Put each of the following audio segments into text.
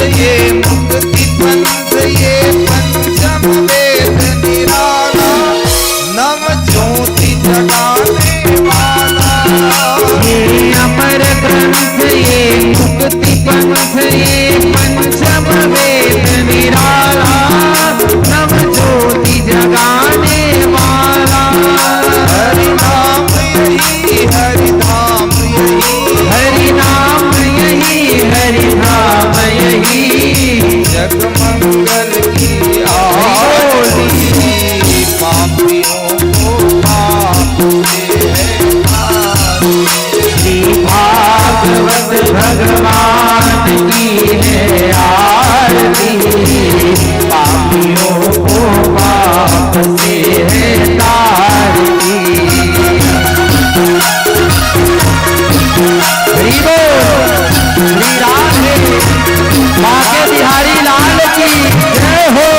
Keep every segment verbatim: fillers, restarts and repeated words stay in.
ये मुक्ति पंथ, ये पंचम वेद निराला, नव ज्योति जगाने वाला। ये अमर ग्रंथ, ये मुक्ति पंथ, ये पंचम वेद निराला, नव ज्योति जगाने वाला। हरि नाम यही, हरि धाम यही, हरि नाम यही, हरि धाम यही। जग मंगल की आरती, पापियों को पाप से है तारती। श्री भागवत भगवान की है आरती, पापियों को पाप से है तारती। हरि बोल, श्री राधे, बांके बिहारी लाल की जय हो।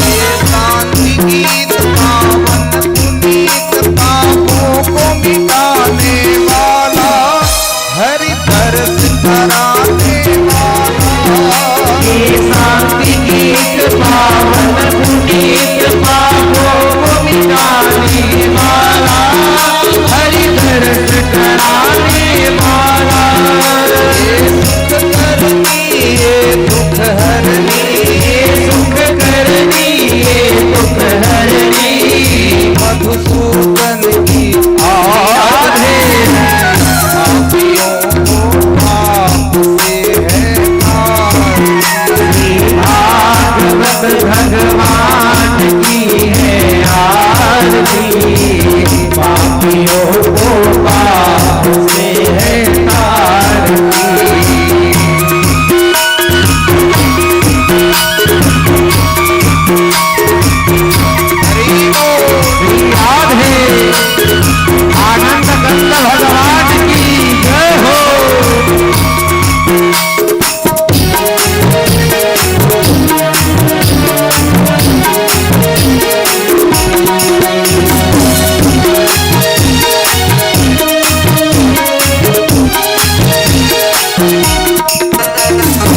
ये शांति गीत पावन पुनीत, पापों को मिटाने वाला, हरि दर्श कराने वाला। ये शांति गीत पावन पुनीत, पापों को मिटाने वाला, हरि दर्श कराने वाला। ये सुख करनी, ये दुख हरनी, ये सुख करनी, ये दुख हरनी। मधुसूदन की आराधे, पापियों को पाप से है तारती। भागवत भगवान की है आरती, पापियों को पाप से है तारती। हरि बोल। श्री राधे। आनंद कंद भगवान की जय हो।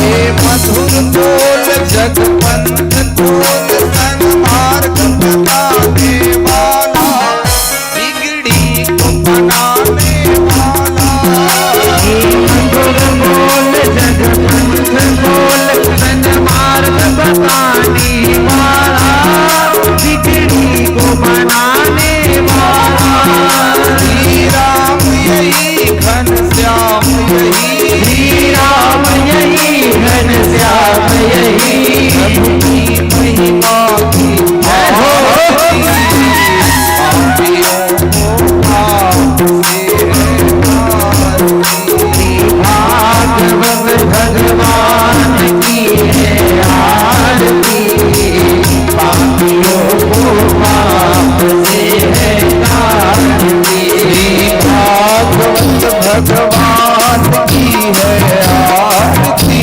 ये मधुर बोल जग पंथ खोल, सन्मार्ग बताने वाला, बिगड़ी को बनाने वाला। ये मधुर बोल जग पंथ खोल, सन्मार्ग बताने वाला, बिगड़ी को बनाने वाला। श्री राम यही, घनश्याम यही, श्री राम यही, घनश्याम यही। प्रभु की महिमा की जय हो। आरती, पापियों को पाप से है तारती। श्री भागवत भगवान की है आरती, पापियों को पाप से है तारती। श्री भागवत भगवान की है आरती,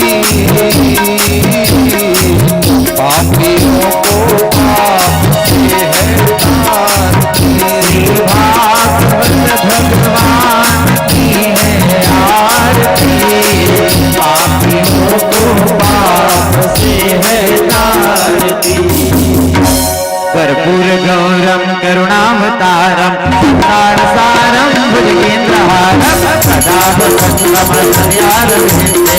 पापियों को पाप से है तारती। श्री भागवत भगवान की है आरती, पापियों को पाप से है तारती। कर्पूर गौरम करुणावतारम संसार सारम भुजगेंद्रहारम सदा वसंतम हृदयारविंदे।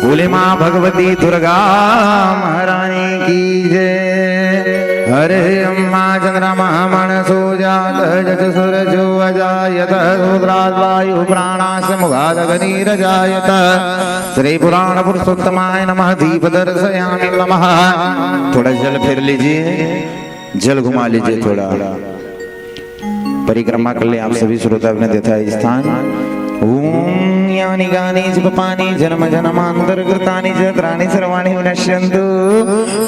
बोले माँ भगवती दुर्गा महारानी की जय। हरे अम्मा चंद्रमा मानसो जात, जस सूरजो अजायत, सूत्रात् वायु प्राणास मुखादग्निरजायत। श्री पुराण पुरुषोत्तमाय नमः। दीप दर्शयामि नमः। थोड़ा जल फेर लीजिए, जल घुमा लीजिए थोड़ा। परिक्रमा कर ले आप सभी श्रोता वृंद यथा स्थान। ॐ यानि कानि च पापानि जन्म जन्मांतर कृतानि च, तानि सर्वाणि विनश्यन्तु।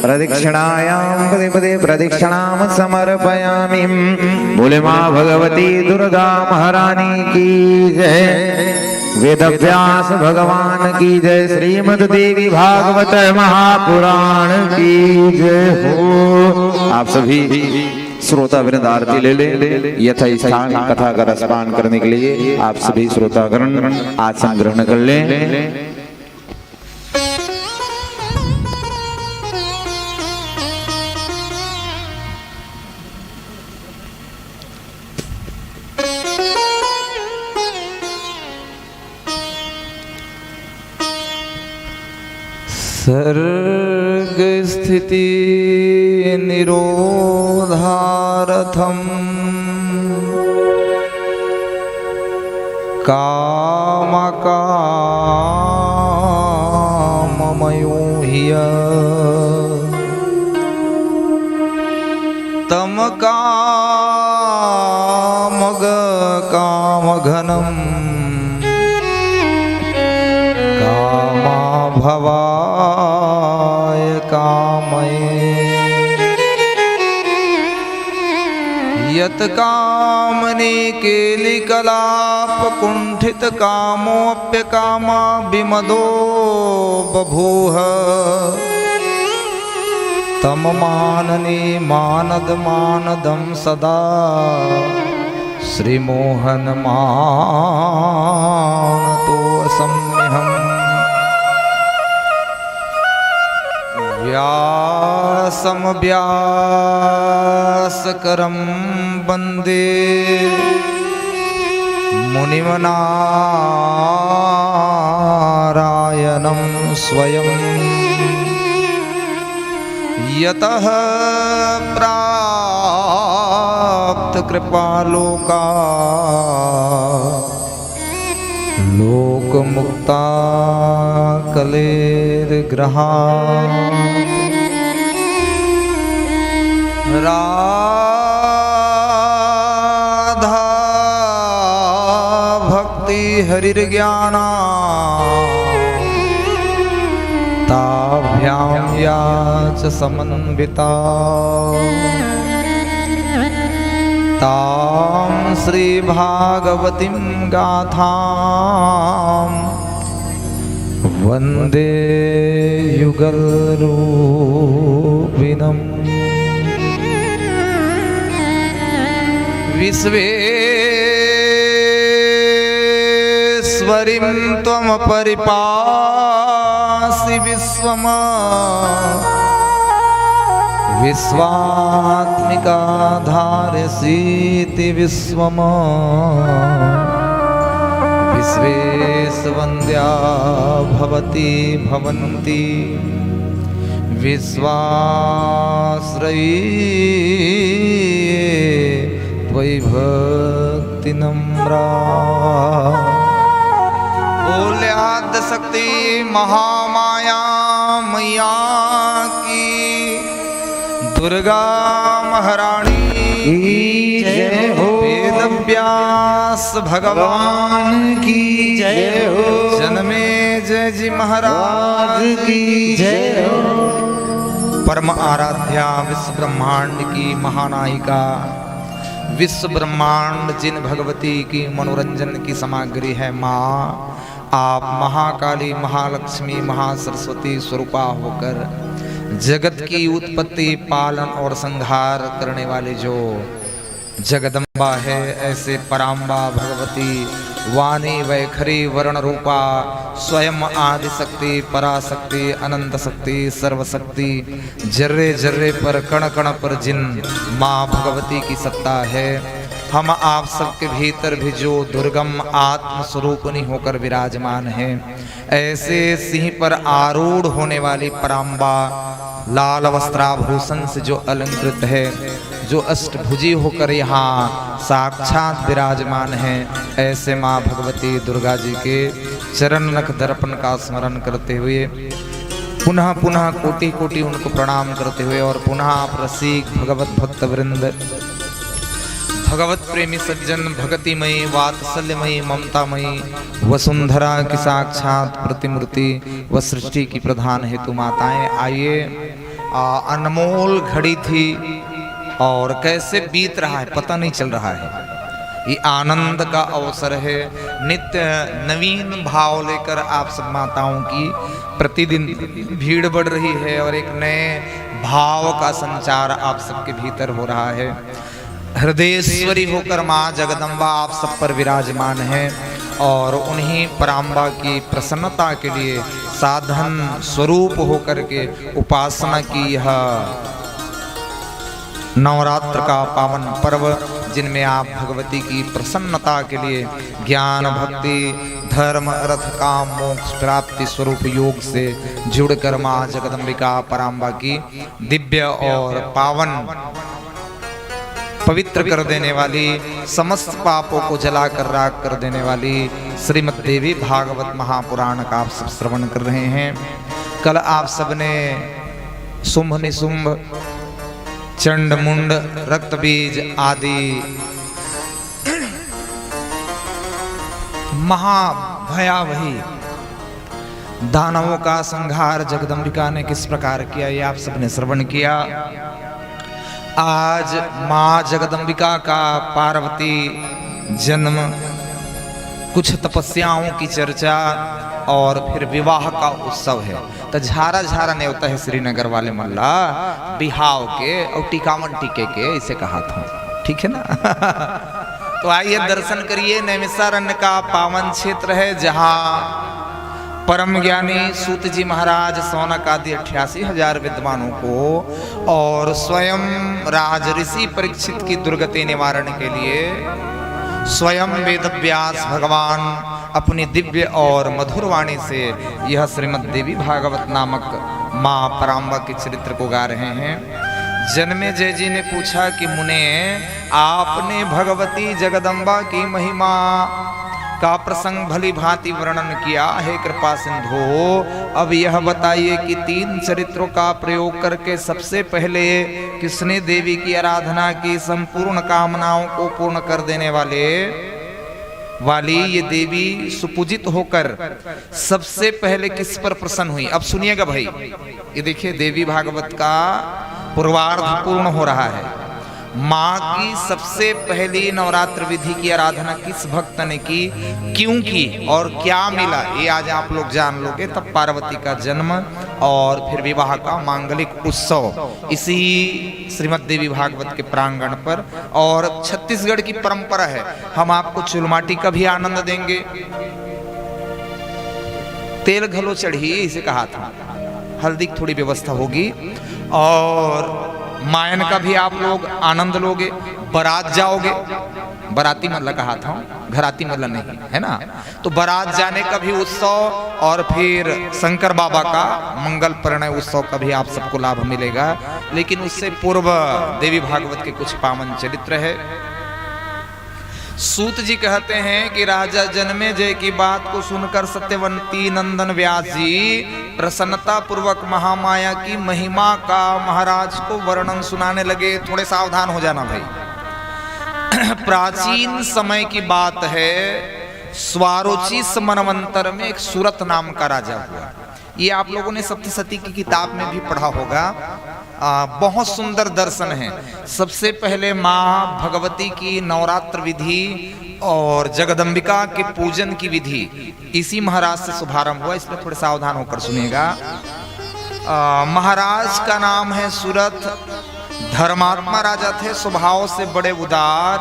प्रदक्षिणायां पदे पदे प्रदक्षिणां समर्पयामि। बोले माँ भगवती दुर्गा महारानी की जय। वेद व्यास भगवान की जय। श्रीमद् देवी भागवत महापुराण की जय हो। आप सभी श्रोता वृंद आरती ले लें। यथा स्थान कथा का रसपान करने के लिए आप सभी श्रोतागण आसन ग्रहण कर लें। सर्गस्थितिनिरोधार्थं कामकाममयो हि यः तं कामगकामघनं कामाभवाय कामये। यत्कामनी केलिकलापकुण्ठितकामोऽप्यकामाभिमदो बभूव। तं माननी मानद मानदं सदा श्रीमोहनमानतोऽस्म्यहम्। व्यासं व्यासकरं वन्दे मुनिमनारायणं स्वयं यतः प्राप्त कृपालोका लोकमुक्ता कलेर्ग्रहा। राधा भक्ति हरिर्ज्ञान ताभ्यां या च समन्विता। तां श्रीभागवतीं गाथां वन्दे युगलरूपिणम्। विश्वेश्वरीं त्वं परिपासि विश्वम्। विश्वात्मिका धारयसीति विश्वम्। विश्वेशवन्द्या भवती भवन्ति विश्वाश्रयी त्वयि भक्तिनम्रा। बोले आद्य शक्ति महामाया मैया की, दुर्गा महारानी की जय हो। वेद व्यास भगवान की जय हो। जनमेजय जी महाराज की जय हो। परम आराध्या विश्व ब्रह्मांड की महानायिका, विश्व ब्रह्मांड जिन भगवती की मनोरंजन की सामग्री है माँ, आप महाकाली, महालक्ष्मी, महासरस्वती स्वरूपा होकर जगत की उत्पत्ति, पालन और संहार करने वाली जो जगदम्बा है, ऐसे पराम्बा भगवती वाणी वैखरी वरण रूपा, स्वयं आदि शक्ति, पराशक्ति, अनंत शक्ति, सर्वशक्ति, जर्रे जर्रे पर, कण कण पर जिन माँ भगवती की सत्ता है, हम आप सबके भीतर भी जो दुर्गम आत्म स्वरूपनी होकर विराजमान है, ऐसे सिंह पर आरूढ़ होने वाली पराम्बा लाल वस्त्राभूषण से जो अलंकृत है, जो अष्टभुजी होकर यहाँ साक्षात विराजमान है, ऐसे माँ भगवती दुर्गा जी के चरण नख दर्पण का स्मरण करते हुए, पुनः पुनः कोटि कोटि उनको प्रणाम करते हुए और पुनः आप रसिक भगवत भक्त वृंद, भगवत प्रेमी सज्जन, भक्तिमयी, वात्सल्यमयी, ममतामयी वसुंधरा की साक्षात प्रतिमूर्ति व सृष्टि की प्रधान हेतु माताएं, आइए, आ, अनमोल घड़ी थी और कैसे बीत रहा है, पता नहीं चल रहा है। ये आनंद का अवसर है। नित्य नवीन भाव लेकर आप सब माताओं की प्रतिदिन भीड़ बढ़ रही है और एक नए भाव का संचार आप सबके भीतर हो रहा है। हृदयेश्वरी होकर माँ जगदम्बा आप सब पर विराजमान है और उन्हीं पराम्बा की प्रसन्नता के लिए साधन स्वरूप होकर के उपासना की यह नवरात्र का पावन पर्व, जिनमें आप भगवती की प्रसन्नता के लिए ज्ञान, भक्ति, धर्म, अर्थ, काम, मोक्ष प्राप्ति स्वरूप योग से जुड़कर माँ जगदम्बिका पराम्बा की दिव्य और पावन, पवित्र कर देने वाली, समस्त पापों को जलाकर राख कर देने वाली श्रीमद् देवी भागवत महापुराण का आप सब श्रवण कर रहे हैं। कल आप सबने शुंभ निशुंभ, चंड मुंड, रक्त बीज आदि महाभयावही दानवों का संहार जगदम्बिका ने किस प्रकार किया, ये आप सबने श्रवण किया। आज माँ जगदम्बिका का पार्वती जन्म, कुछ तपस्याओं की चर्चा और फिर विवाह का उत्सव है। तो झारा झारा नेवता है श्रीनगर वाले मन ला बिहाव के और टिकावन टिके के, इसे कहा था, ठीक है ना? तो आइए, दर्शन करिए। नैमिषारण्य का पावन क्षेत्र है, जहाँ परम ज्ञानी सूत जी महाराज शौनक आदि अट्ठासी हजार विद्वानों को और स्वयं राज ऋषि परीक्षित की दुर्गति निवारण के लिए स्वयं वेदव्यास भगवान अपनी दिव्य और मधुर वाणी से यह श्रीमद् देवी भागवत नामक माँ पराम्बा के चरित्र को गा रहे हैं। जन्मेजय जी ने पूछा कि मुने, आपने भगवती जगदम्बा की महिमा का प्रसंग भली भांति वर्णन किया, हे कृपा सिंधु, अब यह बताइए कि तीन चरित्रों का प्रयोग करके सबसे पहले किसने देवी की आराधना की, संपूर्ण कामनाओं को पूर्ण कर देने वाले वाली ये देवी सुपूजित होकर सबसे पहले किस पर प्रसन्न हुई? अब सुनिएगा भाई, ये देखिए, देवी भागवत का पूर्वार्ध पूर्ण हो रहा है। माँ की सबसे पहली नवरात्र विधि की आराधना किस भक्त ने की, क्यों की और क्या मिला, ये आज आप लोग जान लोगे। तब पार्वती का जन्म और फिर विवाह का मांगलिक उत्सव इसी श्रीमद् देवी भागवत के प्रांगण पर। और छत्तीसगढ़ की परंपरा है, हम आपको चुलमाटी का भी आनंद देंगे। तेल घलो चढ़ी, इसे कहा था, हल्दी की थोड़ी व्यवस्था होगी। और मायन का भी आप लोग आनंद लोगे, बारात जाओगे, बाराती मतलब कहा था, घराती मतलब नहीं, है ना? तो बारात जाने का भी उत्सव और फिर शंकर बाबा का मंगल परिणय उत्सव का भी आप सबको लाभ मिलेगा। लेकिन उससे पूर्व देवी भागवत के कुछ पावन चरित्र है। सूत जी कहते हैं कि राजा जन्मेजय की बात को सुनकर सत्यवती नंदन व्यास जी प्रसन्नता पूर्वक महामाया की महिमा का महाराज को वर्णन सुनाने लगे। थोड़े सावधान हो जाना भाई। प्राचीन समय की बात है, स्वारोचिष मनवंतर में एक सुरथ नाम का राजा हुआ। ये आप लोगों ने सप्तशती की किताब में भी पढ़ा होगा। आ, बहुत सुंदर दर्शन है। सबसे पहले माँ भगवती की नवरात्र विधि और जगदम्बिका के पूजन की विधि इसी महाराज से शुभारंभ हुआ, इसमें थोड़े सावधान होकर सुनिएगा। आ, महाराज का नाम है सुरथ। धर्मात्मा राजा थे, स्वभाव से बड़े उदार।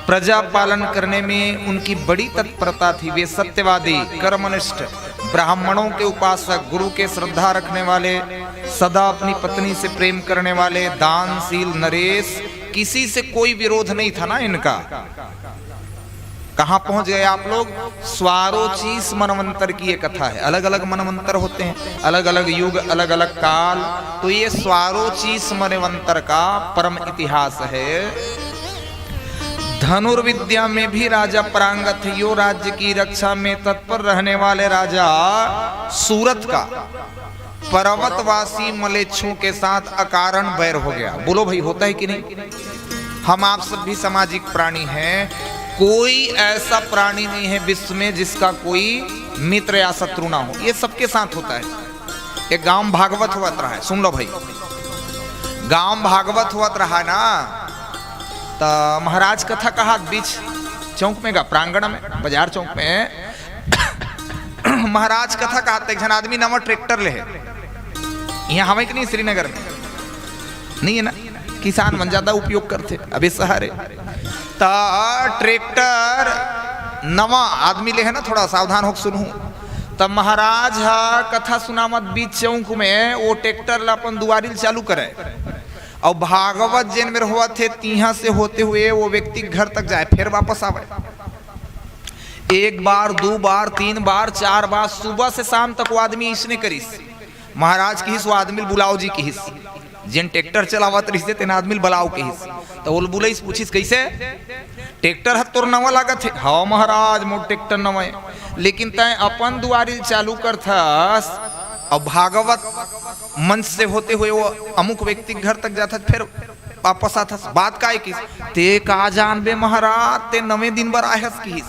प्रजा पालन करने में उनकी बड़ी तत्परता थी। वे सत्यवादी, कर्मनिष्ठ, ब्राह्मणों के उपासक, गुरु के श्रद्धा रखने वाले, सदा अपनी पत्नी से प्रेम करने वाले, दानशील नरेश, किसी से कोई विरोध नहीं था ना इनका। कहाँ पहुंच गए आप लोग? स्वारोचिष मनवंतर की ये कथा है। अलग अलग मनवंतर होते हैं, अलग अलग युग, अलग अलग काल। तो ये स्वारोचिष मनवंतर का परम इतिहास है। धनुर्विद्या में भी राजा पारंगत है। यो राज्य की रक्षा में तत्पर रहने वाले राजा सूरत का पर्वतवासी मलेच्छों के साथ अकारण बैर हो गया। बोलो भाई, होता है कि नहीं? हम आप सब भी सामाजिक प्राणी हैं। कोई ऐसा प्राणी नहीं है विश्व में जिसका कोई मित्र या शत्रु ना हो। ये सबके साथ होता है। एक गांव भागवत होवत रहा है, सुन लो भाई, गांव भागवत होवत रहा ना, त महाराज कथा कहा बीच चौक में गा, प्रांगण में, बाजार चौक में महाराज कथा कहा, एक झन आदमी नवा ट्रैक्टर ले है। यहाँ हवे कि नहीं श्रीनगर में? नहीं है ना? किसान मन ज्यादा उपयोग करते अभी शहर है। त ट्रैक्टर नवा आदमी ले है ना, थोड़ा सावधान होके सुनहू। त महाराज ह कथा सुनावत बीच चौक में वो ट्रैक्टर ला अपन दुआरी ल चालू करे। अउ भागवत जेन मेर होवत हे, तिहां से होते हुए वो व्यक्ति घर तक जाए, फिर वापस आवे। एक बार, दू बार, तीन बार, चार बार, सुबह से शाम तक वो आदमी इसने करिस। महाराज किहिस, वो आदमी ल बुलाव जी किहिस, जेन ट्रैक्टर चलावत रहिस हे, तेन आदमी ल बुलाव किहिस। त वो बुलाइस, पूछिस, "कइसे? ट्रैक्टर ह तोर नवा लागत हे?" "हव महाराज, मोर ट्रैक्टर नवा हे।" "लेकिन तैं अपन दुआरी ल चालू करथस अउ भागवत मंच से होते हुए वो अमुक व्यक्ति के घर तक जाथस, फिर वापस आथस, बात काय किस?" "ते का जानबे महाराज, ते नवे दिन बर आए हस," किहिस।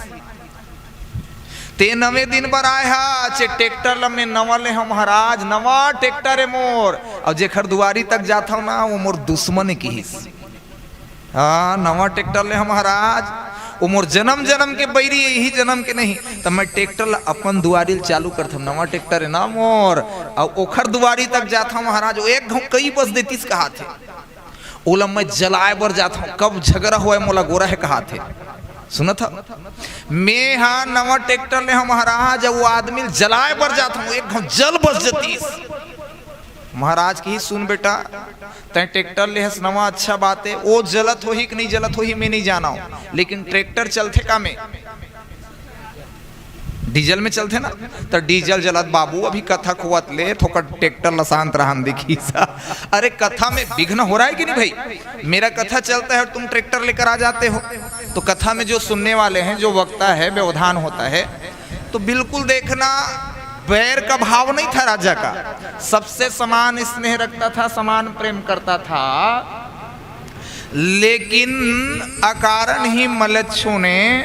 "ते नवे दिन बर आए हस, ये ट्रैक्टर ल मैं नवा ले हंव महाराज, नवा ट्रैक्टर हे मोर, अउ जेखर दुआरी तक जाथंव ना, वो मोर दुश्मन हे," किहिस। "हाँ, नवा ट्रैक्टर ले हंव महाराज, वो मोर जन्म जन्म के बैरी हे, इही जन्म के नहीं। त मैं ट्रैक्टर ल अपन दुआरी ल चालू करथंव, नवा ट्रैक्टर हे ना मोर, अउ ओखर दुआरी तक जाथंव महाराज, वो एक घंव कई बज देतिस," कहाथे। "ओला मैं जलाए बर जाथंव, कब झगरा होवय मोला गोरह," कहाथे। सुनत हव? "मैं हा नवा ट्रैक्टर ले हंव महाराज, अउ वो आदमी ल जलाए बर जाथंव, एक घंव जल बज जतिस।" महाराज कहिस, "सुन बेटा, तैं ट्रैक्टर ले हस नवा, अच्छा बात हे, ओ जलत होही कि नहीं जलत होही, मैं नहीं जानव, लेकिन ट्रैक्टर चलथे का में? डीजल में चलथे ना, त डीजल जलत बाबू, अभी कथा खोवत ले थोकन ट्रैक्टर ला शांत रहन दे," कहिस। अरे, कथा में विघ्न हो रहा है कि नहीं भाई? मेरा कथा चलता है और तुम ट्रैक्टर लेकर आ जाते हो। तो कथा में जो सुनने वाले हैं, जो वक्ता है, व्यवधान होता है, तो बिल्कुल देखना, बैर का भाव नहीं था राजा का, सबसे समान स्नेह रखता था, समान प्रेम करता था। लेकिन अकारण ही मलेच्छों ने,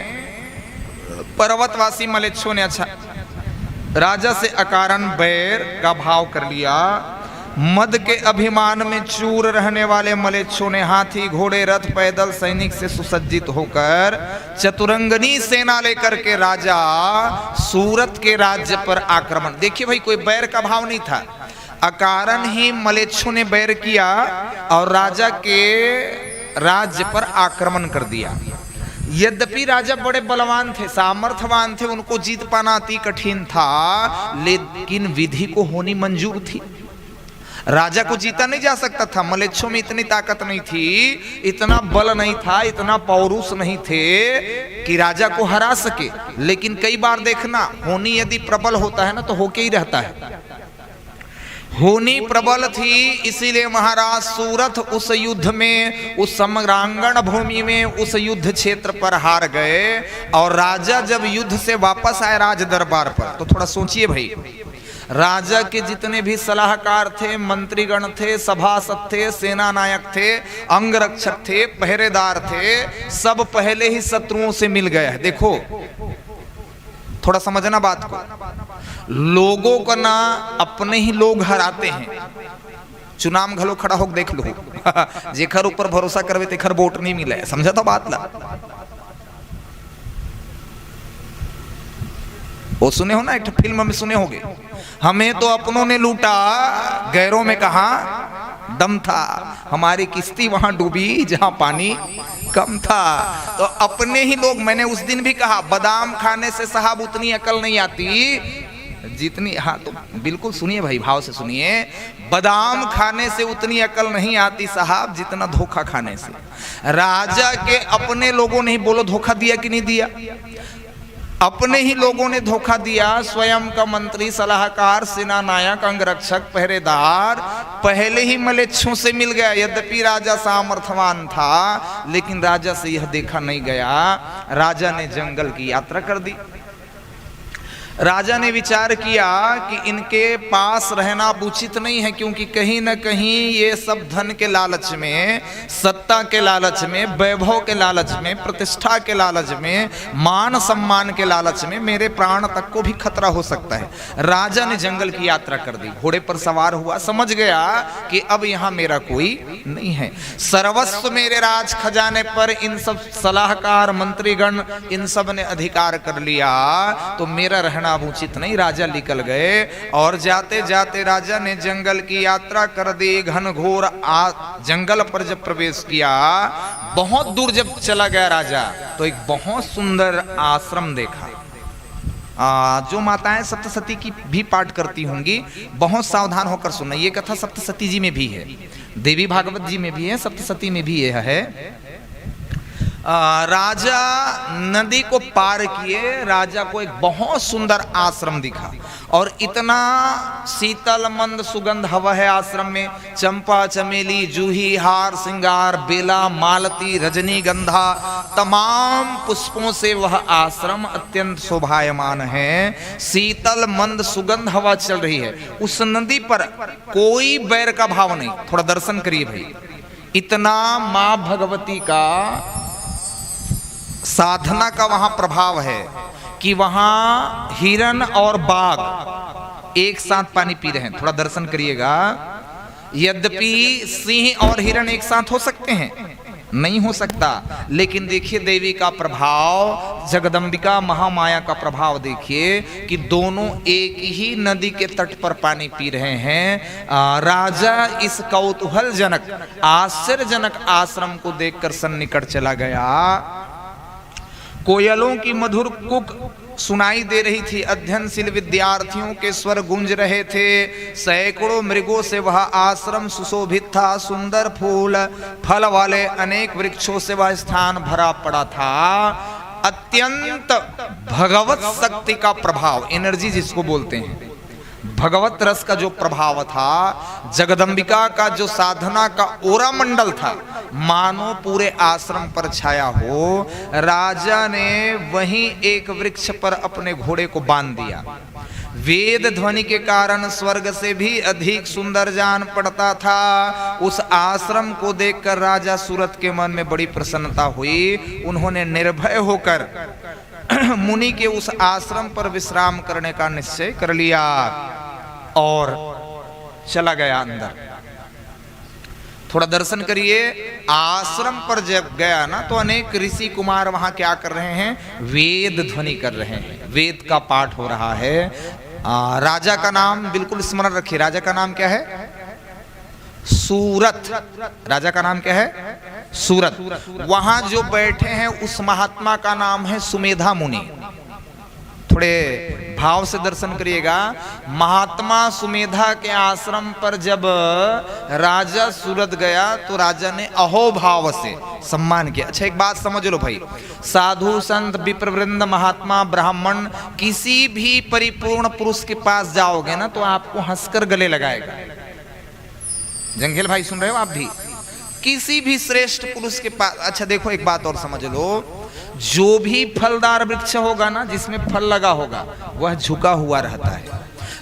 पर्वतवासी मलेच्छों ने, अच्छा, राजा से अकारण बैर का भाव कर लिया। मद के अभिमान में चूर रहने वाले मलेच्छों ने हाथी, घोड़े, रथ, पैदल सैनिक से सुसज्जित होकर चतुरंगनी सेना लेकर के राजा सूरत के राज्य पर आक्रमण। देखिए भाई, कोई बैर का भाव नहीं था, अकारण ही मलेच्छों ने बैर किया और राजा के राज्य पर आक्रमण कर दिया। यद्यपि राजा बड़े बलवान थे, सामर्थवान थे, उनको जीत पाना अति कठिन था, लेकिन विधि को होनी मंजूर थी। राजा को जीता नहीं जा सकता था, मलेच्छों में इतनी ताकत नहीं थी, इतना बल नहीं था, इतना पौरुष नहीं थे कि राजा को हरा सके। लेकिन कई बार देखना, होनी यदि प्रबल होता है ना, तो होके ही रहता है। होनी प्रबल थी, इसीलिए महाराज सूरथ उस युद्ध में, उस समरांगण भूमि में, उस युद्ध क्षेत्र पर हार गए। और राजा जब युद्ध से वापस आए राज दरबार पर, तो थोड़ा सोचिए भाई, राजा के जितने भी सलाहकार थे, मंत्रीगण थे, सभासद थे, सेना नायक थे, अंगरक्षक थे, पहरेदार थे, सब पहले ही शत्रुओं से मिल गए हैं। देखो, थोड़ा समझना बात को, लोगों को ना अपने ही लोग हराते हैं। चुनाव में घलो खड़ा होके देख लो, जेकर ऊपर भरोसा करबे तेकर वोट नहीं मिले, समझा था बात ला? वो सुने हो ना, एक ठो फिल्म में सुने होगे, "हमें तो अपनों ने लूटा, गैरों में कहाँ दम था, हमारी किश्ती वहां डूबी जहां पानी कम था।" तो अपने ही लोग, मैंने उस दिन भी कहा, बादाम खाने से साहब उतनी अकल नहीं आती जितनी, हाँ, तो बिल्कुल सुनिए भाई, भाव से सुनिए, बादाम खाने से उतनी अकल नहीं आती साहब जितना धोखा खाने से। राजा के अपने लोगों ने ही, बोलो, धोखा दिया कि नहीं दिया? अपने ही लोगों ने धोखा दिया। स्वयं का मंत्री, सलाहकार, सेना नायक, अंगरक्षक, पहरेदार पहले ही मलेच्छों से मिल गया। यद्यपि राजा सामर्थवान था, लेकिन राजा से यह देखा नहीं गया। राजा ने जंगल की यात्रा कर दी। राजा ने विचार किया कि इनके पास रहना अब उचित नहीं है, क्योंकि कहीं न कहीं ये सब धन के लालच में, सत्ता के लालच में, वैभव के लालच में, प्रतिष्ठा के लालच में, मान सम्मान के लालच में मेरे प्राण तक को भी खतरा हो सकता है। राजा ने जंगल की यात्रा कर दी, घोड़े पर सवार हुआ, समझ गया कि अब यहाँ मेरा कोई नहीं है। सर्वस्व मेरे राज खजाने पर इन सब सलाहकार, मंत्रीगण, इन सब ने अधिकार कर लिया, तो मेरा रहना अब उचित नहीं। राजा निकल गए और जाते जाते राजा ने जंगल की यात्रा कर दी। घनघोर आ-, जंगल पर जब प्रवेश किया, बहुत दूर जब चला गया राजा, तो एक बहुत सुंदर आश्रम देखा। आ, जो माताएं सप्तशती की भी पाठ करती होंगी, बहुत सावधान होकर सुनना। ये कथा सप्तशती जी में भी है, देवी भागवत जी में भी है, सप्तशती में भी यह है। आ, राजा नदी को पार किए, राजा को एक बहुत सुंदर आश्रम दिखा और इतना शीतल मंद सुगंध हवा है आश्रम में। चंपा, चमेली, जूही, हार श्रृंगार, बेला, मालती, रजनीगंधा, तमाम पुष्पों से वह आश्रम अत्यंत शोभायमान है। शीतल मंद सुगंध हवा चल रही है। उस नदी पर कोई बैर का भाव नहीं। थोड़ा दर्शन करिए भाई, इतना माँ भगवती का साधना का वहां प्रभाव है कि वहां हिरण और बाघ एक साथ पानी पी रहे हैं। थोड़ा दर्शन करिएगा। यद्यपि सिंह और हिरण एक साथ हो सकते हैं, नहीं हो सकता, लेकिन देखिए देवी का प्रभाव, जगदम्बिका महामाया का प्रभाव देखिए कि दोनों एक ही नदी के तट पर पानी पी रहे हैं। आ, राजा इस कौतूहलजनक, आश्चर्यजनक आश्रम को देखकर सन्निकट चला गया। कोयलों की मधुर कुक सुनाई दे रही थी। अध्ययनशील विद्यार्थियों के स्वर गूंज रहे थे। सैकड़ों मृगों से वह आश्रम सुशोभित था। सुंदर फूल, फल वाले अनेक वृक्षों से वह स्थान भरा पड़ा था। अत्यंत भगवत शक्ति का प्रभाव, एनर्जी जिसको बोलते हैं, भगवत रस का जो प्रभाव था, जगदम्बिका का जो साधना का ओरा मंडल था, मानो पूरे आश्रम पर छाया हो। राजा ने वहीं एक वृक्ष पर अपने घोड़े को बांध दिया। वेद ध्वनि के कारण स्वर्ग से भी अधिक सुंदर जान पड़ता था। उस आश्रम को देखकर राजा सुरत के मन में बड़ी प्रसन्नता हुई। उन्होंने निर्भय होकर मुनि के उस आश्रम पर विश्राम करने का निश्चय कर लिया और चला गया अंदर। थोड़ा दर्शन करिए। आश्रम पर जब गया ना, तो अनेक ऋषि कुमार वहां क्या कर रहे हैं? वेद ध्वनि कर रहे हैं, वेद का पाठ हो रहा है। आ, राजा का नाम बिल्कुल स्मरण रखिए। राजा का नाम क्या है? सूरत। राजा का नाम क्या है? सूरत। वहां जो बैठे हैं, उस महात्मा का नाम है सुमेधा मुनि। थोड़े भाव से दर्शन करिएगा। महात्मा सुमेधा के आश्रम पर जब राजा सूरत गया, तो राजा ने अहोभाव से सम्मान किया। अच्छा, एक बात समझ लो भाई, साधु संत विप्रवृंद महात्मा ब्राह्मण किसी भी परिपूर्ण पुरुष के पास जाओगे ना, तो आपको हंसकर गले लगाएगा। जंघेल भाई, सुन रहे हो आप भी? किसी भी श्रेष्ठ पुरुष के पास, अच्छा देखो, एक बात और समझ लो, जो भी फलदार वृक्ष होगा ना, जिसमें फल लगा होगा, वह झुका हुआ रहता है।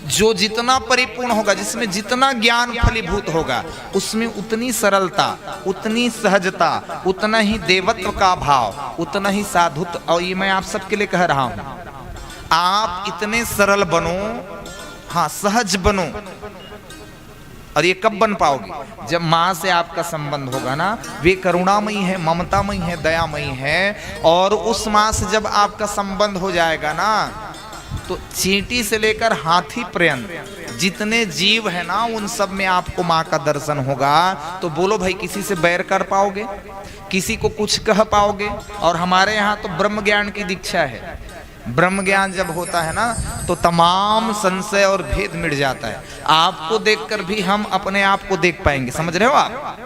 जो जितना परिपूर्ण होगा, जिसमें जितना ज्ञान फलीभूत होगा, उसमें उतनी सरलता, उतनी सहजता, उतना ही देवत्व का भाव, उतना ही साधुत्व। और ये मैं आप सबके लिए कह रहा हूं, आप इतने सरल बनो, हाँ, सहज बनो। और ये कब बन पाओगे? जब माँ से आपका संबंध होगा ना। वे करुणामयी है, ममतामयी है, दयामयी है। और उस माँ से जब आपका संबंध हो जाएगा ना, तो चींटी से लेकर हाथी पर्यंत जितने जीव है ना, उन सब में आपको माँ का दर्शन होगा। तो बोलो भाई, किसी से बैर कर पाओगे? किसी को कुछ कह पाओगे? और हमारे यहाँ तो ब्रह्म ज्ञान की दीक्षा है। ब्रह्म ज्ञान जब होता है ना, तो तमाम संशय और भेद मिट जाता है। आपको देखकर भी हम अपने आप को देख पाएंगे, समझ रहे हो आप?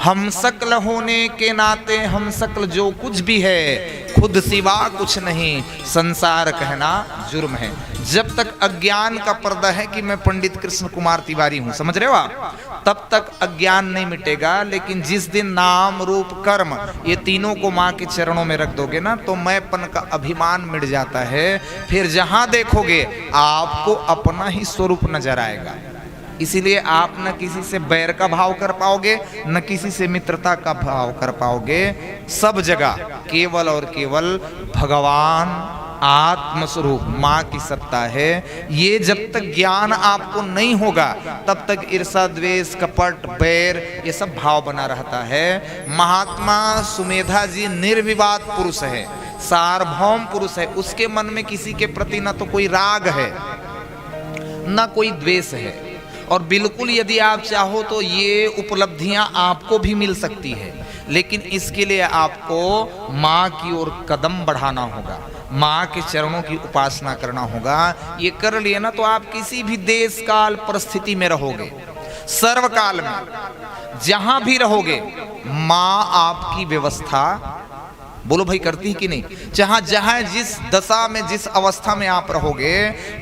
हम शक्ल होने के नाते हम शक्ल जो कुछ भी है, खुद सिवा कुछ नहीं, संसार कहना जुर्म है। जब तक अज्ञान का पर्दा है कि मैं पंडित कृष्ण कुमार तिवारी हूं, समझ रहे हो आप, तब तक अज्ञान नहीं मिटेगा। लेकिन जिस दिन नाम, रूप, कर्म, ये तीनों को माँ के चरणों में रख दोगे ना, तो मैंपन का अभिमान मिट जाता है। फिर जहां देखोगे, आपको अपना ही स्वरूप नजर आएगा। इसीलिए आप न किसी से बैर का भाव कर पाओगे, न किसी से मित्रता का भाव कर पाओगे। सब जगह केवल और केवल भगवान आत्म स्वरूप माँ की सत्ता है। ये जब तक ज्ञान आपको नहीं होगा, तब तक ईर्षा, द्वेष, कपट, बैर, ये सब भाव बना रहता है। महात्मा सुमेधा जी निर्विवाद पुरुष है, सार्वभौम पुरुष है। उसके मन में किसी के प्रति ना तो कोई राग है, ना कोई द्वेष है। और बिल्कुल यदि आप चाहो तो ये उपलब्धियां आपको भी मिल सकती है, लेकिन इसके लिए आपको माँ की ओर कदम बढ़ाना होगा, माँ के चरणों की उपासना करना होगा। ये कर लिए ना, तो आप किसी भी देश, काल, परिस्थिति में रहोगे, सर्वकाल में जहां भी रहोगे, माँ आपकी व्यवस्था, बोलो भाई, करती है कि नहीं? जहां जहां, जिस दशा में, जिस अवस्था में आप रहोगे,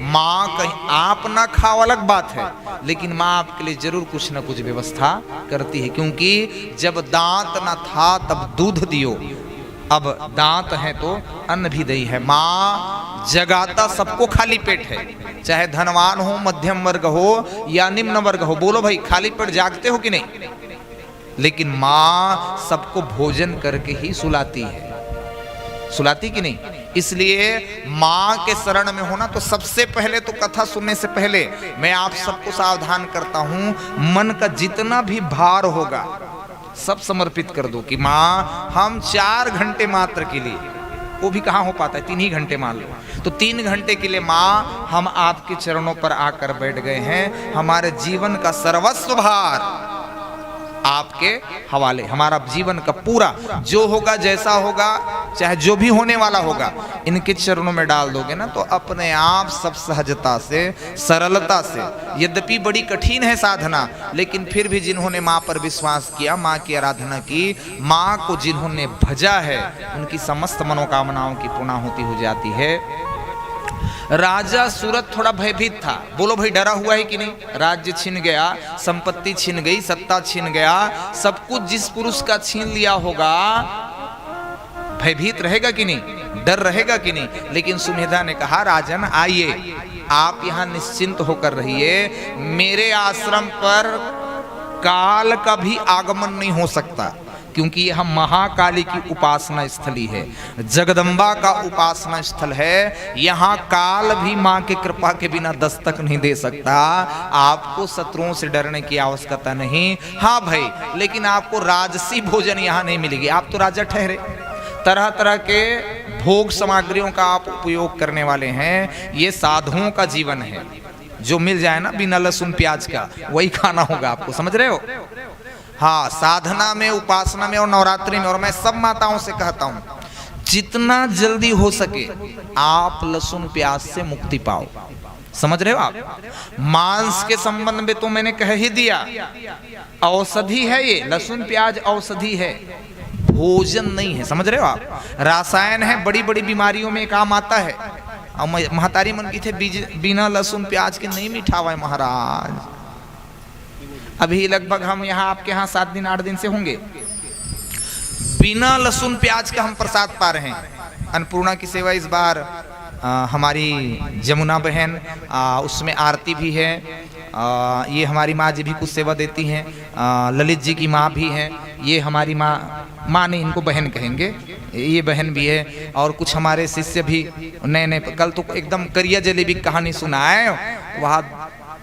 माँ कहीं, आप ना खाओ अलग बात है, लेकिन माँ आपके लिए जरूर कुछ ना कुछ व्यवस्था करती है। क्योंकि जब दांत ना था तब दूध दियो, अब दांत है तो अन्न भी दई है। माँ जगाता सबको खाली पेट है, चाहे धनवान हो, मध्यम वर्ग हो या निम्न वर्ग हो। बोलो भाई, खाली पेट जागते हो कि नहीं? लेकिन माँ सबको भोजन करके ही सुलाती है, सुलाती कि नहीं? इसलिए माँ के शरण में होना, तो सबसे पहले तो कथा सुनने से पहले मैं आप सबको सावधान करता हूँ, मन का जितना भी भार होगा, सब समर्पित कर दो कि माँ, हम चार घंटे मात्र के लिए, वो भी कहाँ हो पाता है, तीन ही घंटे मान लो, तो तीन घंटे के लिए माँ, हम आपके चरणों पर आकर बैठ गए हैं। हमारे जीवन का सर्वस्व भार आपके हवाले। हमारा जीवन का पूरा जो होगा, जैसा होगा, चाहे जो भी होने वाला होगा, इनके चरणों में डाल दोगे ना, तो अपने आप सब सहजता से, सरलता से, यद्यपि बड़ी कठिन है साधना, लेकिन फिर भी जिन्होंने माँ पर विश्वास किया, माँ की आराधना की, माँ को जिन्होंने भजा है, उनकी समस्त मनोकामनाओं की पूर्णाहुति हो जाती है। राजा सुरथ थोड़ा भयभीत था। बोलो भाई, डरा हुआ है कि नहीं? राज्य छिन गया, संपत्ति छिन गई, सत्ता छिन गया, सब कुछ जिस पुरुष का छीन लिया होगा, भयभीत रहेगा कि नहीं, डर रहेगा कि नहीं? लेकिन सुमेधा ने कहा, राजन आइए, आप यहाँ निश्चिंत होकर रहिए, मेरे आश्रम पर काल का भी आगमन नहीं हो सकता, क्योंकि यह महाकाली की उपासना स्थली है, जगदम्बा का उपासना स्थल है। यहाँ काल भी माँ के कृपा के बिना दस्तक नहीं दे सकता। आपको शत्रुओं से डरने की आवश्यकता नहीं। हाँ भाई, लेकिन आपको राजसी भोजन यहाँ नहीं मिलेगी। आप तो राजा ठहरे, तरह तरह के भोग सामग्रियों का आप उपयोग करने वाले हैं। ये साधुओं का जीवन है। जो मिल जाए ना बिना लहसुन प्याज का, वही खाना होगा आपको, समझ रहे हो? हाँ, साधना में, उपासना में और नवरात्रि में, और मैं सब माताओं से कहता हूँ, जितना जल्दी हो सके आप लहसुन प्याज से मुक्ति पाओ। समझ रहे हो आप? मांस के संबंध में तो मैंने कह ही दिया, औषधि है ये, लहसुन प्याज औषधि है, भोजन नहीं है। समझ रहे हो आप? रसायन है, बड़ी बड़ी बीमारियों में काम आता है। और म-, महतारी मन की थे, बीज, बिना लहसुन प्याज के नहीं मिठावे महाराज। अभी लगभग हम यहाँ आपके यहाँ सात दिन, आठ दिन से होंगे, बिना लहसुन प्याज का हम प्रसाद पा रहे हैं। अन्नपूर्णा की सेवा इस बार, अ, हमारी जमुना बहन, अ, उसमें आरती भी है। अ, ये हमारी माँ जी भी कुछ सेवा देती हैं। अ, ललित जी की माँ भी हैं। ये हमारी माँ, माँ नहीं, इनको बहन कहेंगे, ये बहन भी है। और कुछ हमारे शिष्य भी नए नए, कल तो एकदम करिया जलेबी की कहानी सुनाए, वहाँ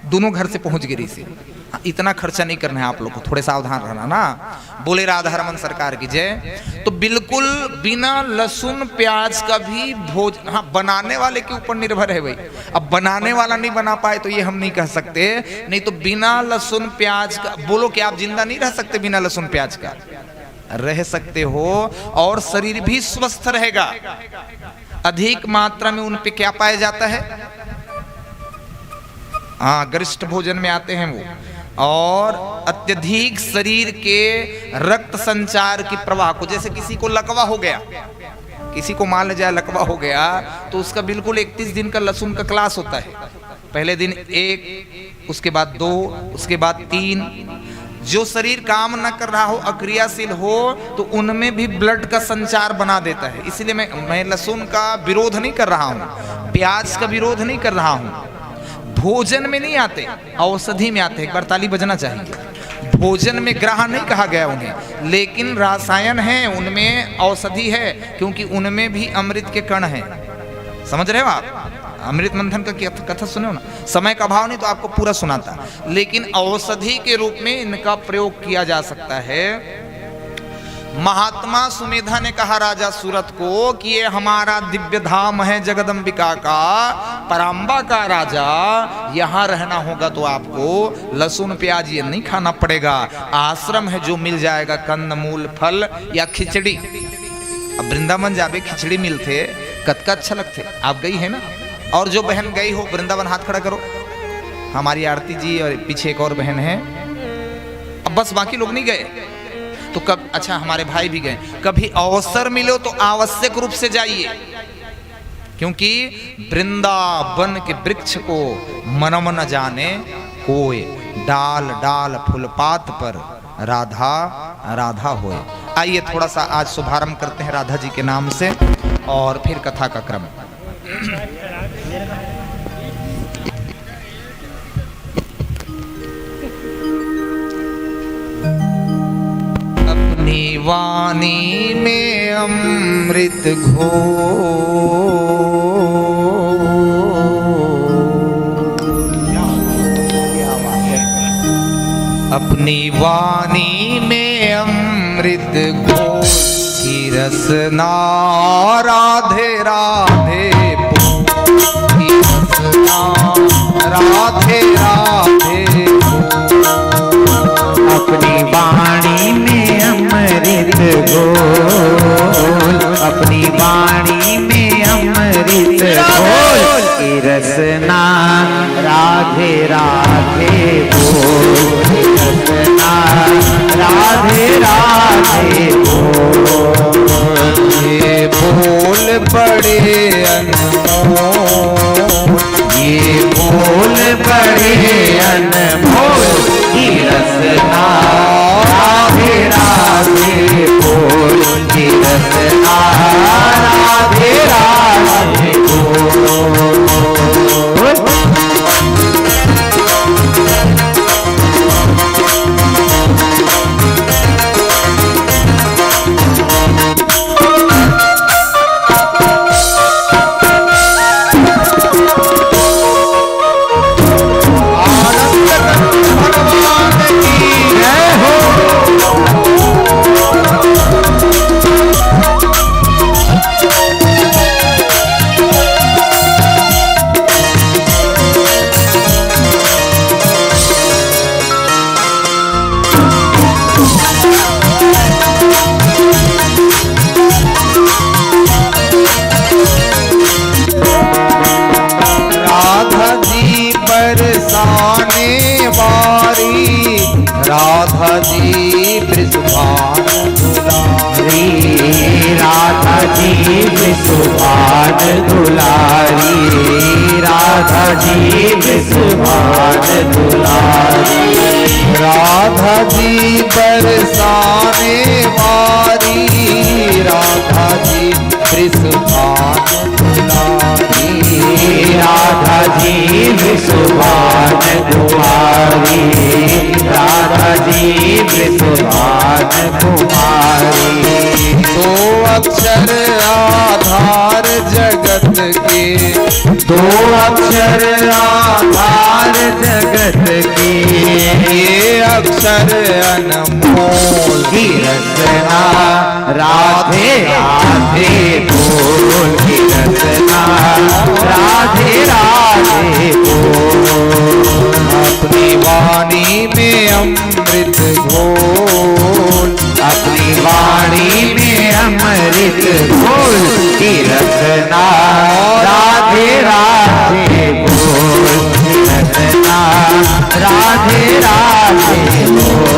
दोनों घर से पहुँच गई रही से। इतना खर्चा नहीं करना है आप लोग को, थोड़े सावधान रहना ना। बोले राधा रमन सरकार की जय। तो बिल्कुल बिना लहसुन प्याज का भी भोज-, हाँ, बनाने वाले के ऊपर निर्भर है भाई। अब बनाने वाला नहीं बना पाए तो ये हम नहीं कह सकते, नहीं तो बिना लहसुन प्याज का, बोलो कि आप जिंदा नहीं रह सकते बिना लहसुन प्याज का? रह सकते हो, और शरीर भी स्वस्थ रहेगा। अधिक मात्रा में उन पे क्या पाया जाता है? हाँ, गरिष्ठ भोजन में आते हैं वो। और अत्यधिक शरीर के रक्त संचार की प्रवाह को, जैसे किसी को लकवा हो गया, किसी को मान ले जाए लकवा हो गया, तो उसका बिल्कुल इकतीस दिन का लहसुन का क्लास होता है। पहले दिन एक, उसके बाद दो, उसके बाद तीन। जो शरीर काम न कर रहा हो, अक्रियाशील हो, तो उनमें भी ब्लड का संचार बना देता है। इसलिए मैं, मैं लहसुन का विरोध नहीं कर रहा हूँ, प्याज का विरोध नहीं कर रहा हूँ। भोजन में नहीं आते, औषधि में आते हैं। एक बार ताली बजना चाहिए। भोजन में ग्रह नहीं कहा गया उन्हें, लेकिन रसायन है उनमें, औषधि है, क्योंकि उनमें भी अमृत के कण हैं। समझ रहे हो आप? अमृत मंथन का कथ-, कथा सुने हो ना, समय का अभाव नहीं तो आपको पूरा सुनाता, लेकिन औषधि के रूप में इनका प्रयोग किया जा सकता है। महात्मा सुमेधा ने कहा राजा सुरथ को कि ये हमारा दिव्य धाम है जगदम्बिका का, पराम्बा का राजा, यहाँ रहना होगा तो आपको लहसुन प्याज ये नहीं खाना पड़ेगा। आश्रम है, जो मिल जाएगा, कंद मूल फल या खिचड़ी। अब वृंदावन जाबे, खिचड़ी मिलथे, कतका अच्छा लगथे। आप गई है ना? और जो बहन गई हो वृंदावन, हाथ खड़ा करो। हमारी आरती जी और पीछे एक और बहन है। अब बस बाकी लोग नहीं गए तो कब, अच्छा, हमारे भाई भी गए। कभी अवसर मिलो तो आवश्यक रूप से जाइए, क्योंकि वृंदावन के वृक्ष को मनम न जाने कोय, डाल डाल फुलपात पर राधा राधा होय। आइए, थोड़ा सा आज शुभारंभ करते हैं राधा जी के नाम से और फिर कथा का क्रम। अपनी वाणी में अमृत घोल, अपनी वाणी में अमृत घोल की रसना राधे राधे बोल, की रसना राधे राधे बोल। अपनी वाणी में अमृत घोल, अपनी ये फूल बड़े अनमोल की रसना, राधे राधे बोल की रसना, राधे राधे बोल। राधा जी बरसाने वाली, राधा जी वृषभान दुलारी, राधा जी वृषभान दुलारी, राधा जी वृषभान दुलारी। राधा जी बरसाने वाली, राधा जी वृषभान दुलारी, राधा जी वृषभान कुमारी, राधा जी वृषभान कुमारी। दो अक्षर आधार जगत के, दो अक्षर आधार जगत के, ये अक्षर अनमोल की रसना, राधे राधे बोल की रसना, राधे राधे बोल। अपनी वाणी में अमृत घोल, अपनी वाणी में अमृत घोल की रसना, राधे राधे बोल की रसना, राधे राधे बोल।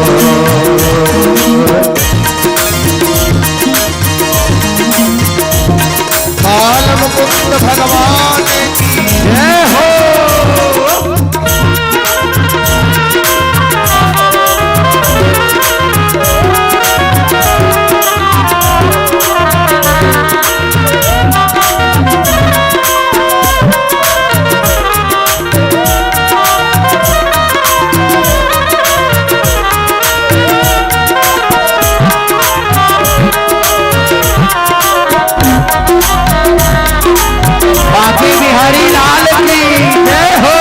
बाल मुकुंद भगवान की जय हो। बांके बिहारी लाल की जय हो।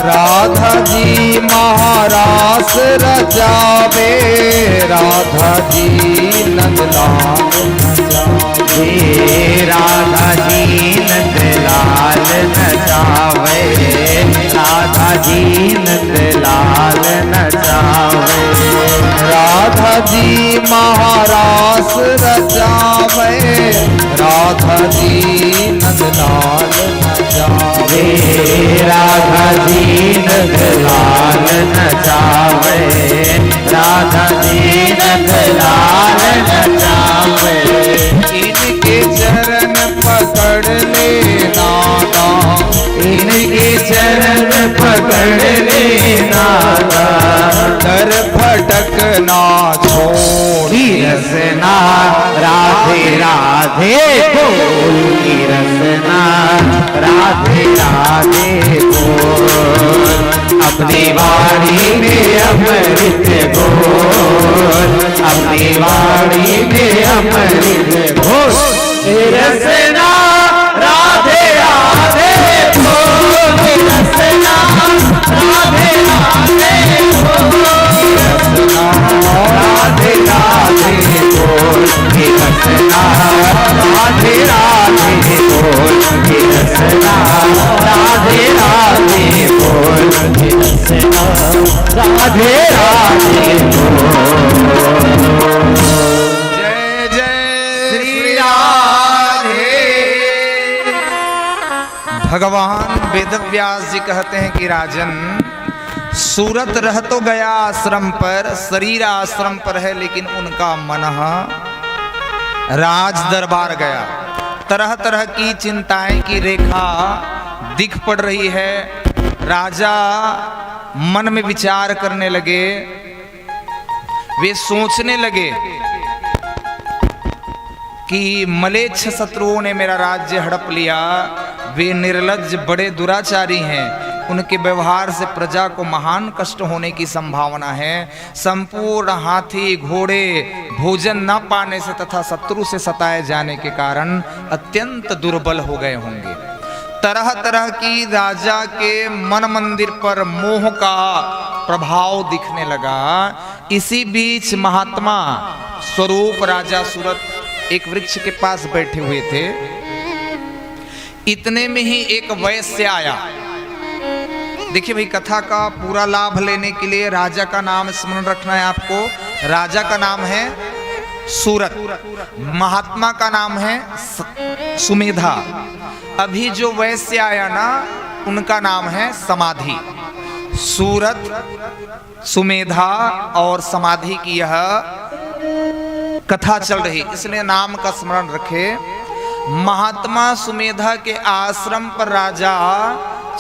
राधा जी महारास रचावे, राधा जी नंदलाल नचावे। हे राधा जी नंदलाल नचावे, राधा जी नंदलाल नचावे। राधा जी महारास रचावे, राधा जी नंदलाल नचावे। राधा जी नंदलाल नचावे, राधा जी नंदलाल नचावे। इनके चरण पकड़ ले नादा, इनके चरण पकड़ ले नादा। डर भटकना छोड़ की रसना, राधे राधे बोल की रसना, राधे राधे बोल। अपनी वाणी में अमृत घोल, अपनी वाणी में अमृत घोल। रसना राधे राधे बोल, रसना राधे राधे बोल, रसना राधे राधे बोल। राधे राधे बोल, राधे राधे बोल। जय जय श्री राधे। भगवान वेदव्यास जी कहते हैं कि राजन, सूरत रह तो गया आश्रम पर, शरीर आश्रम पर है, लेकिन उनका मन राज दरबार गया। तरह तरह की चिंताएं की रेखा दिख पड़ रही है। राजा मन में विचार करने लगे, वे सोचने लगे कि म्लेच्छ शत्रुओं ने मेरा राज्य हड़प लिया, वे निर्लज्ज बड़े दुराचारी हैं, उनके व्यवहार से प्रजा को महान कष्ट होने की संभावना है। संपूर्ण हाथी घोड़े भोजन न पाने से तथा शत्रु से सताए जाने के कारण अत्यंत दुर्बल हो गए होंगे। तरह तरह की राजा के मन मंदिर पर मोह का प्रभाव दिखने लगा। इसी बीच महात्मा स्वरूप राजा सूरत एक वृक्ष के पास बैठे हुए थे। इतने में ही एक वैश्य आया। देखिए भाई, कथा का पूरा लाभ लेने के लिए राजा का नाम स्मरण रखना है आपको। राजा का नाम है सूरत, महात्मा का नाम है स-, सुमेधा। अभी जो वैश्य आया ना, उनका नाम है समाधि। सूरत, सुमेधा और समाधि की यह कथा चल रही, इसलिए नाम का स्मरण रखें। महात्मा सुमेधा के आश्रम पर राजा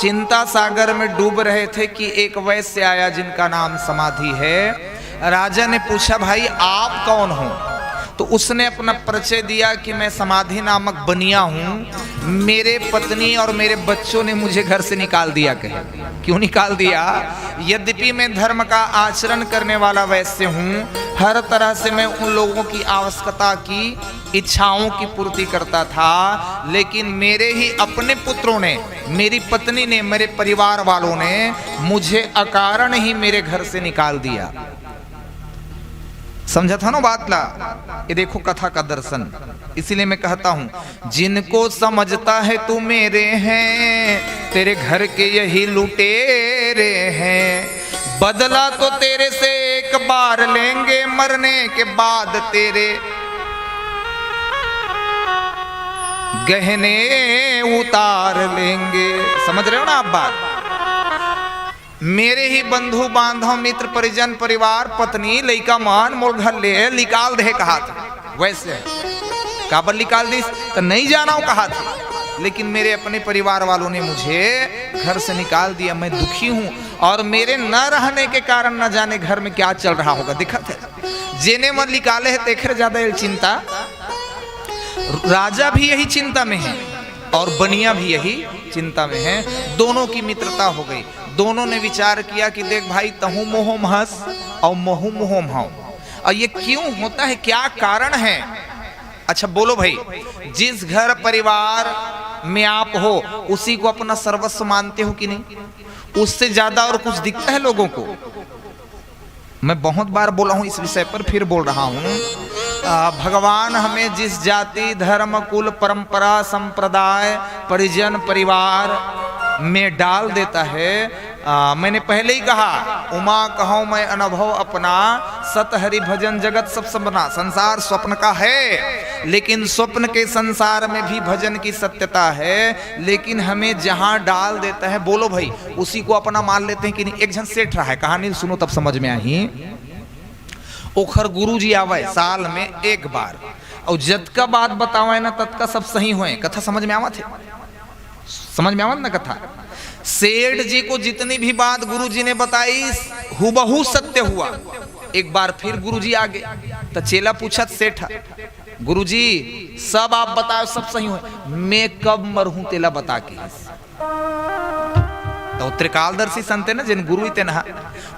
चिंता सागर में डूब रहे थे कि एक वैश्य आया जिनका नाम समाधि है। राजा ने पूछा, "भाई, आप कौन हो?" तो उसने अपना परिचय दिया कि मैं समाधि नामक बनिया हूँ, मेरे पत्नी और मेरे बच्चों ने मुझे घर से निकाल दिया। कहे, क्यों निकाल दिया? यद्यपि मैं धर्म का आचरण करने वाला वैश्य हूँ, हर तरह से मैं उन लोगों की आवश्यकता की, इच्छाओं की पूर्ति करता था, लेकिन मेरे ही अपने पुत्रों ने, मेरी पत्नी ने, मेरे परिवार वालों ने मुझे अकारण ही मेरे घर से निकाल दिया। समझा था ना बात ला? ये देखो कथा का दर्शन। इसीलिए मैं कहता हूँ, जिनको समझता है तू मेरे हैं, तेरे घर के यही लुटेरे हैं। बदला तो तेरे से एक बार लेंगे, मरने के बाद तेरे गहने उतार लेंगे। समझ रहे हो ना आप बात? मेरे ही बंधु बांधव, मित्र परिजन, परिवार, पत्नी, लइका मन मोर घर ले निकाल दे कहा था। वैसे काबर निकाल दिस? तो नहीं जाना हो कहा था, लेकिन मेरे अपने परिवार वालों ने मुझे घर से निकाल दिया। मैं दुखी हूँ और मेरे न रहने के कारण न जाने घर में क्या चल रहा होगा। दिखत है, जेने मन निकाले है तेखरे ज्यादा ये चिंता। राजा भी यही चिंता में है और बनिया भी यही चिंता में है। दोनों की मित्रता हो गई। दोनों ने विचार किया कि देख भाई, तहू मोह महस और महू मोह महू। और ये क्यों होता है, क्या कारण है? अच्छा बोलो भाई, जिस घर परिवार में आप हो, उसी को अपना सर्वस्व मानते हो कि नहीं? उससे ज्यादा और कुछ दिखता है लोगों को? मैं बहुत बार बोला हूँ इस विषय पर, फिर बोल रहा हूँ। आ, भगवान हमें जिस जाति, धर्म, कुल, परंपरा, संप्रदाय, परिजन, परिवार में डाल देता है, आ, मैंने पहले ही कहा, उमा कहो मैं अनुभव अपना, सत हरि भजन जगत सब सपना। संसार स्वप्न का है, लेकिन स्वप्न के संसार में भी भजन की सत्यता है। लेकिन हमें जहां डाल देता है, बोलो भाई, उसी को अपना मान लेते हैं कि नहीं? एक झन सेठ रहा है, कहानी सुनो तब समझ में आही। ओखर गुरुजी आवे साल में एक बार, और जतका बात बतावे ना, ततका सब सही होए। कथा समझ में आवत है? समझ में आवत ना कथा? सेठ जी को जितनी भी बात गुरुजी ने बताई, हुबहू सत्य हुआ। एक बार फिर गुरुजी आ गए, तो चेला पूछत सेठ, "गुरुजी, सब आप बताओ, सब सही होए, मैं कब मरहूं, तेला बता के।" तो त्रिकालदर्शी संत है ना, जिन गुरु ही तेना,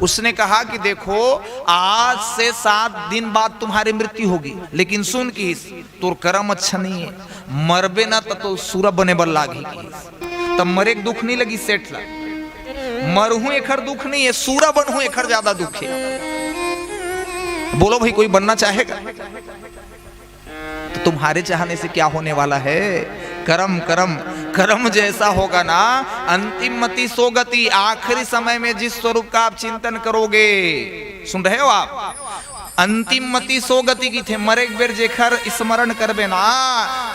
उसने कहा कि देखो, आज से सात दिन बाद तुम्हारी मृत्यु होगी, लेकिन सुन कि तोर करम अच्छा नहीं है, मरबे ना त तो सूरा बने बर लागही। तब मरे के दुख नहीं लगी सेठ ला, मरहूं एखर दुख नहीं है, सूरा बनहूं एखर ज्यादा दुख है। बोलो भाई, कोई बनना चाहेगा? तो तुम्हारे चाहने से क्या होने वाला है? करम करम कर्म जैसा होगा ना, अंतिम मति सो गति, आखिरी समय में जिस स्वरूप का आप चिंतन करोगे। सुन रहे हो आप? अंतिम मति सो गति कथे, मरे के बेर जेखर स्मरण करबे ना,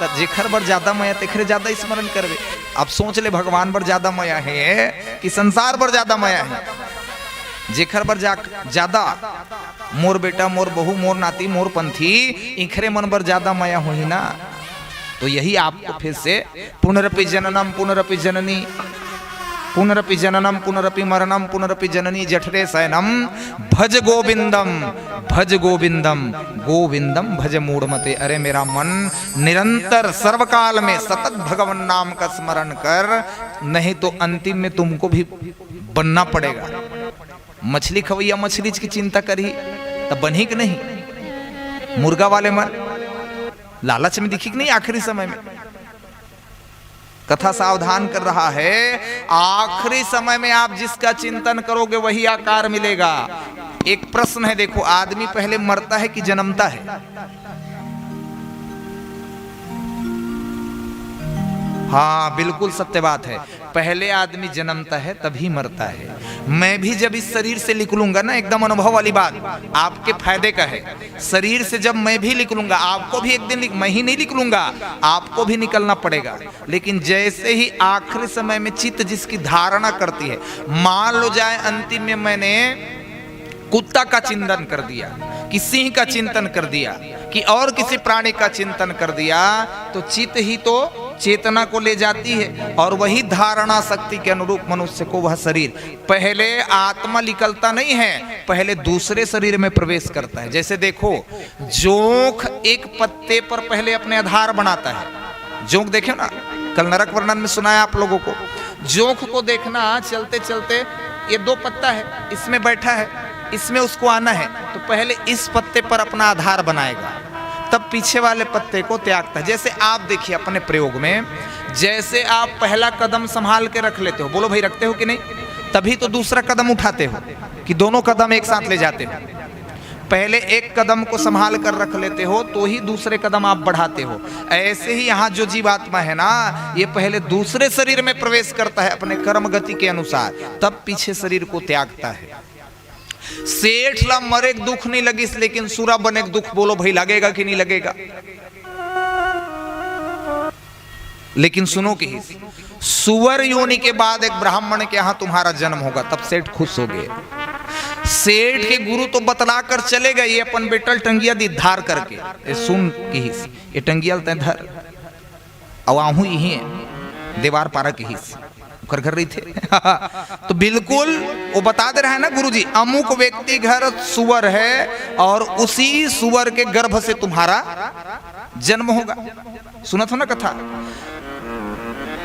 त जेखर बर ज्यादा मया, तेखरे ज्यादा स्मरण करबे। अब सोच ले, भगवान बर ज्यादा मया हे कि संसार बर ज्यादा मया हे? जेखर बर जा-, ज्यादा, मोर बेटा, मोर बहू, मोर नाती, मोर पंथी, इखरे मन बर ज्यादा मया होही ना। तो यही आपको फिर से पुनरपि जननम पुनरपि जननी, पुनरपि जननम पुनरपि मरणम पुनरपि जननी जठरे शयनम, भज गोविंदम, भज गोविंदम, गोविंदम भज मूढ़मते। अरे मेरा मन, निरंतर सर्वकाल में सतत भगवान नाम का स्मरण कर, नहीं तो अंतिम में तुमको भी बनना पड़ेगा। मछली खवैया मछली की चिंता करही, त बनही कि नहीं? मुर्गा वाले मन लालच में दिखही कि नहीं आखिरी समय में? कथा सावधान कर रहा है, आखिरी समय में आप जिसका चिंतन करोगे, वही आकार मिलेगा। एक प्रश्न है, देखो, आदमी पहले मरता है कि जन्मता है? हाँ, बिल्कुल सत्य बात है। पहले आदमी जन्मता है, तभी मरता है। मैं भी जब इस शरीर से निकलूंगा ना, एकदम अनुभव वाली बात, आपके फायदे का है। शरीर से जब मैं भी निकलूंगा, आपको भी एक दिन निक-, मैं ही नहीं निकलूंगा, आपको भी निकलना पड़ेगा। लेकिन जैसे ही आखिरी समय में चित्त जिसकी धारणा करती है, मान लो जाए अंतिम में मैंने कुत्ता का चिंतन कर दिया, कि सिंह का चिंतन कर दिया, कि और किसी प्राणी का चिंतन कर दिया, तो चित्त ही तो चेतना को ले जाती है और वही धारणा शक्ति के अनुरूप मनुष्य को वह शरीर, पहले आत्मा निकलता नहीं है, पहले दूसरे शरीर में प्रवेश करता है। जैसे देखो, जोंक एक पत्ते पर पहले अपने आधार बनाता है। जोंक देखे ना, कल नरक वर्णन में सुनाया आप लोगों को। जोंक को देखना, चलते चलते ये दो पत्ता है, इसमें बैठा है, इसमें उसको आना है, तो पहले इस पत्ते पर अपना आधार बनाएगा, तब पीछे वाले पत्ते को त्यागता है। जैसे आप देखिए अपने प्रयोग में, जैसे आप पहला कदम संभाल के रख लेते हो, बोलो भाई, रखते हो कि नहीं? तभी तो दूसरा कदम उठाते हो, कि दोनों कदम एक साथ ले जाते हो। पहले एक कदम को संभाल कर रख लेते हो, तो ही दूसरे कदम आप बढ़ाते हो। ऐसे ही यहाँ जो जीवात्मा है ना, ये पहले दूसरे शरीर में प्रवेश करता है अपने कर्म गति के अनुसार, तब पीछे शरीर को त्यागता है। सेठ ला मरे के दुख नहीं लगिस, लेकिन सुरा बने के दुख, बोलो भाई, लगेगा कि नहीं लगेगा? लेकिन सुनो किहिस, सुअर योनि के बाद एक ब्राह्मण के यहाँ तुम्हारा जन्म होगा। तब सेठ खुश हो गए। सेठ के गुरु तो बतला कर चले गए, ये अपन बेटा ल टंगिया दी धार करके, ये सुन किहिस, ये टंगिया ल तैं धर, अउ आहूँ इही देवार पारा किहिस, ओकर घर रहिथे। तो बिल्कुल वो बता दे रहा है ना गुरुजी, अमुक व्यक्ति घर सुअर है और उसी सुअर के गर्भ से तुम्हारा जन्म होगा। सुनत हो ना कथा?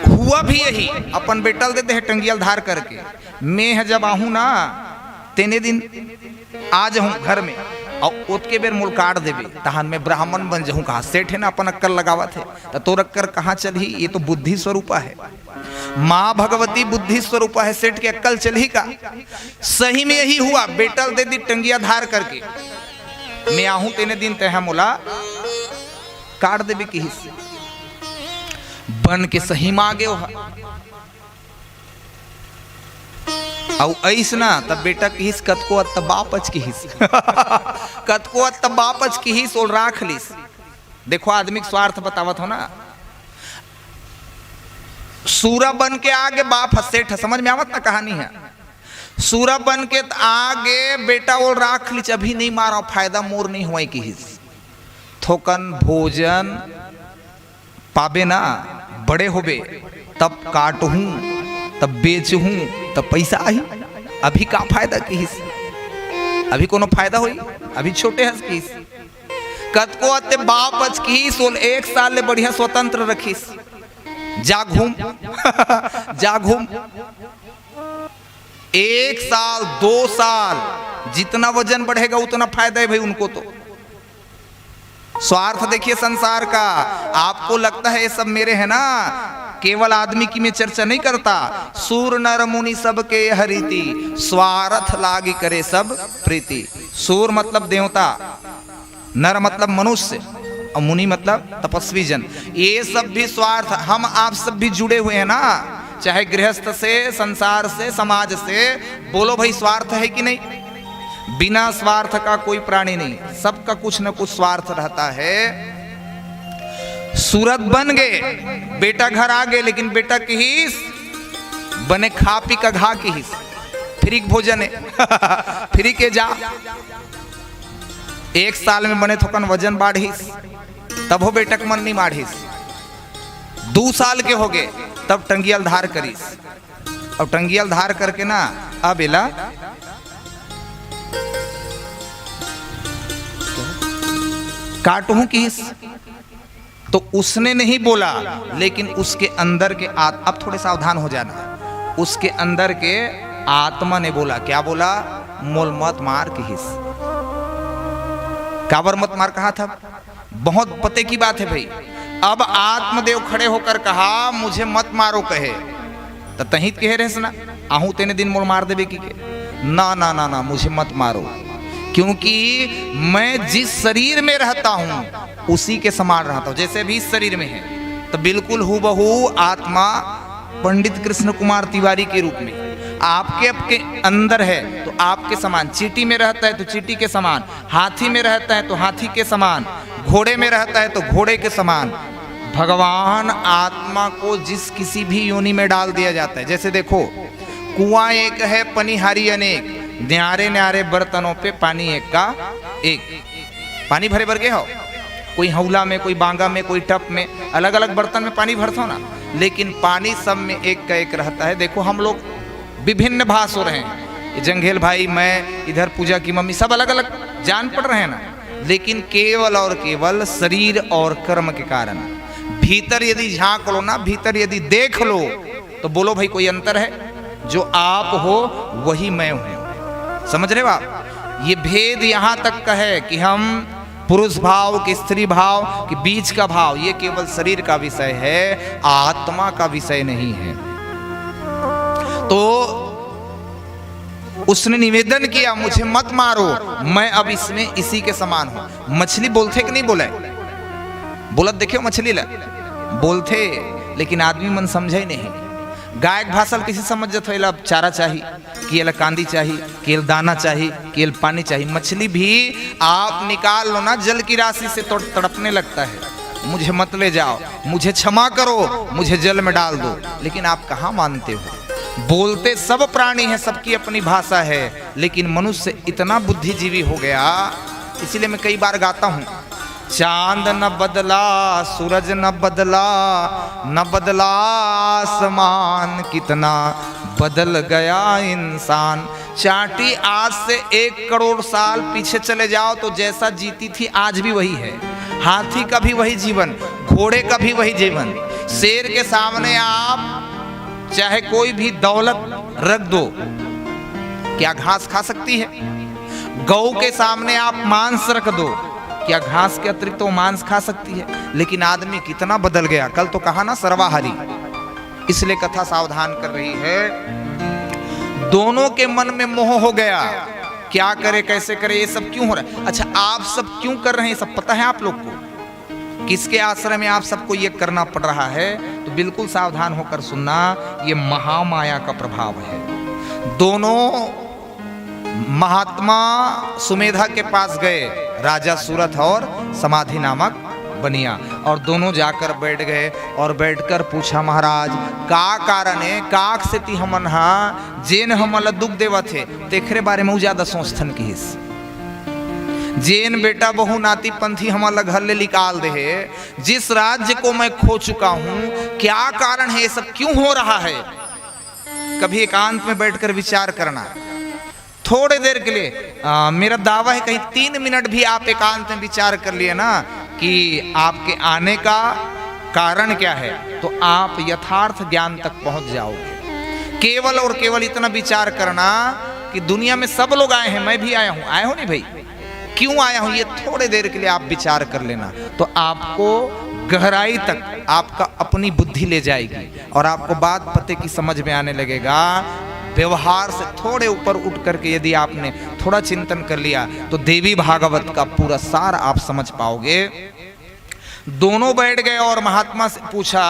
हुआ भी यही, अपन बेटा ल दे दे हे टंगिया ल धार करके, मैं ह जब आहूँ ना, तेने दिन आ जहूँ घर में, अउ ओतके बेर मोल काट देबे, तहन मैं ब्राह्मण बन जहूँ। कहा सेठ है ना, अपन अक्कल लगावत है, त तोर अक्कल कहाँ चलही? ये तो बुद्धि स्वरूपा है, माँ भगवती बुद्धि स्वरूपा है, सेठ के अक्कल चलही का? सही में यही हुआ, बेटा ल दे दी टंगिया धार करके, मैं आहूँ तेने दिन तैं ह मोला काट देबे किहिस। बन के सही म आ गे ओहा। अउ अइस ना, तब बेटा किहिस, "कतको अत बापच किहिस।" कतको अत बापच किहिस, ओल राख लिस। देखो, आदमी के स्वार्थ बतावत हो ना। सूरा बन के आगे बाप ह सेठ ह, समझ में आवत ना कहानी है। सूरा बन के त आगे बेटा ओल राख लिस, "अभी नहीं मारा, फायदा मोर नहीं होय," किहिस। थोकन भोजन पाबे ना, बड़े होबे, तब काटहूँ, तब बेचहूँ, तब पइसा आही। अभी का फायदा किहिस? अभी कोनो फायदा होई? अभी छोटे हस किहिस। कतको अते बाप अच किहिस, ओल एक साल ले बढ़िया स्वतंत्र रखिस। जा घूम, जा घूम। एक साल, दो साल, जितना वजन बढ़ेगा, उतना फायदा है भाई उनको तो। स्वार्थ देखिए संसार का। आपको लगता है ये सब मेरे है ना, केवल आदमी की मैं चर्चा नहीं करता। सूर नर मुनि सबके यह रीति, स्वार्थ लागी करे सब प्रीति। सूर मतलब देवता, नर मतलब मनुष्य, और मुनि मतलब तपस्वी जन। ये सब भी स्वार्थ, हम आप सब भी जुड़े हुए हैं ना, चाहे गृहस्थ से, संसार से, समाज से। बोलो भाई, स्वार्थ है कि नहीं? बिना स्वार्थ का कोई प्राणी नहीं, सबका कुछ न कुछ स्वार्थ रहता है। सूरत बन गए, बेटा घर आ गए, लेकिन बेटा किहिस बने खा पी का घा किहिस, फ्री के भोजन है। फ्री के जा। एक साल में बने थोकन वजन बाढ़िस, तभो बेटा के मन नहीं बाढ़िस। दू साल के हो गए, तब टंगियल धार करिस। और टंगियल धार करके ना, अब एला काटहूं किहिस। तो उसने नहीं बोला, लेकिन उसके अंदर के आत-, अब थोड़े सावधान हो जाना, उसके अंदर के आत्मा ने बोला। क्या बोला? मोल मत मार किहिस। काबर मत मार कहा था? बहुत पते की बात है भाई। अब आत्मदेव खड़े होकर कहा, "मुझे मत मारो," कहे, त तहीं त कहे रहेस ना, "आहू तेने दिन मोल मार देबे," कि के, "ना, ना, ना, ना, मुझे मत मारो, क्योंकि मैं जिस शरीर में रहता हूँ, उसी के समान रहता हूँ।" जैसे अभी इस शरीर में है, तो बिल्कुल हूबहू आत्मा पंडित कृष्ण कुमार तिवारी के रूप में आपके, आपके अंदर है, तो आपके समान। चींटी में रहता है, तो चींटी के समान। हाथी में रहता है, तो हाथी के समान। घोड़े में रहता है, तो घोड़े के समान। भगवान आत्मा को जिस किसी भी योनि में डाल दिया जाता है, जैसे देखो, कुआं एक है, पनिहारी अनेक, न्यारे न्यारे बर्तनों पे पानी एक का एक। पानी भरे बर गे हो, कोई हौला में, कोई बांगा में, कोई टप में, अलग-अलग बर्तन में पानी भरथो ना, लेकिन पानी सब में एक का एक रहता है। देखो, हम लोग विभिन्न भास हो रहे हैं, ये जंघेल भाई, मैं, इधर पूजा की मम्मी, सब अलग-अलग जान पड़ रहे हैं ना, लेकिन केवल और केवल शरीर और कर्म के कारण। भीतर यदि झांक लो ना, भीतर यदि देख लो, तो बोलो भाई, कोई अंतर है? जो आप हो, वही मैं हूं। समझ रहे हो आप? ये भेद यहां तक का है कि हम पुरुष भाव, कि स्त्री भाव, कि बीच का भाव, ये केवल शरीर का विषय है, आत्मा का विषय नहीं है। तो उसने निवेदन किया, "मुझे मत मारो, मैं अब इसमें इसी के समान हूं।" मछली बोलथे कि नहीं बोले? बोलत देखियो मछली ला, बोलथे, लेकिन आदमी मन समझे नहीं। गाय के भाषा ल किसे समझ जथे? एला चारा चाही, कि एला कांदी चाही, कि एला दाना चाही, कि एला पानी चाही। मछली भी आप निकाल लो ना जल की राशि से, तो तड़पने लगता है, "मुझे मत ले जाओ, मुझे क्षमा करो, मुझे जल में डाल दो।" लेकिन आप कहाँ मानते हो? बोलते सब प्राणी हैं, सबकी अपनी भाषा है, लेकिन मनुष्य इतना बुद्धिजीवी हो गया, इसीलिए मैं कई बार गाता हूँ, "चांद न बदला, सूरज न बदला, न बदला आसमान, कितना बदल गया इंसान।" चांटी आज से एक करोड़ साल पीछे चले जाओ तो जैसा जीती थी, आज भी वही है। हाथी का भी वही जीवन, घोड़े का भी वही जीवन। शेर के सामने आप चाहे कोई भी दौलत रख दो, क्या घास खा सकती है? गौ के सामने आप मांस रख दो, क्या घास के अतिरिक्त वो मांस खा सकती है? लेकिन आदमी कितना बदल गया। कल तो कहा ना, सर्वाहारी, इसलिए कथा सावधान कर रही है। दोनों के मन में मोह हो गया, क्या करे, कैसे करे, ये सब क्यों हो रहा है? अच्छा, आप सब क्यों कर रहे हैं, सब पता है आप लोग को? किसके आश्रय में आप सबको ये करना पड़ रहा है? तो बिल्कुल सावधान होकर सुनना, ये महामाया का प्रभाव है। दोनों महात्मा सुमेधा के पास गए, राजा सूरथ और समाधि नामक बनिया, और दोनों जाकर बैठ गए और बैठकर पूछा, "महाराज, का कारण है, का सेती हमन हा, जेन हमन ला दुख देवत हे, तेखरे बारे में उ ज्यादा सोचथन," किहिस। "जेन बेटा बहू नाती पंथी हमन ला घर ले निकाल दे हे, जिस राज्य को मैं खो चुका हूँ, क्या कारण है, ये सब क्यों हो रहा है?" कभी एकांत में बैठकर विचार करना, थोड़े देर के लिए। आ, मेरा दावा है, कहीं तीन मिनट भी आप एकांत में विचार कर लिए ना कि आपके आने का कारण क्या है, तो आप यथार्थ ज्ञान तक पहुंच जाओगे। केवल और केवल इतना विचार करना कि दुनिया में सब लोग आए हैं, मैं भी आया हूं, आया हूं नहीं भाई, क्यों आया हूं, ये थोड़े देर के लिए आप विचार कर लेना, तो आपको गहराई तक आपका अपनी बुद्धि ले जाएगी और आपको बात पते की समझ में आने लगेगा। व्यवहार से थोड़े ऊपर उठ करके यदि आपने थोड़ा चिंतन कर लिया, तो देवी भागवत का पूरा सार आप समझ पाओगे। दोनों बैठ गए और महात्मा से पूछा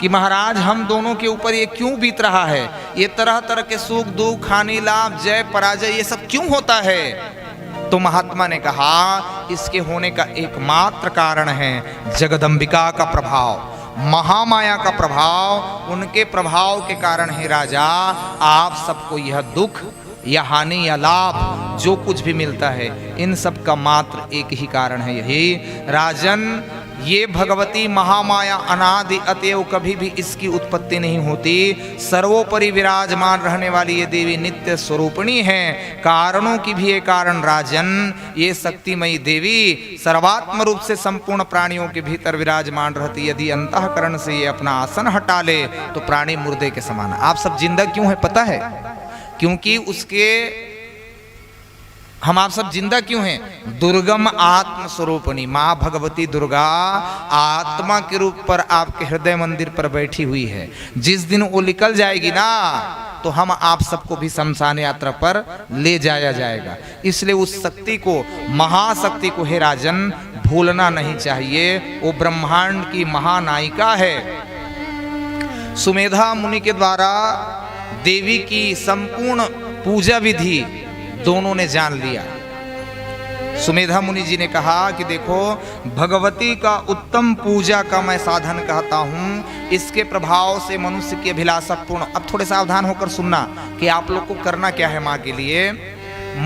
कि महाराज, हम दोनों के ऊपर ये क्यों बीत रहा है? ये तरह तरह के सुख दुख, हानि लाभ, जय पराजय, ये सब क्यों होता है? तो महात्मा ने कहा, इसके होने का एकमात्र कारण है जगदम्बिका का प्रभाव, महामाया का प्रभाव। उनके प्रभाव के कारण ही राजा, आप सबको यह दुख या हानि या लाभ जो कुछ भी मिलता है, इन सब का मात्र एक ही कारण है, यही राजन, ये भगवती महामाया अनादि, अतएव कभी भी इसकी उत्पत्ति नहीं होती। सर्वोपरि विराजमान रहने वाली ये देवी नित्य स्वरूपिणी है, कारणों की भी ये कारण राजन। ये शक्तिमयी देवी सर्वात्म रूप से संपूर्ण प्राणियों के भीतर विराजमान रहती। यदि अंतःकरण से ये अपना आसन हटा ले तो प्राणी मुर्दे के समान। आप सब जिंदा क्यों है पता है? क्योंकि उसके हम आप सब जिंदा क्यों हैं? दुर्गम आत्म स्वरूपिणी माँ भगवती दुर्गा आत्मा के रूप पर आपके हृदय मंदिर पर बैठी हुई है। जिस दिन वो निकल जाएगी ना, तो हम आप सबको भी शमशान यात्रा पर ले जाया जाएगा। इसलिए उस शक्ति को, महाशक्ति को, हे राजन, भूलना नहीं चाहिए। वो ब्रह्मांड की महानायिका है। सुमेधा मुनि के द्वारा देवी की संपूर्ण पूजा विधि दोनों ने जान लिया। सुमेधा मुनि जी ने कहा कि देखो, भगवती का उत्तम पूजा का मैं साधन कहता हूँ, इसके प्रभाव से मनुष्य की अभिलाषा पूर्ण। अब थोड़े सावधान होकर सुनना कि आप लोग को करना क्या है माँ के लिए।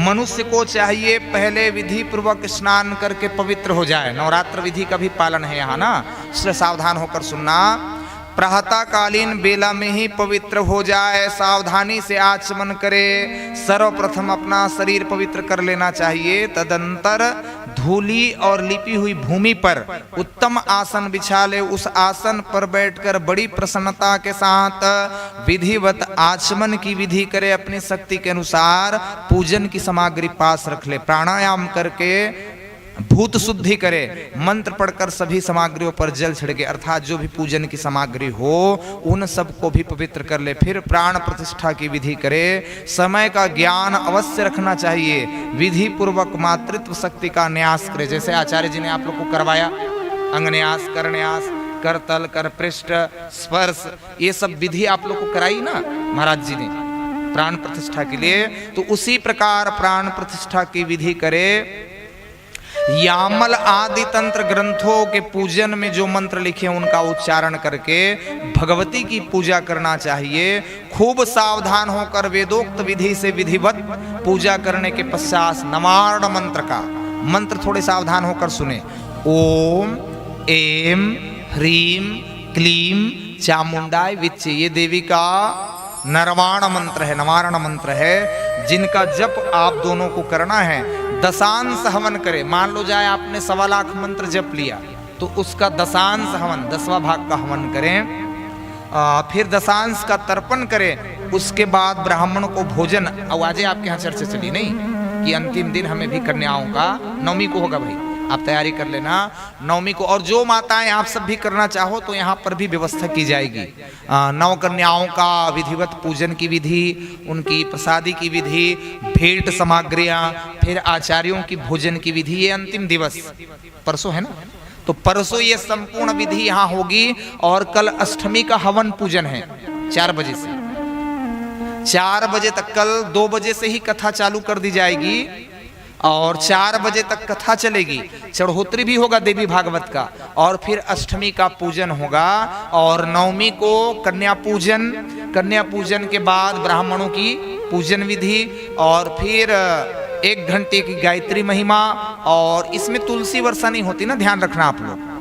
मनुष्य को चाहिए पहले विधि पूर्वक स्नान करके पवित्र हो जाए। नवरात्र विधि का भी पालन है यहाँ ना, इसलिए सावधान होकर सुनना। प्रातःकालीन बेला में ही पवित्र हो जाए, सावधानी से आचमन करे। सर्वप्रथम अपना शरीर पवित्र कर लेना चाहिए। तदंतर धूली और लिपी हुई भूमि पर उत्तम आसन बिछा ले। उस आसन पर बैठकर बड़ी प्रसन्नता के साथ विधिवत आचमन की विधि करे। अपनी शक्ति के अनुसार पूजन की सामग्री पास रख ले। प्राणायाम करके भूत शुद्धि करे, मंत्र पढ़कर सभी सामग्रियों पर जल छिड़के, अर्थात जो भी पूजन की सामग्री हो, उन सबको भी पवित्र कर ले। फिर प्राण प्रतिष्ठा की विधि करे। समय का ज्ञान अवश्य रखना चाहिए। विधि पूर्वक मातृत्व शक्ति का न्यास करे, जैसे आचार्य जी ने आप लोग को करवाया, अंगन्यास, करन्यास, करतल, करपृष्ठ, स्पर्श, ये सब विधि आप लोग को कराई ना महाराज जी ने प्राण प्रतिष्ठा के लिए। तो उसी प्रकार प्राण प्रतिष्ठा की विधि करे। यामल आदि तंत्र ग्रंथों के पूजन में जो मंत्र लिखे हैं, उनका उच्चारण करके भगवती की पूजा करना चाहिए। खूब सावधान होकर वेदोक्त विधि से विधिवत पूजा करने के पश्चात नवारण मंत्र का मंत्र, थोड़े सावधान होकर सुने। ओम एम ह्रीम क्लीम चामुंडाय विच्चे, ये देवी का नरवाण मंत्र है, नवारण मंत्र है, जिनका जप आप दोनों को करना है। दशांश हवन करें। मान लो जाए आपने सवा लाख मंत्र जप लिया, तो उसका दशांश हवन, दसवां भाग का हवन करें। आ, फिर दशांश का तर्पण करें। उसके बाद ब्राह्मण को भोजन। अब आजे आपके यहाँ चर्चा चली नहीं कि अंतिम दिन हमें भी कन्याओं का, नवमी को होगा भाई, आप तैयारी कर लेना नवमी को। और जो माताएं आप सब भी करना चाहो तो यहाँ पर भी व्यवस्था की जाएगी। आ, नव कन्याओं का विधिवत पूजन की विधि, उनकी प्रसादी की विधि, भेंट सामग्रियां, फिर आचार्यों की भोजन की विधि। ये अंतिम दिवस परसों है ना, तो परसों ये संपूर्ण विधि यहाँ होगी। और कल अष्टमी का हवन पूजन है चार बजे से। चार बजे तक, कल दो बजे से ही कथा चालू कर दी जाएगी और चार बजे तक कथा चलेगी। चढ़ोत्री भी होगा देवी भागवत का, और फिर अष्टमी का पूजन होगा, और नवमी को कन्या पूजन, कन्या पूजन के बाद ब्राह्मणों की पूजन विधि, और फिर एक घंटे की गायत्री महिमा। और इसमें तुलसी वर्षा नहीं होती ना, ध्यान रखना आप लोग।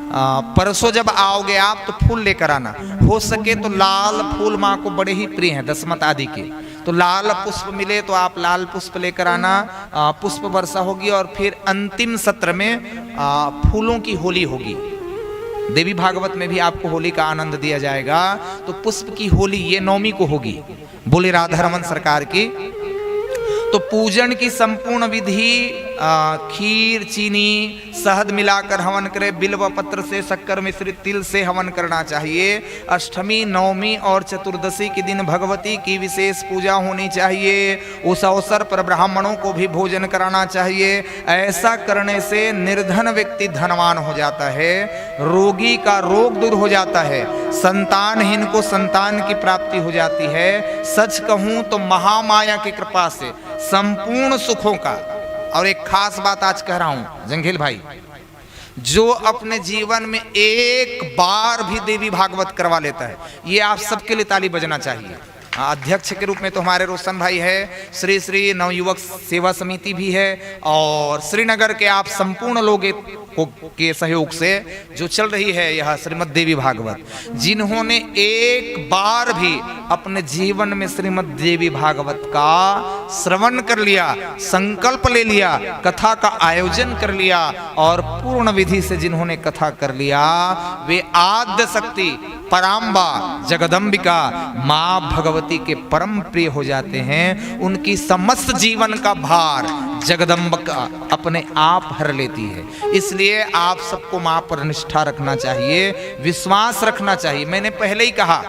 आ, परसों जब आओगे आप तो फूल लेकर आना, हो सके तो लाल फूल माँ को बड़े ही प्रिय हैं, दसमत आदि के। तो लाल पुष्प मिले तो आप लाल पुष्प लेकर आना। आ, पुष्प वर्षा होगी और फिर अंतिम सत्र में आ, फूलों की होली होगी। देवी भागवत में भी आपको होली का आनंद दिया जाएगा। तो पुष्प की होली ये नवमी को होगी। बोले राधा रमन सरकार की। तो पूजन की संपूर्ण विधि आ, खीर, चीनी, शहद मिलाकर हवन करें। बिल्व पत्र से, शक्कर मिश्रित तिल से हवन करना चाहिए। अष्टमी, नवमी और चतुर्दशी के दिन भगवती की विशेष पूजा होनी चाहिए। उस अवसर पर ब्राह्मणों को भी भोजन कराना चाहिए। ऐसा करने से निर्धन व्यक्ति धनवान हो जाता है, रोगी का रोग दूर हो जाता है, संतानहीन को संतान की प्राप्ति हो जाती है। सच कहूं तो महामाया की कृपा से संपूर्ण सुखों का, और एक खास बात आज कह रहा हूं जंघेल भाई, जो अपने जीवन में एक बार भी देवी भागवत करवा लेता है, ये आप सबके लिए ताली बजना चाहिए। अध्यक्ष के रूप में तो हमारे रोशन भाई है, श्री श्री नवयुवक सेवा समिति भी है, और श्रीनगर के आप संपूर्ण लोग को, के सहयोग से जो चल रही है यह श्रीमद् देवी भागवत, जिन्होंने एक बार भी अपने जीवन में श्रीमद् देवी भागवत का श्रवण कर लिया, संकल्प ले लिया, कथा का आयोजन कर लिया और पूर्ण विधि से जिन्होंने कथा कर लिया, वे आद्य शक्ति पराम्बा जगदम्बिका माँ भगवती के परम प्रिय हो जाते हैं। उनकी समस्त जीवन का भार जगदम्बिका अपने आप हर लेती है। इसलिए आप सबको माँ पर निष्ठा रखना चाहिए, विश्वास रखना चाहिए। मैंने पहले ही कहा,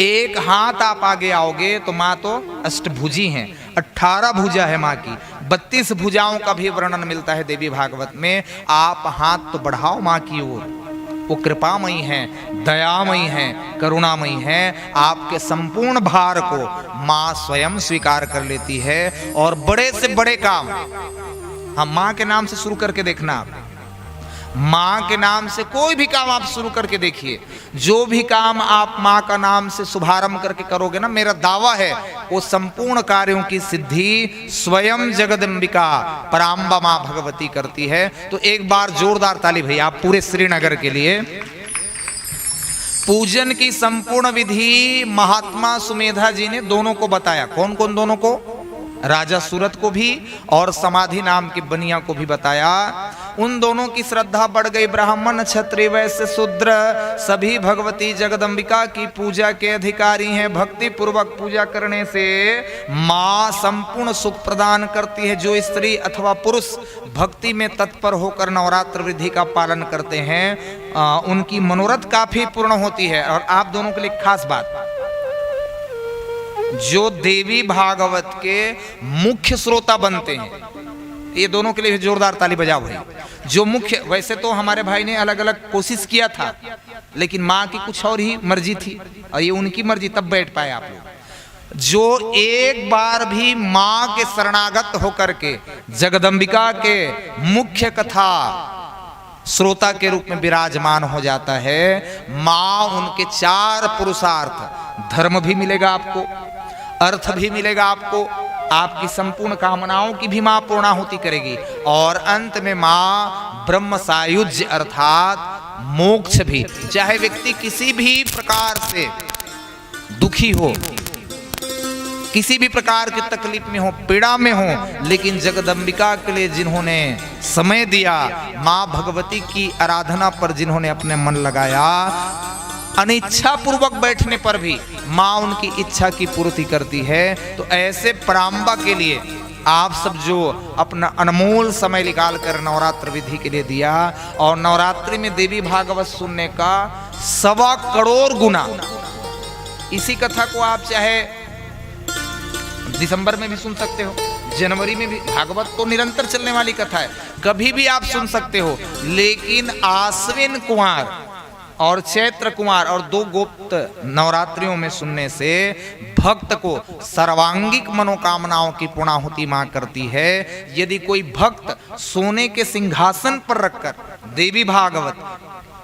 एक हाथ आप आगे आओगे तो माँ तो अष्टभुजी हैं, अठारह भुजा है माँ की, बत्तीस भुजाओं का भी वर्णन मिलता है देवी भागवत में। आप हाथ तो बढ़ाओ माँ की ओर, वो कृपामयी हैं, दयामयी हैं, करुणामयी हैं। आपके संपूर्ण भार को माँ स्वयं स्वीकार कर लेती है और बड़े से बड़े काम हम माँ के नाम से शुरू करके देखना आप। माँ के नाम से कोई भी काम आप शुरू करके देखिए, जो भी काम आप माँ का नाम से शुभारंभ करके करोगे ना, मेरा दावा है वो संपूर्ण कार्यों की सिद्धि स्वयं जगदम्बिका पराम्बा माँ भगवती करती है। तो एक बार जोरदार ताली भैया आप पूरे श्रीनगर के लिए। पूजन की संपूर्ण विधि महात्मा सुमेधा जी ने दोनों को बताया। कौन कौन दोनों को? राजा सूरत को भी और समाधि नाम के बनिया को भी बताया। उन दोनों की श्रद्धा बढ़ गई। ब्राह्मण, क्षत्रिय, वैश्य, शूद्र सभी भगवती जगदम्बिका की पूजा के अधिकारी हैं। भक्ति पूर्वक पूजा करने से माँ संपूर्ण सुख प्रदान करती है। जो स्त्री अथवा पुरुष भक्ति में तत्पर होकर नवरात्र विधि का पालन करते हैं, अ, उनकी मनोरथ काफी पूर्ण होती है। और आप दोनों के लिए खास बात, जो देवी भागवत के मुख्य श्रोता बनते हैं, ये दोनों के लिए भी जोरदार ताली बजाओ भाई। जो मुख्य, वैसे तो हमारे भाई ने अलग-अलग कोशिश किया था, लेकिन माँ की कुछ और ही मर्जी थी और ये उनकी मर्जी, तब बैठ पाए आप लोग। जो एक बार भी माँ के शरणागत होकर के जगदम्बिका के मुख्य कथा श्रोता के रूप में विराजमान हो जाता है, माँ उनके चार पुरुषार्थ, धर्म भी मिलेगा आपको, अर्थ भी मिलेगा आपको, आपकी संपूर्ण कामनाओं की भी माँ पूर्णाहुति करेगी और अंत में माँ ब्रह्म सायुज्य अर्थात मोक्ष भी। चाहे व्यक्ति किसी भी प्रकार से दुखी हो, किसी भी प्रकार की तकलीफ में हो, पीड़ा में हो, लेकिन जगदम्बिका के लिए जिन्होंने समय दिया, माँ भगवती की आराधना पर जिन्होंने अपने मन लगाया, अनिच्छा पूर्वक बैठने पर भी माँ उनकी इच्छा की पूर्ति करती है। तो ऐसे पराम्बा के लिए आप सब जो अपना अनमोल समय निकाल कर नवरात्र विधि के लिए दिया और नवरात्रि में देवी भागवत सुनने का सवा करोड़ गुना, इसी कथा को आप चाहे दिसंबर में भी सुन सकते हो, जनवरी में भी। भागवत तो निरंतर चलने वाली कथा है, कभी भी आप सुन सकते हो, लेकिन आश्विन कुमार और चैत्र कुमार और दो गुप्त नवरात्रियों में सुनने से भक्त को सर्वांगिक मनोकामनाओं की पूर्णाहुति मां करती है। यदि कोई भक्त सोने के सिंहासन पर रखकर देवी भागवत,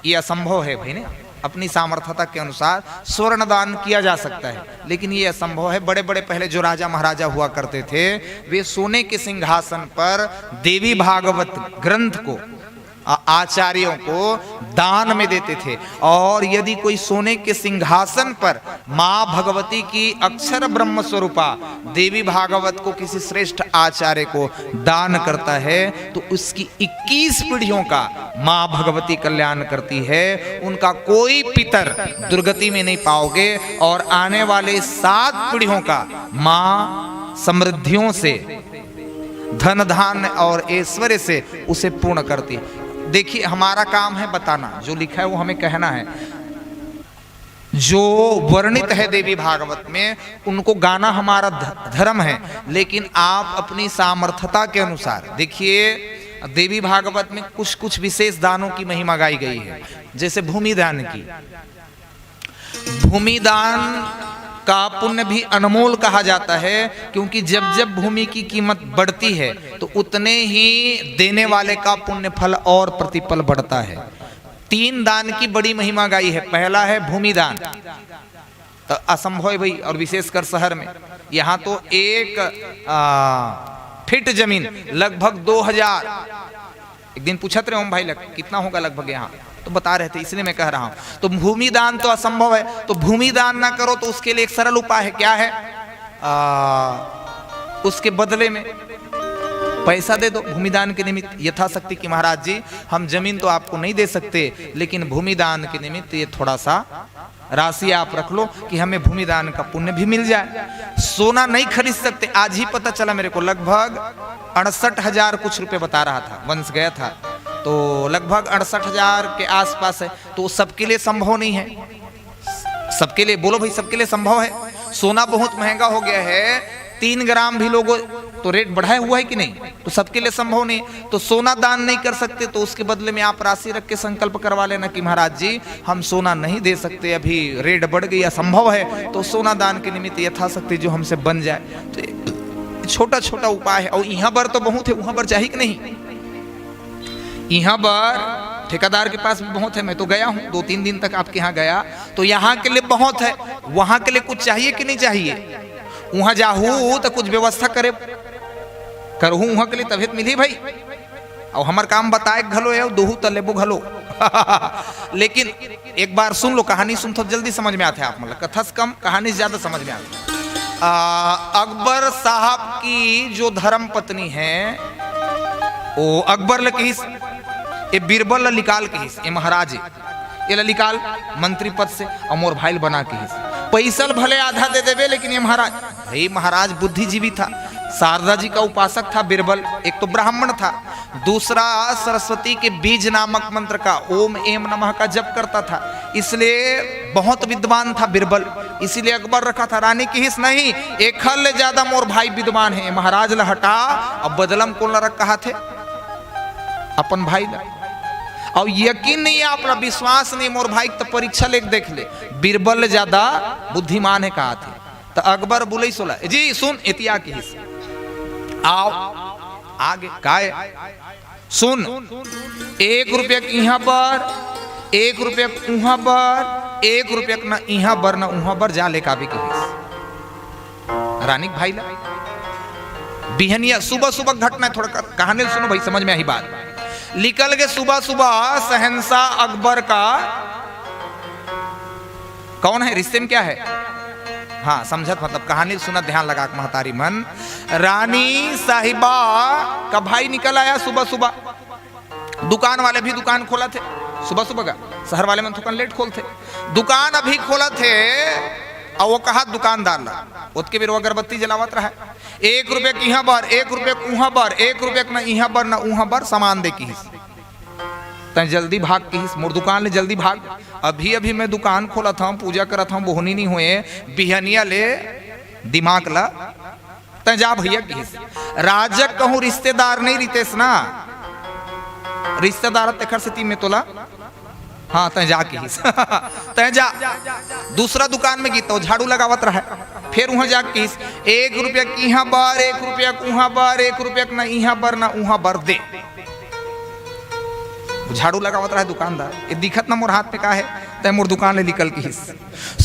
ये असंभव है भाई ने, अपनी सामर्थ्यता के अनुसार स्वर्ण दान किया जा सकता है, लेकिन ये असंभव है। बड़े बड़े पहले जो राजा महाराजा हुआ करते थे, वे सोने के सिंहासन पर देवी भागवत ग्रंथ को, आ-, आचार्यों को दान में देते थे। और यदि कोई सोने के सिंहासन पर माँ भगवती की अक्षर ब्रह्म स्वरूपा देवी भागवत को किसी श्रेष्ठ आचार्य को दान करता है, तो उसकी इक्कीस पीढ़ियों का माँ भगवती कल्याण करती है। उनका कोई पितर दुर्गति में नहीं पाओगे और आने वाले सात पीढ़ियों का माँ समृद्धियों से धन धान्य और ऐश्वर्य से उसे पूर्ण करती है। देखिए, हमारा काम है बताना, जो लिखा है वो हमें कहना है। जो वर्णित है देवी भागवत में, उनको गाना हमारा ध-, धर्म है, लेकिन आप अपनी सामर्थ्यता के अनुसार देखिए, देवी भागवत में कुछ कुछ विशेष दानों की महिमा गाई गई है, जैसे भूमि दान की। भूमि दान का पुण्य भी अनमोल कहा जाता है, क्योंकि जब जब भूमि की कीमत बढ़ती है, तो उतने ही देने वाले का पुण्य फल और प्रतिफल बढ़ता है। तीन दान की बड़ी महिमा गाई है। पहला है भूमि दान, तो असंभव है भाई, और विशेषकर शहर में। यहाँ तो एक आ, फीट जमीन लगभग दो हजार। एक दिन पूछत रहे हम भाई लग, कितना होगा लगभग यहाँ, तो बता रहे थे, इसलिए मैं कह रहा हूँ। तो भूमि दान तो असंभव है, तो भूमि दान ना करो, तो उसके लिए एक सरल उपाय है। क्या है? आ, उसके बदले में पैसा दे दो भूमि दान के निमित्त यथाशक्ति, कि महाराज जी, हम जमीन तो आपको नहीं दे सकते, लेकिन भूमि दान के निमित्त ये थोड़ा सा राशि आप रख लो कि हमें भूमि दान का पुण्य भी मिल जाए। सोना नहीं खरीद सकते, आज ही पता चला मेरे को, लगभग अड़सठ हजार कुछ रुपए बता रहा था, वंश गया था, तो लगभग अड़सठ हजार के आसपास है। तो सबके लिए संभव नहीं है, सबके लिए, बोलो भाई, सबके लिए संभव है? सोना बहुत महंगा हो गया है, तीन ग्राम भी लोगों तो रेट बढ़ाया हुआ है कि नहीं? तो सबके लिए संभव नहीं। तो सोना दान नहीं कर सकते, तो उसके बदले में आप राशि रख के संकल्प करवा लेना कि महाराज जी, हम सोना नहीं दे सकते, अभी रेट बढ़ गई, असंभव है, तो सोना दान के निमित्त यथाशक्ति जो हमसे बन जाए। तो ये छोटा छोटा उपाय है। और यहाँ पर तो बहुत है, वहां पर चाहिए कि नहीं? यहाँ पर ठेकेदार के पास भी बहुत है, मैं तो गया हूँ, दो तीन दिन तक आपके यहाँ गया, तो यहाँ के लिए बहुत है, वहां के लिए कुछ चाहिए कि नहीं चाहिए? वहां जाहू तो कुछ व्यवस्था करे, करहू वहां के लिए, तभी तो मिली भाई। और हमर काम बताए घलो है, दोहू त लेबो घलो। लेकिन एक बार सुन लो, कहानी सुन तो जल्दी समझ में आते हैं आप, मतलब कथा से कम, कहानी से ज्यादा समझ में आते हैं। आ, अकबर साहब की जो धर्म पत्नी है, वो अकबर ल कहिस, ये बीरबल ल निकाल कहिस, ये महाराज है, ये ल निकाल मंत्री पद से, और मोर भाई ल बना कहिस। पैसा ल भले आधा दे देबे, लेकिन ये महाराज, भाई महाराज बुद्धिजीवी था, शारदा जी का उपासक था बीरबल। एक तो ब्राह्मण था, दूसरा सरस्वती के बीज नामक मंत्र का, ओम एम नमः का जप करता था, इसलिए बहुत विद्वान था बीरबल। इसीलिए अकबर रखा था। रानी कहिस नहीं, एखर ले ज्यादा मोर भाई विद्वान है, महाराज ला हटा। अब बदला म कोन ला रख कहाथे? अपन भाई ला। और यकीन नहीं, आप ला विश्वास नहीं, मोर भाई के तो परीक्षा लेके देख ले, बीरबल ले ज्यादा बुद्धिमान है कहाथे। तो अकबर बोले, सोला जी सुन, एती आ कहिस, आओ आगे काय सुन, एक रुपया के इहाँ बर, एक रुपया के उहाँ बर, एक रुपया के न इहाँ बर न उहाँ बर, जा लेके आबे कहिस। रानी के भाई ला बिहनिया सुबह सुबह घटना है, थोड़ा क-, कहानी ल सुनो भाई, समझ में आही बात। निकल के सुबह सुबह शहंशाह अकबर का, कौन है, रिश्ते में क्या है? हाँ, समझत, मतलब कहानी ल सुनत, ध्यान लगा के महतारी मन। रानी साहिबा का भाई निकल आया सुबह सुबह। दुकान वाले भी दुकान खोलथे सुबह सुबह का, शहर वाले मन थोकन लेट खोलथे। दुकान अभी खोलथे, अउ वो कहा दुकानदार ला, ओतके बेर वो अगरबत्ती जलावत रहा, एक रुपया के इहाँ बर, एक रुपया के उहाँ बर, एक रुपया के न इहाँ बर न उहाँ बर, सामान दे किहिस। तैं जल्दी भाग किहिस, मोर दुकान ले जल्दी भाग। अभी अभी मैं दुकान खोलत हंव, पूजा करत हंव, बोहनी नहीं होए, बिहनिया ले दिमाग ला तैं जा भैया किहिस। राजक कहूँ रिश्तेदार नहीं रितेस ना, रिश्तेदार तेखर सेती में तोला, हाँ, तैं जा किहिस। तैं जा, दूसरा दुकान में गिस त वो झाड़ू लगावत रहा, फेर उहाँ जा किहिस, एक रुपया के इहाँ बर, एक रुपया के उहाँ बर, एक रुपया के न इहाँ बर न उहाँ बर दे। वो झाड़ू लगावत रहा दुकानदार, ये दिखत ना मोर हाथ में का है, तैं मोर दुकान ले निकल किहिस।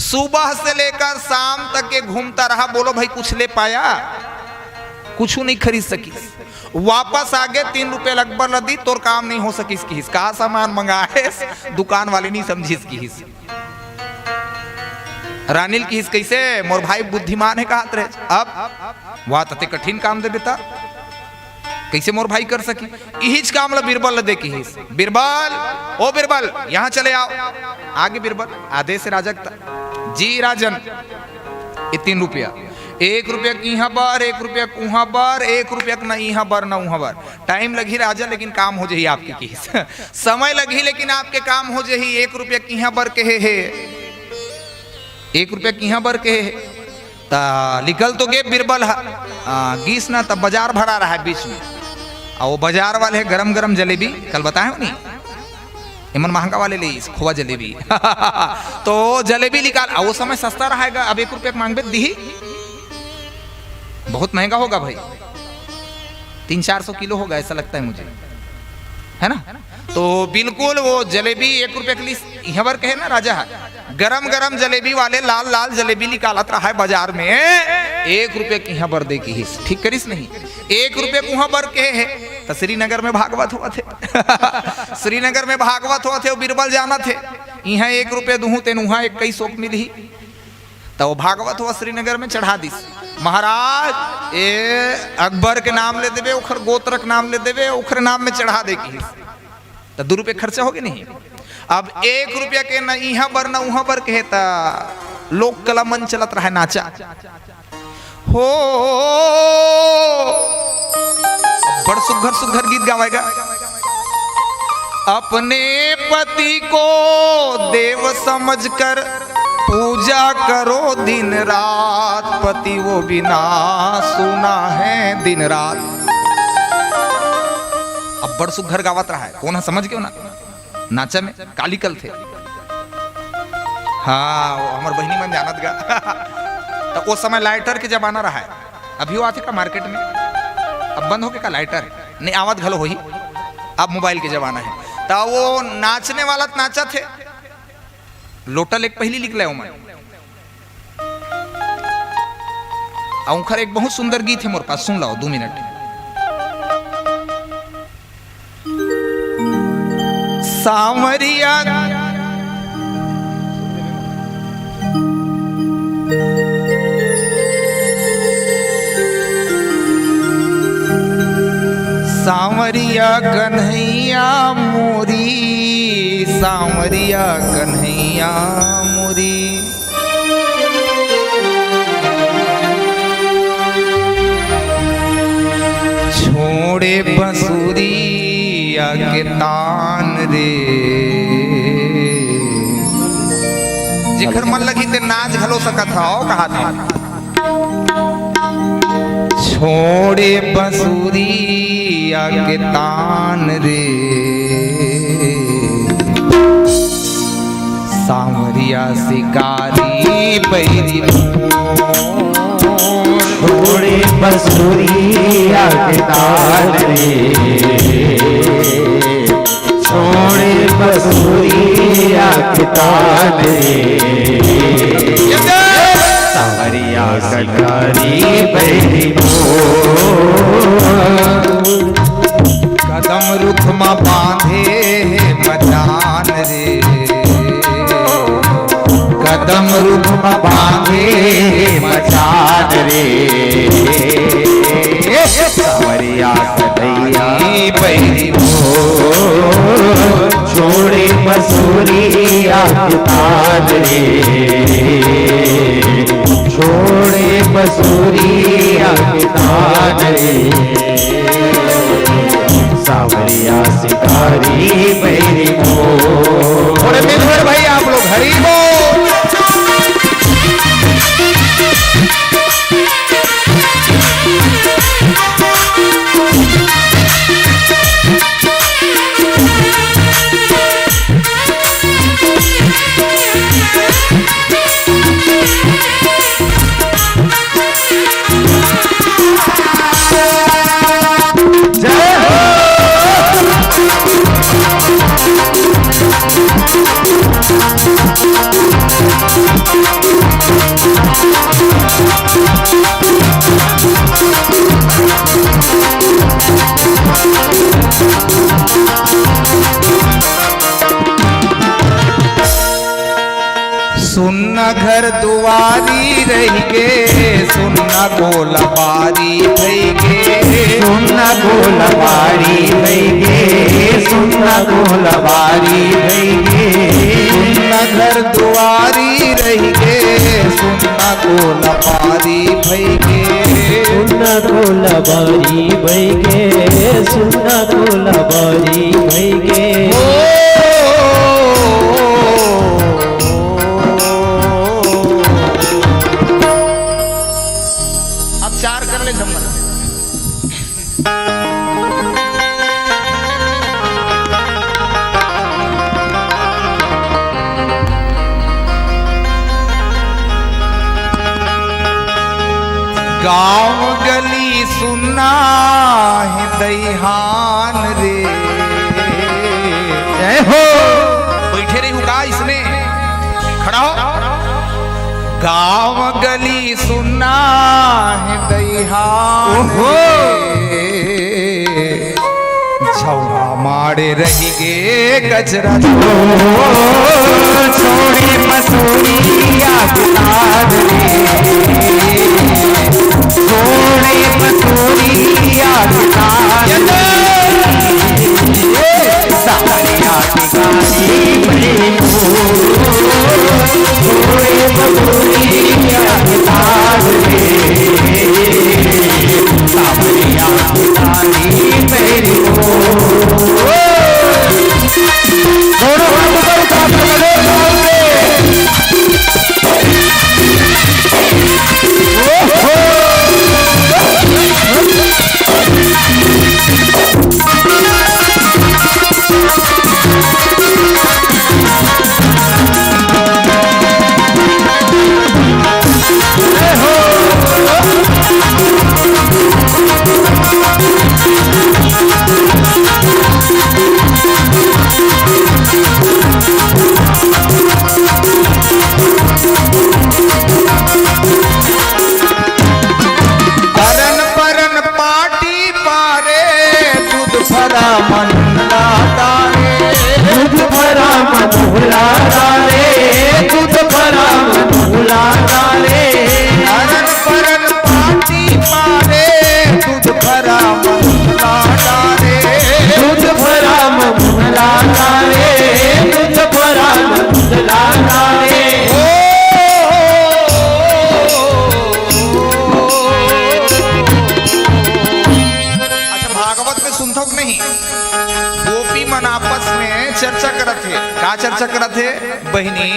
सुबह से लेकर शाम तक ये घूमता रहा, बोलो भाई कुछ ले पाया? कुछ नहीं खरीद सकिस। वापस आगे तीन रुपया अकबर ला दिस, तोर काम नहीं हो सकिस किहिस। का सामान मंगाएस, दुकान वाले नहीं समझिस किहिस। रानी ल किहिस कइसे, मोर भाई बुद्धिमान है कहत रहे। अब वाह, तते कठिन काम देबे त कइसे मोर भाई कर सकी? इहिच काम ला बीरबल ला दे किहिस। बीरबल, ओ बीरबल, यहाँ चले आओ। आगे बीरबल, आदेश है राजक त, जी राजन, ये तीन रुपया। एक रुपया के इहाँ बर, एक रुपया के उहाँ बर, एक रुपया के न इहाँ बर, न उहाँ बर। टाइम लगही राजा, लेकिन काम हो जाही आपके, किहिस। समय लगही, लेकिन आपके काम हो जाही। एक रुपया के इहाँ बर कहे हे, एक रुपया के इहाँ बर कहे हे। त निकल तो गे बीरबल ह, आ, गिस न, त बजार भरा रहय बीच में। अउ वो बजार वाले हे गरम गरम जलेबी, कल बताए हो नी, एमन महंगा वाले लेइस, खोवा जलेबी। तो जलेबी निकाल, अउ वो समय सस्ता रहय गा, अब एक रुपया के मांगबे त दिही, बहुत महंगा होगा भाई, तीन चार सौ किलो होगा, ऐसा लगता है मुझे, है ना? तो बिल्कुल वो जलेबी एक रुपया के लिस, इहाँ बर कहे ना राजा ह, गरम गरम जलेबी वाले लाल लाल जलेबी निकालत रहय बजार में, एक रुपया के इहाँ बर दे किहिस, ठीक करिस नहीं? एक रुपया के उहाँ बर कहे हे, त श्रीनगर में भागवत होवत हे। श्रीनगर में भागवत होवत हे, वो बीरबल जानत हे, इहाँ एक रुपया दुहूँ तेन उहाँ इक्कीस सौ के मिलही। त वो भागवत होवत श्रीनगर में चढ़ा दिस, महाराज, ए अकबर के नाम ले देबे, ओखर गोत्र के नाम ले देबे, ओखरे नाम में चढ़ा दे किहिस। त दू रुपया खर्चा होगे नहीं? अब एक रुपया के न इहाँ बर न उहाँ बर कहे, त लोक कला मंच चलत रहय, नाचा। हो, बड़ सुघर सुघर गीत गावय गा। अपने पति को देव समझकर पूजा करो दिन रात, पति वो बिना सुना है दिन रात। अब बड़ सुघर गावत रहय, कोन ह समझ गेव ना? नाचा में काली कल थे। हाँ, वो हमर बहिनी मन जानत गा। त ओ समय लाइटर के जमाना रहय, अभी वो आथे का मार्केट में? अब बंद होगे का लाइटर? नहीं, आवत घलो होही, अब मोबाइल के जमाना हे। त वो नाचने वाला त नाचत हे, लोटा लेके पहिली निकले ओमन। अउ उंखर एक बहुत सुंदर गीत हे मोर पास, सुन लव दू मिनट। सांवरिया, सांवरिया कन्हैया मोरी, सांवरिया कन्हैया मोरी। छोड़े बंसुरिया के तान रे। जेखर मन लगही ते नाच घलो सकत हव, कहा था। छोड़े बंसुरिया के तान रे, सांवरिया शिकारी बैरी मोर। छोड़े बंसुरिया के तान रे, छोड़े बंसुरिया के तान रे, सांवरिया शिकारी बैरी मोर। कदम रुख म बांधे हे मचान रे, कदम रुख म बांधे हे मचान रे, सांवरिया कन्हैया बैरी मोर। छोड़े बंसुरिया के तान रे, छोड़े बंसुरिया के तान रे, सांवरिया शिकारी बैरी मोर। थोड़े मिल रहे भाई आप लोग, हरी बोल। सुन्ना घर दुआरी रहिगे, सुन्ना गोला बारी भइगे। सुन्ना गोला बारी भइगे, सुन्ना गोला बारी भइगे। सुन्ना घर दुआरी रहिगे, सुन्ना कोला बारी भई गे। सुन्ना कोला बारी भई गे, सुन्ना कोला बारी भई गे। अब चार कर ले झम्मर। गांव गली सुन्ना हे दईहान रे। जय हो। बइठे रहिहू का इसने? खड़ा हो। गांव गली सुन्ना हे दईहान ओहो। रे। झउहा माड़े रहि गे कचरा। छोड़े मसूरी आग तार रे। छोड़े मसूरी आग तार रे। सावरिया की गाड़ी बड़ी मोर। छोड़े मसूरी आग तार रे। सावरिया की गाड़ी बड़ी मोर। दोनों हाथ ऊपर उठा के बड़े जोर से। परन परन पाटी पारे, दूध भरा मन लाता रे। दूध भरा मन लाता रे, दूध भरा मन लाता रे। परन परन पाटी पारे, दूध भरा मन लाता रे। दूध भरा मन लाता रे, दूध भरा मन लाता रे। ओ, अच्छा, भागवत में सुनथव कि नहीं? गोपी मन आपस में चर्चा करत हे। का चर्चा करत हे? बहिनी,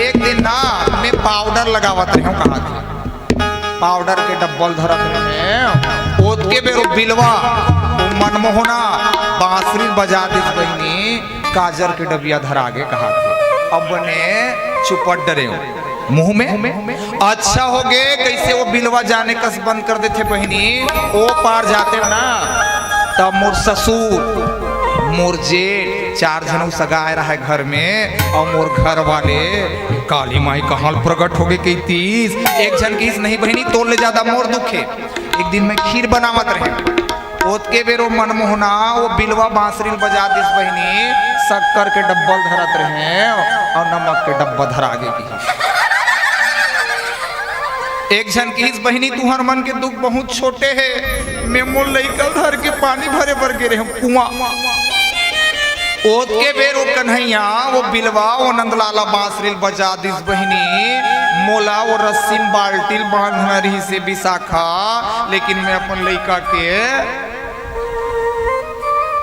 एक दिन ना मैं पाउडर लगावत रहेंव, कहा थे। पाउडर के डब्बल धरत रहेंव। ओतके बेर ओ बिलवा, ओ मनमोहना बांसुरी बजा दिस बहिनी। काजर के डबिया धरा गे कहा थे। अब बने चुपट डरेंव। मुंह में, अच्छा होगे, कइसे ओ बिलवा जाने कस बंद कर देथे बहिनी। ओ पार जातेंव ना, तब मोर ससुर, मोर जेठ, चार झन अउ सगा आय रहय घर में, अउ मोर घर वाले, काली माई कहाँ ले प्रगट होगे कहितिस। एक झन कहिस, नहीं बहिनी, तोर ले जादा मोर दुख हे। एक दिन मैं खीर बनावत रहेंव, ओतके बेर ओ मनमोहना ओ बिलवा बांसुरी ल बजा दिस बहिनी, शक्कर के डब्बल धरत रहेंव अउ नमक के डब्बा धरा गे कहिस। एक झन कहिस, बहिनी, तुंहर मन के दुख बहुत छोटे हे, मैं मोर लइका ल धर के पानी भरे बर गे रहेंव कुआं। ओतके बेर ओ कन्हैया, ओ बिलवा, ओ नंदलाला बांसुरी ल बजा दिस बहिनी, मोला ओ रस्सी म बाल्टी ल बांधना रहिस हे बिसाखा, लेकिन मैं अपन लइका के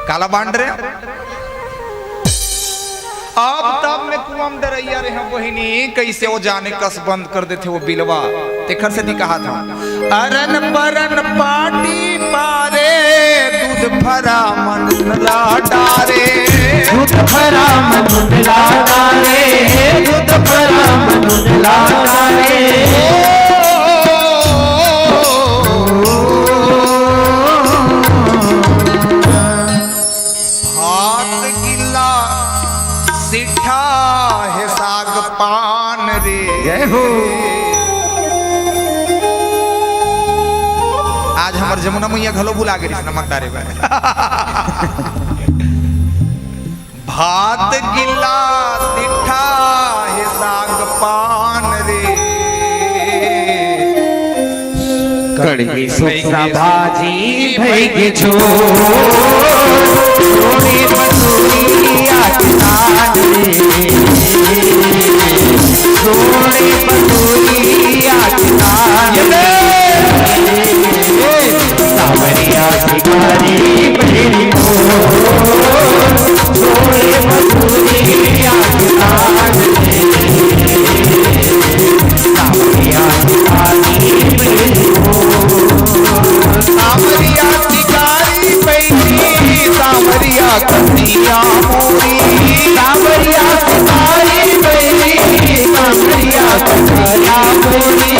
काला बांध रहेंव। अब तब मैं कुआं म डरइया रहेंव बहिनी, कइसे ओ जाने कस बंद कर देथे ओ बिलवा। तेखर सेती कहा था, अरन परन पाटी पारे, दूध भरा मन ला डारे। दूध भरा मन ला डारे, दूध भरा मन ला डारे। भात गिला सिट्ठा हे साग पान रे। जय हो। आज हमर जमुना मैया घलो भुला गे रिहिस नमक डारे बर। भात गिला सिट्ठा हे साग पान रे। कढ़ी सुक्खा भाजी भई गे झोर, छोड़े मसूरी आग तान रे। छोड़े मसूरी सांवरिया शिकारी बहिनी, सांवरिया कन्हैया मोरी। सांवरिया शिकारी बहिनी, सांवरिया कन्हैया मोरी।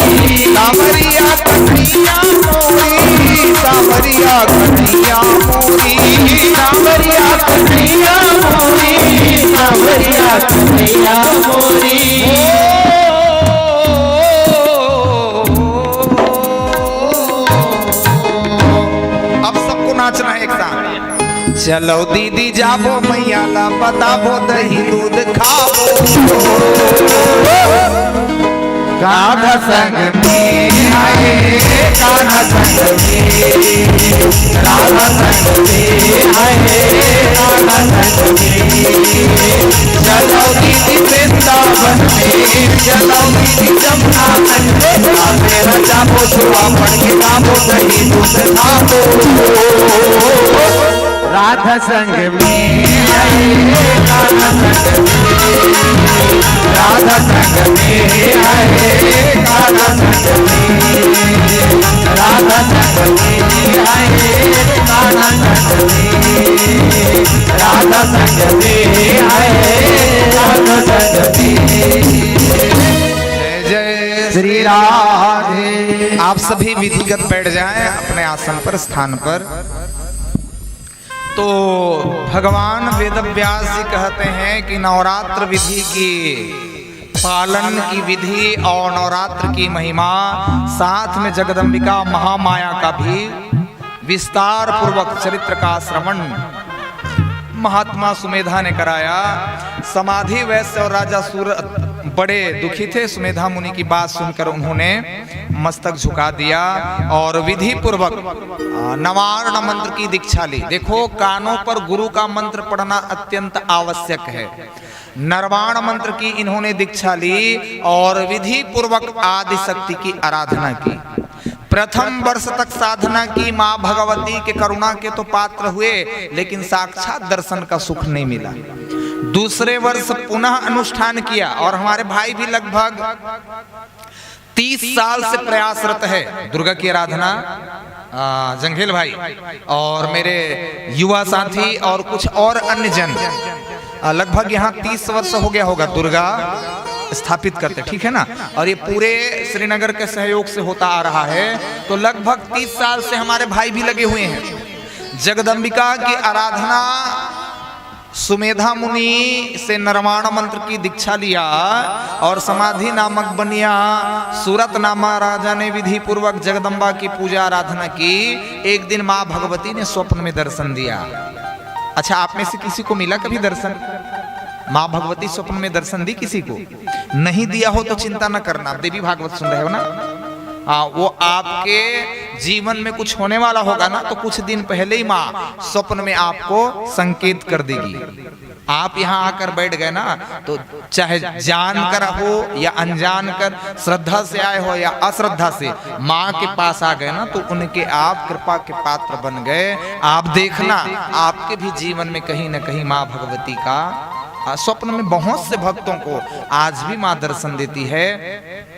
सांवरिया कन्हैया मोरी, सांवरिया कन्हैया मोरी। सांवरिया कन्हैया मोरी, सांवरिया कन्हैया मोरी। अब सबको नाचना है एक साथ। चलो दीदी जाबो मैया ला बताबो, दही दूध खाबो। राधा संग में आए, राधा संग में, राधा संग में आए, राधा संग में। चलो दीदी वृंदावन में, चलो दीदी जमुना घाट में, राधे राजा बोसुआ पढ़ के गाबो, दही दूध खाबो। राधा संग में आए, राधा संग में, राधा संग में आए, राधा संग में, राधा संग में आए, राधा संग में, राधा संग में आए, राधा संग में। जय जय श्री राधे। आप सभी विधिगत बैठ जाएं अपने आसन पर, स्थान पर। तो भगवान वेदव्यास जी कहते हैं कि नवरात्र विधि की पालन की विधि और नवरात्र की महिमा, साथ में जगदम्बिका महामाया का भी विस्तार पूर्वक चरित्र का श्रवण महात्मा सुमेधा ने कराया। समाधि वैश्य और राजा सूरत बड़े दुखी थे। सुमेधा मुनि की बात सुनकर उन्होंने मस्तक झुका दिया और विधि पूर्वक, आ, नवारण मंत्र की दीक्षा ली। देखो, कानों पर गुरु का मंत्र पढ़ना अत्यंत आवश्यक है। नवारण मंत्र की इन्होंने दीक्षा ली और विधि पूर्वक आदि शक्ति की आराधना की। प्रथम वर्ष तक साधना की, माँ भगवती के करुणा के तो पात्र हुए, लेकिन साक्षात दर्शन का सुख नहीं मिला। दूसरे वर्ष पुनः अनुष्ठान किया और हमारे भाई भी लगभग तीस साल से प्रयासरत है दुर्गा की आराधना। आ, जंघेल भाई और मेरे युवा साथी और कुछ और अन्य जन, आ, लगभग यहाँ तीस वर्ष हो गया होगा दुर्गा स्थापित करते, ठीक है ना? और ये पूरे श्रीनगर के सहयोग से होता आ रहा है। तो लगभग तीस साल से हमारे भाई भी लगे हुए हैं। जगदम्बिका की आराधना, सुमेधा मुनि से नरवाण मंत्र की दीक्षा लिया और समाधि नामक बनिया सूरत नामा राजा ने विधि पूर्वक जगदम्बा की पूजा आराधना की। एक दिन माँ भगवती ने स्वप्न में दर्शन दिया। अच्छा, आप में से किसी को मिला कभी दर्शन? माँ भगवती स्वप्न में दर्शन दी किसी को? नहीं दिया हो तो चिंता न करना, आप देवी भागवत सुन रहे हो ना। हाँ, वो आपके जीवन में कुछ होने वाला होगा ना, तो कुछ दिन पहले ही माँ स्वप्न में आपको संकेत कर देगी। आप यहाँ आकर बैठ गए ना, तो चाहे जान कर हो या अनजान कर, श्रद्धा से आए हो या अश्रद्धा से, माँ के पास आ गए ना, तो उनके आप कृपा के पात्र बन गए। आप देखना, आपके भी जीवन में कहीं ना कहीं माँ भगवती का, आ, स्वप्न में बहुत से भक्तों को आज भी माँ दर्शन देती है।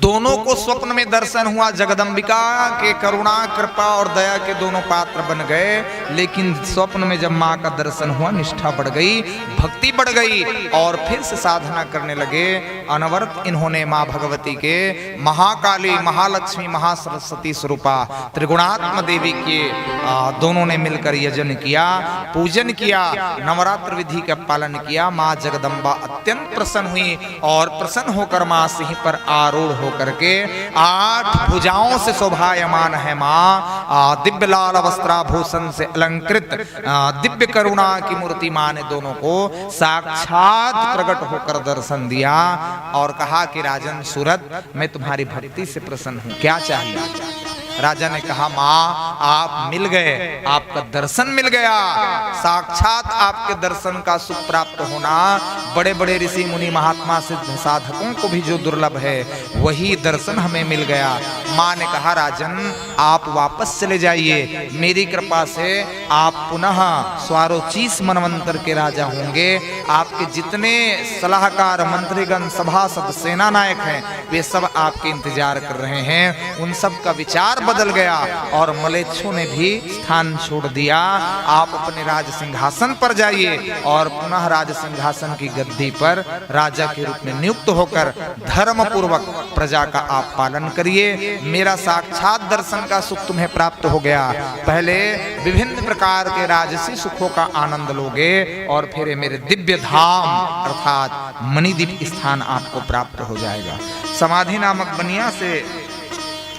दोनों को स्वप्न में दर्शन हुआ, जगदम्बिका के करुणा, कृपा और दया के दोनों पात्र बन गए। लेकिन स्वप्न में जब माँ का दर्शन हुआ, निष्ठा बढ़ गई, भक्ति बढ़ गई और फिर से साधना करने लगे। अनवरत इन्होंने माँ भगवती के, महाकाली, महालक्ष्मी, महासरस्वती स्वरूपा त्रिगुणात्म देवी के, आ, दोनों ने मिलकर यजन किया, पूजन किया, नवरात्र विधि का पालन किया। माँ जगदम्बा अत्यंत प्रसन्न हुई और प्रसन्न होकर माँ सिंह पर आरूढ़ होकर के आठ भुजाओं से शोभायमान है माँ। आ, दिव्य लाल वस्त्राभूषण से अलंकृत, आ, दिव्य करुणा की मूर्ति माँ ने दोनों को साक्षात प्रकट होकर दर्शन दिया और कहा कि राजन सूरत, मैं तुम्हारी भक्ति से प्रसन्न हूँ, क्या चाहिए? राजा ने कहा, माँ, आप मिल गए, आपका दर्शन मिल गया। साक्षात आपके दर्शन का सुख प्राप्त होना बड़े बड़े ऋषि मुनि महात्मा सिद्ध साधकों को भी जो दुर्लभ है, वही दर्शन हमें मिल गया। माँ ने कहा, राजन, आप वापस चले जाइए, मेरी कृपा से आप पुनः स्वारोचीस मनवंतर के राजा होंगे। आपके जितने सलाहकार, मंत्रीगण, सभासद, सेना नायक हैं, वे सब आपके इंतजार कर रहे हैं। उन सब का विचार बदल गया और मलेच्छों ने भी स्थान छोड़ दिया। आप अपने राज सिंहासन पर जाइए और पुनः राज सिंहासन की गद्दी पर राजा के रूप में नियुक्त होकर धर्म पूर्वक प्रजा का आप पालन करिए। मेरा साक्षात दर्शन का सुख तुम्हें प्राप्त हो गया। पहले विभिन्न प्रकार के राजसी सुखों का आनंद लोगे और फिर ये मेरे दिव्य धाम अर्थात मणिदीप स्थान आपको प्राप्त हो जाएगा। समाधि नामक बनिया से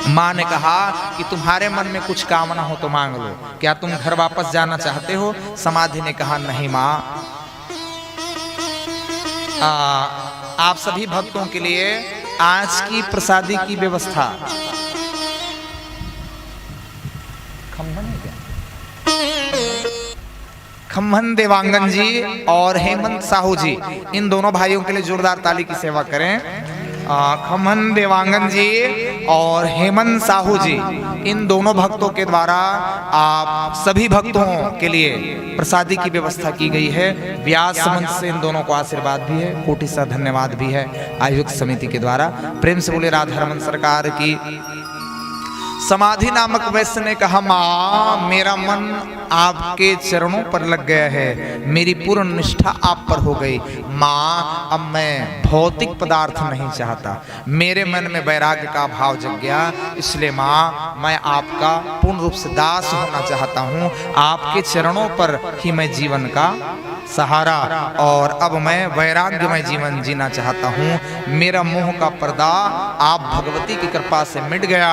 माँ ने कहा कि तुम्हारे मन में कुछ कामना हो तो मांग लो। क्या तुम घर वापस जाना चाहते हो? समाधि ने कहा, नहीं माँ, आ, आप सभी भक्तों के लिए आज की प्रसादी की व्यवस्था। खम्भन है क्या? खम्भन देवांगन जी और हेमंत साहू जी, इन दोनों भाइयों के लिए जोरदार ताली की सेवा करें। आ, खम्भन देवांगन जी और हेमंत साहू जी, इन दोनों भक्तों के द्वारा आप सभी भक्तों के लिए प्रसादी की व्यवस्था की गई है। व्यास मंच से इन दोनों को आशीर्वाद भी है, कोटि सा धन्यवाद भी है आयोजक समिति के द्वारा। प्रेम से बोले राधा रमन सरकार की। समाधि नामक वैश्य ने कहा, माँ, मेरा मन आपके चरणों पर लग गया है, मेरी पूर्ण निष्ठा आप पर हो गई। माँ, अब मैं भौतिक पदार्थ नहीं चाहता, मेरे मन में वैराग्य का भाव जग गया, इसलिए माँ, मैं आपका पूर्ण रूप से दास होना चाहता हूँ। आपके चरणों पर ही मैं जीवन का सहारा, और अब मैं वैराग्यमय जीवन जीना चाहता हूँ। मेरा मोह का पर्दा आप भगवती की कृपा से मिट गया।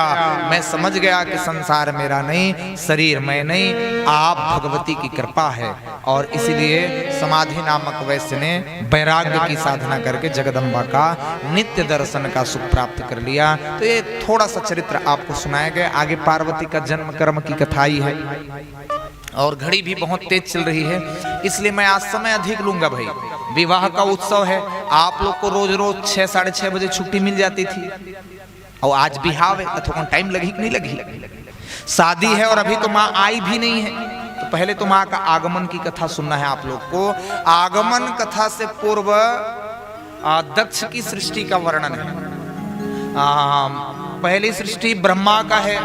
मैं समझ गया कि संसार मेरा नहीं, शरीर मैं नहीं, आप भगवती की कृपा है। और इसीलिए समाधि नामक वैश्य ने वैराग्य की साधना करके जगदम्बा का नित्य दर्शन का सुख प्राप्त कर लिया। तो ये थोड़ा सा चरित्र आपको सुनाया गया। आगे पार्वती का जन्म कर्म की कथा ही है। और घड़ी भी बहुत तेज चल रही है, इसलिए मैं आज समय अधिक लूंगा भाई। विवाह का उत्सव है, आप लोग को रोज रोज छह, साढ़े छह बजे छुट्टी मिल जाती थी, और आज बिहाव है, तो थोड़ा टाइम लगी कि नहीं लगी? शादी है और अभी तो माँ आई भी नहीं है, तो पहले तो माँ का आगमन की कथा सुनना है आप लोग को। आगमन कथा से पूर्व आ, दक्ष की सृष्टि का वर्णन है। आ, पहली सृष्टि ब्रह्मा का है,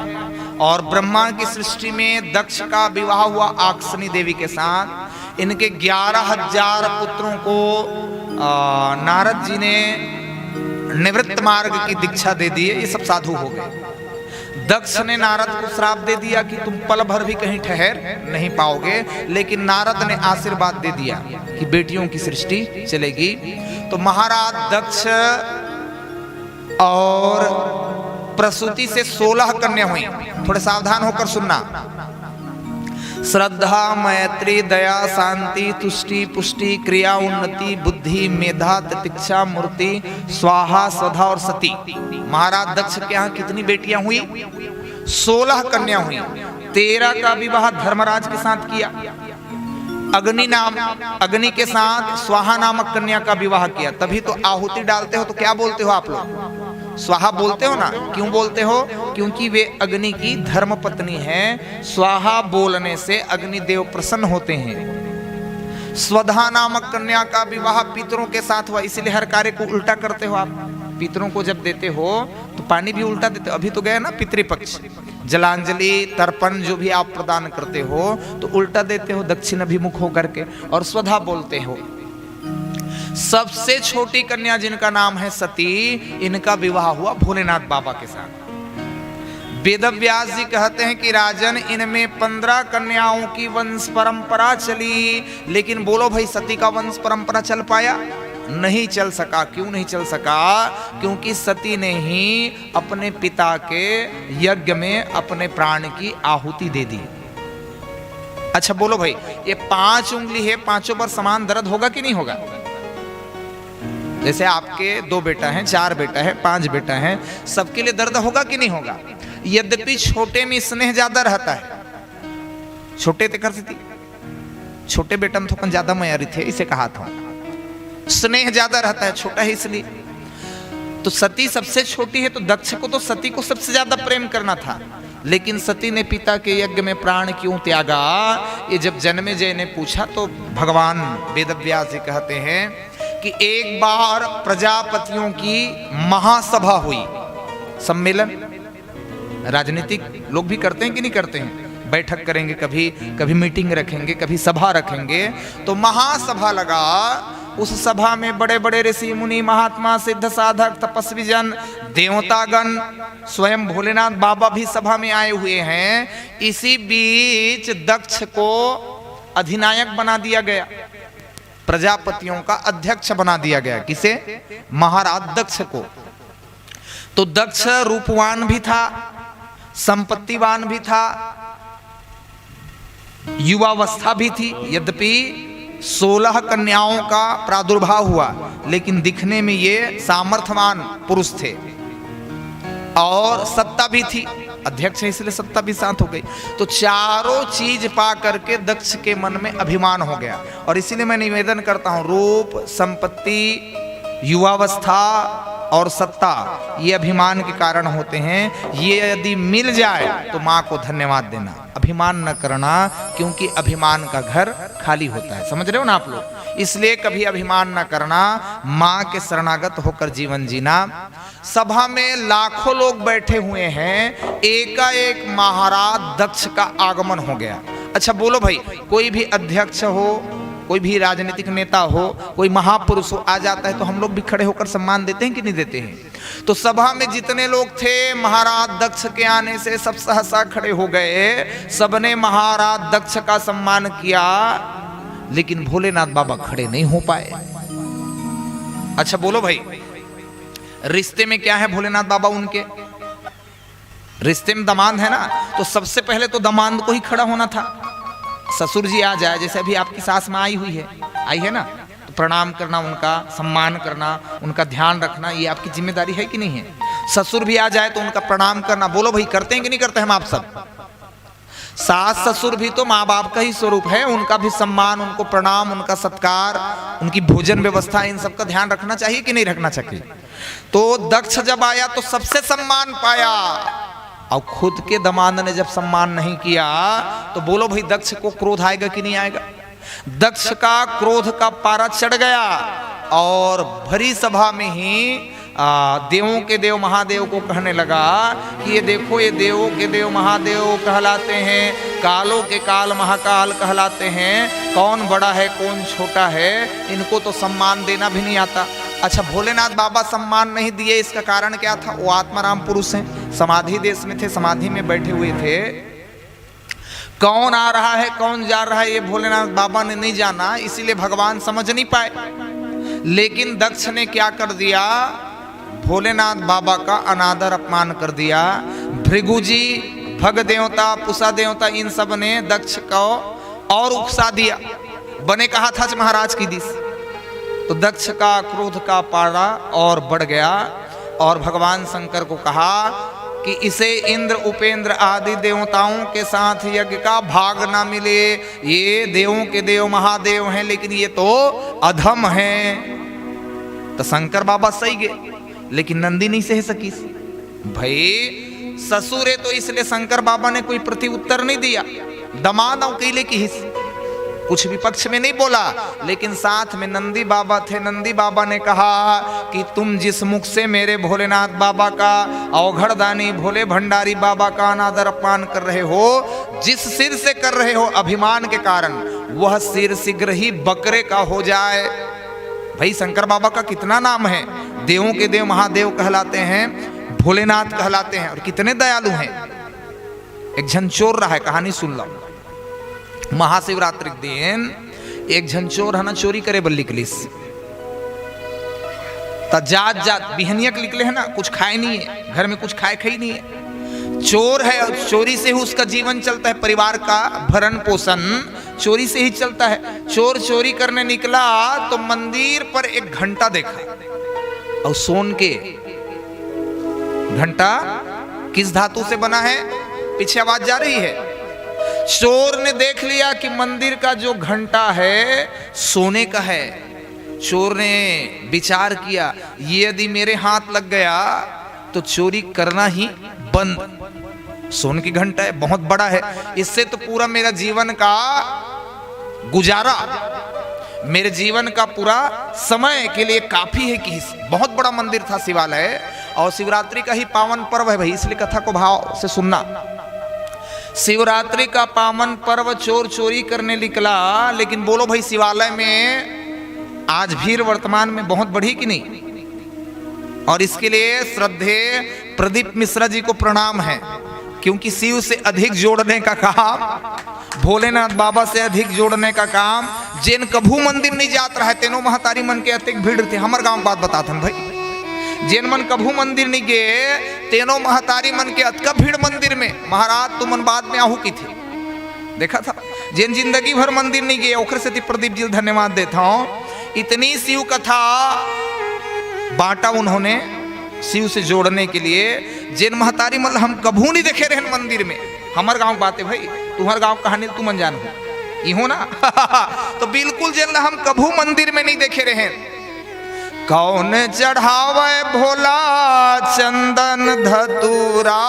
और ब्रह्मा की सृष्टि में दक्ष का विवाह हुआ आक्सनी देवी के साथ। इनके ग्यारह हजार पुत्रों को आ, नारद जी ने निवृत्त मार्ग की दीक्षा दे दी है। ये सब साधु हो गए। दक्ष ने नारद को श्राप दे दिया कि तुम पल भर भी कहीं ठहर नहीं पाओगे, लेकिन नारद ने आशीर्वाद दे दिया कि बेटियों की सृष्टि चलेगी। तो महाराज दक्ष और प्रसूति से सोलह कन्या हुई। थोड़े सावधान होकर सुनना। श्रद्धा, मैत्री, दया, शांति, तुष्टि, पुष्टि, क्रिया, उन्नति, बुद्धि, मेधा, तितिक्षा, मूर्ति, स्वाहा, स्वधा और सती। महाराज दक्ष के यहाँ कितनी बेटियां हुई? सोलह कन्या हुई। तेरह का विवाह धर्मराज के साथ किया, अग्नि नाम, अग्नि के साथ स्वाहा नामक कन्या का विवाह किया। तभी तो आहुति डालते हो तो क्या बोलते हो आप लोग? स्वाहा बोलते हो ना। क्यों बोलते हो? क्योंकि वे अग्नि की धर्म पत्नी है। स्वाहा बोलने से अग्निदेव प्रसन्न होते हैं। स्वधा नामक कन्या का विवाह पितरों के साथ हुआ, इसीलिए हर कार्य को उल्टा करते हो आप। पितरों को जब देते हो तो पानी भी उल्टा देते हो। अभी तो गया ना पितृपक्ष, जलांजलि, तर्पण जो भी आप प्रदान करते हो तो उल्टा देते हो, दक्षिण अभिमुख होकर के, और स्वधा बोलते हो। सबसे छोटी कन्या जिनका नाम है सती, इनका विवाह हुआ भोलेनाथ बाबा के साथ। वेदव्यास जी कहते हैं कि राजन, इनमें पंद्रह कन्याओं की वंश परंपरा चली, लेकिन बोलो भाई, सती का वंश परंपरा चल पाया? नहीं चल सका। क्यों नहीं चल सका? क्योंकि सती ने ही अपने पिता के यज्ञ में अपने प्राण की आहुति दे दी। अच्छा बोलो भाई, ये पांच उंगली है, पांचों पर समान दर्द होगा कि नहीं होगा? जैसे आपके दो बेटा हैं, चार बेटा है, पांच बेटा है, सबके लिए दर्द होगा कि नहीं होगा? यद्यपि छोटे में स्नेह ज्यादा रहता है, छोटे ते कर देती, छोटे बेटा में थोकन ज्यादा मया रहिथे, इसे कहा था, स्नेह ज्यादा रहता है, छोटा है इसलिए। तो सती सबसे छोटी है, तो दक्ष को तो सती को सबसे ज्यादा प्रेम करना था, लेकिन सती ने पिता के यज्ञ में प्राण क्यों त्यागा, ये जब जन्मेजय ने पूछा तो भगवान वेदव्यास जी कहते हैं कि एक बार प्रजापतियों की महासभा हुई, सम्मेलन, राजनीतिक लोग भी करते हैं कि नहीं करते हैं, बैठक करेंगे, कभी कभी मीटिंग रखेंगे, कभी सभा रखेंगे, तो महासभा लगा। उस सभा में बड़े बड़े ऋषि मुनि, महात्मा, सिद्ध साधक, तपस्वी जन, देवतागण, स्वयं भोलेनाथ बाबा भी सभा में आए हुए हैं। इसी बीच दक्ष को अधिनायक बना दिया गया, प्रजापतियों का अध्यक्ष बना दिया गया। किसे? महाराज दक्ष को। तो दक्ष रूपवान भी था, संपत्तिवान भी था, युवावस्था भी थी। यद्यपि सोलह कन्याओं का प्रादुर्भाव हुआ, लेकिन दिखने में ये सामर्थ्यवान पुरुष थे और सत्ता भी थी, अध्यक्ष है इसलिए सत्ता भी साथ हो गई। तो चारों चीज पा करके दक्ष के मन में अभिमान हो गया, और इसीलिए मैं निवेदन करता हूं, रूप, संपत्ति, युवावस्था और सत्ता, ये अभिमान के कारण होते हैं। ये यदि मिल जाए तो माँ को धन्यवाद देना, अभिमान न करना, क्योंकि अभिमान का घर खाली होता है। समझ रहे हो ना आप लोग? इसलिए कभी अभिमान न करना, माँ के शरणागत होकर जीवन जीना। सभा में लाखों लोग बैठे हुए हैं, एकाएक महाराज दक्ष का आगमन हो गया। अच्छा बोलो भाई, कोई भी अध्यक्ष हो, कोई भी राजनीतिक नेता हो, कोई महापुरुष हो, आ जाता है तो हम लोग भी खड़े होकर सम्मान देते हैं कि नहीं देते हैं? तो सभा में जितने लोग थे, महाराज दक्ष के आने से सब सहसा खड़े हो गए। सबने महाराज दक्ष का सम्मान किया, लेकिन भोलेनाथ बाबा खड़े नहीं हो पाए। अच्छा बोलो भाई, रिश्ते में क्या है भोलेनाथ बाबा उनके? रिश्ते में दामाद है ना, तो सबसे पहले तो दामाद को ही खड़ा होना था। ससुर जी आ जाए, जैसे अभी आपकी सास माँ आई हुई है, आई है ना, तो प्रणाम करना, उनका सम्मान करना, उनका ध्यान रखना, ये आपकी जिम्मेदारी है कि नहीं है? ससुर भी आ जाए तो उनका प्रणाम करना। बोलो भाई, करते हैं कि नहीं करते हम आप सब? सास ससुर भी तो माँ बाप का ही स्वरूप है, उनका भी सम्मान, उनको प्रणाम, उनका सत्कार, उनकी भोजन व्यवस्था, इन सब का ध्यान रखना चाहिए कि नहीं रखना चाहिए? तो दक्ष जब आया तो सबसे सम्मान पाया, और खुद के दामाद ने जब सम्मान नहीं किया तो बोलो भाई, दक्ष को क्रोध आएगा कि नहीं आएगा? दक्ष का क्रोध का पारा चढ़ गया और भरी सभा में ही आ, देवों के देव महादेव को कहने लगा कि ये देखो, ये देवों के देव महादेव कहलाते हैं, कालों के काल महाकाल कहलाते हैं। कौन बड़ा है, कौन छोटा है, इनको तो सम्मान देना भी नहीं आता। अच्छा, भोलेनाथ बाबा सम्मान नहीं दिए, इसका कारण क्या था? वो आत्माराम पुरुष हैं, समाधि देश में थे, समाधि में बैठे हुए थे। कौन आ रहा है, कौन जा रहा है, ये भोलेनाथ बाबा ने नहीं जाना, इसीलिए भगवान समझ नहीं पाए। लेकिन दक्ष ने क्या कर दिया? भोलेनाथ बाबा का अनादर अपमान कर दिया। भृगु जी, भग देवता, पुषा देवता, इन सब ने दक्ष को और उकसा दिया। बने कहा था महाराज की दिस, तो दक्ष का क्रोध का पारा और बढ़ गया। और भगवान शंकर को कहा कि इसे इंद्र, उपेंद्र आदि देवताओं के साथ यज्ञ का भाग ना मिले। ये देवों के देव महादेव हैं, लेकिन ये तो अधम हैं। तो शंकर बाबा सही गए, लेकिन नंदी नहीं सह सकीस। भाई, ससुर है तो इसलिए शंकर बाबा ने कोई प्रति उत्तर नहीं दिया। दामाद अउ कइले किहिस, कुछ विपक्ष में नहीं बोला, लेकिन साथ में नंदी बाबा थे। नंदी बाबा ने कहा कि तुम जिस मुख से मेरे भोलेनाथ बाबा का, अवघड़दानी भोले भंडारी बाबा का अनादर अपमान कर रहे हो, जिस सिर से कर रहे हो अभिमान के कारण, वह सिर शीघ्र ही बकरे का हो जाए। भाई, शंकर बाबा का कितना नाम है, देवों के देव महादेव कहलाते हैं, भोलेनाथ कहलाते हैं, और कितने दयालु हैं। एक झन चोर रहा है, कहानी सुन लो। महाशिवरात्रि के दिन एक झन चोर है ना, चोरी करे बर निकलिस। त जात जात बिहनिया के निकले है ना, कुछ खाए नहीं है, घर में कुछ खाए खाई नहीं है। चोर है और चोरी से ही उसका जीवन चलता है, परिवार का भरण पोषण चोरी से ही चलता है। चोर चोरी करने निकला तो मंदिर पर एक घंटा देखा, और सोन के घंटा किस धातु से बना है? पीछे आवाज जा रही है। चोर ने देख लिया कि मंदिर का जो घंटा है, सोने का है। चोर ने विचार किया, ये यदि मेरे हाथ लग गया तो चोरी करना ही बंद। सोने की घंटा है, बहुत बड़ा है, इससे तो पूरा मेरा जीवन का गुजारा, मेरे जीवन का पूरा समय के लिए काफी है। कि बहुत बड़ा मंदिर था शिवालय, और शिवरात्रि का ही पावन पर्व है भाई, इसलिए कथा को भाव से सुनना। शिवरात्रि का पावन पर्व, चोर चोरी करने निकला, लेकिन बोलो भाई, शिवालय में आज भीड़ वर्तमान में बहुत बढ़ी कि नहीं? और इसके लिए श्रद्धेय प्रदीप मिश्रा जी को प्रणाम है, क्योंकि शिव से अधिक जोड़ने का काम, भोलेनाथ बाबा से अधिक जोड़ने का काम। जेन कभू मंदिर नहीं जात रहे, तेनो महतारी मन के अतेक भीड़ थे। हमर गांव के बात बताथन भाई, जेन मन कभू मंदिर नहीं गए, तेनो महतारी मन के अतका भीड़ मंदिर में, महाराज तुमन बाद में आहू किथे। देखा था, जेन जिंदगी भर मंदिर नहीं गए, ओखरे सेती प्रदीप जी ल धन्यवाद देता हूँ। इतनी शिव कथा बांटा उन्होंने शिव से जोड़ने के लिए। जेन महतारी मन ल हम कभू नहीं देखे रहन मंदिर में, हमर गांव के बात है भाई, तुम्हर गांव कहानी तुमन जानहू, इहो ना। तो बिल्कुल जेन ल हम कभू मंदिर में नहीं देखे रहन। कौन चढ़ावे भोला चंदन धतूरा,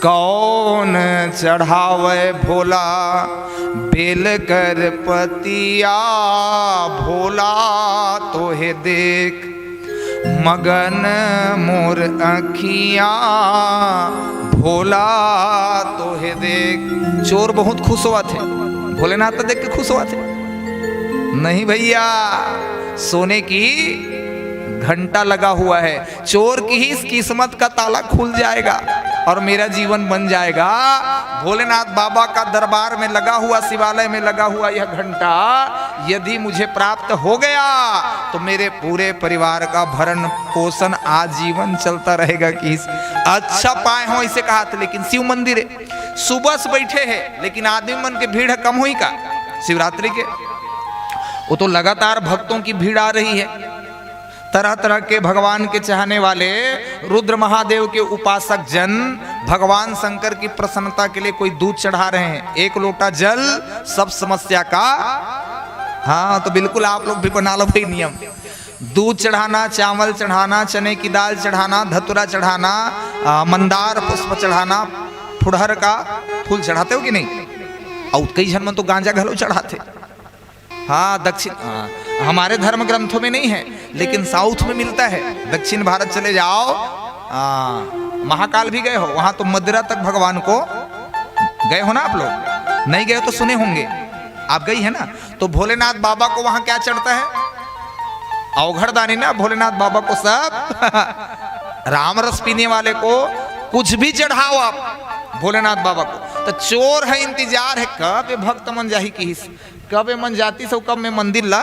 कौन चढ़ावे भोला बेल कर पतिया, भोला तोहे देख मगन मोर अखियाँ, भोला तोहे देख। चोर बहुत खुश होवत हे, भोलेनाथ तो देख के खुश होवत हे। नहीं भैया, सोने की घंटा लगा हुआ है। चोर किहिस किस्मत का ताला खुल जाएगा और मेरा जीवन बन जाएगा। भोलेनाथ बाबा का दरबार में लगा हुआ, शिवालय में लगा हुआ यह घंटा यदि मुझे प्राप्त हो गया तो मेरे पूरे परिवार का भरण पोषण आजीवन चलता रहेगा। किहिस अच्छा पाए हों, इसे कहा था। लेकिन शिव मंदिर है, सुबह से बैठे हैं, लेकिन आदमी मन के भीड़ कम होही का शिवरात्रि के? वो तो लगातार भक्तों की भीड़ आ रही है। तरह तरह के भगवान के चाहने वाले रुद्र महादेव के उपासक जन भगवान शंकर की प्रसन्नता के लिए कोई दूध चढ़ा रहे हैं, एक लोटा जल, सब समस्या का। हाँ, तो बिल्कुल आप लोग भी बना लो भाई नियम। दूध चढ़ाना, चावल चढ़ाना, चने की दाल चढ़ाना, धतुरा चढ़ाना, आ, मंदार पुष्प चढ़ाना, फुड़हर का फूल चढ़ाते हो कि नहीं? और कई झन मन तो गांजा घलो चढ़ाते। हाँ, दक्षिण, हाँ, हमारे धर्म ग्रंथों में नहीं है, लेकिन साउथ में मिलता है। दक्षिण भारत चले जाओ, हाँ, महाकाल भी गए हो, वहां तो मदिरा तक भगवान को, गए हो ना आप लोग? नहीं गए हो तो सुने होंगे। आप गई है ना? तो भोलेनाथ बाबा को वहां क्या चढ़ता है? अवघड़दानी ना, भोलेनाथ बाबा को सब। राम रस पीने वाले को कुछ भी चढ़ाओ आप भोलेनाथ बाबा को। तो चोर है, इंतजार है कब ये भक्त मन जाही किहिस, कब ये मन जातिस, कब मैं मंदिर ला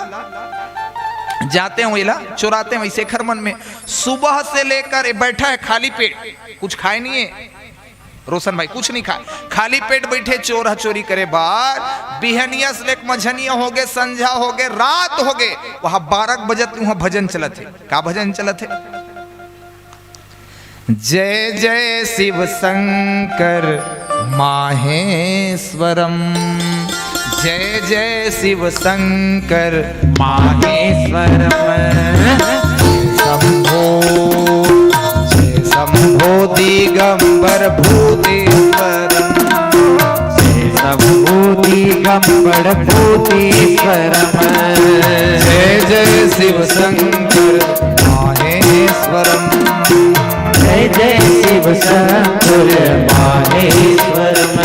जाते हो, इला चुराते हो। इसे खर मन में सुबह से लेकर ये बैठा है खाली पेट, कुछ खाए नहीं है रोशन भाई, कुछ नहीं खाए, खाली पेट बैठे चोर ह चोरी करे बार। बिहनिया से लेके मझनिया हो गए, संझा हो गए, रात हो गए, वहां बारह बजे तक वहां भजन चलत है। का भजन चलत है? जय जय शिव शंकर माहेश्वरम, जय जय शिव शंकर माहेश्वरम। शंभो, जय शंभो दिगंबर भूतेश्वरम, जय शंभो दिगंबर भूतेश्वरम। जय जय शिव शंकर माहेश्वरम, जय जय शिव शंकर माहेश्वरम।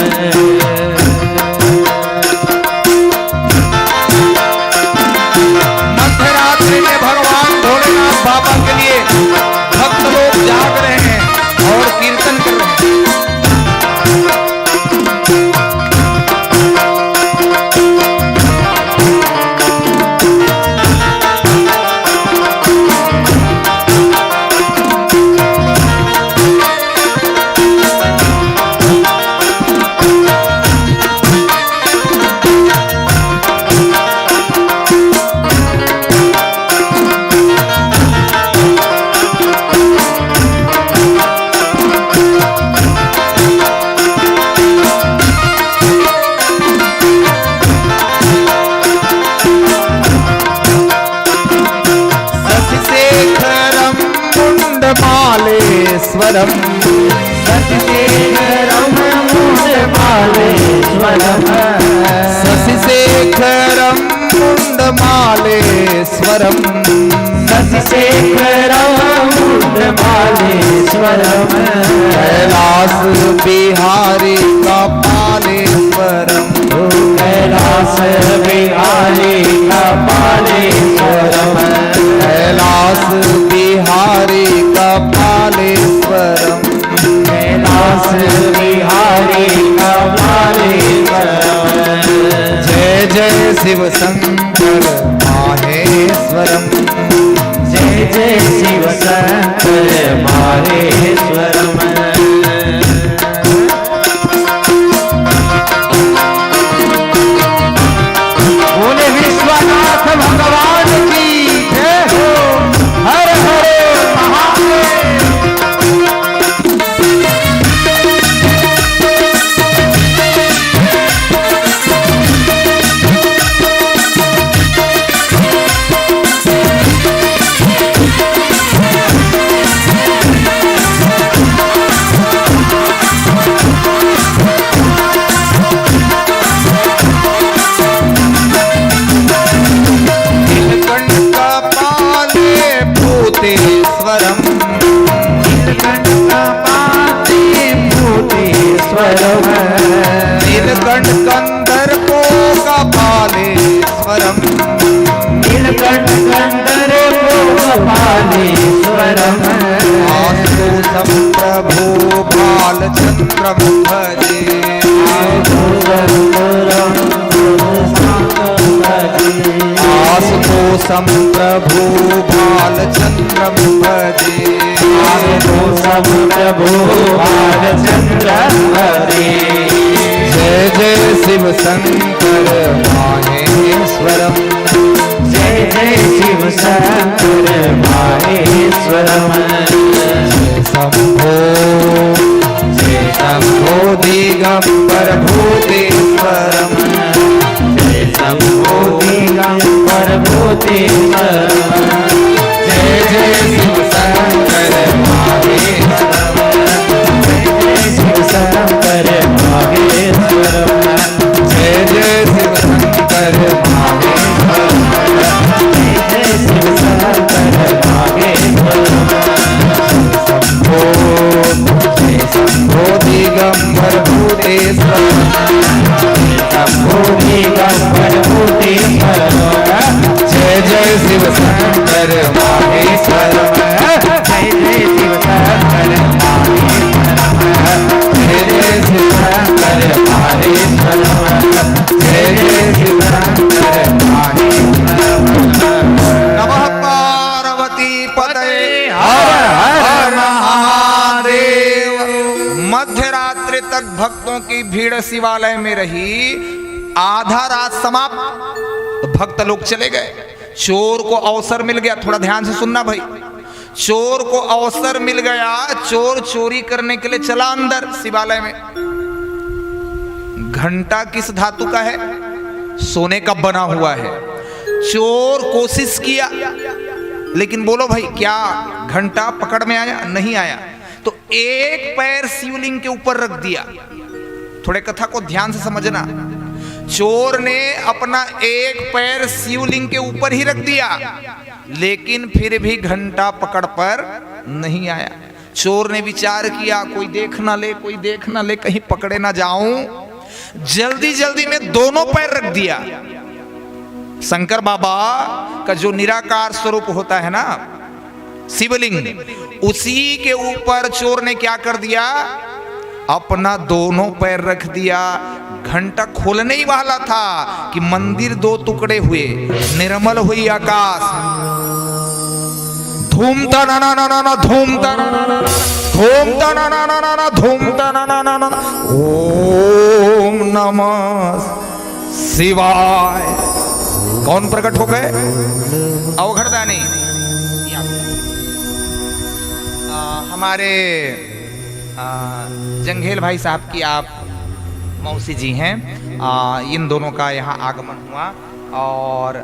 मध्यरात्रि में भगवान भोलेनाथ बाबा के लिए भक्त लोग जाग रहे हैं और कीर्तन कर रहे हैं। शशिशेखरं मुण्डमालेश्वरम्। शशिशेखरं मुण्डमालेश्वरम्। शशिशेखरं मुण्डमालेश्वरम्। कैलास बिहारी कपालेश्वरम्। कैलास बिहारी कपालेश्वरम्। कैलास बिहारी कपालेश्वरम्। कैलास बिहारी कपालेश्वरम्। जय जय शिव शंकर माहेश्वरम्। जय जय शिव शंकर माहेश्वरम्। बोले विश्वनाथ भगवान की जय हो। हर हर महादेव। नीलकंठ कपाले भूतेश्वरम्। नीलकंठ कपाले भूतेश्वरम्। नीलकंठ गंधर्वो कपालेश्वरम्। नीलकंठ गंधर्वो कपालेश्वरम्। आशुतोषं प्रभो बालचंद्रं भजे। आशुतोषं प्रभो बालचंद्रं भजे। आशुतोषं प्रभो बालचंद्रं भजे। जय जय शिव शंकर माहेश्वरम्। जय जय शिव शंकर माहेश्वरम्। जय शंभो, जय शंभो दिगंबर भूतेश्वरम्। जय शंभो दिगंबर भूतेश्वरम्। जय जय शिव शंकर माहेश्वरम्। जय जय शिव शंकर माहेश्वरम्। जय जय शिव शंकर माहेश्वर। जय जय शिव शंकर माहेश्वर। शंभो, जय शंभो दिगंबर भूतेश्वर। शंभो दिगंबर भूतेश्वर। जय जय शिव शंकर माहेश्वर। जय जय शिव शंकर माहेश्वर। जय जय शिव शंकर माहेश्वर। जय जय शिव शंकर माहेश्वर। नमः पार्वती पतये। हर हर महादेव। मध्य रात्रि तक भक्तों की भीड़ शिवालय में रही। आधा रात समाप्त, भक्त लोग चले गए। चोर को अवसर मिल गया। थोड़ा ध्यान से सुनना भाई, चोर को अवसर मिल गया, चोर चोरी करने के लिए चला अंदर शिवालय में। घंटा किस धातु का है? सोने का बना हुआ है। चोर कोशिश किया, लेकिन बोलो भाई, क्या घंटा पकड़ में आया? नहीं आया। तो एक पैर शिवलिंग के ऊपर रख दिया। थोड़े कथा को ध्यान से समझना। चोर ने अपना एक पैर शिवलिंग के ऊपर ही रख दिया, लेकिन फिर भी घंटा पकड़ पर नहीं आया। चोर ने विचार किया, कोई देख ना ले, कोई देख ना ले, कहीं पकड़े ना जाऊं। जल्दी जल्दी में दोनों पैर रख दिया। शंकर बाबा का जो निराकार स्वरूप होता है ना, शिवलिंग, उसी के ऊपर चोर ने क्या कर दिया? अपना दोनों पैर रख दिया। घंटा खोलने ही वाला था कि मंदिर दो टुकड़े हुए, निर्मल हुई आकाश। धूम तना ना ना ना ना, धूम तना ना ना ना, धूम तना ना ना ना ना, धूम तना ना ना ना। ओम नमः शिवाय। कौन प्रकट हो गए? अवघड़दानी। आ, हमारे, आ, जंघेल भाई साहब की आप मौसी जी हैं। आ, इन दोनों का यहाँ आगमन हुआ और,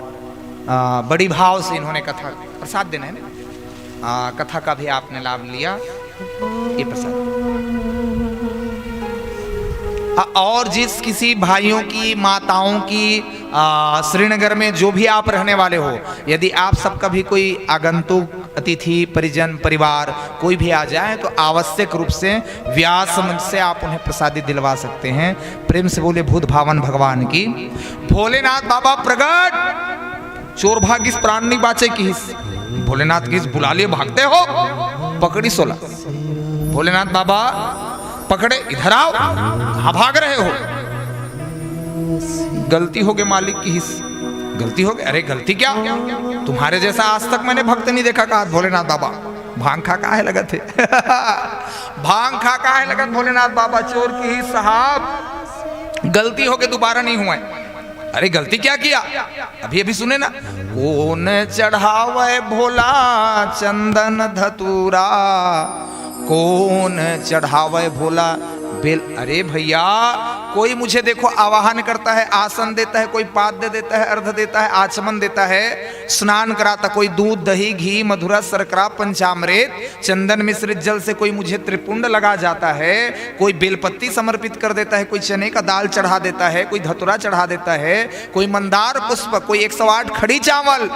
आ, बड़ी भाव से इन्होंने कथा, प्रसाद देना है ना? आ, कथा का भी आपने लाभ लिया। ये प्रसाद। अ-, और जिस किसी भाइयों की, माताओं की, आ, श्रीनगर में जो भी आप रहने वाले हो, यदि आप सबका भी कोई आगंतुक, अतिथि, परिजन, परिवार कोई भी आ जाए, तो आवश्यक रूप से व्यास मंच से आप उन्हें प्रसादी दिलवा सकते हैं। प्रेम से बोले भूत भावन भगवान की। भोलेनाथ बाबा प्रगट, चोर भागिस प्राण नहीं बाचे किहिस। भोलेनाथ किहिस बुला लिए, भागते हो, पकड़ी सोला। भोलेनाथ बाबा पकड़े, इधर आओ, कहाँ भाग रहे हो? गलती हो गई मालिक किहिस। गलती हो गई? अरे गलती क्या, तुम्हारे जैसा आज तक मैंने भक्त नहीं देखा, कहा भोलेनाथ बाबा। भांग खा काहे लगत हे? भांग खा काहे लगत भोलेनाथ बाबा? चोर किहिस साहब, गलती हो गई, दोबारा नहीं हुआ है। अरे गलती क्या किया? अभी अभी सुने ना, कोन चढ़ावे भोला चंदन धतूरा, कोन चढ़ावे भोला बेल। अरे भैया, कोई मुझे देखो आवाहन करता है, आसन देता है, कोई पाद्य देता है, अर्घ देता है, आचमन देता है, स्नान कराता, कोई दूध, दही, घी, मधुरा, शर्करा, पंचामृत, चंदन मिश्रित जल से कोई मुझे त्रिपुंड लगा जाता है, कोई बेलपत्ती समर्पित कर देता है, कोई चने का दाल चढ़ा देता है, कोई धतुरा चढ़ा देता है, कोई मंदार पुष्प, कोई एक सौ आठ खड़ी चावल।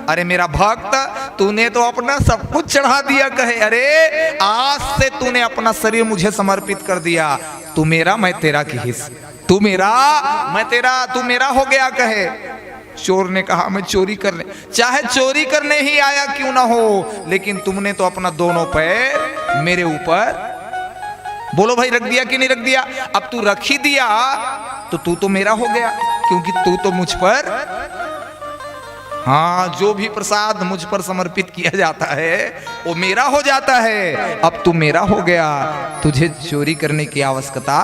अरे मेरा भक्त, तूने तो अपना सब कुछ चढ़ा दिया कहे। अरे आज से तूने अपना शरीर मुझे समर्पित कर दिया। तू मेरा, मैं तेरा किहिस। तू मेरा, मैं तेरा, तू मेरा हो गया कहे। चोर ने कहा, मैं चोरी करने, चाहे चोरी करने ही आया क्यों ना हो, लेकिन तुमने तो अपना दोनों पैर मेरे ऊपर, बोलो भाई, रख दिया कि नहीं रख दिया? अब तू रख ही दिया तो तू तो मेरा हो गया, क्योंकि तू तो मुझ पर, हाँ, जो भी प्रसाद मुझ पर समर्पित किया जाता है वो मेरा हो जाता है। अब तू मेरा हो गया, तुझे चोरी करने की आवश्यकता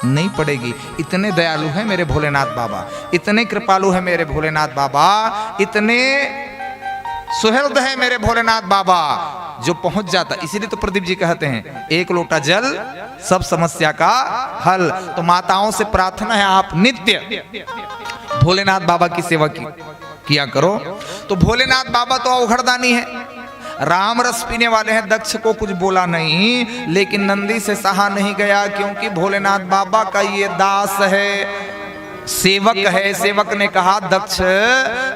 नहीं पड़ेगी। इतने दयालु हैं मेरे भोलेनाथ बाबा, इतने कृपालु हैं मेरे भोलेनाथ बाबा, इतने सुहृद हैं मेरे भोलेनाथ बाबा, जो पहुंच जाता। इसीलिए तो प्रदीप जी कहते हैं, एक लोटा जल, सब समस्या का हल। तो माताओं से प्रार्थना है, आप नित्य भोलेनाथ बाबा की सेवा की, किया करो। तो भोलेनाथ बाबा तो अवघड़दानी है, राम रस पीने वाले हैं। दक्ष को कुछ बोला नहीं, लेकिन नंदी से सहा नहीं गया, क्योंकि भोलेनाथ बाबा का ये दास है, सेवक है। सेवक ने कहा, दक्ष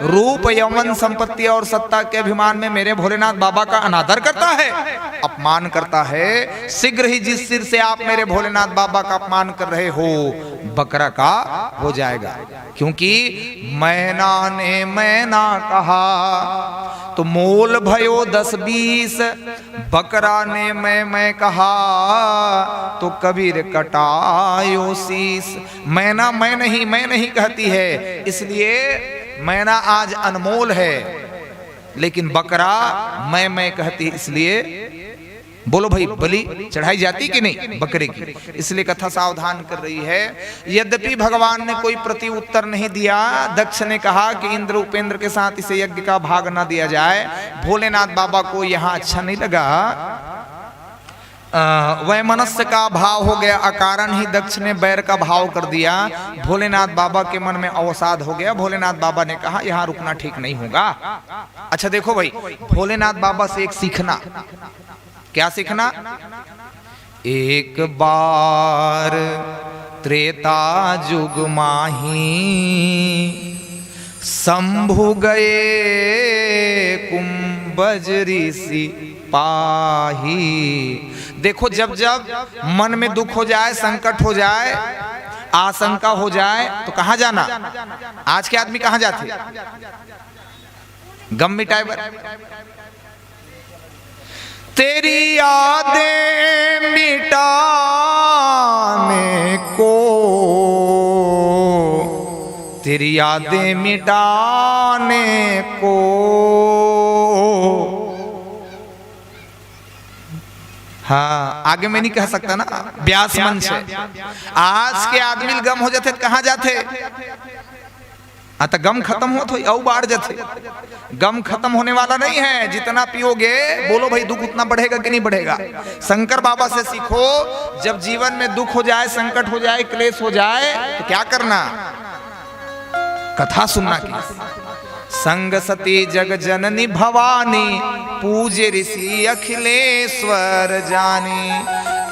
रूप यौवन संपत्ति और सत्ता के अभिमान में मेरे भोलेनाथ बाबा का अनादर करता है, अपमान करता है। शीघ्र ही जिस सिर से आप मेरे भोलेनाथ बाबा का अपमान कर रहे हो, बकरा का हो जाएगा, क्योंकि मैना ने मैना कहा तो मोल भयो दस बीस, बकरा ने मैं मैं कहा तो कबीर कटायो शीस। मैना मैं नहीं, मैं नहीं कहती है, इसलिए मैना आज अनमोल है, लेकिन बकरा मैं मैं कहती है, इसलिए बोलो भाई, बलि चढ़ाई जाती कि नहीं बकरे की? इसलिए कथा सावधान कर रही है। यद्यपि भगवान ने कोई प्रति उत्तर नहीं दिया, दक्ष ने कहा कि इंद्र उपेंद्र के साथ इसे यज्ञ का भाग ना दिया जाए, भोलेनाथ बाबा को यहाँ अच्छा नहीं लगा। अ, वैमनस्य का भाव हो गया, अकारण ही दक्ष ने बैर का भाव कर दिया। भोलेनाथ बाबा के मन में अवसाद हो गया। भोलेनाथ बाबा ने कहा, यहाँ रुकना ठीक नहीं होगा। अच्छा देखो भाई, भोलेनाथ बाबा से एक सीखना। क्या सीखना? एक बार त्रेता जुग माही, शंभु गए कुंभज ऋषि पाही। देखो, जब जब मन में दुख हो जाए, संकट हो जाए, आशंका हो जाए, तो कहाँ जाना? आज के आदमी कहाँ जाते? गम मिटाए बर। तेरी यादें मिटाने को, तेरी यादें मिटाने को। हाँ, आगे मैं नहीं कह सकता ना, ब्यास मंच है। आज के आदमी ल गम हो जाते तो कहाँ जाते? हाँ, त गम खत्म होत होही, अउ बाढ़ जथे। गम खत्म होने वाला नहीं है, जितना पियोगे, बोलो भाई, दुख उतना बढ़ेगा कि नहीं बढ़ेगा? शंकर बाबा से सीखो, जब जीवन में दुख हो जाए, संकट हो जाए, क्लेश हो जाए, तो क्या करना? कथा सुनना की। संग सती जग जननी भवानी, पूजे ऋषि अखिलेश्वर जानी।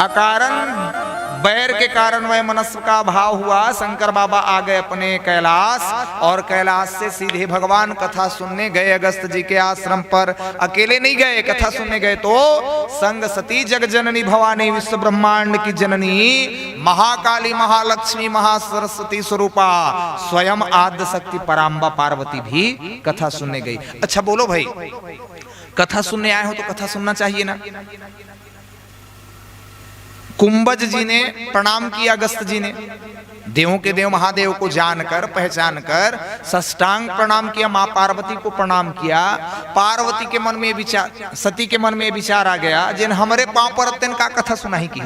अकारण बैर के कारण वह मनस का भाव हुआ। शंकर बाबा आ गए अपने कैलाश, और कैलाश से सीधे भगवान कथा सुनने गए अगस्त जी के आश्रम पर। अकेले नहीं गए, कथा सुनने गए तो संग सती जग जननी भवानी, विश्व ब्रह्मांड की जननी महाकाली, महालक्ष्मी, महासरस्वती स्वरूपा स्वयं आद्य शक्ति पराम्बा पार्वती भी कथा सुनने गई। अच्छा बोलो भाई, कथा सुनने आए हो तो कथा सुनना चाहिए ना। कुंभज जी ने प्रणाम किया अगस्त जी ने, देवों के देव महादेव को जानकर, पहचान कर साष्टांग प्रणाम किया, माँ पार्वती को प्रणाम किया। पार्वती के मन में विचार, सती के मन में विचार आ गया, जिन हमरे पांव पर तेन का कथा सुनाही की।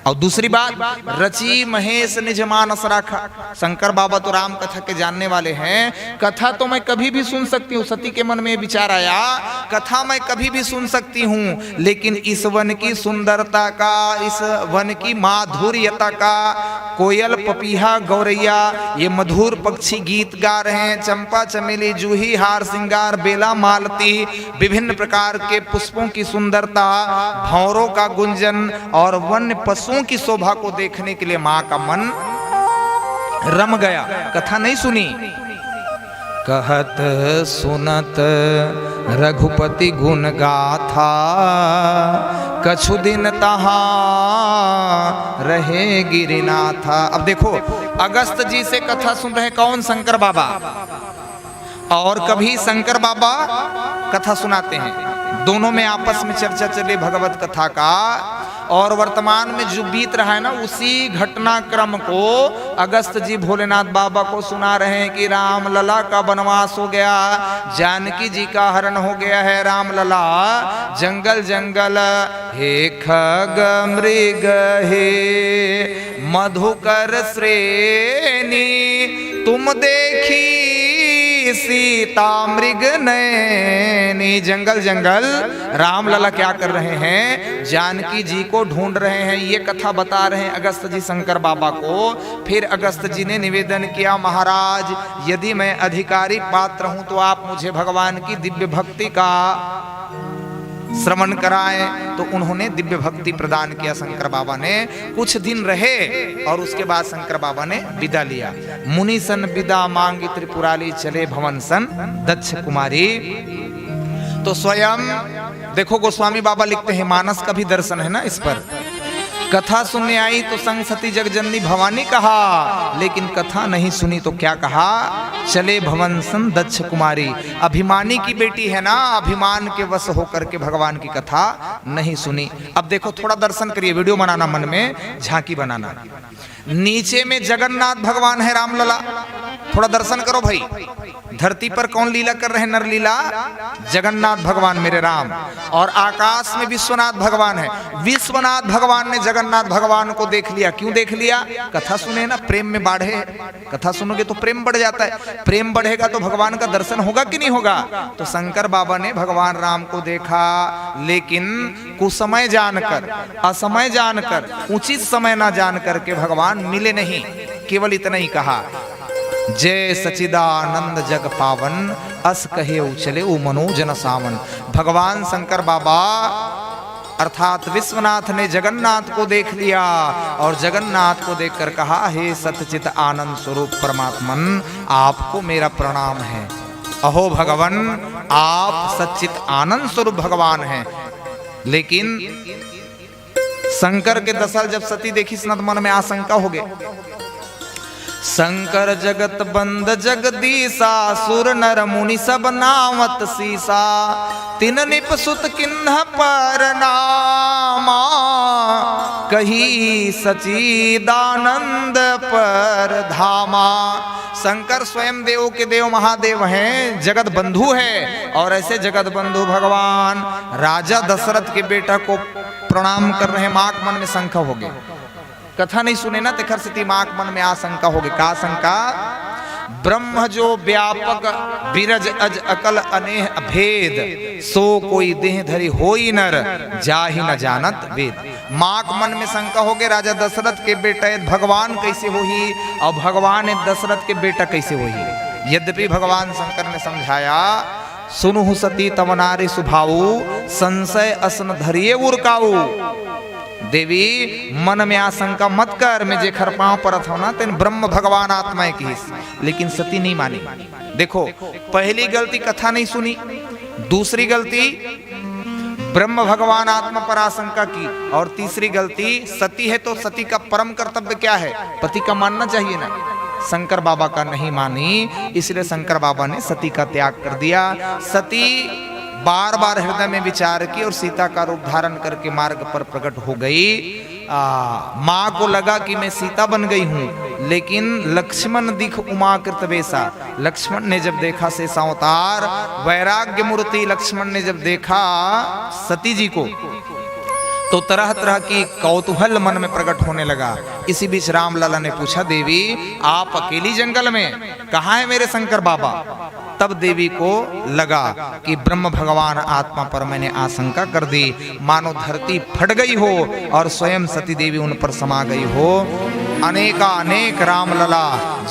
और दूसरी बात, रची महेश निज मानस राखा। शंकर बाबा तो राम कथा के जानने वाले हैं। कथा तो मैं कभी भी सुन सकती हूँ, सती के मन में विचार आया, कथा मैं कभी भी सुन सकती हूँ, लेकिन इस वन की सुंदरता का, इस वन की माधुर्यता का, कोयल, पपीहा, गौरैया, ये मधुर पक्षी गीत गा रहे हैं, चंपा, चमेली, जूही, हार श्रृंगार, बेला, मालती, विभिन्न प्रकार के पुष्पों की सुंदरता, भौरों का गुंजन और वन्य पशुओं की शोभा को देखने के लिए माँ का मन रम गया। कथा नहीं सुनी। कहत सुनत रघुपति गुण गाथा, कछु दिन तहाँ रहे गिरिनाथा। अब देखो, अगस्त जी से कथा सुन रहे कौन? शंकर बाबा। और कभी शंकर बाबा कथा सुनाते हैं, दोनों में आपस में चर्चा चले भगवत कथा का। और वर्तमान में जो बीत रहा है ना, उसी घटनाक्रम को अगस्त जी भोलेनाथ बाबा को सुना रहे हैं कि राम लला का वनवास हो गया, जानकी जी का हरण हो गया है। राम लला जंगल जंगल, हे खग मृग हे मधुकर श्रेणी, तुम देखी सीता मृग नैनी। जंगल जंगल राम लला क्या कर रहे हैं? जानकी जी को ढूंढ रहे हैं। ये कथा बता रहे हैं अगस्त जी शंकर बाबा को। फिर अगस्त जी ने निवेदन किया, महाराज, यदि मैं अधिकारी पात्र हूं तो आप मुझे भगवान की दिव्य भक्ति का श्रवण कराएं। तो उन्होंने दिव्य भक्ति प्रदान किया शंकर बाबा ने। कुछ दिन रहे और उसके बाद शंकर बाबा ने विदा लिया। मुनि सन विदा मांगी त्रिपुरारी, चले भवन सन दक्ष कुमारी। तो स्वयं देखो, गोस्वामी बाबा लिखते हैं, मानस का भी दर्शन है ना इस पर। कथा सुनने आई तो संग सती जगजननी भवानी कहा, लेकिन कथा नहीं सुनी तो क्या कहा? चले भवन सन दक्ष कुमारी। अभिमानी की बेटी है ना, अभिमान के वश होकर के भगवान की कथा नहीं सुनी। अब देखो, थोड़ा दर्शन करिए, वीडियो बनाना, मन में झांकी बनाना। नीचे में जगन्नाथ भगवान है, रामलला, थोड़ा दर्शन करो भाई। धरती पर कौन लीला कर रहे हैं? नरलीला जगन्नाथ भगवान मेरे राम। और आकाश में विश्वनाथ भगवान है। विश्वनाथ भगवान ने जगन्नाथ भगवान को देख लिया। क्यों देख लिया? कथा सुने ना, प्रेम में बाढ़े। कथा सुनोगे तो प्रेम बढ़ जाता है, प्रेम बढ़ेगा तो भगवान का दर्शन होगा कि नहीं होगा? तो शंकर बाबा ने भगवान राम को देखा, लेकिन कुसमय जानकर, असमय जानकर, उचित समय ना जान करके भगवान मिले नहीं। केवल इतना ही कहा, जय सचिदानंद जग पावन, अस कहे उचले उ मनोजन सावन। भगवान शंकर बाबा अर्थात विश्वनाथ ने जगन्नाथ को देख लिया और जगन्नाथ को देखकर कहा, हे सच्चित आनंद स्वरूप परमात्मन, आपको मेरा प्रणाम है। अहो भगवन, आप सच्चित आनंद स्वरूप भगवान हैं। लेकिन शंकर के दशा जब सती देखिस न, त मन में आशंका हो गए। शंकर जगत बंद जगदीसा, सुर नर मुनि सब नावत सीसा। तिन निप सुत किन्ह पर नामा, कही सचिदानंद पर धामा। शंकर स्वयं देव के देव महादेव हैं, जगत बंधु है। और ऐसे जगत बंधु भगवान राजा दशरथ के बेटा को प्रणाम कर रहे हैं। माक मन में शंका हो गए, कथा नहीं सुने ना, तेखर सेती माक मन में आशंका हो गए। का शंका? ब्रह्म जो व्यापक बिरज अज अकल अनेह अभेद, सो कोई देह धरि होई नर जाहि न जानत वेद। माक मन में शंका हो गए, राजा दशरथ के बेटा भगवान कैसे होही और भगवान दशरथ के बेटा कैसे होही? यद्यपि भगवान शंकर ने समझाया, "सुनहु सती तव नारी सुभाऊ, संशय असन धरिये उर काऊ।" देवी, मन में आशंका मत कर, मैं जेखर पांव परत हंव ना, तेन ब्रह्म भगवान आत्मा ए किहिस, लेकिन सती नहीं मानी। देखो, पहली गलती कथा नहीं सुनी, दूसरी गलती ब्रह्म भगवान आत्मा पर आशंका की, और तीसरी गलती सती है, तो सती का परम कर्तव्य क्या है? पति का मानना चाहिए ना। शंकर बाबा का नहीं मानी, इसलिए शंकर बाबा ने सती का त्याग कर दिया। सती बार बार हृदय में विचार की और सीता का रूप धारण करके मार्ग पर प्रकट हो गई। आ, माँ को लगा कि मैं सीता बन गई हूँ, लेकिन लक्ष्मण दिख उमा कृत बेसा, लक्ष्मण ने जब देखा शेषावतार, वैराग्य मूर्ति लक्ष्मण ने जब देखा सती जी को, तो तरह तरह की कौतूहल मन में प्रकट होने लगा। इसी बीच रामलला ने पूछा, "देवी, आप अकेली जंगल में, कहाँ है मेरे शंकर बाबा?" तब देवी को लगा कि ब्रह्म भगवान आत्मा पर मैंने आशंका कर दी, मानो धरती फट गई हो और स्वयं सती देवी उन पर समा गई हो। अनेका अनेक रामलला,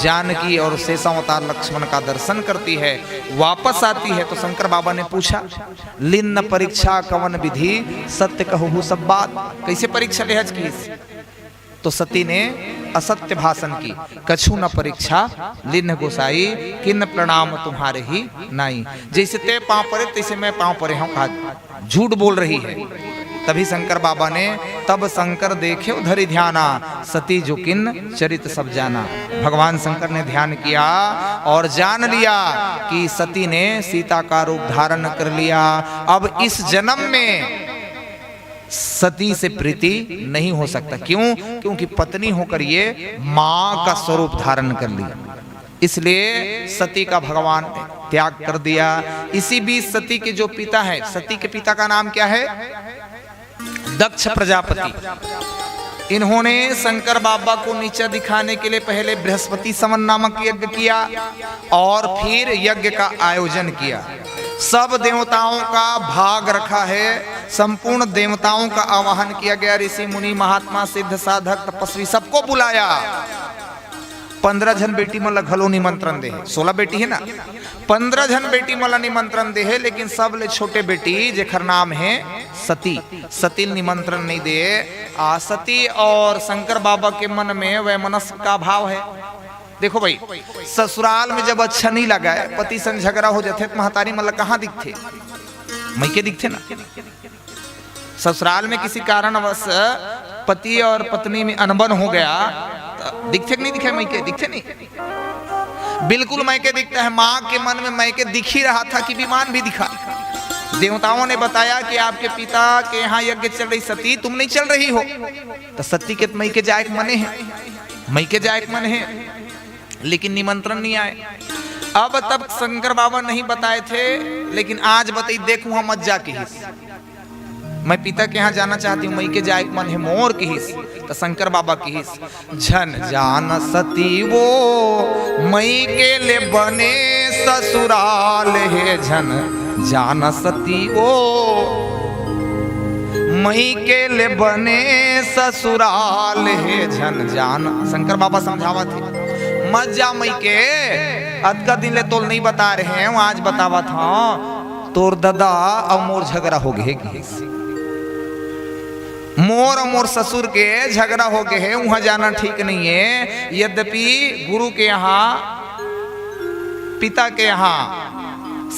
जानकी और शेषावतार लक्ष्मण का दर्शन करती है, वापस आती है तो शंकर बाबा ने पूछा, "लिन्न परीक्षा कवन विधि, सत्य कहू सब बात।" कैसे परीक्षा लेहच किहिस? तो सती ने असत्य भाषण की, "कछु न परीक्षा लिन्न गोसाई, किन्न प्रणाम तुम्हारे ही नाई।" जैसे ते पांव परे, तैसे मैं पांव परे हंव, कहा झूठ बोल रही है। तभी शंकर बाबा ने, "तब शंकर देखे धरि ध्याना, सती जो किन्न चरित सब जाना।" भगवान शंकर ने ध्यान किया और जान लिया कि सती ने सीता का रूप धारण कर लिया। अब इस जन्म में सती से प्रीति नहीं हो सकता। क्यों? क्योंकि पत्नी होकर ये माँ का स्वरूप धारण कर लिया, इसलिए सती का भगवान ने त्याग कर दिया। इसी बीच सती के जो पिता है, सती के पिता का नाम क्या है? दक्ष प्रजापति। इन्होंने शंकर बाबा को नीचा दिखाने के लिए पहले बृहस्पति सवन नामक यज्ञ किया और फिर यज्ञ का आयोजन किया। सब देवताओं का भाग रखा है, संपूर्ण देवताओं का आवाहन किया गया, ऋषि मुनि महात्मा सिद्ध साधक तपस्वी सबको बुलाया। पंद्रह झन बेटी मन ला घलो निमंत्रण दे हे, सोलह बेटी हे ना, पंद्रह झन बेटी मन ला निमंत्रण दे हे, लेकिन सबले छोटे बेटी जेखर नाम हे सती, सती ल निमंत्रण नहीं दे। आ, सती और शंकर बाबा के मन में वैमनस्य का भाव है। देखो भाई, ससुराल में जब अच्छा नहीं लगा है, पति संग झगड़ा हो जाथे, तो महतारी मन ला कहाँ दिखथे? मइके दिखथे ना। ससुराल में किसी कारणवश पति और पत्नी में अनबन हो गया, तो दिखथे कि नहीं दिखे मइके? दिखथे नहीं। बिल्कुल मइके दिखता है। माँ के मन में मइके दिख ही रहा था कि विमान भी दिखा। देवताओं ने बताया कि आपके पिता के यहाँ यज्ञ चल रही, सती तुम नहीं चल रही हो, तो सती के मइके जाए के मने है, मइके जाए के मने है, लेकिन निमंत्रण नहीं आए। अब तब शंकर बाबा नहीं बताए थे, लेकिन आज बताई, देख उहाँ मत जा किहिस, मैं पिता के यहाँ जाना चाहती हूँ, मइके जाए के मन हे मोर किहिस, त शंकर बाबा किहिस, झन जान सती वो मइके ले बने ससुराल हे, झन जान सती वो मइके ले बने ससुराल हे, झन जान। शंकर बाबा समझावत हे, मत जा मइके, अतका दिन ले तोल नहीं बता रहे हैं, आज बतावत हंव, तोर ददा अउ मोर झगड़ा हो गे हे किहिस। मोर अउ मोर ससुर के झगड़ा हो गे हे, उहाँ जाना ठीक नहीं है। यद्यपि गुरु के यहाँ, पिता के यहाँ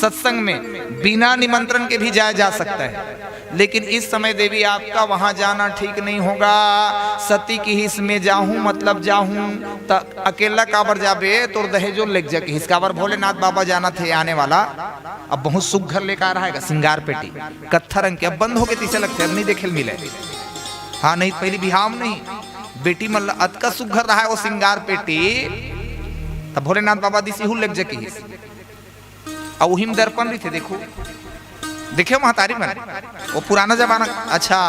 सत्संग में बिना निमंत्रण के भी जाया जा सकता है, लेकिन इस समय देवी आपका वहाँ जाना ठीक नहीं होगा। सती किहिस मैं जाहूँ, मतलब जाहूँ, त अकेला काबर जाबे, तोर दहेजो लेग जा किहिस। काबर भोलेनाथ बाबा जानथे आने वाला, अब बहुत सुघर लेके आ रहा है सिंगार पेटी, कत्था रंग के, अब बंद हो गे तइसे लगथे, अब नहीं देखे ल मिले। हाँ, नहीं पहली बिहाव नहीं, बेटी मन ला अतका सुघर रहा है वो सिंगार पेटी, तब भोलेनाथ बाबा दिस इहू लेग जा किहिस। अउ उही में दर्पण रहिथे, देखो, देखे महतारी मन, वो पुराना जमाना, अच्छा,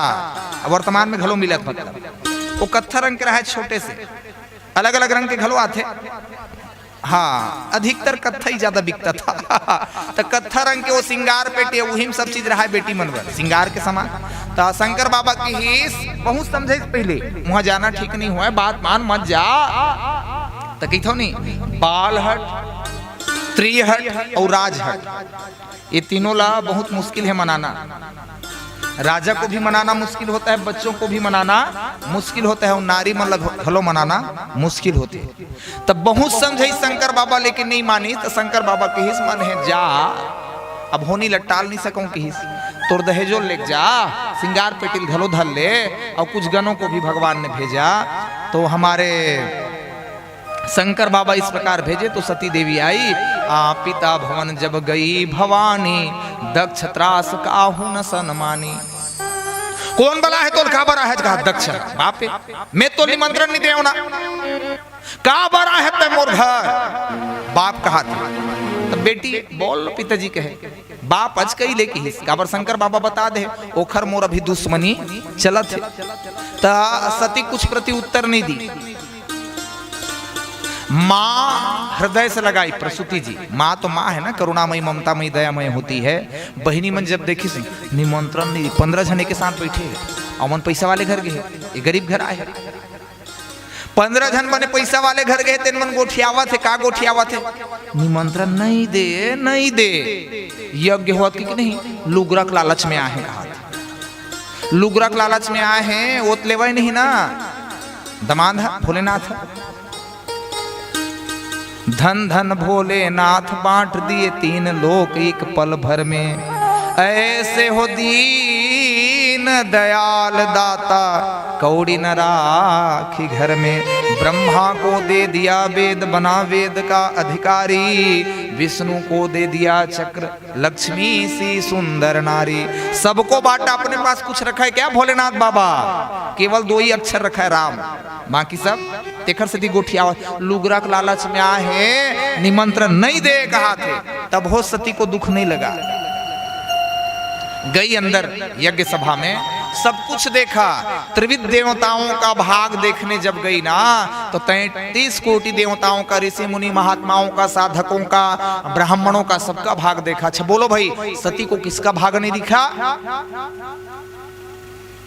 वर्तमान में घलो मिलत, मतलब, वो कत्था रंग के रहा है, छोटे से, अलग-अलग रंग के घलो आथे। हाँ, अधिकतर कत्था ही ज्यादा बिकता था। त कत्था रंग के वो सिंगार पेटी, उही में सब चीज रहा है बेटी मन बर, सिंगार के सामान। त शंकर बाबा किहिस बहुत समझाइस पहले, उहाँ जाना ठीक नहीं होय, बात मान, मत जा। त कहिथव नहीं, बाल हट, प्रिय हठ और राज हठ, ये तीनों ला बहुत मुश्किल है मनाना। राजा को भी मनाना मुश्किल होता है, बच्चों को भी मनाना मुश्किल होता है, और नारी मन ला घलो मनाना मुश्किल होते। तब बहुत समझाई शंकर बाबा, लेकिन नहीं मानी। तो शंकर बाबा कहिस, "मन है जा, अब होनी ला टाल नहीं सकूं," कहिस। "तोर दहेजो लेके जा, सिंगार पेटी ल घलो धर ले, और कुछ गनों को भी भगवान ने भेजा।" तो हमारे शंकर बाबा इस प्रकार भेजे तो सती देवी आई, आ, "पिता भवन जब गई भवानी, दक्ष त्रास काहू न सनमानी।" "कौन बला है तोल, काबर आहे?" कहा, "दक्ष बाप हे, मैं तो निमंत्रण नहीं देव ना, काबर आहे ते मोर घर?" बाप कहा था। तब बेटी बोल, पिताजी कहे, बाप अच कही ले किहिस, काबर शंकर बाबा बता दे, ओखर मोर अभी दुश्मनी चलत है। त सती कुछ प्रति उत्तर नहीं दी। माँ हृदय से लगाई, प्रसूति जी, माँ तो माँ है ना, करुणामयी, ममतामयी, दयामय होती है। बहिनी मन जब देखिस, निमंत्रण नहीं, पंद्रह जने के साथ बैठे है, अमन पैसा वाले घर गए है, ये गरीब घर आए है। पंद्रह झन बने पैसा वाले घर गए, तेन मन गोठियावत है, का गोठियावत है? निमंत्रण नहीं दे, नहीं दे। यज्ञ होत कि नहीं, लुगरा के लालच में आहे कहा। लुगरा के लालच में आए हैं, वो तो लेवा ही नहीं ना। दमांद है, भोलेनाथ है। धन धन भोलेनाथ बांट दिए तीन लोक एक पल भर में। ऐसे हो दीन दयाल दाता कौड़ी न राखी घर में। ब्रह्मा को दे दिया वेद, बना वेद का अधिकारी। विष्णु को दे दिया चक्र, लक्ष्मी सी सुंदर नारी। सबको बांटा, अपने पास कुछ रखा है क्या भोलेनाथ बाबा? केवल दो ही अक्षर रखा है, राम, बाकी सब। तेखर सेती गोठियावत, लुगरा के लालच में आए हैं, निमंत्रण नहीं दे कहा थे, तब हो सती को दुख नहीं लगा। गई अंदर यज्ञ सभा में, सब कुछ देखा। त्रिविध देवताओं का भाग देखने जब गई ना, तो तैंतीस कोटि देवताओं का, ऋषि मुनि महात्माओं का, साधकों का, ब्राह्मणों का, सबका भाग देखा। अच्छा बोलो भाई, सती को किसका भाग नहीं दिखा?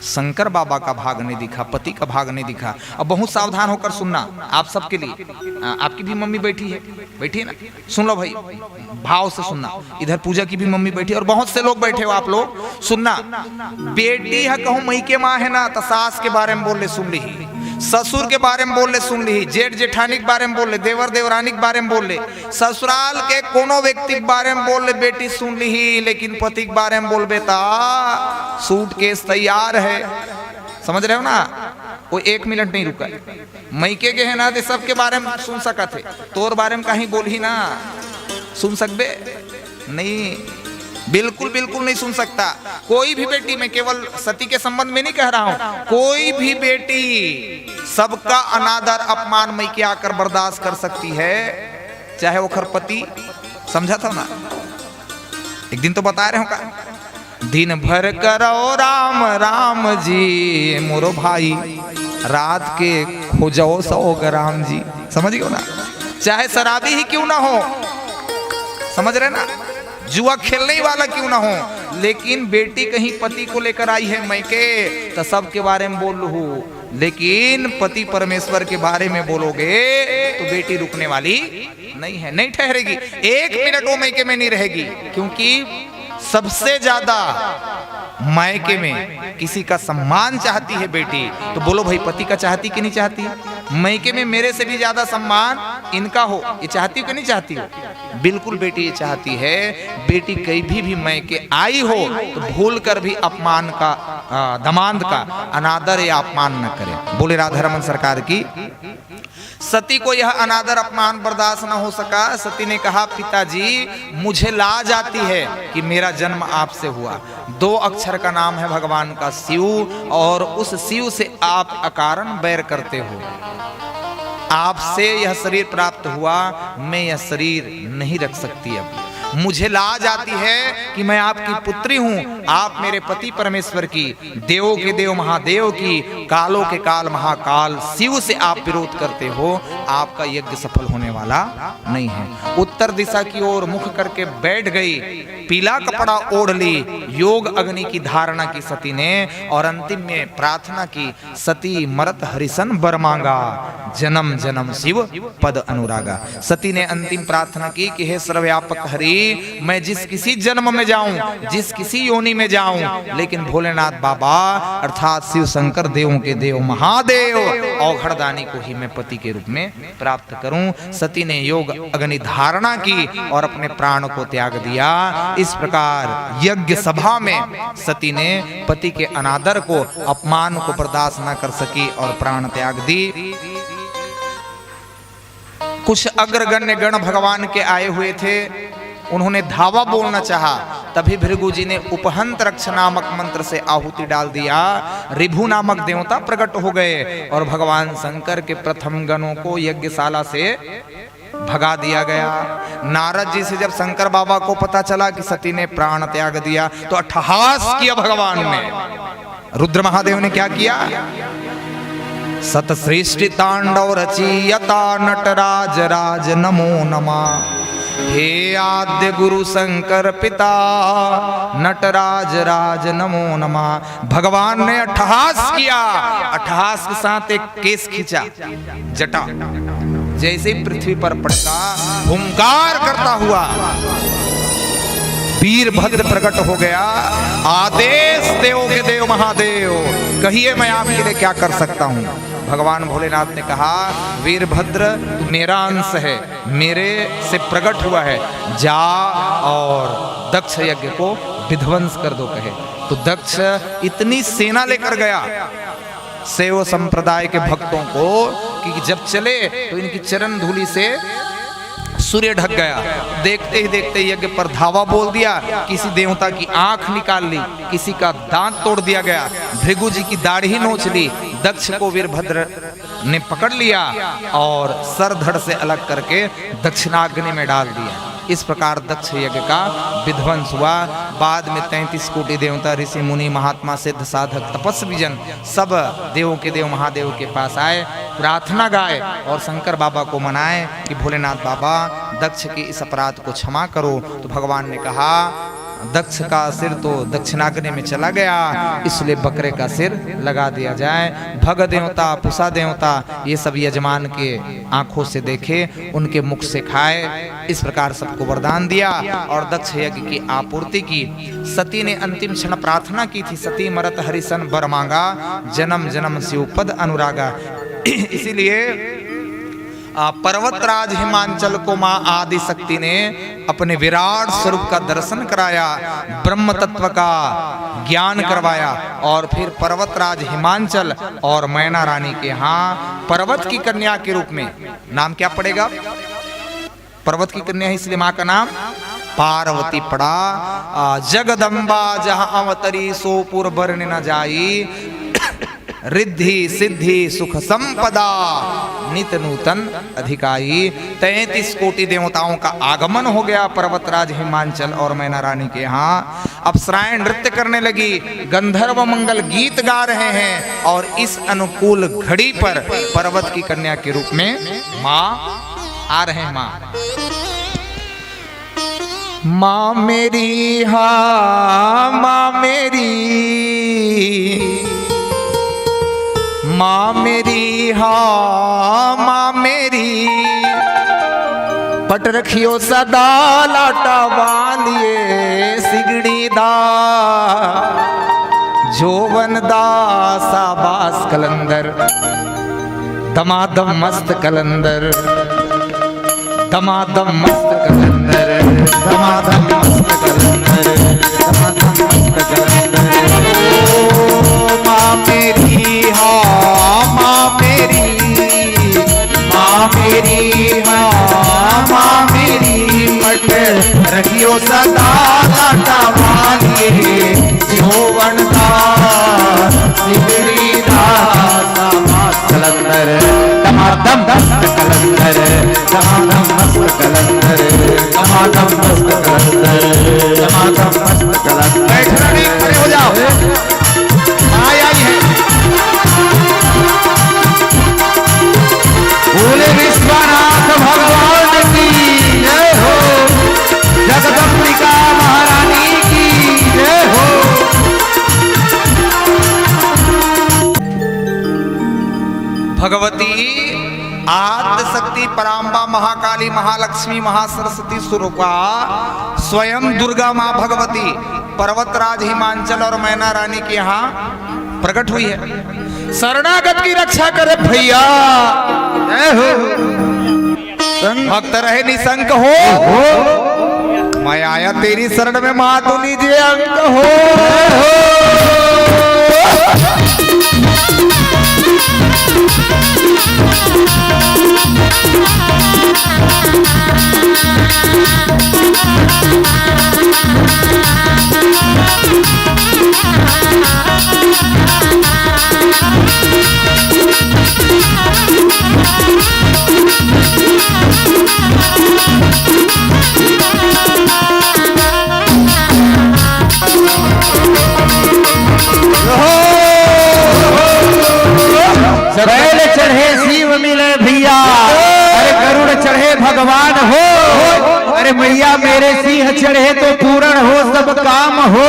शंकर बाबा का भाग नहीं दिखा, पति का भाग नहीं दिखा। अब बहुत सावधान होकर सुनना, आप सबके लिए। आ, आपकी भी मम्मी बैठी है, बैठी है ना? सुन लो भाई, भाव से सुनना। इधर पूजा की भी मम्मी बैठी है और बहुत से लोग बैठे हो आप लोग, सुनना। बेटी ह कहूं मइके मां है ना, त सास के बारे में बोल ले, सुन लिही, ससुर के बारे में बोल ले, सुन लिही, जेठ जेठानी के बारे में बोल ले, देवर देवरानी के बारे में बोल ले, ससुराल के कोनो व्यक्ति के बारे में बोल ले, बेटी सुन लिही, लेकिन पति के बारे में बोलबे त सूटकेस तैयार है। समझ रहे हो ना? वो एक मिनट नहीं रुका है। मइके गे हे ना, ते सबके बारे में सुन सकत हे, तोर बारे में कहीं बोलही ना, सुन सकबे? नहीं, बिल्कुल, बिल्कुल नहीं सुन सकता। कोई भी बेटी, मैं केवल सती के संबंध में नहीं कह रहा हूं, कोई भी बेटी सबका अनादर अपमान मइके आकर बर्दाश्त कर सकती है, चाहे ओखर पति, समझा था ना, एक दिन तो बता रहे हो का, दिन भर करो राम राम जी, मोरो भाई, रात के खोजो सौ ग्राम जी। समझ गयो ना? चाहे शराबी ही क्यों ना हो, समझ रहे ना, जुआ खेलने वाला क्यों ना हो, लेकिन बेटी कहीं पति को लेकर आई है मइके, तो सबके बारे में बोल लूहू, लेकिन पति परमेश्वर के बारे में बोलोगे तो बेटी रुकने वाली नहीं है, नहीं ठहरेगी, एक मिनट वो मइके में नहीं रहेगी, क्योंकि सबसे ज्यादा मइके में किसी का सम्मान चाहती है बेटी। तो बोलो भाई, पति का चाहती कि नहीं चाहती? मइके में मेरे से भी ज्यादा सम्मान इनका हो, ये चाहती हो कि नहीं चाहती हो? बिल्कुल बेटी ये चाहती है। बेटी कहीं भी, भी मइके आई हो तो भूल कर भी अपमान का, आ, दमांद का अनादर या अपमान न करे। बोले राधा रमन सरकार की। सती को यह अनादर अपमान बर्दाश्त न हो सका। सती ने कहा, पिताजी, मुझे लाज आती है कि मेरा जन्म आपसे हुआ। दो अक्षर का नाम है भगवान का शिव, और उस शिव से आप अकारण बैर करते हो। आपसे यह शरीर प्राप्त हुआ, मैं यह शरीर नहीं रख सकती अब। मुझे लाज आती है कि मैं आपकी पुत्री हूँ, आप मेरे पति परमेश्वर की, देवों के देव महादेव की, कालों के काल महाकाल शिव से आप विरोध करते हो, आपका यज्ञ सफल होने वाला नहीं है। उत्तर दिशा की ओर मुख करके बैठ गई, पीला कपड़ा ओढ़ ली, योग अग्नि की धारणा की सती ने, और अंतिम में प्रार्थना की, सती मरत हरिसन बर मांगा, जन्म जन्म शिव पद अनुरागा। सती ने अंतिम प्रार्थना की कि हे सर्वव्यापक हरि, मैं जिस किसी जन्म में जाऊं, जिस किसी योनि में जाऊं, लेकिन भोलेनाथ बाबा अर्थात शिव शंकर देवों के देव महादेव औघड़दानी को ही मैं पति के रूप में प्राप्त करूं। सती ने योग अग्नि धारणा की और अपने प्राण को त्याग दिया। इस प्रकार यज्ञ सभा में सती ने पति के अनादर को, अपमान को बर्दाश्त न कर सकी और प्राण त्याग दी। कुछ अग्रगण्य गण भगवान के आए हुए थे, उन्होंने धावा बोलना चाहा, तभी भृगु जी ने उपहंत रक्ष नामक मंत्र से आहुति डाल दिया। रिभु नामक देवता प्रकट हो गए और भगवान शंकर के प्रथम गणों को यज्ञशाला से भगा दिया गया। नारद जी से जब शंकर बाबा को पता चला कि सती ने प्राण त्याग दिया, तो अट्ठहास किया भगवान ने। रुद्र महादेव ने क्या किया? सत सृष्टि तांडव रचियता नटराज राज नमो नमः। हे आद्य गुरु शंकर पिता नटराज राज नमो नमः। भगवान ने अट्ठहास किया, अट्ठहास के साथ एक केस खींचा, जटा, जैसे ही पृथ्वी पर पड़ता, हुंकार करता हुआ वीरभद्र प्रकट हो गया। आदेश देवों के देव महादेव, कहिए मैं आपके लिए क्या कर सकता हूँ। भगवान भोलेनाथ ने कहा, वीरभद्र, तू मेरा अंश है, मेरे से प्रकट हुआ है, जा और दक्ष यज्ञ को विध्वंस कर दो, कहे। तो दक्ष इतनी सेना लेकर गया शैव संप्रदाय के भक्तों को कि जब चले तो इनकी चरण धूलि से सूर्य ढक गया। देखते ही देखते यज्ञ पर धावा बोल दिया, किसी देवता की आंख निकाल ली, किसी का दांत तोड़ दिया गया, भृगु जी की दाढ़ी नोच ली। दक्ष को वीरभद्र ने पकड़ लिया और सर धड़ से अलग करके दक्षिणाग्नि में डाल दिया। इस प्रकार दक्ष यज्ञ का विध्वंस हुआ। बाद में तैंतीस कोटि देवता, ऋषि मुनि, महात्मा, सिद्ध साधक, तपस्वी जन सब देवों के देव महादेव के पास आए, प्रार्थना गाए और शंकर बाबा को मनाए कि भोलेनाथ बाबा, दक्ष के इस अपराध को क्षमा करो। तो भगवान ने कहा, दक्ष का सिर तो दक्षिणाग्नि में चला गया, इसलिए बकरे का सिर लगा दिया जाए। भग देवता, पुषा देवता, ये सब यजमान के आंखों से देखे, उनके मुख से खाए। इस प्रकार सबको वरदान दिया और दक्ष यज्ञ की आपूर्ति की। सती ने अंतिम क्षण प्रार्थना की थी, सती मरत हरिसन बर मांगा, जन्म जन्म शिव पद अनुरागा। इसीलिए आ, पर्वतराज हिमांचल को माँ आदि शक्ति ने अपने विराट स्वरूप का दर्शन कराया, ब्रह्म तत्व का ज्ञान करवाया और फिर पर्वतराज हिमांचल और मैना रानी के यहाँ पर्वत की कन्या के रूप में, नाम क्या पड़ेगा? पर्वत की कन्या है, इसलिए माँ का नाम पार्वती पड़ा। आ, जगदम्बा जहाँ अवतरी सो पुर बरन न जाई, रिद्धि सिद्धि सुख संपदा नित नूतन अधिकाई। तैंतीस कोटि देवताओं का आगमन हो गया पर्वतराज हिमांचल और मैना रानी के यहाँ। अप्सराएं नृत्य करने लगी, गंधर्व मंगल गीत गा रहे हैं और इस अनुकूल घड़ी पर पर्वत की कन्या के रूप में माँ आ रहे हैं। माँ, माँ मेरी, हाँ माँ मेरी, माँ मेरी, हाँ माँ मेरी, पट रखियो सदा लाटा बांधिए सिगड़ी दा, जोवन दा। शाबाश कलंदर, दमादम मस्त कलंदर, दमादम मस्त कलंदर, दमादम मस्त कलंदर, दमादम मस्त कलंदर। ओ माँ मेरी, हाँ माँ मेरी, माँ मेरी, हाँ माँ मेरी, पट रखियो सदा लाटा बांधिए जोवन दा, सिगड़ी दा। शाबाश कलंदर, दमादम मस्त कलंदर, दमादम मस्त कलंदर, टमाटम मस्त कलंदर, टमाटम मस्त कलंदर। बैठना नहीं, खड़े हो जाओ। माँ आई है। बोले विश्वनाथ भगवान की जय हो, जगदम्बिका महारानी की जय हो। भगवती आद्य शक्ति पराम्बा महाकाली महालक्ष्मी महासरस्वती स्वरूपा स्वयं दुर्गा माँ भगवती पर्वतराज हिमांचल और मैना रानी के यहाँ प्रकट हुई है। शरणागत की रक्षा करे भैया। जय हो। भक्त रहे निशंक हो। मैं आया तेरी शरण में माँ, तू लीजिए अंक हो। बैल चढ़े शिव मिले भैया, अरे गरुड़ चढ़े भगवान हो, अरे मैया मेरे सिंह चढ़े तो पूर्ण हो सब काम हो।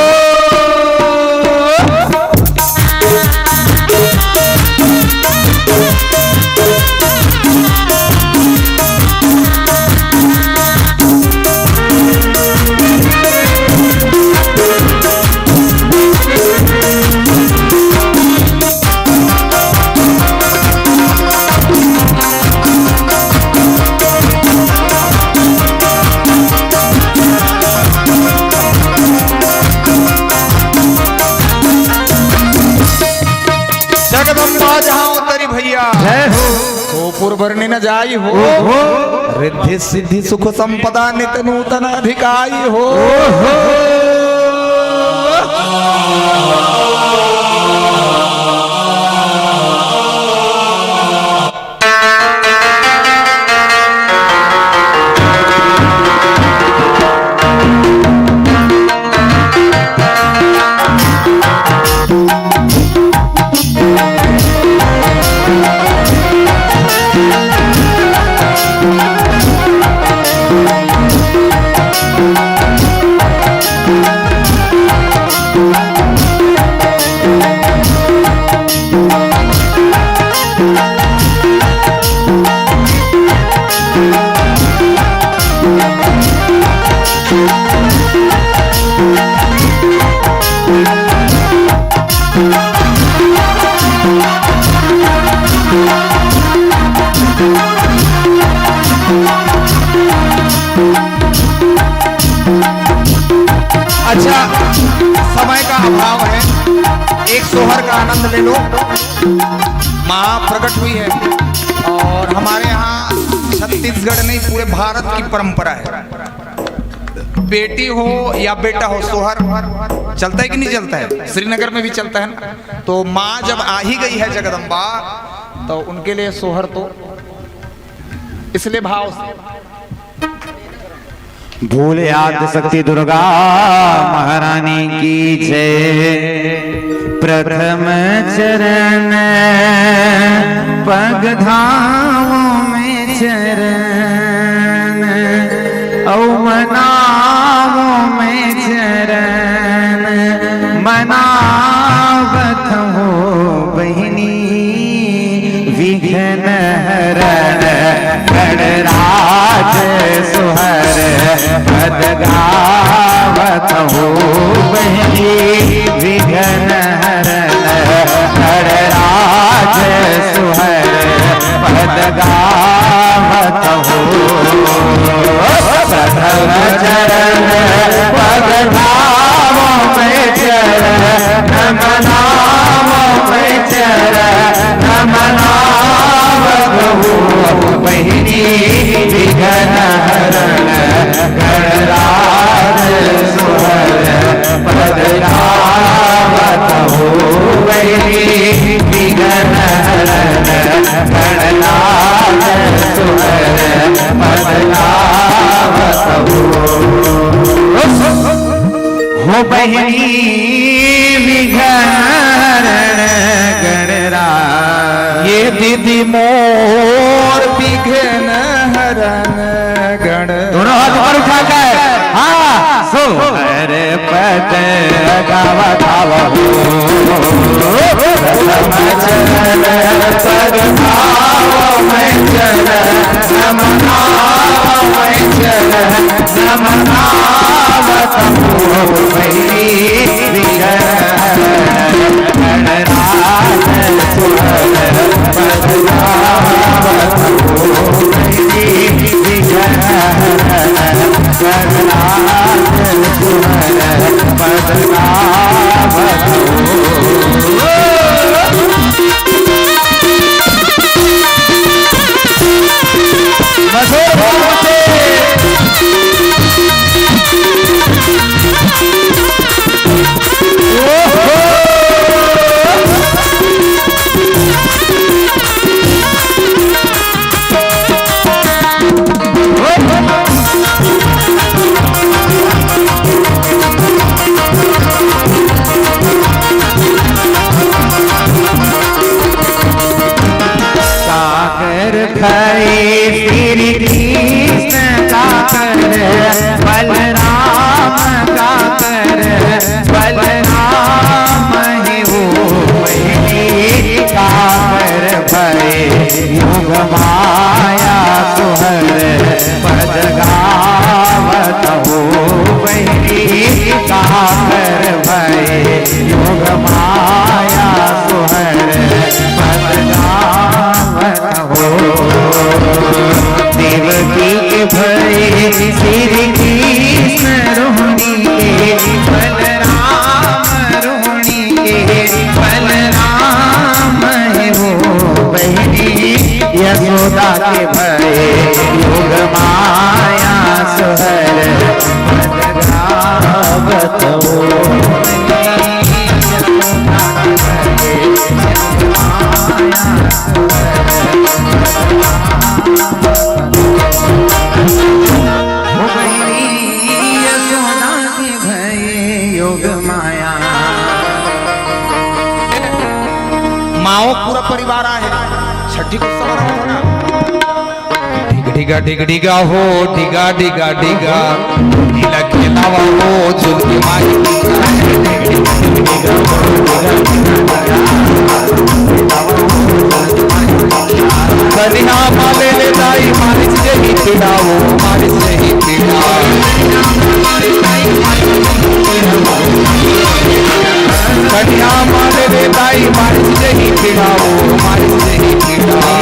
जगदम्बा जहाँ उतरी भैया, जय हो। सोपुर बरनी न जाई हो। ओहो। रिद्धि सिद्धि सुख संपदा नित नूतन अधिकाई हो। ओहो। अच्छा, समय का अभाव है, एक सोहर का आनंद ले लो। माँ प्रकट हुई है और हमारे यहाँ छत्तीसगढ़ नहीं, पूरे भारत की परंपरा है। बेटी हो या बेटा हो, सोहर चलता है कि नहीं चलता है? श्रीनगर में भी चलता है ना। तो माँ जब आ ही गई है जगदम्बा, तो उनके लिए सोहर तो इसलिए भाव से। बोले आद्य शक्ति दुर्गा महारानी की जय। प्रथम चरण पग धाम में चरण, औ मनाव में चरण, मनावत हो बहिनी विघ्न हरण। गणराज सोहर पद गावत हो बहिनी विघ्न हरण। गणराज सोहर पद गावत हो। प्रथम चरण पग धाम में चरण, नमनाम में चरण, नमनाम प्रभु बहिनी विघ्न हरण। गणराज सोहर पद गावत हो बहिनी विघ्न हरण। गणराज सोहर पद गावत हो बहिनी विघ्न हरण गणराज। ये दीदी मोर विघ्न हरण गण। दोनों हाथ ऊपर उठाकर, हाँ, सो। हर पद गावा गावा हो। प्रथम चरण पद भाव में चरण, नमनाव में चरण, नमनावत हो वही विघ्न। गणराज सुहर पद गावत हो वही विघ्न। गणराज सुहर पद गावत हो। काकर भय श्री कृष्ण काकर, बलराम काकर, बलराम हे हो बहिनी काकर भय योग माया सुहर पद गावत हो बहिनी काकर भय योग माया सुहर पद गावत हो। देवकी के भय श्री कृष्ण रोहिणी के, बलराम रोहिणी के, बलराम हे हो बहिनी यशोदा के भय योग माया सुहर पद गावत हो। माओ पूरा परिवार आहे। छठी को सवार हो ना। डिग डिगा डिग डिगा हो, डिगा डिगा डिगा। नीला खेलावा हो, झुलकी माई। कनिहा माले ले दाई, मालिश जही पिड़ाओ, मालिश जही पिड़ाओ। कनिहा माले ले दाई, मालिश जही पिड़ाओ, मालिश जही पिड़ाओ।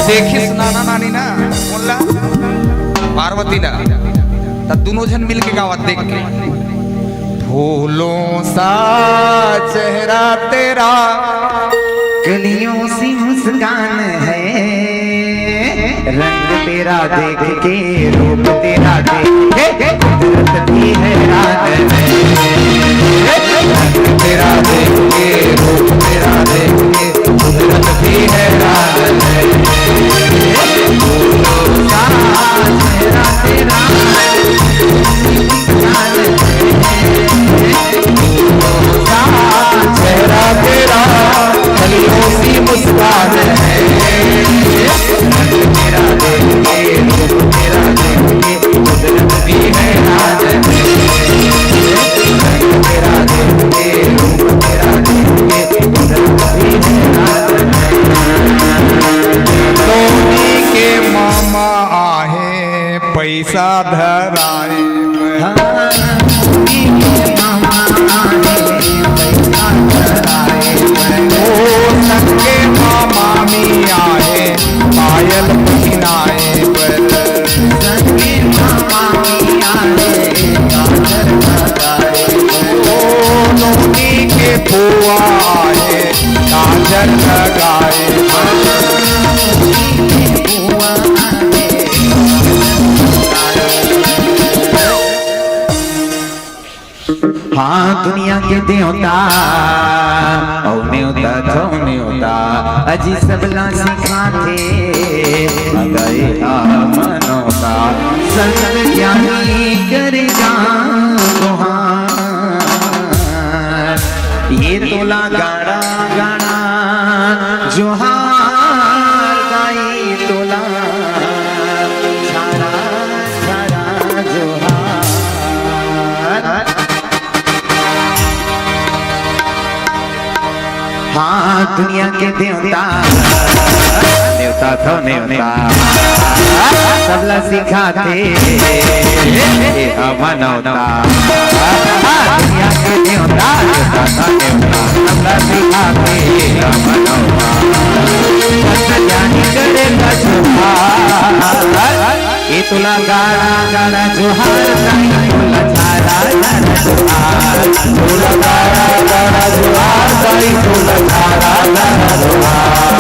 देखिस नाना नानी ना, बोला पार्वती ला, त दुनों झन मिलके गावत देख के। फूलों सा चेहरा तेरा, कलियों सी मुस्कान है, रंग तेरा देख के, रूप तेरा देख के, कुदरत भी हैरान है। रंग तेरा देख के, रूप तेरा देख के, कुदरत भी हैरान है। फूलों सा चेहरा तेरा, चेहरा तेरा, कलियों सी मुस्कान है। रंग तेरा देख के, रूप तेरा देख के, कुदरत भी हैरान है। रंग तेरा देख के, रूप तेरा देख के, कुदरत भी हैरान है। टोनी के मामा आहे पैसा धराए। हाँ, टोनी के मामा आहे पैसा धराए। ओ संगे मामा मी आहे पायल पहिनाए बर। संगे मामा मी आहे काजर लगाए बर। ओ नोनी के फुआ आहे काजर लगाए बर। हाँ, दुनिया के देवता अउ नेवता थव नेवता, अजी सबला सिखाथे, अगई हा मनौता, संत ज्ञानी कर जा तुहार। ये तोला गाड़ा गाड़ा जोहार गाई तोला छाड़ा छाड़ा जोहार। हाँ, दुनिया के देवता, देवता तो नेवता, सबला सिखाथे, ए मनौता। हाँ, दुनिया के देवता, देवता तो नेवता, सबला सिखाथे, ए मनौता। सत ज्ञानी करे का जोहार। ए तोला गाड़ा गाड़ा जोहार, ताई तोला छाड़ा छाड़ा जोहार। तोला गाड़ा गाड़ा जोहार, ताई तोला छाड़ा छाड़ा जोहार।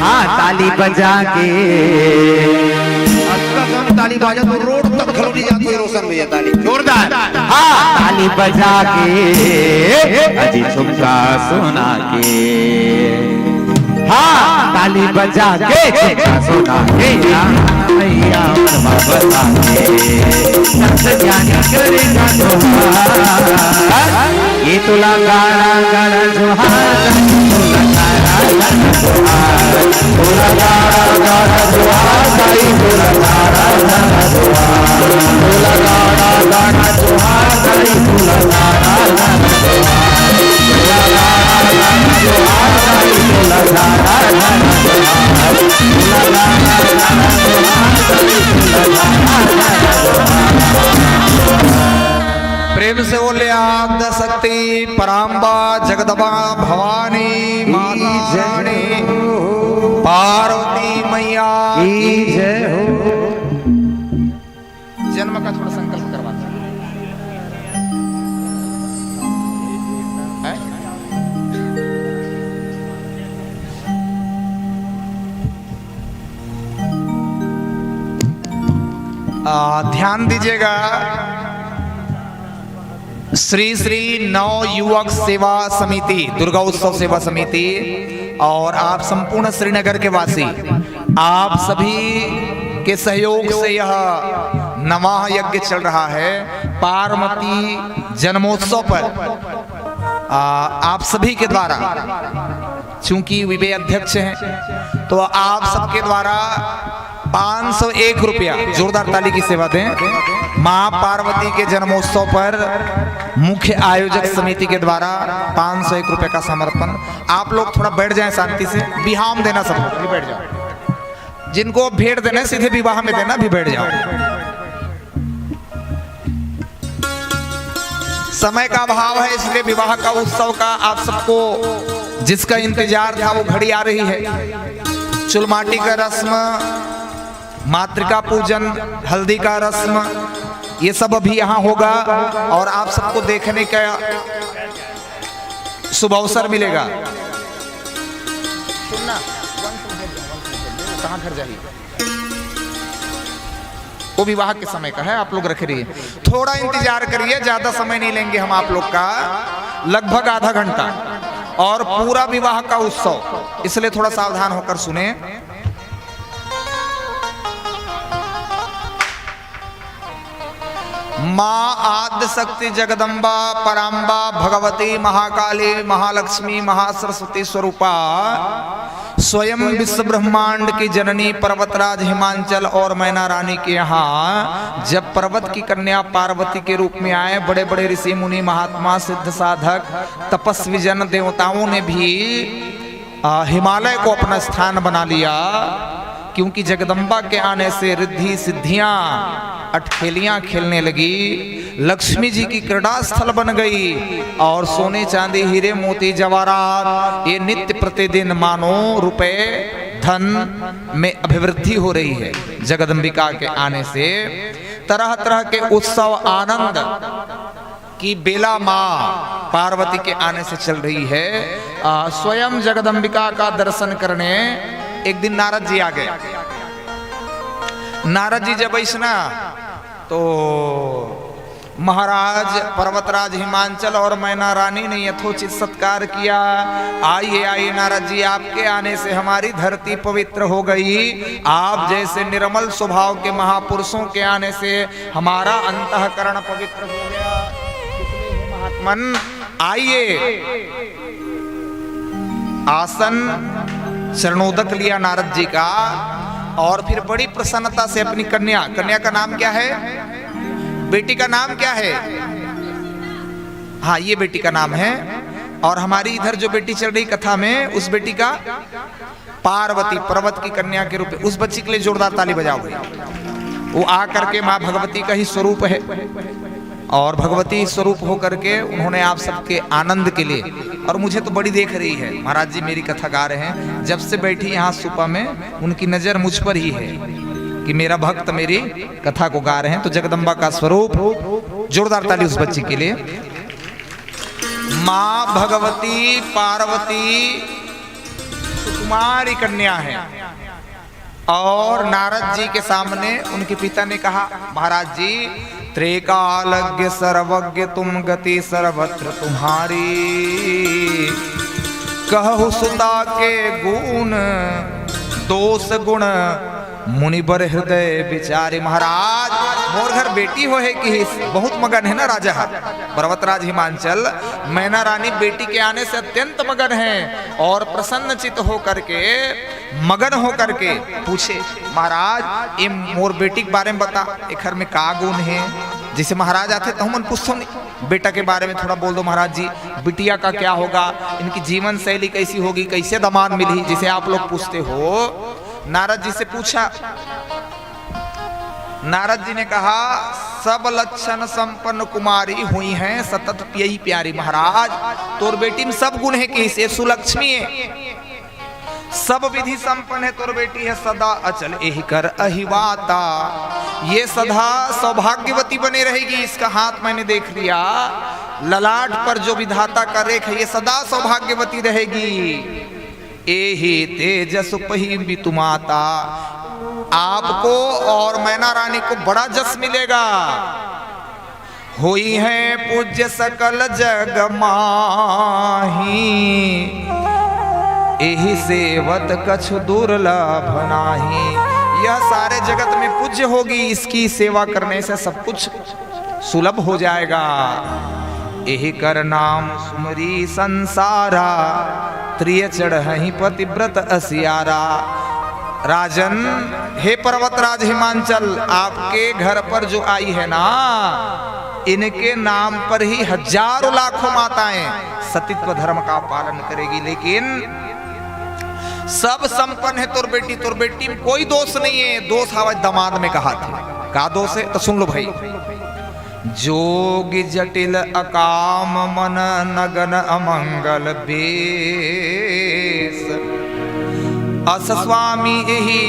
हाँ, ताली बजा के। अतका कम ताली बजा तो रोड तक घलो नहीं जात हे रोशन भैया, ताली जोरदार। हाँ, ताली बजा के अजी ठुमका सुना के। हाँ, ताली बजा के ठुमका सुना के। भैया मन बाबा के सत ज्ञानी करेगा जोहार। ये तोला गाड़ा गाड़ा जोहार, तोला गाड़ा गाड़ा जोहार, तोला गाड़ा गाड़ा जोहार, ताई तोला गाड़ा गाड़ा जोहार, तोला गाड़ा गाड़ा जोहार, ताई तोला गाड़ा गाड़ा जोहार, तोला गाड़ा गाड़ा जोहार, ताई तोला गाड़ा गाड़ा जोहार, तोला गाड़ा गाड़ा जोहार, ताई तोला गाड़ा गाड़ा जोहार। बोले आद्य शक्ति पराम्बा जगदम्बा भवानी माता रानी पार्वती मैया की जय हो। जन्म का थोड़ा संकल्प करवाते हैं। हैं? आ, ध्यान दीजिएगा, श्री श्री नव युवक सेवा समिति, दुर्गा उत्सव सेवा समिति और आप संपूर्ण श्रीनगर के वासी, आप सभी के सहयोग से यह नवाह यज्ञ चल रहा है। पार्वती जन्मोत्सव पर, आ, आप सभी के द्वारा, चूंकि वे अध्यक्ष हैं, तो आप सबके द्वारा पाँच सौ एक रुपया, जोरदार ताली की सेवा दें, माँ पार्वती के जन्मोत्सव पर मुख्य आयोजक समिति के द्वारा पाँच सौ एक रुपया का समर्पण। आप लोग थोड़ा बैठ जाएं शांति से, विहाम देना सबको, बैठ जाओ। जिनको भेंट देना है, सीधे विवाह में देना, भी बैठ जाओ। समय का अभाव है, इसलिए विवाह का उत्सव का आप सबको जिसका इंतजार था, वो घड़ी आ रही है। चुलमाटी का रस्म, मातृका पूजन, हल्दी का रस्म, ये सब अभी यहाँ होगा और आप सबको देखने का शुभ अवसर मिलेगा। सुनना, कहाँ घर जाही? वो विवाह के समय का है, आप लोग रख रही है। थोड़ा इंतजार करिए, ज्यादा समय नहीं लेंगे हम आप लोग का, लगभग आधा घंटा, और पूरा विवाह का उत्सव, इसलिए थोड़ा सावधान होकर सुने। माँ आद्य शक्ति जगदम्बा पराम्बा भगवती महाकाली महालक्ष्मी महासरस्वती स्वरूपा स्वयं विश्व ब्रह्मांड की जननी पर्वतराज हिमांचल और मैना रानी के यहाँ जब पर्वत की कन्या पार्वती के रूप में आए, बड़े बड़े ऋषि मुनि महात्मा सिद्ध साधक तपस्वी जन देवताओं ने भी आ, हिमालय को अपना स्थान बना लिया, क्योंकि जगदम्बा के आने से रिद्धि सिद्धियां अटखेलियां खेलने लगी। लक्ष्मी जी की क्रीड़ा स्थल बन गई और सोने चांदी हीरे मोती जवाहरात ये नित्य प्रतिदिन मानो रुपए धन में अभिवृद्धि हो रही है। जगदम्बिका के आने से तरह तरह के उत्सव आनंद की बेला माँ पार्वती के आने से चल रही है। आ, स्वयं जगदम्बिका का दर्शन करने एक दिन नारद जी आ गए। नारद जी जब ऐसना तो महाराज पर्वतराज हिमांचल और मैना रानी ने यथोचित सत्कार किया। आइए, आइए नारद जी, आपके आने से हमारी धरती पवित्र हो गई। आप जैसे निर्मल स्वभाव के महापुरुषों के आने से हमारा अंतःकरण पवित्र हो गया। इसलिए हे महात्मन, आइए, आसन चरणोदक लिया नारद जी का और फिर बड़ी प्रसन्नता से अपनी कन्या, कन्या का नाम क्या है? बेटी का नाम क्या है? हाँ, ये बेटी का नाम है। और हमारी इधर जो बेटी चल रही कथा में, उस बेटी का पार्वती, पर्वत की कन्या के रूप में, उस बच्ची के लिए जोरदार ताली बजाओ भाई। वो आ करके माँ भगवती का ही स्वरूप है और भगवती स्वरूप होकर के उन्होंने आप सबके आनंद के लिए, और मुझे तो बड़ी देख रही है महाराज जी, मेरी कथा गा रहे हैं, जब से बैठी यहाँ सुपा में उनकी नजर मुझ पर ही है कि मेरा भक्त मेरी कथा को गा रहे हैं। तो जगदम्बा का स्वरूप, जोरदार ताली उस बच्ची के लिए। माँ भगवती पार्वती सुकुमारी कन्या है और नारद जी के सामने उनके पिता ने कहा, महाराज जी, त्रिकालज्ञ सर्वज्ञ तुम गति सर्वत्र तुम्हारी, कहु सुता के गुण दोष गुण मुनिबर हृदय विचारी। महाराज, मोर घर बेटी हो है कि बहुत मगन है ना राजा, पर्वतराज हिमांचल, मैना रानी बेटी के आने से अत्यंत मगन है और प्रसन्न चित होकर के, मगन होकर के पूछे, महाराज, ये मोर बेटी के बारे में बता, एखर में का गुण है? जैसे महाराज आते तो हमन पूछथन, बेटा के बारे में थोड़ा बोल दो महाराज जी, बिटिया का क्या होगा, इनकी जीवन शैली कैसी होगी, कैसे दामाद मिली, जिसे आप लोग पूछते हो। नारद जी से पूछा, नारद जी ने कहा, सब लक्षण संपन्न कुमारी हुई हैं सतत पियई प्यारी। महाराज, तोर बेटी में सब गुण हे किहिस, ए सुलक्ष्मी हे, सब विधि संपन्न हे तोर बेटी हे, सदा अचल एहि कर अहिवाता। ये सदा सौभाग्यवती बने रहेगी, इसका हाथ मैंने देख लिया, ललाट पर जो विधाता का रेख है, ये सदा सौभाग्यवती रहेगी। एहि तेजस पही बितु माता, आपको और मैना रानी को बड़ा जस मिलेगा। होई है पूज्य सकल जग माही, एहि सेवत कछु दुर्लभ नाही। यह सारे जगत में पूज्य होगी, इसकी सेवा करने से सब कुछ सुलभ हो जाएगा। एहि कर नाम सुमरी संसारा, त्रिय चढ़हि पतिव्रत असियारा। राजन, हे पर्वतराज हिमांचल, आपके घर पर जो आई है ना, इनके नाम पर ही हजारों लाखों माताएं सतीत्व धर्म का पालन करेगी। लेकिन सब संपन्न है तोर बेटी, तोर बेटी में कोई दोष नहीं है, दोष हवय दमाद में, कहा था। का दोष है तो सुन लो भाई। जोग जटिल अकाम मन नगन अमंगल बेस, अस स्वामी एहि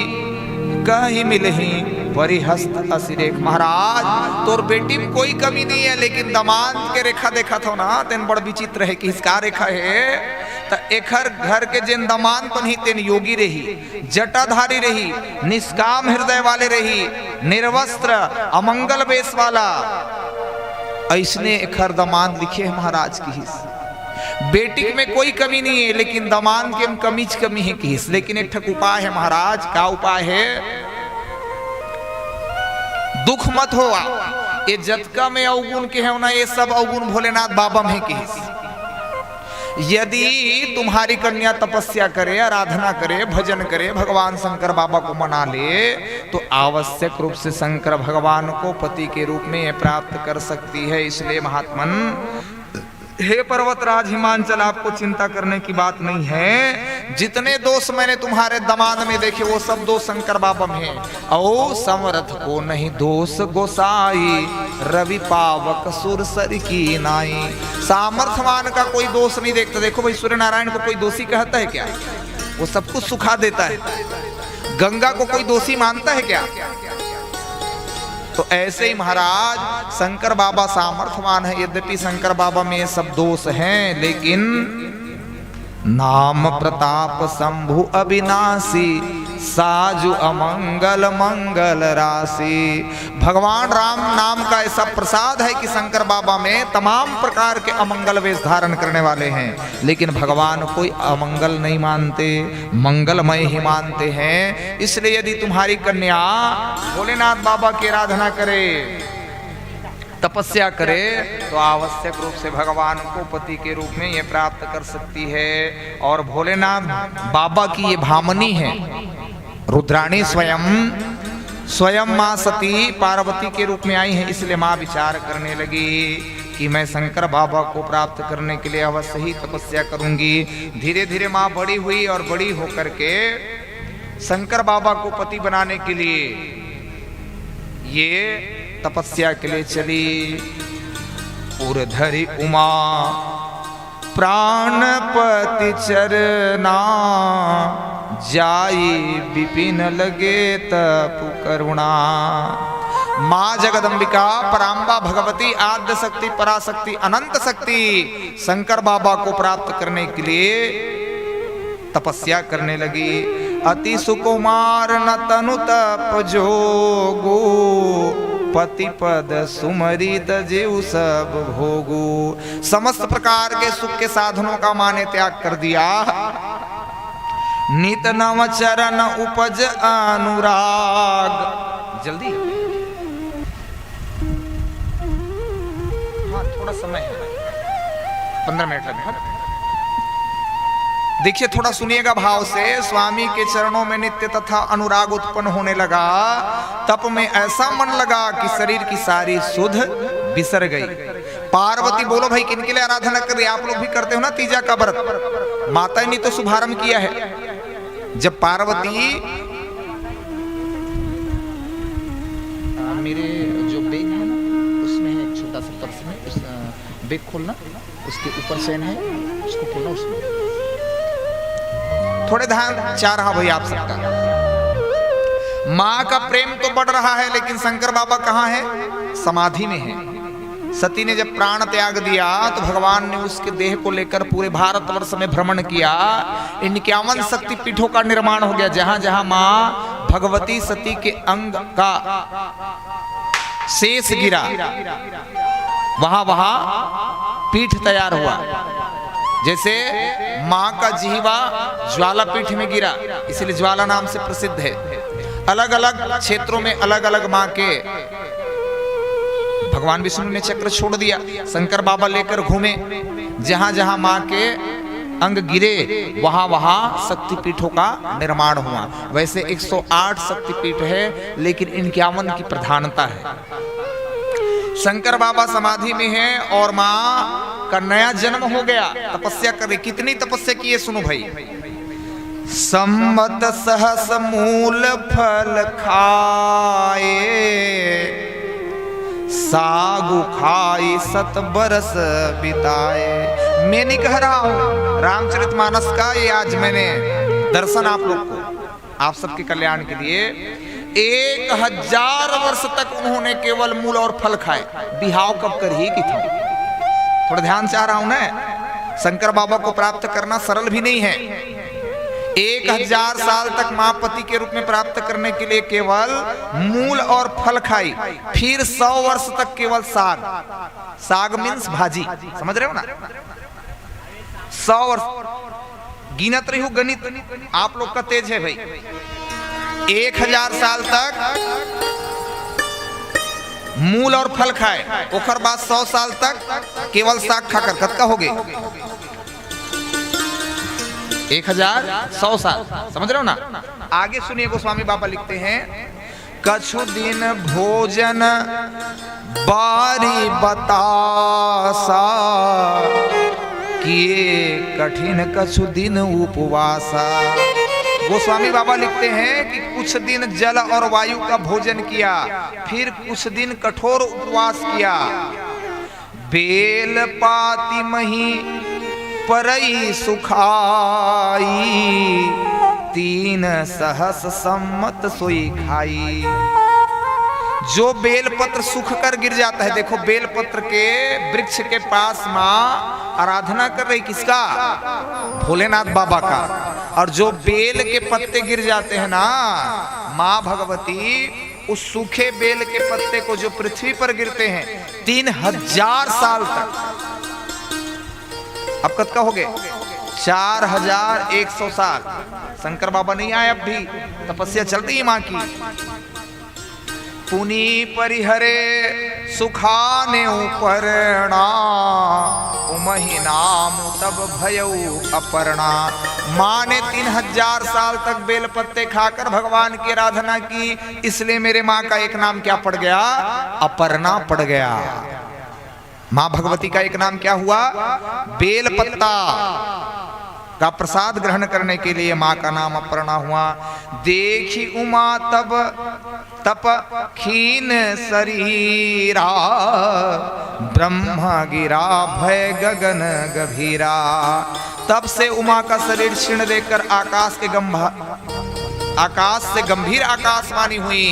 कहि मिलही परिहस्त असिरेख। महाराज, तोर बेटी में कोई कमी नहीं है, लेकिन दमाद के रेखा देखत हो ना, तेन बड़ विचित्र है कि इसका रेखा है, त एखर घर के जेन दमाद बनही तेन योगी रही, जटाधारी रही, निष्काम हृदय वाले रही, निर्वस्त्र, अमंगल वेश वाला, ऐसने एखर दमाद लिखे हे महाराज किहिस। बेटी में कोई कमी नहीं है, लेकिन दमाद के में कमीच कमी है किहिस। लेकिन एक ठक उपाय है महाराज। का उपाय है? दुख मत होवा, ये जतका में अवगुण के हे ना, ये सब अवगुण भोलेनाथ बाबा में किहिस। यदि तुम्हारी कन्या तपस्या करे, आराधना करे, भजन करे, भगवान शंकर बाबा को मना ले, तो आवश्यक रूप से शंकर भगवान को पति के रूप में ये प्राप्त कर सकती है। इसलिए महात्मन, हे पर्वतराज हिमांचल, आपको चिंता करने की बात नहीं है। जितने दोष मैंने तुम्हारे दमाद में देखे, वो सब दोष शंकर बाबा में हैं। औ समरथ को नहीं दोष गोसाई, रवि पावक सुर सर की नाई। सामर्थवान का कोई दोष नहीं देखता। देखो भाई, सूर्य नारायण को कोई दोषी कहता है क्या? वो सब कुछ सुखा देता है। गंगा को कोई दोषी मानता है क्या? तो ऐसे ही महाराज, शंकर बाबा सामर्थवान है। यद्यपि शंकर बाबा में ये सब दोष हैं, लेकिन नाम प्रताप शंभु अविनाशी, साजु अमंगल मंगल राशि। भगवान राम नाम का ऐसा प्रसाद है कि शंकर बाबा में तमाम प्रकार के अमंगल वेश धारण करने वाले हैं, लेकिन भगवान कोई अमंगल नहीं मानते, मंगलमय ही मानते हैं। इसलिए यदि तुम्हारी कन्या भोलेनाथ बाबा की आराधना करे, तपस्या करे, तो आवश्यक रूप से भगवान को पति के रूप में ये प्राप्त कर सकती है। और भोलेनाथ बाबा की ये भामनी है, रुद्राणी स्वयं, स्वयं माँ सती पार्वती के रूप में आई है। इसलिए माँ विचार करने लगी कि मैं शंकर बाबा को प्राप्त करने के लिए अवश्य ही तपस्या करूंगी। धीरे धीरे माँ बड़ी हुई और बड़ी होकर के शंकर बाबा को पति बनाने के लिए ये तपस्या के लिए चली। उर धरि उमा प्राणपति चरना, जाई विपिन लगे तप करुणा। माँ जगदम्बिका, पराम्बा भगवती, आद्य शक्ति, पराशक्ति, अनंत शक्ति, शंकर बाबा को प्राप्त करने के लिए तपस्या करने लगी। अति सुकुमार न तनु तप जोगु, पति पद सुमरित जेउ सब भोगु। समस्त प्रकार के सुख के साधनों का माँ ने त्याग कर दिया। नित नव चरण उपज अनुराग। जल्दी। हाँ, थोड़ा समय है, पन्द्रह मिनट लगे। हाँ। देखिए, थोड़ा सुनिएगा भाव से। स्वामी के चरणों में नित्य तथा अनुराग उत्पन्न होने लगा। तप में ऐसा मन लगा कि शरीर की सारी सुध बिसर गई। पार्वती, बोलो भाई, किनके लिए आराधना कर रही है? आप लोग भी करते हो ना तीजा का व्रत? माता ने तो शुभारंभ किया है। जब पार्वती, आ, मेरे जो बेग है ना, एक खोलना, उसके ऊपर शयन है, उसको खोलना, उसमें। थोड़े ध्यान चाह रहा भाई आप सबका। माँ का प्रेम तो बढ़ रहा है, लेकिन शंकर बाबा कहाँ है? समाधि में है। सती ने जब प्राण त्याग दिया तो भगवान ने उसके देह को लेकर पूरे भारतवर्ष में भ्रमण किया। इक्यावन शक्तिपीठों का निर्माण हो गया, जहां जहां माँ भगवती सती के अंग का शेष गिरा, वहां वहां पीठ तैयार हुआ। जैसे माँ का जिहवा ज्वाला पीठ में गिरा, इसलिए ज्वाला नाम से प्रसिद्ध है। अलग अलग क्षेत्रों में अलग अलग माँ के, भगवान विष्णु ने चक्र छोड़ दिया, शंकर बाबा लेकर घूमे। जहां जहां माँ के अंग गिरे, वहां वहां शक्तिपीठों का निर्माण हुआ। वैसे एक सौ आठ शक्तिपीठ है, लेकिन इक्यावन की प्रधानता है। शंकर बाबा समाधि में हैं और माँ का नया जन्म हो गया, तपस्या कर रही। कितनी तपस्या की है, सुनो भाई। संवत सहस मूल फल खाए, सागु खाई सत बरस बिताए। मैं नहीं कह रहा हूं, रामचरितमानस का ये आज मैंने दर्शन आप लोग को, आप सबके कल्याण के लिए। एक हजार वर्ष तक उन्होंने केवल मूल और फल खाए। बिहाव कब करही कि था। थोड़ा ध्यान चाह रहा हूं ना, शंकर बाबा को प्राप्त करना सरल भी नहीं है। एक हजार साल तक माँ पति के रूप में प्राप्त करने के लिए केवल मूल और फल खाई, फिर सौ वर्ष तक केवल साग। साग मीन्स भाजी, समझ रहे हो ना? सौ वर्ष गिनत रही हूँ, गणित आप लोग का तेज है भाई। एक हजार साल तक मूल और फल खाए, ओकर बाद सौ साल तक केवल साग खाकर, कतका हो गए? एक हजार सौ साल, समझ रहे हो ना? आगे सुनिए, गोस्वामी बाबा लिखते हैं, कछु दिन भोजन बारी बतासा, किए कठिन कछु दिन उपवासा। गोस्वामी बाबा लिखते हैं कि कुछ दिन जल और वायु का भोजन किया, फिर कुछ दिन कठोर उपवास किया। बेल पाती मही परई सुखाई, तीन सहस संवत सोई खाई। जो बेल पत्र सूख कर गिर जाता है, देखो, बेल पत्र के वृक्ष के पास माँ आराधना कर रही, किसका? भोलेनाथ बाबा का। और जो बेल के पत्ते गिर जाते हैं ना, माँ भगवती उस सूखे बेल के पत्ते को जो पृथ्वी पर गिरते हैं तीन हजार साल तक, अब कतका हो गए? चार हजार एक सौ साल। शंकर बाबा नहीं आए, अब भी तपस्या चल रही है माँ की। पुनि परिहरे सुखाने उपरणा, उमहि नाम तब भयउ अपरणा। माँ ने तीन हजार साल तक बेल पत्ते खाकर भगवान की आराधना की, इसलिए मेरे माँ का एक नाम क्या पड़ गया? अपरणा पड़ गया। माँ भगवती का एक नाम क्या हुआ? बेल पत्ता का प्रसाद ग्रहण करने के लिए माँ का नाम अपरणा हुआ। देखी उमा तब तप खीन सरीरा, ब्रह्म गिरा भय गगन गभीरा। तब से उमा का शरीर क्षीण देखकर आकाश के गंभा-, आकाश से गंभीर आकाशवाणी हुई,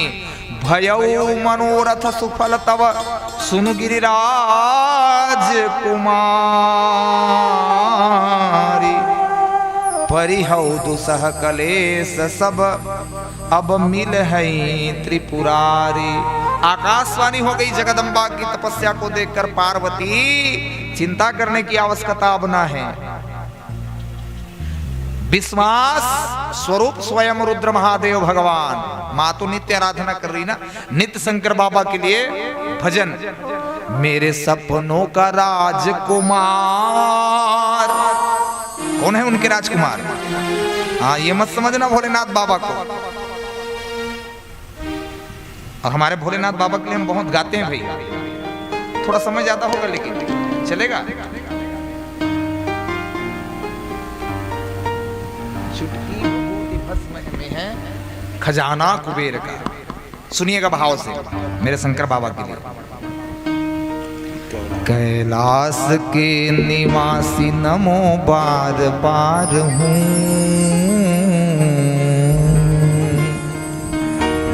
भयउ मनोरथ सुफल तब सुनु गिरिराज कुमारी। परिहउ दुसह कलेश सब अब मिलहइ त्रिपुरारी। आकाशवाणी हो गई जगदम्बा की तपस्या को देखकर, पार्वती, चिंता करने की आवश्यकता अब ना है। विश्वास स्वरूप स्वयं रुद्र महादेव भगवान। माँ तो नित्य आराधना कर रही ना, नित्य शंकर बाबा के लिए भजन। मेरे सपनों का राजकुमार, कौन है उनके राजकुमार? हाँ, ये मत समझना भोलेनाथ बाबा को। और हमारे भोलेनाथ बाबा के लिए हम बहुत गाते हैं भाई, थोड़ा समय ज्यादा होगा लेकिन चलेगा। चुटकी विभूति भस्म में है खजाना कुबेर का। सुनिएगा भाव से मेरे शंकर बाबा के लिए। कैलाश के निवासी नमो बार बार हूँ।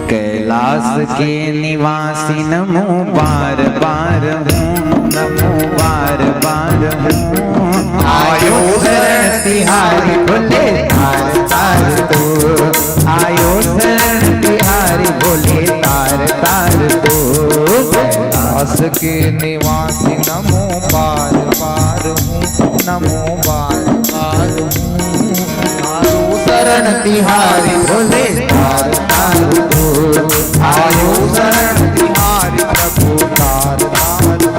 कैलाश के निवासी नमो बार बार हूँ, नमो बार बार हूँ। आयो शरण तिहारी भोले तार तार तो, आयो शरण तिहारी भोले तार तार तो। कैलाश के निवासी नमो बार बार हूँ, नमो बार बार हूँ। आयो शरण तिहारी भोले तार तार तो, आयो शरण तिहारी प्रभु तार तार तो।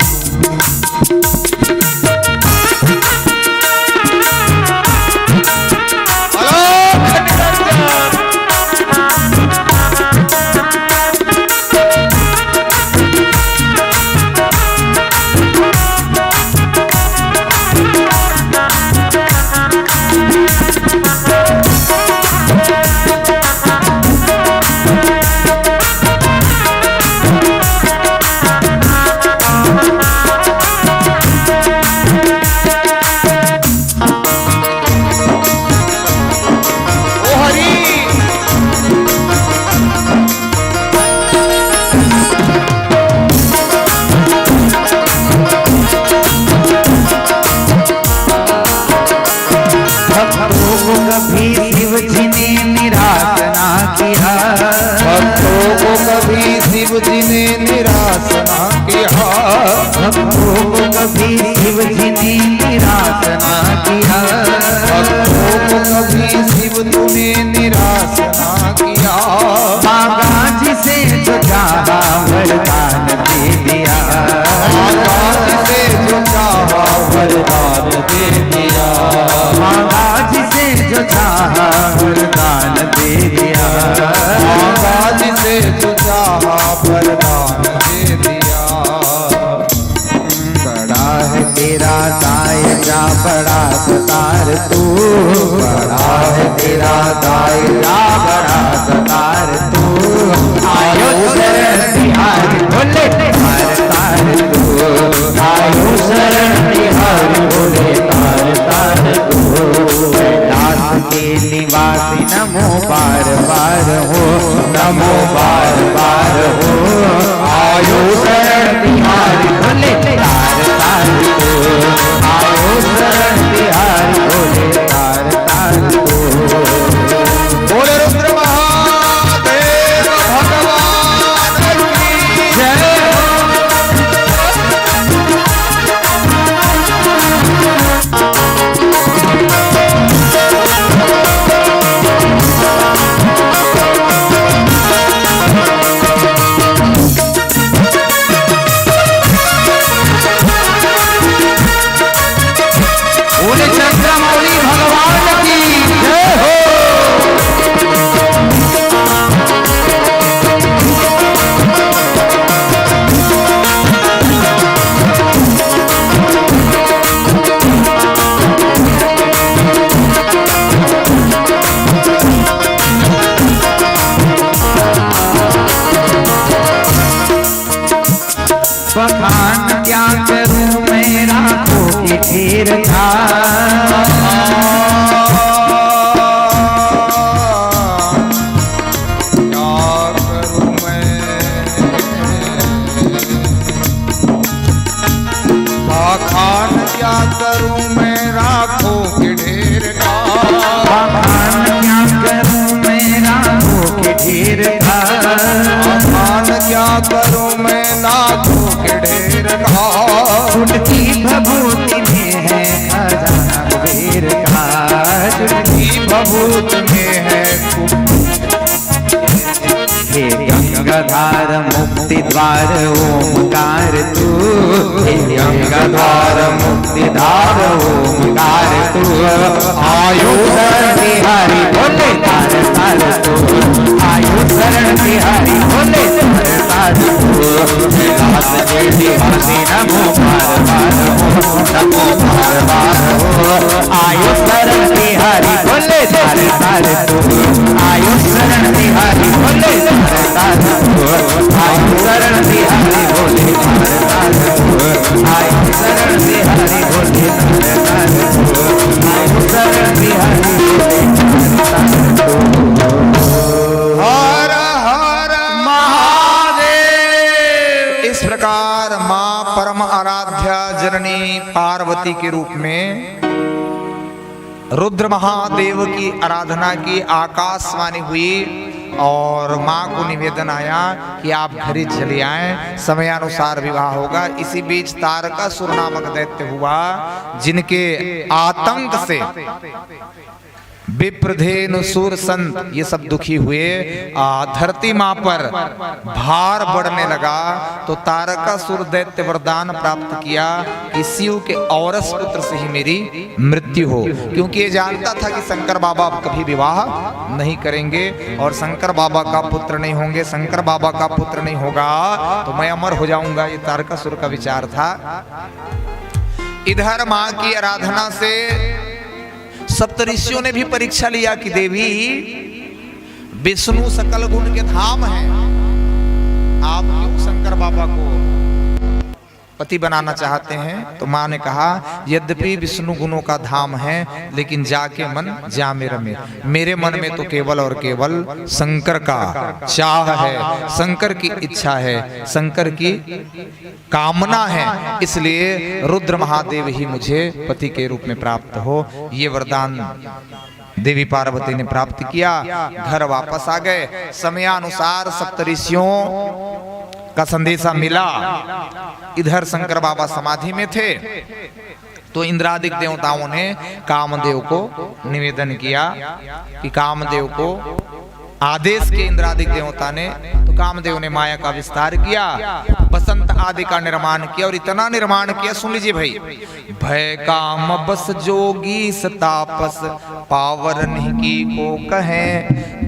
भक्तों को कभी शिव जी ने निराश ना किया। भक्तों को कभी शिव जी ने निराश ना किया। भक्तों को कभी शिव जी ने निराश ना किया। भक्तों को कभी शिव तूने निराश ना किया। मांगा जिसे जो चाहा वरदान दे दिया। मांगा जिसे जो चाहा वरदान दे दिया। मांगा जिसे जो चाहा वरदान दे दिया। मांगा जिसे जो चाहा वरदान दे दिया। बड़ा है तेरा दायरा, बड़ा सतार तू। बड़ा है तेरा दायरा, बड़ा सतार तू। आयो शरण तिहारी भोले तार तार तू। आयो शरण तिहारी भोले तार तार तू। कैलाश के निवासी नमो बार बार हो, नमो बार बार हो। आयो शरण तिहारी भोले तार तार तो, आयो शरण तिहारी भोले तार तार तो। बोले रुद्र महादेव भगवान की जय हो। बोले चंद्रमौली भगवान की जय हो। बखान क्या करूं मैं, राखों की ढेर था। क्या करूं मैं, बखान क्या करूं मैं, राखों के ढेर का। बखान क्या करूं मैं, राखों के ढेर का। बखान क्या करूं मैं, लाखों के ढेर का। कुंड की भभूति में है खजाना कुबेर का। कुंड की भभूत में है कुबेर। हे गंगाधार मुक्ति द्वार ओमकार तू, हे गंगाधार मुक्ति धार ओमकार तू। आयो शरण तिहारी भोले तार तार तू, आयो शरण तिहारी भोले तार तार तू। कैलाश के निवासी नमो बार बार हो, नमो बार बार हो। आयो शरण तिहारी भोले तार तार तू, आयो शरण तिहारी भोले तार तार तू, आयो शरण तिहारी भोले तार तार तू, कार माँ परम आराध्या जननी पार्वती के रूप में रुद्र महादेव की आराधना की आकाशवाणी हुई और माँ को निवेदन आया कि आप घर ही चले आएं, समयानुसार विवाह होगा। इसी बीच तारकासुर नामक दैत्य हुआ, जिनके आतंक से विप्रधेनु सूर संत ये सब दुखी हुए। आ, धरती माँ पर भार बढ़ने लगा, तो तारकासुर दैत्य वरदान प्राप्त किया कि शिव के औरस पुत्र से ही मेरी मृत्यु हो, क्योंकि ये जानता था कि शंकर बाबा अब कभी विवाह नहीं करेंगे और शंकर बाबा का पुत्र नहीं होंगे, शंकर बाबा का पुत्र नहीं होगा तो मैं अमर हो जाऊंगा। ये तारकासुर का विचार था। इधर माँ की आराधना से सप्त ऋषियों ने भी परीक्षा लिया कि देवी, विष्णु सकल गुण के धाम है, आप क्यों शंकर बाबा को पति बनाना चाहते हैं? तो माँ ने कहा, यद्यपि विष्णु गुणों का धाम है, लेकिन जाके मन जा में रमे। मेरे मन में तो केवल और केवल शंकर का चाह है, शंकर की इच्छा है, शंकर की कामना है, इसलिए रुद्र महादेव ही मुझे पति के रूप में प्राप्त हो। ये वरदान देवी पार्वती ने प्राप्त किया। घर वापस आ गए। समयानुसार सप्तऋषियों का संदेशा मिला। इधर शंकर बाबा समाधि में थे, तो इंद्रादिक देवताओं ने कामदेव को निवेदन किया कि कामदेव को आदेश के इंद्रादिक देवता ने, तो कामदेव ने माया का विस्तार किया, बसंत आदि का निर्माण किया और इतना निर्माण किया, सुन लीजिए भाई, भय काम बस जोगीस तापस, पावरन ही की को कहे,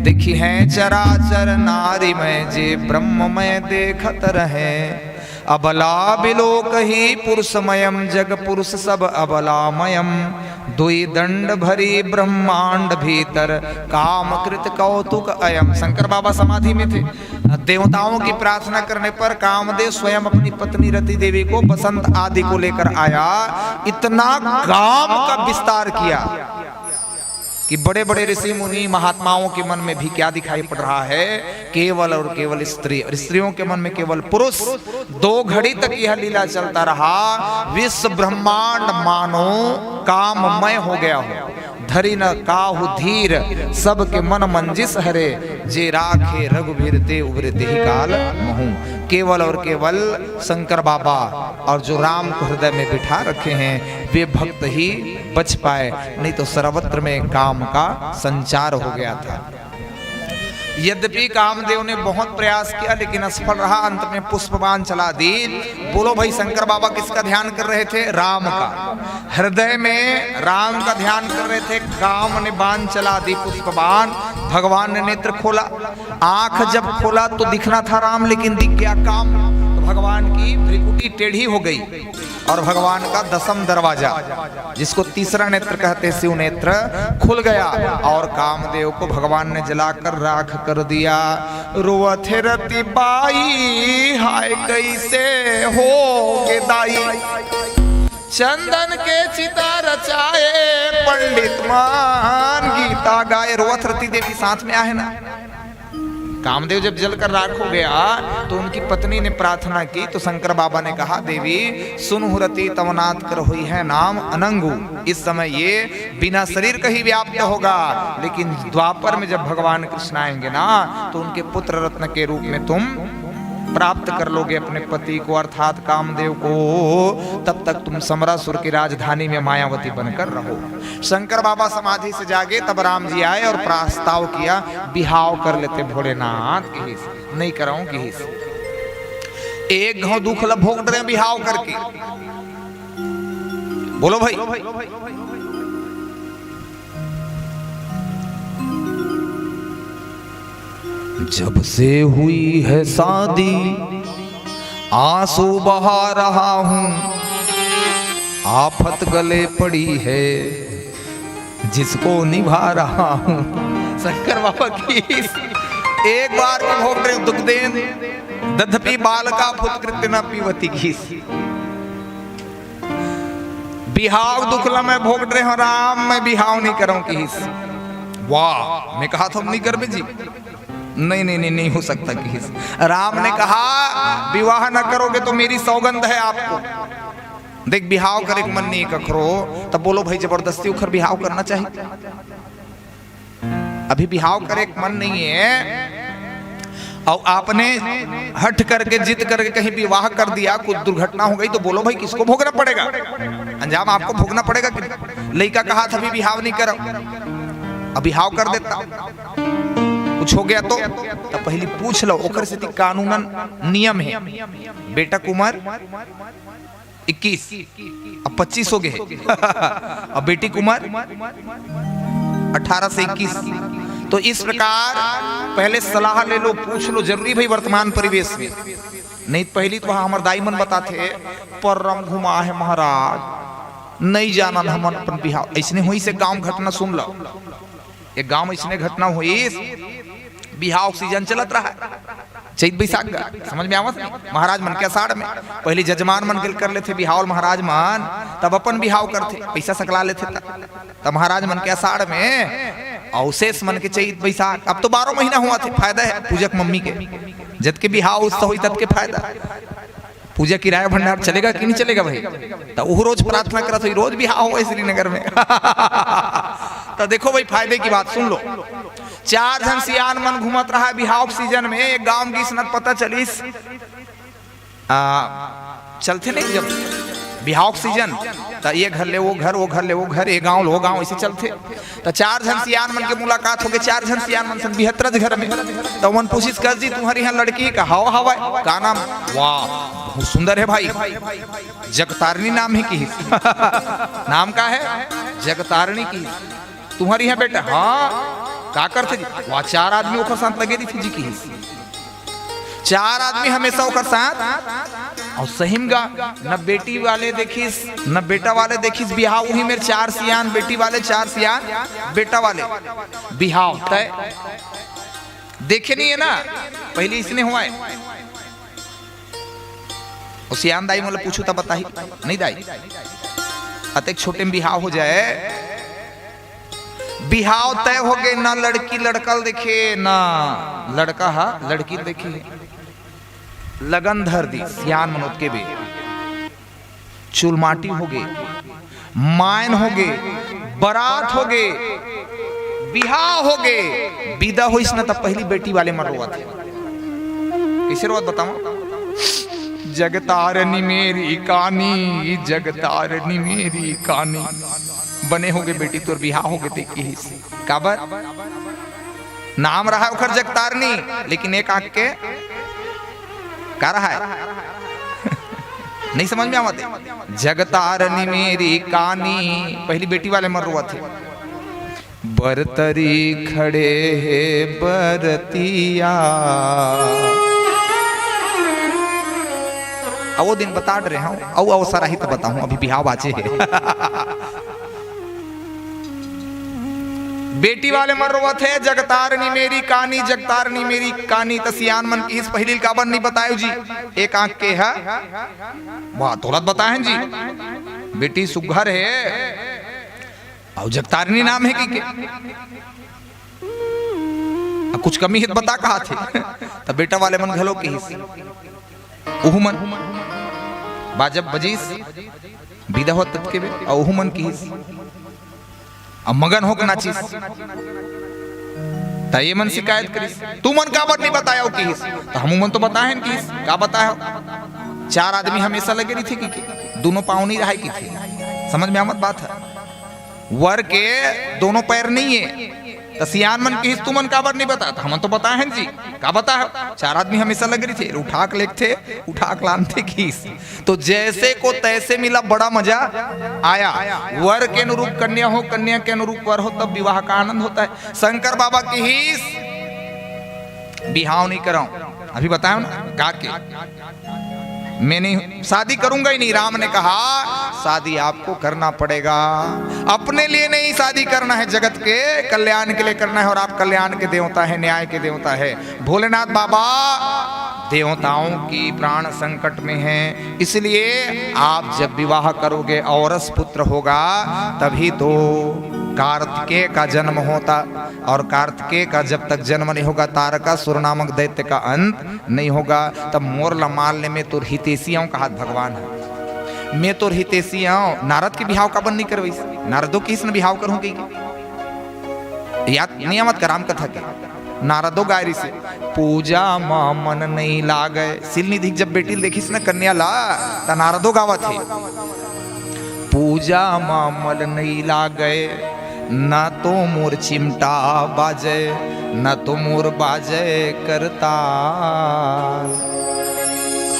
दिखि है चराचर नारी में जे ब्रह्म में देखत रहे। अबला बिलोक ही पुरुषमयम, जग पुरुष सब अबलामयम। दुई दंड भरी ब्रह्मांड भीतर, काम कृत कौतुक अयम। शंकर बाबा समाधि में थे। देवताओं की प्रार्थना करने पर कामदेव स्वयं अपनी पत्नी रति देवी को, बसंत आदि को लेकर आया। इतना काम का विस्तार किया कि बड़े बड़े ऋषि मुनि महात्माओं के मन में भी क्या दिखाई पड़ रहा है? केवल और केवल स्त्री, और स्त्रियों के मन में केवल पुरुष। दो घड़ी तक यह लीला चलता रहा। विश्व ब्रह्मांड मानो काममय हो गया हो। धरि न काहु धीर, सबके मन मंजिस हरे, जे राखे रघुबीर ते उबरे तेहि काल महू। केवल और केवल शंकर बाबा और जो राम को हृदय में बिठा रखे हैं, वे भक्त ही बच पाए, नहीं तो सर्वत्र में काम का संचार हो गया था। यद्यपि कामदेव ने बहुत प्रयास किया, लेकिन असफल रहा। अंत में पुष्प बाण चला दी। बोलो भाई, शंकर बाबा किसका ध्यान कर रहे थे? राम का। हृदय में राम का ध्यान कर रहे थे। काम ने बाण चला दी, पुष्प बाण। भगवान ने नेत्र खोला, आंख जब खोला तो दिखना था राम, लेकिन दिख गया काम। तो भगवान की भ्रिकुटी टेढ़ी हो गई और भगवान का दसम दरवाजा, जिसको तीसरा नेत्र कहते हैं, शिव नेत्र, खुल गया और कामदेव को भगवान ने जलाकर राख कर दिया। रोवत हे रति बाई, हाय कैसे हो गे दाई। चंदन के चिता रचाए, पंडित मान गीता गाए। रोवत रति देवी साथ में आहे ना। कामदेव जब जलकर राख हो गया तो उनकी पत्नी ने प्रार्थना की, तो शंकर बाबा ने कहा, देवी सुनहु रति तव नाथ कर होई है नाम अनंगू। इस समय ये बिना शरीर का ही व्याप्त होगा, लेकिन द्वापर में जब भगवान कृष्ण आएंगे ना, तो उनके पुत्र रत्न के रूप में तुम प्राप्त कर लोगे अपने पति को, अर्थात कामदेव को। तब तक तुम समरासुर की राजधानी में मायावती बनकर रहो। शंकर बाबा समाधि से जागे, तब राम जी आए और प्रस्ताव किया, बिहाव कर लेते भोलेनाथ, किहिस, नहीं कराऊं किहिस। एक घाव दुख ल भोग रहे बिहाव करके। बोलो भाई। जब से हुई है शादी, आंसू बहा रहा हूँ, आफत गले पड़ी है, जिसको निभा रहा हूँ। शंकर बाबा की एक बार भी भोग रहे दुख देन, दधपि बालका फुत कृत्य न पीवती की। बिहाव दुख ल मैं भोग रहे हूँ राम, मैं बिहाव नहीं करूँ किहिस। वाह, मैं कहा था नहीं करबे जी। नहीं, नहीं, नहीं, नहीं हो सकता किहिस। राम ने कहा, "विवाह न करोगे तो मेरी सौगंध है आपको।" देख, बिहाव करे के मन नहीं कखरो, तब बोलो भाई, जबरदस्ती उखर बिहाव करना चाहिए? अभी बिहाव करे के मन नहीं है, और आपने हठ करके, जिद करके कहीं विवाह कर दिया, कुछ दुर्घटना हो गई, तो बोलो भाई, किसको भोगना पड़ेगा? अंजाम आपको भोगना पड़ेगा कि लइका कहा था, "अभी बिहाव नहीं करो, अब बिहाव कर देता, कुछ हो गया तो।" तब पहली पूछ लो, ओकर सेती कानूनन नियम है। बेटा के उमर इक्कीस, अब पच्चीस हो गए, अब बेटी के उमर अठारह से इक्कीस। तो इस प्रकार पहले सलाह ले लो, पूछ लो, जरूरी भाई वर्तमान परिवेश में। नहीं तो पहली तो वहाँ हमर दाई मन बताथे, "परम घुमा है महाराज, नहीं जानन हमन अपन बिहाव।" ऐसने होइस एक गांव घटना सुन लो। एक गांव ऐसने घटना होइस, बिहाव के सीजन चलत रहा, चैत बैसाख का, समझ में आवत नहीं? महाराज मन के अषाढ़ में, पहले जजमान मन के कर लेथे बिहाव महाराज मन, तब अपन बिहाव करथे, पैसा सकला लेथे तब। तब महाराज मन के अषाढ़ में, और शेष मन के चैत बैसाख। अब तो बारह महीना हुआ थे, फायदा है पूजा के मम्मी के, जतके बिहाव उत्सव होई ततके फायदा। पूजा किराया भंडार चलेगा कि नहीं चलेगा भाई? तो वो रोज प्रार्थना करत होई, रोज बिहाव होए श्रीनगर में। तो देखो भाई, फायदे की बात सुन लो। चार झन सियान मन घूमत रहा बिहाव के सीजन में, एक गांव गिस न त पता चलिस, आ, चलथे नहीं जब बिहाव के सीजन, त ये घर ले वो घर, वो घर ले वो घर, ये गांव ले वो गांव, ऐसे चलथे। त चार झन सियान मन के मुलाकात होगे, चार झन सियान मन संग बिहतरत घर में। त ओमन पूछिस, "कस जी, तुम्हर इहाँ लड़की हे का?" "हव, हवय।" "का नाम?" "वाह, बहुत सुंदर है भाई, जगतारणी नाम है," किहिस। "नाम का है?" "जगतारणी," किहिस। "तुम्हर इहाँ बेटा?" "हाँ।" "का करथे जी?" "वाह, चार आदमी ओकर साथ लगे रहिथे जी," किहिस। चार आदमी हमेशा ओकर साथ। और सही म गा, न बेटी वाले देखिस, न बेटा वाले देखिस, बिहाव उही मेर चार सियान बेटी वाले, चार सियान बेटा वाले। बिहाव तय देखे नहीं है ना, पहली इसने हुआ है। और सियान दाई मोला पूछू तब बताही, नहीं दाई, अतेक छोटे में बिहाव हो जाए, बिहाव तय होगे, ना लड़की लड़का ल देखे, ना लड़का हा लड़की ल देखे। लगन धर दी सियान मन ओतके बेर। चुलमाटी होगे, मायन होगे, बरात होगे, बिहाव होगे, बिदा होइस न त पहली बेटी वाले मन रोवत हे। कइसे रोवत बतावं? "जगतारनी मेरी कानी, जगतारनी मेरी कानी।" बने होगे बेटी, तोर बिहाव होगे ते किहिस। काबर? नाम रहा ओखर जगतारनी, लेकिन एक आंख के का रहा है? नहीं समझ में आवत हे। "जगतारनी मेरी कानी।" पहली बेटी वाले मन रोवत हे। "बरतरी खड़े हे बरतिया।" अब वो दिन बता डरे हंव, अउ अवसर आही त बताहूं, अभी बिहाव बाचे हे। बेटी वाले मन रोवत हे, "जगतारनी मेरी कानी, जगतारनी मेरी कानी।" त सियान मन किहिस, "पहिली ल काबर नहीं बतायो जी? एक आंख के हे।" "वाह, तोला त बताए हन जी, बेटी सुग्घर हे, अउ जगतारनी नाम हे कहिके। अब कुछ कमी हे त बता," कहाथे। त बेटा वाले मन घलो किहिस, उहू मन बाजा बजिस, बिदा होत ततके बेर, अउ उहू मन किहिस, अब मगन होके नाचिस। त ये मन शिकायत करिस, "तुमन काबर नहीं बतायो?" किहिस। त हमू मन तो बताए हन किहिस, "का बतायो? चार आदमी हमेशा लगे रहिथे कहिके, दोनों पांव नहीं रहाय कहिथे।" समझ में आवत बात हे? वर के दोनों पैर नहीं हे। त सियान मन किहिस, "तुमन काबर नहीं बतात?" "हमन तो बताए हन जी।" "का बतायो?" "चार आदमी हमेशा लगे रहिथे, उठा के लेगथे, उठा के लानथे," किहिस। तो जैसे को तैसे मिला, बड़ा मजा आया। वर के अनुरूप कन्या हो, कन्या के अनुरूप वर हो, तब विवाह का आनंद होता है। शंकर बाबा किहिस, "बिहाव नहीं कराऊं।" अभी बतायो ना, गा के, "मैं नहीं, शादी करूंगा ही नहीं।" राम ने कहा, "शादी आपको करना पड़ेगा, अपने लिए नहीं शादी करना है, जगत के कल्याण के लिए करना है। और आप कल्याण के देवता हैं, न्याय के देवता है। भोलेनाथ बाबा देवताओं की प्राण संकट में हैं, इसलिए आप जब विवाह करोगे, औरस पुत्र होगा, तभी तो कार्तिकेय का जन्म होता, और कार्तिकेय का जब तक जन्म नहीं होगा, तारकासुर नामक दैत्य का अंत नहीं होगा। तब मोर ला मान ले, मैं तोर हितैषी हूँ, कहा भगवान ह। मैं तोर हितैषी हूँ। नारद के बिहाव काबर नहीं करवइस? नारदो किहिस न बिहाव करहूँ कहिके। याद नहीं आवत का राम कथा के? नारदो गाय रिहिसे, पूजा म मन नहीं लागे। शील निधि जब बेटी ल देखिस न कन्या ला, त नारदो गावत हे, पूजा म मन नहीं लागे, न तो मोर चिमटा बाजे, न तो मोर बाजे करताल।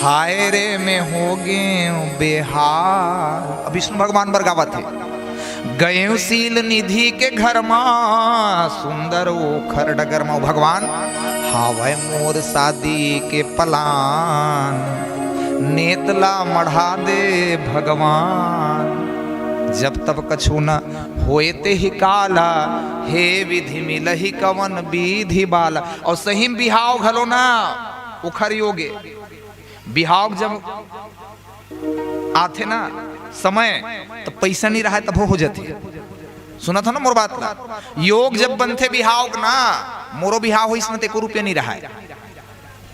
हाय रे, मैं हो गेंव बेहाल। अब विष्णु भगवान बर गावत हे, गएंव शील निधि के घर मा, सुंदर ओखर डगर मा। भगवान, हावय मोर शादी के पलान, नेत ला मढ़ा दे भगवान। जब तब कछु न होए तेहि काला, हे विधि मिलही कवन विधि बाला। और सही म बिहाव घलो ना, ओखर योगे। बिहाव जब आथे ना समय, त पइसा नहीं रहाय, तभो हो जाथे। सुनत हो ना मोर बात ला? योग जब बनथे बिहाव के ना, मोरो बिहाव होइस ना, त एको रुपया नहीं रहाय।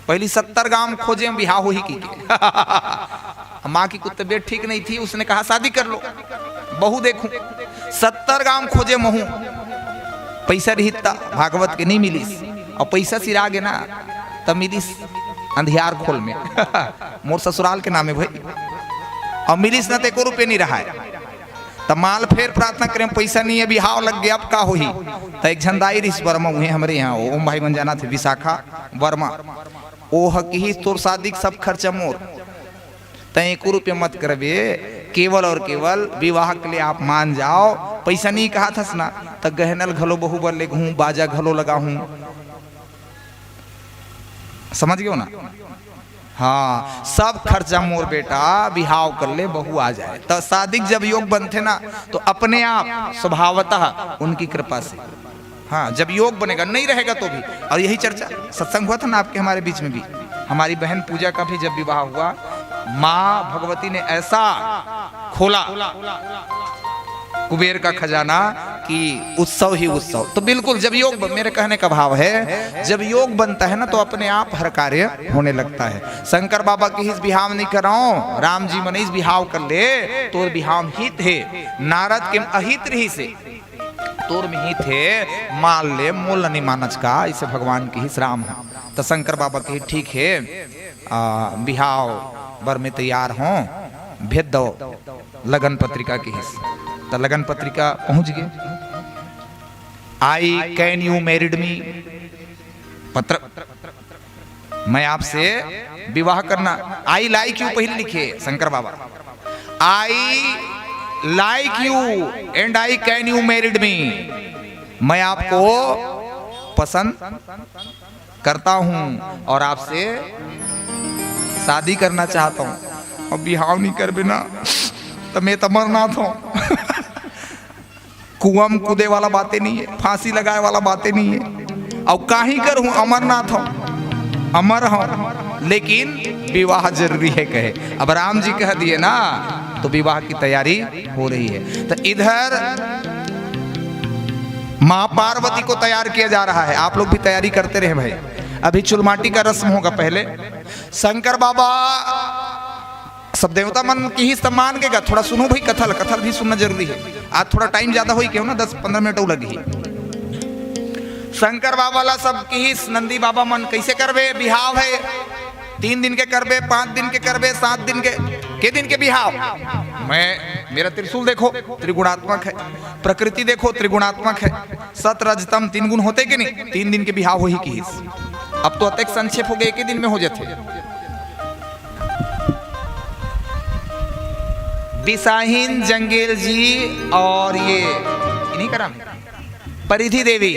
पहली सत्तर गांव खोजे, बिहाव होही कहिके। माँ की कुछ तबीयत ठीक नहीं थी, उसने कहा, शादी कर लो, बहू देखूं। सत्तर गांव खोजे महूं, पइसा रिहिस त भागवत के नहीं मिलिस, और पइसा सिरा गे ना, त मिलिस अंधियार खोल में। मोर ससुराल के नामे भाई, और मिलिस ना, त एको रुपया नहीं रहाय। त माँ ल फेर प्रार्थना करेंव, पइसा नहीं हे, बिहाव लग गे, अब का होही? त एक झन दाई रिहिस बरमा, उहें हमरे यहाँ, ओम भाई मन जानथे, विशाखा वर्मा। ओह किहिस, तोर शादी के सब खर्चा मोर, तैं एको रुपया मत करबे, केवल और केवल विवाह के लिए आप मान जाव। पइसा नहीं कहत हस ना, त गहना ल घलो बहू बर लेगहूं, बाजा घलो लगाहूं। समझ गेव ना? हाँ, सब खर्चा मोर बेटा, बिहाव कर ले, बहू आ जाए। त शादी के जब योग बनथे ना, तो अपने आप स्वभावतः उनकी कृपा से, हाँ, जब योग बनेगा, नहीं रहेगा तो भी। और यही चर्चा, सत्संग हुआ था ना आपके, हमारे बीच में भी, हमारी बहन पूजा का भी जब विवाह हुआ, माँ भगवती ने ऐसा खोला कुबेर का खजाना कि उत्सव ही उत्सव। तो बिल्कुल, जब योग ब-, मेरे कहने का भाव है, जब योग बनता है ना, तो अपने आप हर कार्य होने लगता है। शंकर बाबा किहिस, बिहाव नहीं कराओ, राम जी मनइस, बिहाव कर ले, तोर बिहाव हित हे। नारद के अहित रिहिसे, तोर में हित हे, मान ले, मोला नहीं मानस का, अइसे भगवान किहिस, राम ह। त शंकर बाबा किहिस, ठीक हे, आ, बिहाव बर मैं तैयार हों, भेज दव लगन पत्रिका किहिस। त लगन पत्रिका पहुंच गे। I can you married me? पत्र, मैं आपसे विवाह करना। I like you पहले लिखे शंकर बाबा, I like you and I can you married me, मैं आपको पसंद करता हूँ और आपसे शादी करना चाहता हूँ। अब बिहाव नहीं करबे ना, त मैं त अमरनाथ हूँ। कुआं में कूदे वाला बातें नहीं है, फांसी लगाए वाला बातें नहीं है। अब काहीं करहूं, अमरनाथ हूं, अमर हूं, लेकिन विवाह जरूरी है कहे। अब राम जी कह दिए ना, तो विवाह की तैयारी हो रही है। तो इधर माँ पार्वती को तैयार किया जा रहा है, आप लोग भी तैयारी करते रहे भाई। अभी चुलमाटी का रस्म होगा पहले। शंकर बाबा सब देवता मन किहिस त मान के गा, थोड़ा सुनो भाई कथा ल, कथा ल भी सुनना जरूरी है। आज थोड़ा टाइम ज्यादा होई, क्यों ना, दस पंद्रह मिनट अउ लगही। शंकर बाबा ला सब किहिस, नंदी बाबा मन, कैसे करबे, बिहाव है, तीन दिन के करबे, पांच दिन के करबे, सात दिन के, के दिन के बिहाव? मैं, मेरा त्रिशूल देखो, त्रिगुणात्मक है, प्रकृति देखो, त्रिगुणात्मक है, सत रज तम तीन गुण होते कि नहीं, तीन दिन के बिहाव होही किहिस। अब तो अतेक संक्षेप हो गए, एक ही दिन में हो जाते। बिसाहिन जंगेल जी और ये इन्हीं का नाम है, परिधि देवी,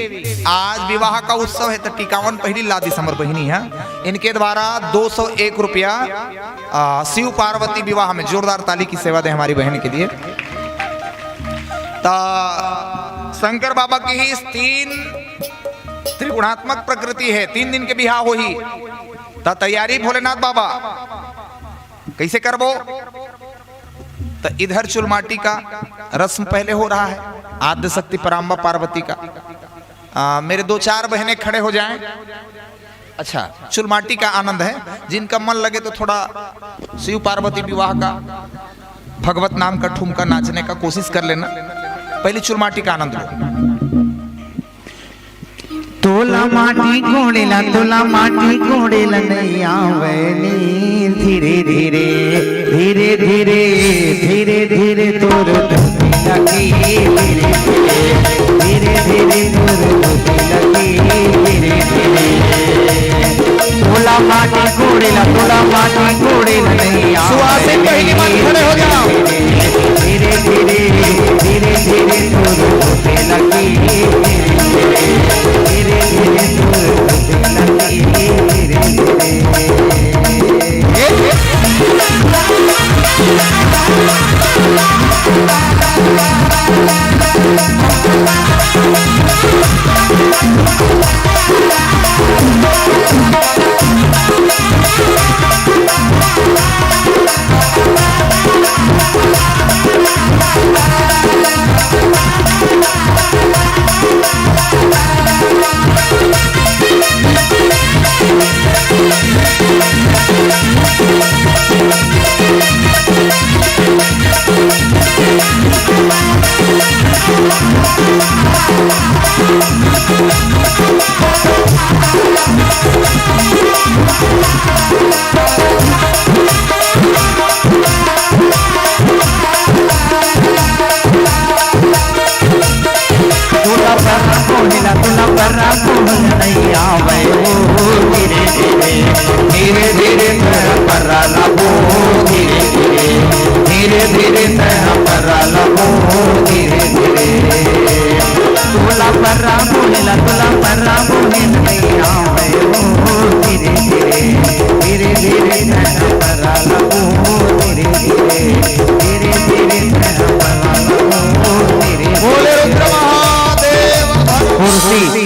आज विवाह का उत्सव है, तो टिकावन पहली ला दिसंबर बहिनी है, इनके द्वारा दो सौ एक रुपया, आ, शिव पार्वती विवाह में। जोरदार ताली की सेवा दें हमारी बहन के लिए। तो शंकर बाबा की ही तीन त्रिगुणात्मक प्रकृति है, तीन दिन के बिहाव होही। त तैयारी भोलेनाथ बाबा कैसे करबो? त इधर चुलमाटी का रस्म पहले हो रहा है, आद्य शक्ति पराम्बा पार्वती का। आ, मेरे दो चार बहनें खड़े हो जाएं। अच्छा, चुलमाटी का आनंद है, जिनका मन लगे तो थोड़ा शिव पार्वती विवाह का, भगवत नाम का ठुमका नाचने का कोशिश कर लेना। पहले चुलमाटी का आनंद लो। तोला माटी कोड़ेला, तोला माटी कोड़ेला नहीं आवे नी। धीरे धीरे, धीरे धीरे, धीरे धीरे तोर धुन लगी। धीरे धीरे, धीरे धीरे तोर धुन लगी। धीरे धीरे तोला माटी कोड़ेला, तोला माटी कोड़ेला नहीं आवे। सुहासिन बहिनी मन खड़े हो जाओ। धीरे धीरे, धीरे धीरे तोर होते लगी। धीरे धीरे तोर होते लगी। धीरे धीरे। तोला पर्रा कोहिला, तोला पर्रा कोहिला नहीं आवे ओ। धीरे धीरे, धीरे धीरे तोला पर्रा लगो। धीरे धीरे, धीरे धीरे तोला पर्रा लगो। धीरे धीरे तोला पर्रा कोहिला, तोला पर्रा कोहिला नहीं आवे ओ। धीरे धीरे, धीरे धीरे तोला पर्रा लगो। धीरे धीरे, धीरे धीरे तोला पर्रा लगो। धीरे बोले रुद्र महादेव। कुर्सी।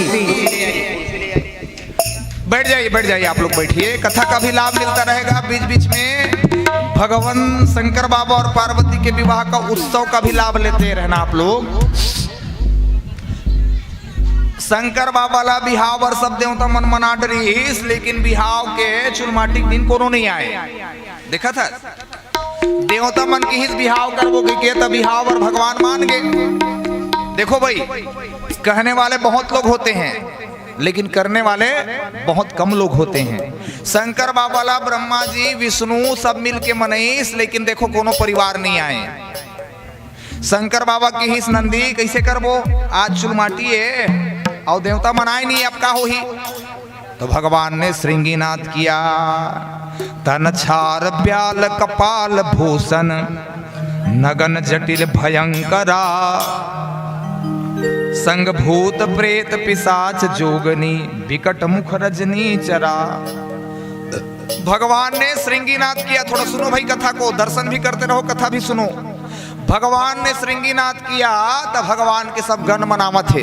बैठ जाइए, बैठ जाइए, आप लोग बैठिए। कथा का भी लाभ मिलता रहेगा बीच बीच में। भगवान शंकर बाबा और पार्वती के विवाह का उत्सव का भी लाभ लेते रहना आप लोग। शंकर बाबा ला बिहाव बर सब देवता मन मना डरिस, लेकिन बिहाव के चुलमाटी के दिन कोनो नहीं आए। देखा था, देवता मन किहिस बिहाव करबो कहिके, त बिहाव बर भगवान मान गे। देखो भाई, कहने वाले बहुत लोग होते हैं, लेकिन करने वाले बहुत कम लोग होते हैं। शंकर बाबा ला ब्रह्मा जी, विष्णु सब मिल के मनईस, लेकिन देखो कोनो परिवार नहीं आए। शंकर बाबा किहिस, नंदी, कैसे करबो? आज चुलमाटी ए, अउ देवता मन आए नहीं, अब का होही? तो भगवान ने श्रृंगीनाद किया, तन छार प्याल कपाल भूषण नगन जटिल भयंकरा, संग भूत प्रेत पिशाच जोगनी विकट मुख रजनी चरा। भगवान ने श्रृंगीनाद किया। थोड़ा सुनो भाई कथा को, दर्शन भी करते रहो, कथा भी सुनो। भगवान ने श्रृंगीनाद किया, तब भगवान के सब गण मनावत हे।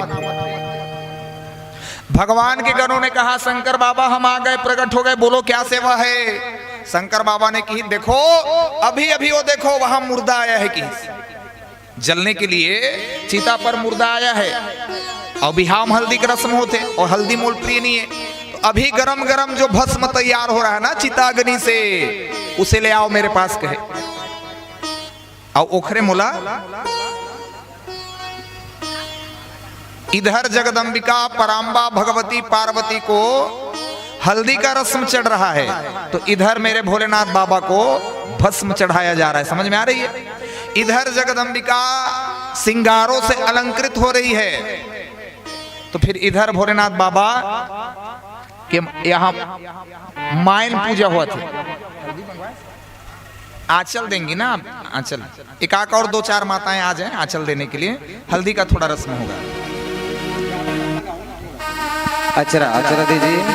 भगवान के गणों ने कहा, "शंकर बाबा, हम आ गए, प्रकट हो गए, बोलो क्या सेवा है?" शंकर बाबा ने कही, "देखो, अभी अभी वो देखो, वहां मुर्दा आया है कि जलने के लिए चिता पर मुर्दा आया है, और बिहाव में हल्दी की रस्म होते, और हल्दी मोल प्रिय नहीं है, तो अभी गरम गरम जो भस्म तैयार हो रहा है ना चिताग्नि से, उसे ले आओ मेरे पास," कहे। अउ ओखरे मोला इधर जगदम्बिका पराम्बा भगवती पार्वती को हल्दी का रस्म चढ़ रहा है, तो इधर मेरे भोलेनाथ बाबा को भस्म चढ़ाया जा रहा है। समझ में आ रही है? इधर जगदम्बिका सिंगारों से अलंकृत हो रही है, तो फिर इधर भोलेनाथ बाबा के यहाँ मायन पूजा हुआ थी। आंचल देंगी ना आप, आंचल। एक आक और दो चार माताएं आ जाएं आंचल देने के लिए। हल्दी का थोड़ा रस्म होगा। अचरा, अचरा दीजिए।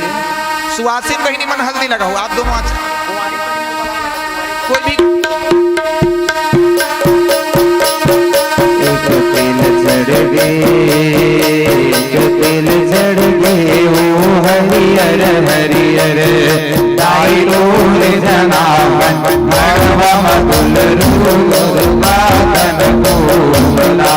सुवासिन बहिनी मन हल्दी लगाओ, आप दोनों आंचल। कोई भी। एक तिल झड़ गे, एक तिल झड़ गे, ओ हरियर हरियर। ताई तोर जनावन मड़वा म दुलरू बातन को बुला।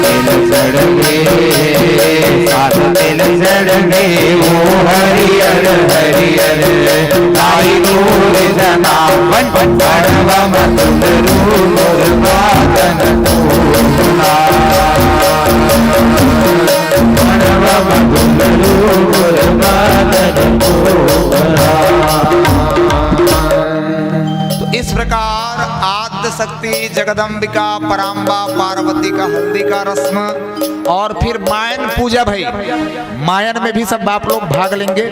तेल चढ़ गे, सात तेल चढ़ गे, ओ हरियर हरियर, ताई तोर जनावन, बनवा म सुंदरू मोर बादन तोला। बनवा म सुंदरू मोर बादन तोला। तो इस प्रकार आद्य शक्ति जगदम्बिका पराम्बा पार्वती का हल्दी का रस्म और फिर मायन पूजा भई। मायन में भी सब बाप लोग भाग लेंगे।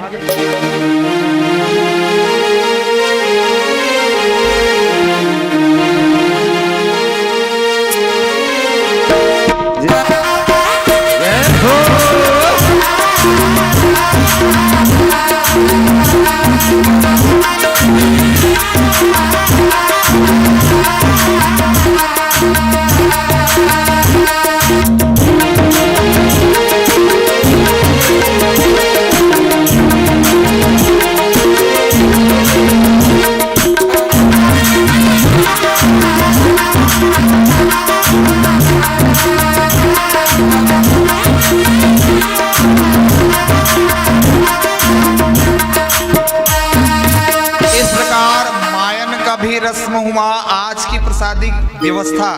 इस प्रकार मायन का भी रस्म हुआ। आज की प्रसादी व्यवस्था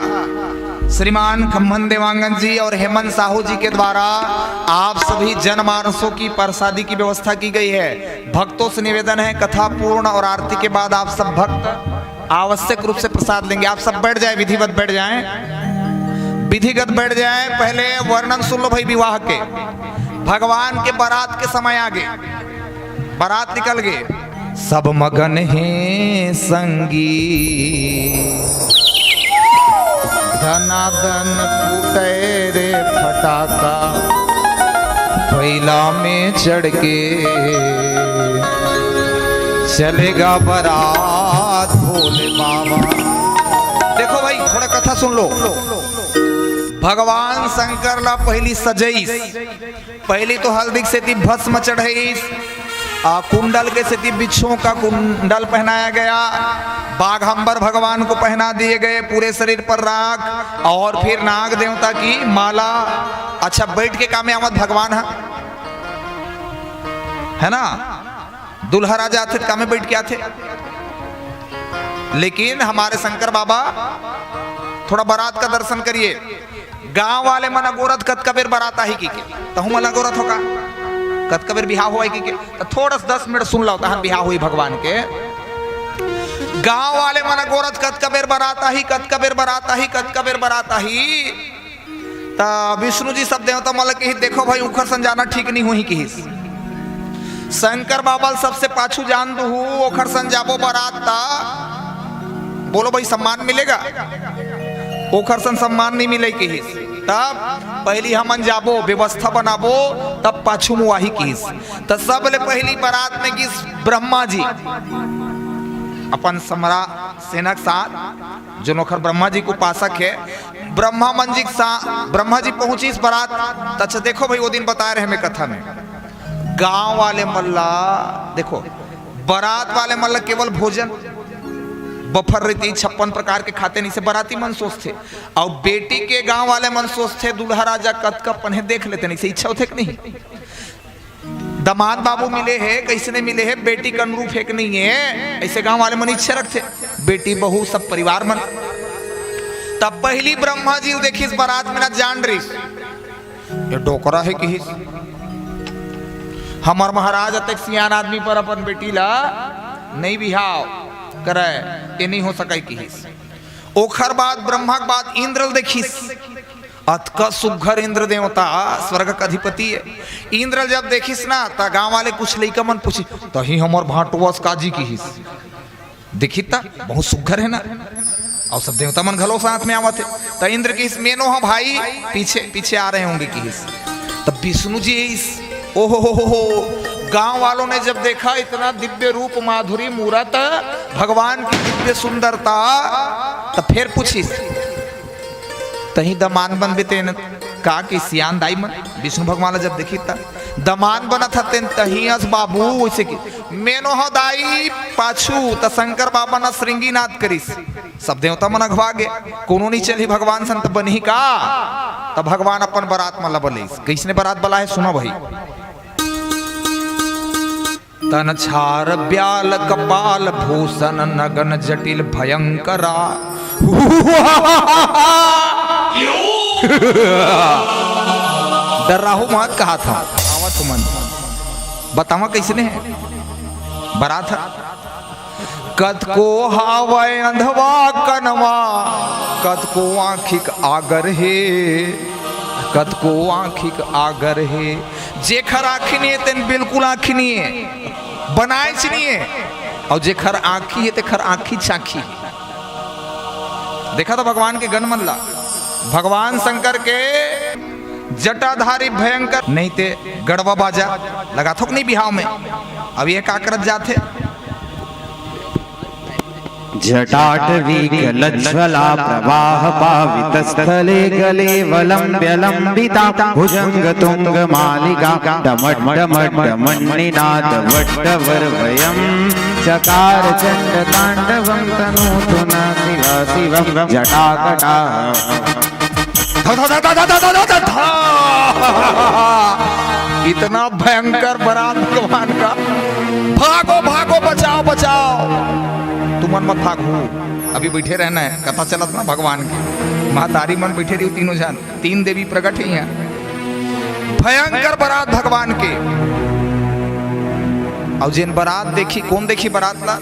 श्रीमान खम्मन देवांगन जी और हेमंत साहू जी के द्वारा आप सभी जनमानसों की प्रसादी की व्यवस्था की गई है। भक्तों से निवेदन है, कथा पूर्ण और आरती के बाद आप सब भक्त आवश्यक रूप से प्रसाद लेंगे। आप सब बैठ जाए, विधिवत बैठ जाएं, विधिगत बैठ जाएं। पहले वर्णन सुन लो भाई विवाह के। भगवान के बारात के समय आगे, बारात निकल गए, सब मगन हे संगी। धनाधन फूटे रे फटाका, भैला में चढ़ के चलेगा बारात भोले बाबा। देखो भाई, थोड़ा कथा सुन लो। भगवान शंकर ला पहली सजईस, पहली तो हल्दी के सेती भस्म चढ़ईस, आ, कुंडल के सेती बिच्छू का कुंडल पहनाया गया, बाघंबर भगवान को पहना दिए गए पूरे शरीर पर राख, और फिर नाग देवता की माला। अच्छा, बैठ के कामे आवत भगवान ह, है ना? दूल्हा राजा आथे त कामे बैठ के आथे, लेकिन हमारे शंकर बाबा, थोड़ा बारात का दर्शन करिए। गांव वाले मन अगोरत कतका बेर बरात आही कहिके, तहूं मन अगोरत हो का? कतका बेर बिहाव होवय कहिके, त थोड़ा सा दस मिनट सुन लव, तहन बिहाव होही भगवान के। गांव वाले मन अगोरत कतका बेर बरात आही, कतका बेर बरात आही, कतका बेर बरात आही। त विष्णु जी सब देवता मन ल किहिस, "देखो भाई, उखर सन जाना ठीक नहीं होही," किहिस। शंकर बाबा ल सबसे पाछू जान दुहू, ओखर सन जाबो बरात त बोलो भाई, सम्मान मिलेगा? ओखर सन सम्मान नहीं मिले किहिस। तब पहली हमन जाबो, व्यवस्था बनाबो, तब पाछू मुआही किहिस। त सबले पहली बरात में गिस ब्रह्मा जी, अपन समरा सेना के साथ, जोन ओखर ब्रह्मा जी के उपासक हे, ब्रह्मा मन जी के साथ, ब्रह्मा जी पहुंचिस बरात। त अच्छा देखो भाई, वो दिन बताय रहे मैं कथा में, गांव वाले मन ला, देखो, बरात वाले मन ला केवल भोजन, बफर रहिथे, छप्पन प्रकार के खाथे, नहीं से बराती मन सोचथे। अउ बेटी के गांव वाले मन सोचथे, दूल्हा राजा कतका पन हे देख लेते, नहीं से इच्छा होथे कि नहीं? दमाद बाबू मिले हे, कइसने मिले हे, बेटी के अनुरूप हे कि नहीं हे, अइसे गांव वाले मन इच्छा रखथे। बेटी बहू सब परिवार मन। तब पहली ब्रह्मा जी ल देखिस बरात में ना, जान रिस, "ये डोकरा हे," किहिस। "हमर महाराज अतेक सियान आदमी पर अपन बेटी ला नहीं बिहाव करय, ये नहीं हो सकय," किहिस। ओखर बाद ब्रह्मा के बाद इंद्र ल देखिस, अतका सुग्घर इंद्र देवता, स्वर्ग के अधिपति हे। इंद्र ल जब देखिस ना, त गांव वाले कुछ लइका मन पूछिस, "तही हमर भांटो अस का जी?" किहिस। देखिस त बहुत सुग्घर हे ना, अउ सब देवता मन घलो साथ में आवत हे। त इंद्र किहिस, "मेनो ह भाई, पीछे पीछे आ रहे होंगे," किहिस। त विष्णु जी आइस, "ओहो हो हो हो।" गांव वालों ने जब देखा इतना दिव्य रूप, माधुरी मूरत, भगवान की दिव्य सुंदरता, त फेर पूछिस, "तही दमांद बनबे तेन का?" कि सियान दाई मन विष्णु भगवान ला जब देखिस त, "दमांद बनत हतेन तही अस बाबू," वइसे कि, "मेनो ह दाई पाछू," त शंकर बाबा न श्रृंगी नाद करिस। सब देवता मन अघवा गे, "कोनो नहीं चलही भगवान सन त बनही का?" त भगवान अपन बरात मन ला बलाइस। कइसने बरात बलाय हे सुनो भाई। तन छार ब्याल कपाल भूषण नगन जटिल भयंकरा। डर्राहू मत, कहाथंव, आवत हो मन। बतावा कइसने हे बरात ह। कतको हावय अंधवा कनवा, कतको आँखिक आगर हे, कतको आँखिक आगर हे। जेखर आँखी नहीं हे, तेन बिल्कुल आँखी नहीं हे, बनायच नहीं हे। अउ जेखर आँखी हे, तेखर आँखी चाँखी हे। देखा त भगवान के गन मन ला, भगवान शंकर के जटाधारी भयंकर, नहीं ते गड़वा बाजा लगाथो कि नहीं बिहाव में? अब ये का करत जाथे? जटाटवीकलज्ज्वला प्रवाहपावितस्थले गलेऽवलम्ब्य लम्बितां भुजङ्गतुङ्गमालिकां डमड्डमड्डमण्डिनादवड्डवर्वयं चकार चण्डताण्डवं तनोतु नः शिवा शिवं जटाकटाह। धा, धा, धा। इतना भयंकर बरात भगवान का। भागो, भागो, बचाओ, बचाओ। तुमन मत भागो, अभी बैठे रहना है, कथा चलत ना भगवान के। महतारी मन बैठे रही तीनों जन, तीन देवी प्रकट है यहाँ। भयंकर बरात भगवान के। अउ जेन बरात देखी, कोन देखी बरात ला?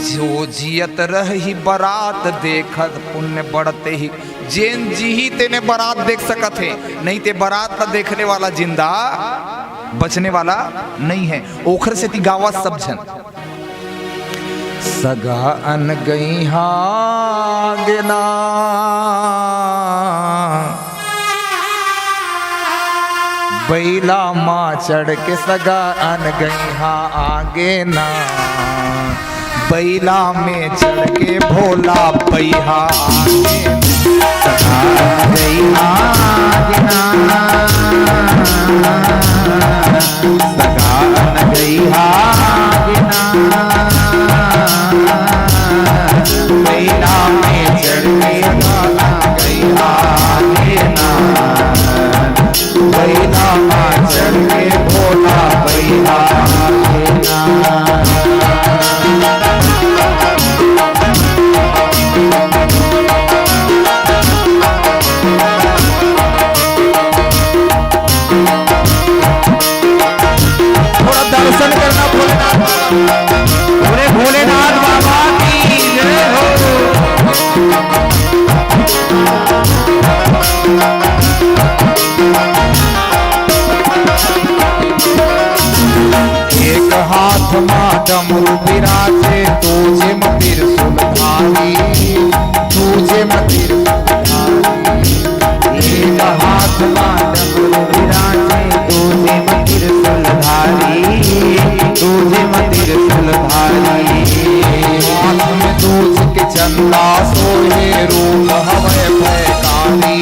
जो जियत रही बरात देखत पुण्य बढ़ते ही, जेन जीही तेने बरात देख सकत हे, नहीं ते बरात ला देखने वाला जिंदा बचने वाला नहीं है। ओखर सेती गावत सब झन। सगा अनगइहा गेना, बइला मा चढ़ के सगा अनगइहा आगे ना, बइला में चढ़ के भोला बइहा आगे ना। सगा अनगइहा आगे ना, सगा अनगइहा आगे ना, बइला में चढ़ के भोला बइहा आगे ना। बइला मा चढ़ के भोला बइहा आगे ना। चंदा सोहे रूप हवै भयकारी,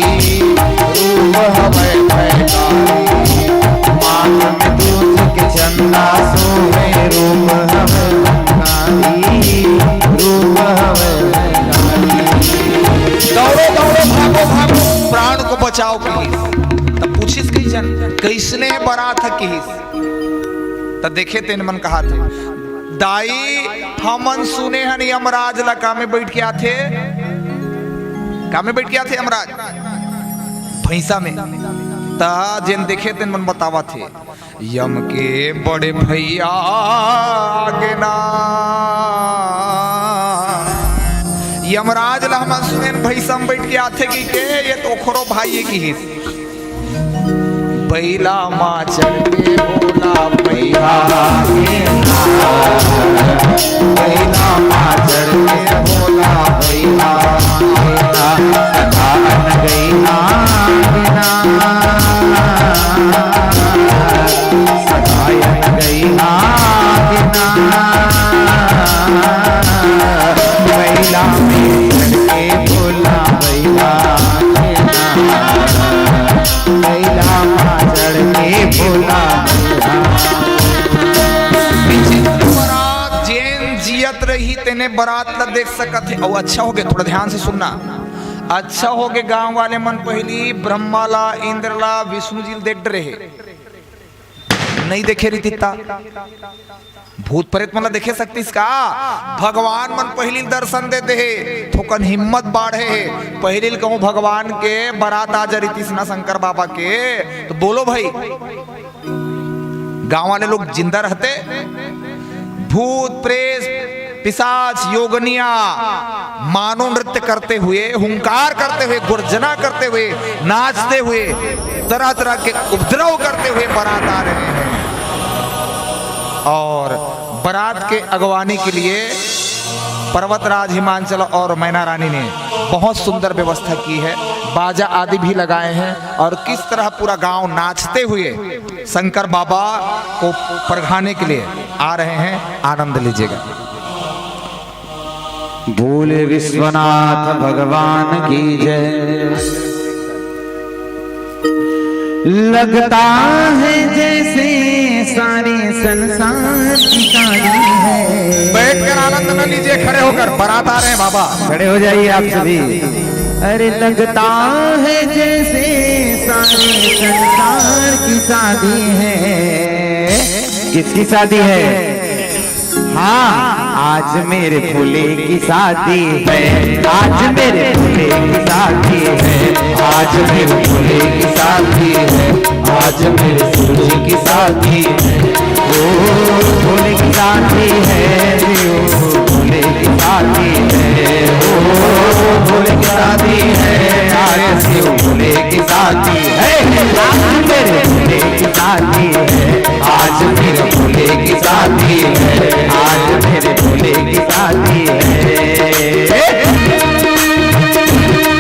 रूप हवै भयकारी। माथ में दूध के चंदा सोहे रूप हवै भयकारी, रूप हवै भयकारी। दौड़ो, दौड़ो, भागो, भागो, प्राण को बचाओ किहिस। त पूछिस कइसन, कइसने बरात ह किहिस। त देखे तेन मन कहाथे, दाई, हमन सुने हन यमराज ला। का में बइठ के आथे? का में बइठ के आथे यमराज? भैंसा में। त जेन देखे तेन मन बतावत हे, यम के बड़े भैया आगे ना। यमराज ला हमन सुनेन भैंसा में बइठ के आथे कहिके, ये तो ओखरो भाई हे किहिस। बइला मा चढ़ के भोला भैया, बइला मा चढ़ के भोला भैया, सदान गई ना बिना, सदायन गई ना बिना, बइला में चढ़ के भोला भैया। बइला मा चढ़ के भोला भैया। विचित्र बरात, जेन जियत रही तेने बरात ला देख सकत हे। अउ अच्छा होगे, थोड़ा ध्यान से सुनना, अच्छा होगे गांव वाले मन पहिली ब्रह्मा ला, इंद्र ला, विष्णु जी ला देख डरे हे। नइ देखे रहितिस त भूत प्रेत मन ला देखे सकतिस का? भगवान मन पहिली दर्शन दे देहे, थोकन हिम्मत बाढ़े हे। पहिली ल कहूं भगवान के बरात आ जा रहितिस ना शंकर बाबा के, त बोलो भाई, गांव वाले लोग जिंदा रहते? भूत प्रेत पिशाच योगनिया मानव नृत्य करते हुए, हुंकार करते हुए, गर्जना करते हुए, नाचते हुए, तरह तरह के उपद्रव करते हुए बरात आ रहे हैं। और बरात के अगवानी के लिए पर्वतराज हिमांचल और मैना रानी ने बहुत सुंदर व्यवस्था की है। बाजा आदि भी लगाए हैं और किस तरह पूरा गांव नाचते हुए शंकर बाबा को परघाने के लिए आ रहे हैं। आनंद लीजिएगा। बोले विश्वनाथ भगवान की जय। लगता है जैसे सारे संसार की शादी है। बैठकर आनंद न लीजिए, खड़े होकर, बरात आ रहे हैं बाबा। खड़े हो जाइए आप सभी। अरे लगता है जैसे सारे संसार की शादी है। किसकी शादी है? हाँ, आज मेरे फूले की शादी है, आज मेरे फूले की शादी है, आज मेरे फूले की शादी है, आज मेरे सूरज की शादी है। ओ फूले की शादी है, ओ फूले की शादी है, ओ फूले की शादी है, आज मेरे फूले की शादी है, आज मेरे फूले की शादी है। आज मेरे भोले की शादी है, आज मेरे भोले की शादी है।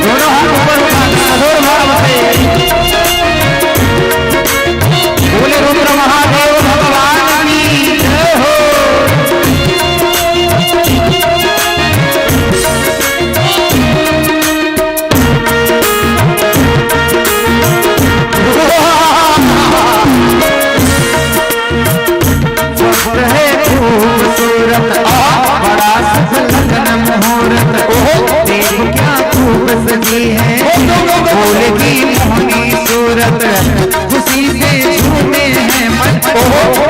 दोनों हाथ ऊपर उठा, कठोर भाव से। बोले रुद्र महादेव भगवान की जय हो। वक्त है खूबसूरत और बड़ा शुभ लगन मुहूर्त। ओहो। देख क्या खूब सजी है भोले की मोहनी सूरत। खुशी से झूमे हैं मन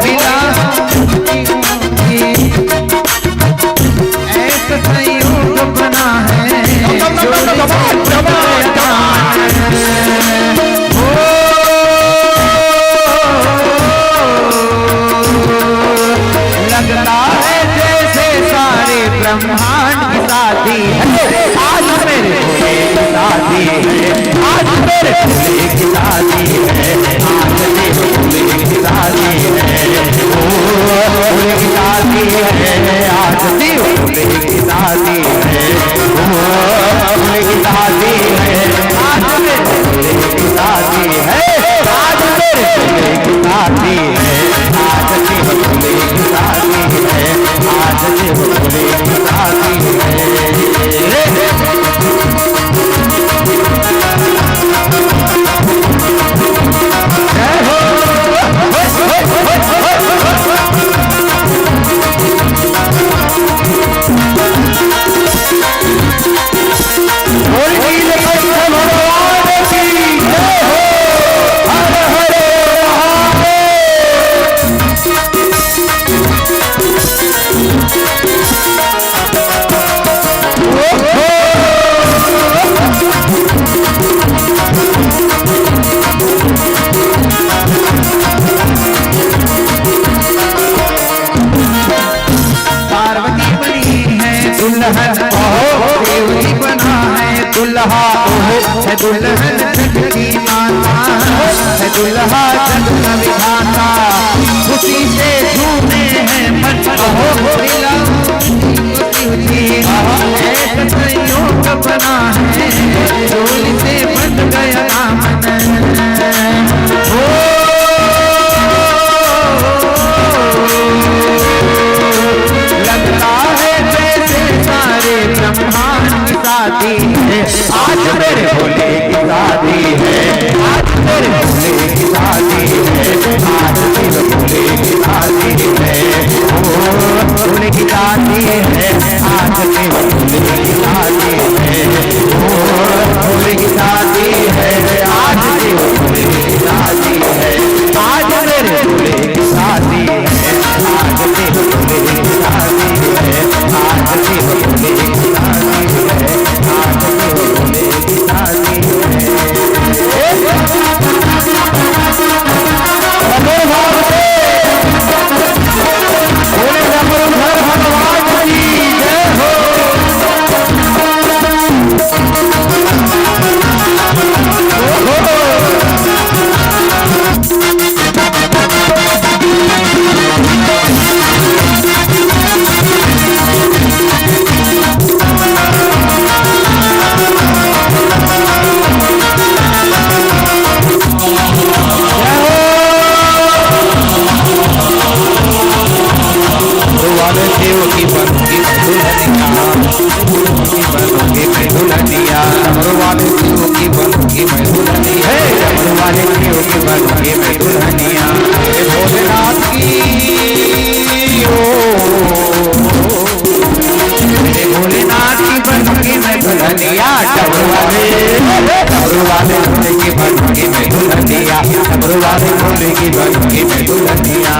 मिला। ऐसा संयोग बना है जो हो। लगता है जैसे सारे ब्रह्मांड की शादी है। आज मेरे भोले की शादी है, आज मेरे भोले की शादी है, आज मेरे भोले की शादी है। ओ भोले की शादी है, आज मेरे भोले की शादी है। ओ भोले की शादी है, आज मेरे भोले की शादी है, आज मेरे भोले की शादी है, आज मेरे भोले की शादी है, आज मेरे भोले की शादी है। देवरी बना है दुल्हा, ओहो, है दुल्हन जग की माता, है दुल्हा जग का विधाता। खुशी से झूमे हैं मन, अहो, हिलाओ जी, अहो, ऐसा संयोग बना है, डोली से बंध गया दामन। ओ, लगता है जैसे सारे ब्रह्मांड की शादी है। आज मेरे भोले की शादी है, आज मेरे भोले की शादी है, आज मेरे भोले की शादी है। ओ, भोले की शादी है, आज मेरे भोले की शादी है। ओ, भोले की शादी है, आज मेरे भोले की शादी है, आज मेरे भोले की शादी है। आज के भोले की शादी है, आज के भोले की शादी है, आज के भोले की शादी है। भोले शंकर भगवान की जय हो। वाले देव की बनूंगी मैं दुल्हनिया, की बनूंगी मैं दुल्हनिया, डमरू वाले शिव की बनूंगी मैं दुल्हनिया, हे डमरू वाले शिव की बनूंगी मैं दुल्हनिया। हे भोलेनाथ की, ओ, हे भोलेनाथ की बनूंगी मैं दुल्हनिया, डमरू वाले, डमरू वाले भोले की बनूंगी मैं दुल्हनिया, डमरू वाले भोले की बनूंगी मैं दुल्हनिया।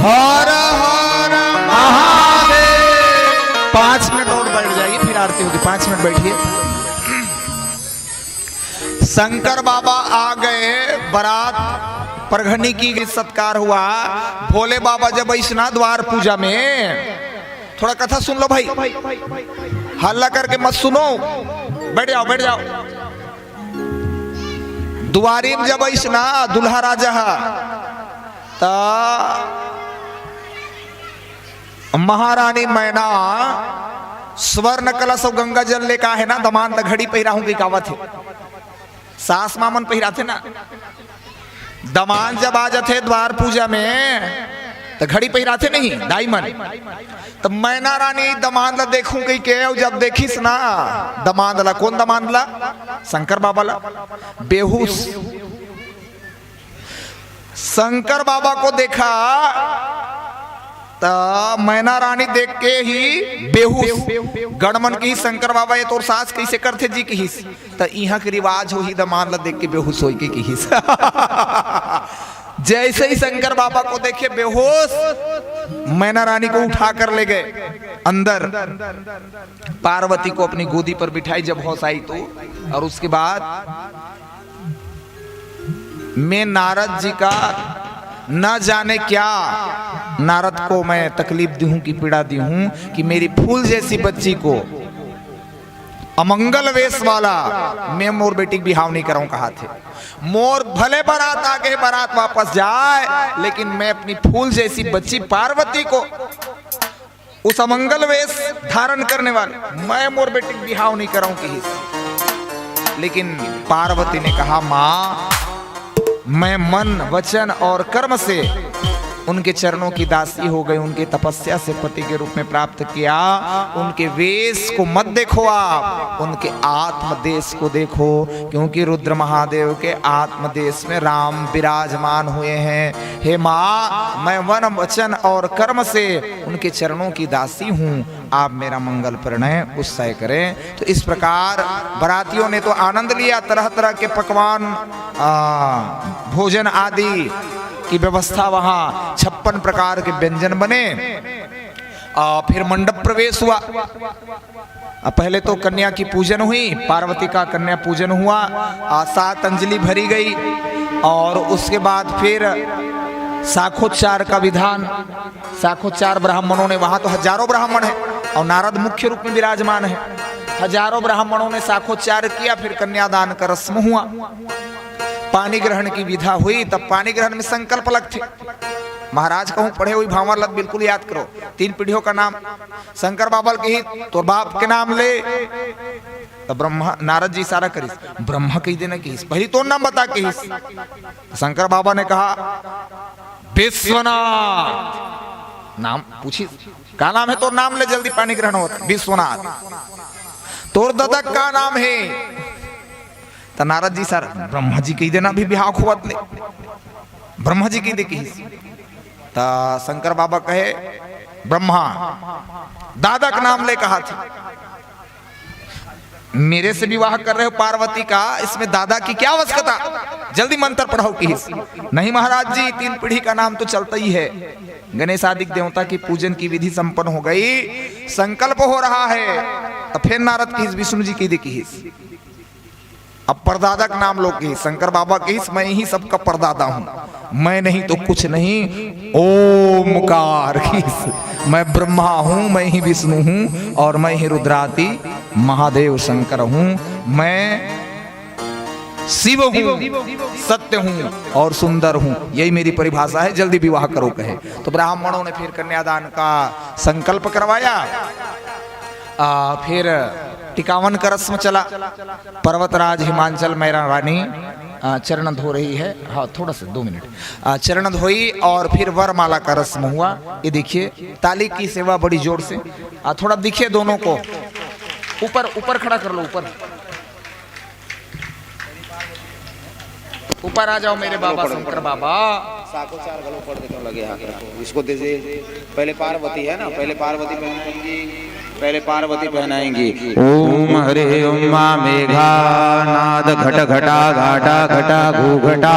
हर हर महादेव। पाँच मिनट और बैठ जाइए, फिर आरती होगी। पाँच मिनट बैठिए। शंकर बाबा आ गए, बारात परघनी की गई, सत्कार हुआ। भोले बाबा जब अइस ना द्वार पूजा में, थोड़ा कथा सुन लो भाई, हल्ला करके मत सुनो, बैठ जाओ, बैठ जाओ। दुआरी में जब अइस ना दुल्हा राजा हा, त महारानी मैना स्वर्ण कलश अउ गंगा जल लेके आहे ना, दमांद ला घड़ी पहिराहूं कहिके आवत हे। सास माँ मन पहिराथे ना। दमांद जब आ जाथे द्वार पूजा में, त घड़ी पहिराथे नहीं दाई मन। त मैना रानी दमांद ला देखहूं कहिके, अउ जब देखिस ना दमांद ला, कोन दमांद ला? शंकर बाबा ला। बेहोश। शंकर बाबा को देखा त मैना रानी देख के ही बेहोश। गणमन किहिस, "शंकर बाबा, ये तोर सास कइसे करथे जी?" किहिस। त इहां के रिवाज होही, दमांद ला देख के बेहोश होई के किहिस। जैसे ही शंकर बाबा को देखे बेहोश, मैना रानी को उठा कर ले गए अंदर। पार्वती को अपनी गोदी पर बिठाई जब होश आई तो, और उसके बाद मैं नारद जी का न जाने क्या, नारद को मैं तकलीफ दी हूं कि पीड़ा दी हूं कि मेरी फूल जैसी बच्ची को अमंगल वेश वाला मैं मोर बेटी के बिहाव नहीं कराऊं कहाथे। मोर भले बारात आगे, बारात वापस जाए, लेकिन मैं अपनी फूल जैसी बच्ची पार्वती को, उस अमंगल वेश धारण करने वाले, मैं मोर बेटी के बिहाव नहीं कराऊं किहिस। लेकिन पार्वती ने कहा, माँ, मैं मन, वचन और कर्म से उनके चरणों की दासी हो गई, उनकी तपस्या से पति के रूप में प्राप्त किया। उनके वेश को मत देखो आप, उनके आत्मदेश को देखो, क्योंकि रुद्र महादेव के आत्मदेश में राम विराजमान हुए हैं। हे माँ, मैं मन, वचन और कर्म से उनके चरणों की दासी हूँ, आप मेरा मंगल परिणय उत्सव करें। तो इस प्रकार बारातियों ने तो आनंद लिया, तरह तरह के पकवान, आ, भोजन आदि की व्यवस्था, वहाँ छप्पन प्रकार के व्यंजन बने। आ, फिर मंडप प्रवेश हुआ। आ, पहले तो कन्या की पूजन हुई, पार्वती का कन्या पूजन हुआ, आ, सात अंजलि भरी गई और उसके बाद फिर शाखोच्चार का विधान। शाखोच्चार ब्राह्मणों ने, वहां तो हजारों ब्राह्मण है और नारद मुख्य रूप में विराजमान है। हजारों ब्राह्मणों ने शाखोच्चार किया, फिर कन्यादान का रस्म हुआ, पानी ग्रहण की विधा हुई। तब पानी ग्रहण में संकल्प लगथे। महाराज कहूं पढ़े हुई भांवर ल बिल्कुल याद करो। तीन पीढ़ियों का नाम। शंकर बाबा ल कही, तोर बाप के नाम ले। तब ब्रह्मा, नारद जी इशारा करिस, ब्रह्मा कही देना किहिस, पहली तोर नाम बता किहिस। शंकर बाबा ने कहा, विश्वनाथ। नाम पूछी, का नाम है तोर? नाम ले, जल्दी पानी ग्रहण होत। विश्वनाथ। तोर ददा का नाम है? त नारद जी सर, ब्रह्मा जी कही देना, भी बिहाव खोवत ले, ब्रह्मा जी कही दे किहिस। त शंकर बाबा कहे, ब्रह्मा, दादा का नाम ले कहा था, मेरे से विवाह कर रहे हो पार्वती का, इसमें दादा की क्या आवश्यकता? जल्दी मंत्र पढ़ाओ किहिस। नहीं महाराज जी, तीन पीढ़ी का नाम तो चलता ही है। गणेश आदि देवता की पूजन की विधि संपन्न हो गई, संकल्प हो रहा है, तो फिर नारद किहिस, विष्णु जी कही दे किहिस। अब परदादा का नाम लो किहिस, शंकर बाबा किहिस, मैं ही सबका परदादा हूं, मैं नहीं तो कुछ नहीं, ओमकार किहिस, मैं ब्रह्मा हूं, मैं ही विष्णु हूं और मैं ही रुद्रादि महादेव शंकर हूं, मैं शिव हूं, सत्य हूं और सुंदर हूं, यही मेरी परिभाषा है, जल्दी विवाह करो कहे। तो ब्राह्मणों ने फिर कन्यादान का संकल्प करवाया। आ, फिर टिकावन का रस्म चला। पर्वतराज हिमांचल मैना रानी, आ, चरण धो रही है। हाँ, थोड़ा सा, दो मिनट। आ, चरण धोई और फिर वरमाला का रस्म हुआ। ये देखिए, ताली की सेवा बड़ी जोर से। आ, थोड़ा दिखे दोनों को, ऊपर, ऊपर खड़ा कर लो, ऊपर। ऊपर आ जाओ मेरे बाबा शंकर बाबा। साको चार गलो पड़ देते लगे हाथ रखो। इसको दे दे। पहले पार्वती है ना, पहले पार्वती पहनाएंगी, पहले पार्वती पहनाएंगी। ओम हरे ओम मा मेघा नाद घट घटा घाटा घटा घू घटा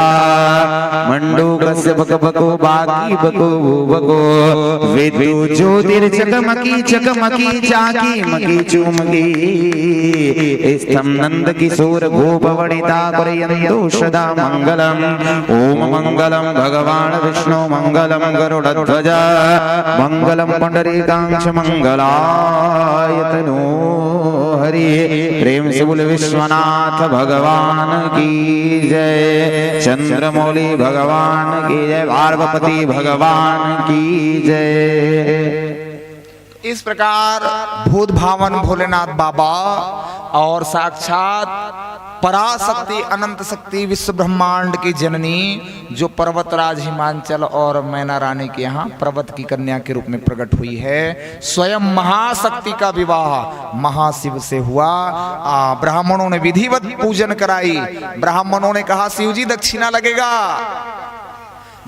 मंडू कस्य बक बको बाकी बको बू बको विद्यु ज्योतिर्चकमकी चकमकी चाकी मकी चुमकी। स्तम नंद किशोर गोप वणिता कुर्यन्तु सदा मंगलम। ओम मंगलम भगवान विष्णु मंगलम गरुड़ध्वज मंगलम पुंडरीकाक्ष मंगलाय तनो हरि। प्रेम से बोले विश्वनाथ भगवान की जय, चंद्रमौली भगवान की जय, पार्वती भगवान की जय। इस प्रकार भूत भावन भोलेनाथ बाबा और साक्षात पराशक्ति, अनंत शक्ति, विश्व ब्रह्मांड की जननी, जो पर्वतराज हिमांचल और मैना रानी के यहाँ पर्वत की कन्या के रूप में प्रकट हुई है, स्वयं महाशक्ति का विवाह महाशिव से हुआ। आ, ब्राह्मणों ने विधिवत पूजन कराई। ब्राह्मणों ने कहा, शिव जी, दक्षिणा लगेगा।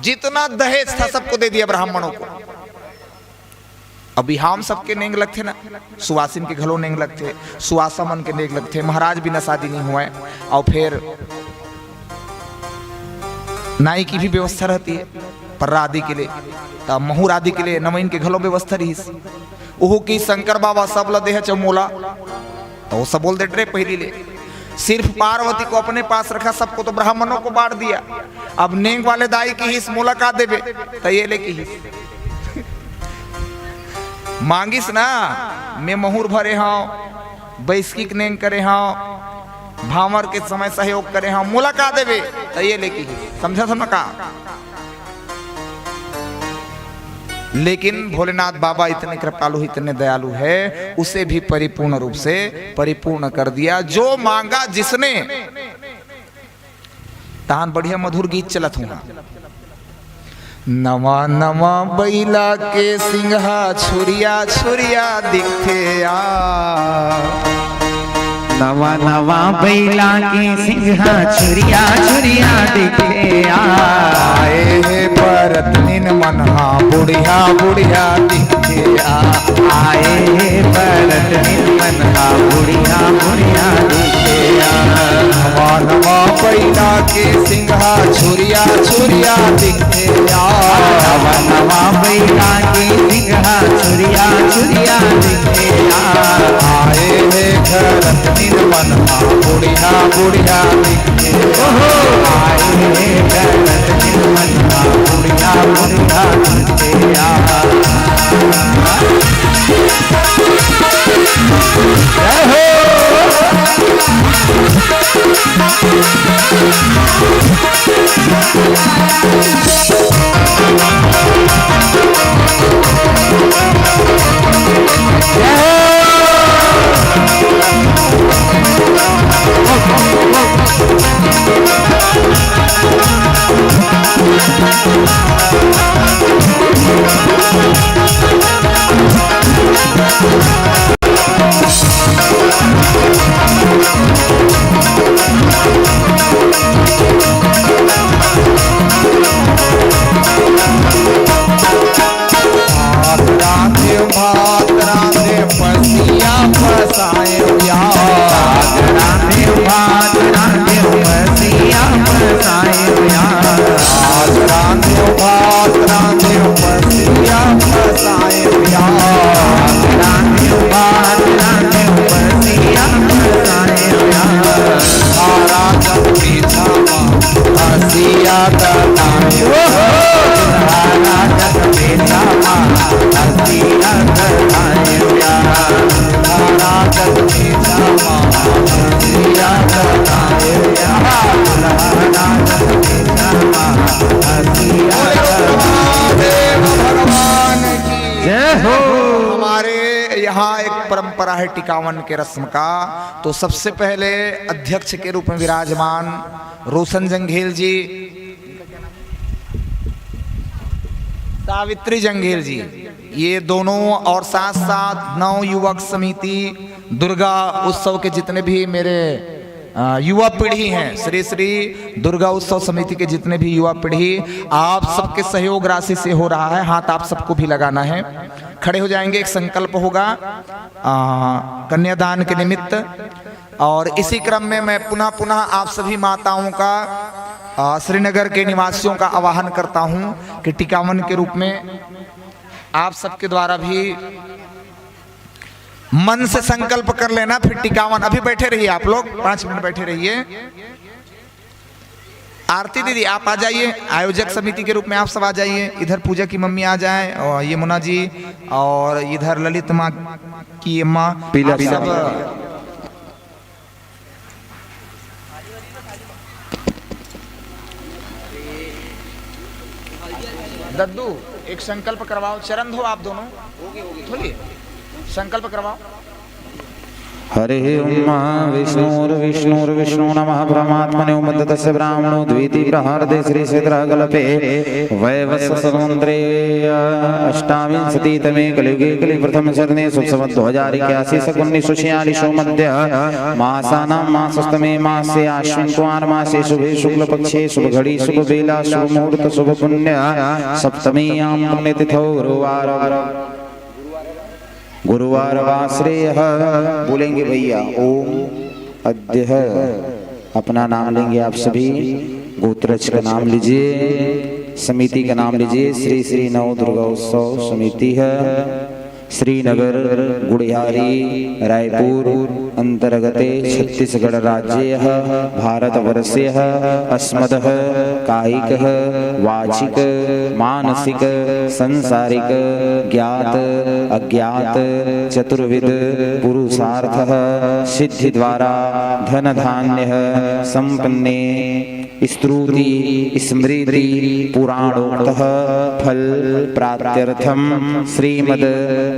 जितना दहेज था, सबको दे दिया ब्राह्मणों को। अभी हम सबके नेंग लगथे ना, सुवासिन के घलो नेंग लगथे, सुवासा मन के नेंग लगथे, महाराज बिना शादी नहीं हुआ है। और फिर नाई की भी व्यवस्था रहती है, पर्रा आदि के लिए, त महुर आदि के लिए नवइन के घलो व्यवस्था रहिस। ओहू कि शंकर बाबा सब ल देह चमोला, तो वो सब बोल दे डरे पहली ले, सिर्फ पार्वती को अपने पास रखा, सबको तो ब्राह्मणों को बांट दिया। अब नेंग वाले दाई किहिस, मोला का देबे? त ये ले किहिस, मांगिस ना, मैं महुर भरे हंव, बैसकी के नेंग करे हंव, भांवर के समय सहयोग करे हंव, मोला का देबे? ये लेके ही समझा था ना का? लेकिन भोलेनाथ बाबा इतने कृपालु, इतने दयालु है, उसे भी परिपूर्ण रूप से परिपूर्ण कर दिया। जो मांगा जिसने, तहान बढ़िया मधुर गीत चलत हुआ। नवा नवा बैला के सिंघा छुरिया छुरिया दिखथे आ। नवा नवा बैला के सिंघा छुरिया छुरिया दिखथे आ। आए हे बरतनिन मन हा बुढ़िया बुढ़िया दिखथे आ। आए हे बरतनिन मन हा बुढ़िया बुढ़िया दिखथे आ। नवा नवा बैला के सिंघा छुरिया छुरिया दिखथे आ। नवा नवा बैला के सिंघा छुरिया छुरिया दिखथे आ। आए हे घर दिन मन हा बुढ़िया बुढ़िया दिखथे। ओहो। आए हे घर दिन मन हा बुढ़िया बुढ़िया दिखथे आ। जय हो। भात रांधे, भात रांधे, पसिया पसाए या। भात रांधे, भात रांधे, पसिया पसाए या। भात रांधे, भात रांधे, पसिया पसाए या। भात रांधे, भात रांधे, पसिया पसाए या। हरा जब पीछा हसिया तनायो। हरा जब पीछा हसिया तनायो। हरा जब पीछा हसिया तनायो। हरा जब पीछा हसिया तनायो। भगवान की जय हो। हमारे यहाँ एक परंपरा है टिकावन के रस्म का, तो सबसे पहले अध्यक्ष के रूप में विराजमान रोशन जंघेल जी, सावित्री जंघेल जी, ये दोनों और साथ साथ नव युवक समिति दुर्गा उत्सव के जितने भी मेरे, अ, युवा पीढ़ी हैं, श्री श्री दुर्गा उत्सव समिति के जितने भी युवा पीढ़ी, आप सबके सहयोग राशि से हो रहा है। हाथ आप सबको भी लगाना है। खड़े हो जाएंगे, एक संकल्प होगा, अ, कन्यादान के निमित्त। और इसी क्रम में मैं पुनः पुनः आप सभी माताओं का, अ, श्रीनगर के निवासियों का आह्वान करता हूं कि टिकावन के रूप में आप सबके द्वारा भी मन से संकल्प कर लेना, फिर टिकावन। अभी बैठे रहिए आप लोग, पांच मिनट बैठे रहिए। आरती दीदी, आप आ जाइए, आयोजक समिति के रूप में आप सब आ जाइए। इधर पूजा की मम्मी आ जाए, और यमुना जी, और इधर ललित माँ की माँ, पीला आप पीला सब पीला। दद्दू, एक संकल्प करवाओ, चरण धो आप दोनों, धो लिए, संकल्प करवाओ। हरिः ॐ महाविष्णुर्विष्णुर्विष्णु नमः परमात्मने। ॐ तस्य ब्राह्मणो द्वितीय प्रहरते श्री क्षेत्र कल्पे वैवस्वत संवत्सरे अष्टाविंशतितमे कलियुगे कलि प्रथम चरणे सुसवत दो हजार इक्यासी सकुन्नी सुशियाली सोमध्य मासानां मासस्तमे मासे आश्विन कुमार मासे शुभे शुक्ल पक्षे शुभ घड़ी शुभ बेला शुभ मुहूर्त शुभ पुण्य सप्तमीयां पुण्यतिथौ गुरुवार गुरुवार वासरे यह बोलेंगे भैया, ओम अद्य। अपना नाम लेंगे आप सभी, गोत्रज का नाम लीजिए, समिति का नाम लीजिए। श्री श्री नव दुर्गा उत्सव समिति है, श्रीनगर, गुढ़ियारी, रायपुर अंतर्गते छत्तीसगढ़ राज्ये भारतवर्षे अस्मदः कायिकः वाचिक मानसिक संसारिक ज्ञात अज्ञात चतुर्विध पुरुषार्थः सिद्धि द्वारा धन धान्य संपन्ने स्तुति स्मृति पुराणोक्तः फल प्राप्त्यर्थं श्रीमद्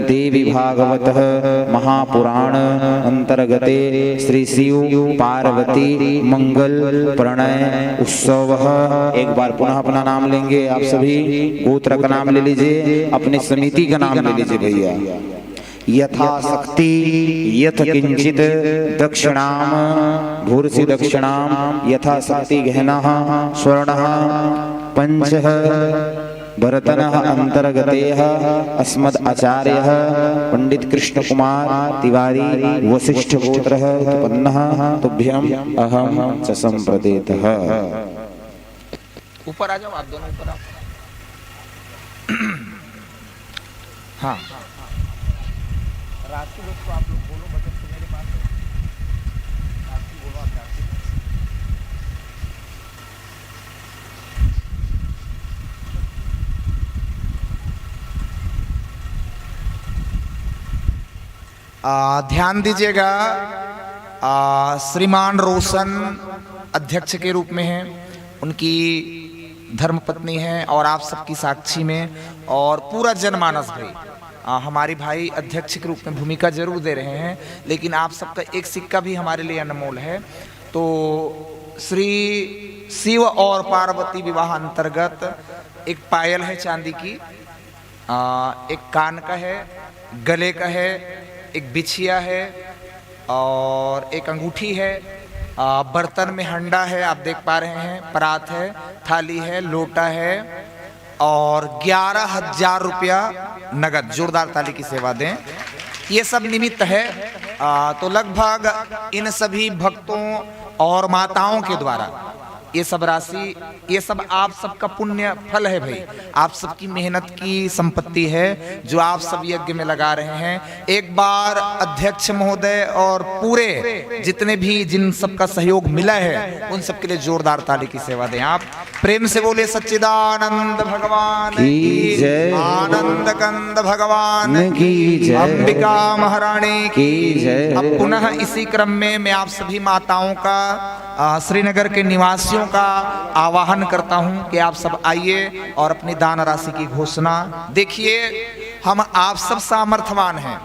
देवी भागवतः महापुराण अंतर्गते श्री शिव पार्वती मंगल प्रणय उत्सवः। एक बार पुनः अपना नाम लेंगे आप सभी, गोत्र का नाम ले लीजिए, अपनी समिति का नाम ले लीजिए भैया। यथाशक्ति यथकिंचित दक्षिणाम भूर्सि दक्षिणाम यथाशक्ति गहनः स्वर्णः पंचः बर्तनः अंतर्गतेः अस्मद् आचार्यः पंडित कृष्ण कुमार तिवारी वशिष्ठ गोत्रः उत्पन्नः तुभ्यम अहम च संप्रदेतः। ऊपर आ जाओ आप दोनों, ऊपर आओ। हाँ। राशि दोस्तों, आप लोग बोलो, बचत तो मेरे पास है। राशि बोलो आप, राशि। आ, ध्यान दीजिएगा, आ, श्रीमान रोशन अध्यक्ष के रूप में हैं, उनकी धर्मपत्नी हैं और आप सबकी साक्षी में और पूरा जनमानस भाई, आ, हमारे भाई अध्यक्ष के रूप में भूमिका जरूर दे रहे हैं, लेकिन आप सबका एक सिक्का भी हमारे लिए अनमोल है। तो श्री शिव और पार्वती विवाह अंतर्गत एक पायल है चांदी की, आ, एक कान का है, गले का है, एक बिछिया है और एक अंगूठी है। आ, बर्तन में हंडा है, आप देख पा रहे हैं, परात है, थाली है, लोटा है और ग्यारह हजार रुपया नगद। जोरदार ताली की सेवा दें। ये सब निमित्त है। आ, तो लगभग इन सभी भक्तों और माताओं के द्वारा ये सब राशि, ये सब आप सबका पुण्य फल है भाई, आप सबकी मेहनत की संपत्ति है जो आप सब यज्ञ में लगा रहे हैं। एक बार अध्यक्ष महोदय और पूरे जितने भी, जिन सबका सहयोग मिला है, उन सबके लिए जोरदार ताली की सेवा दें आप। प्रेम से बोले सच्चिदानंद भगवान की की जय। आनंद कंद भगवान की जय। अंबिका महारानी की की जय। अब पुनः इसी क्रम में मैं आप सभी माताओं का, आ, श्रीनगर के निवासियों का आवाहन करता हूं कि आप सब आइए और अपनी दान राशि की घोषणा। देखिए, हम आप सब सामर्थवान हैं।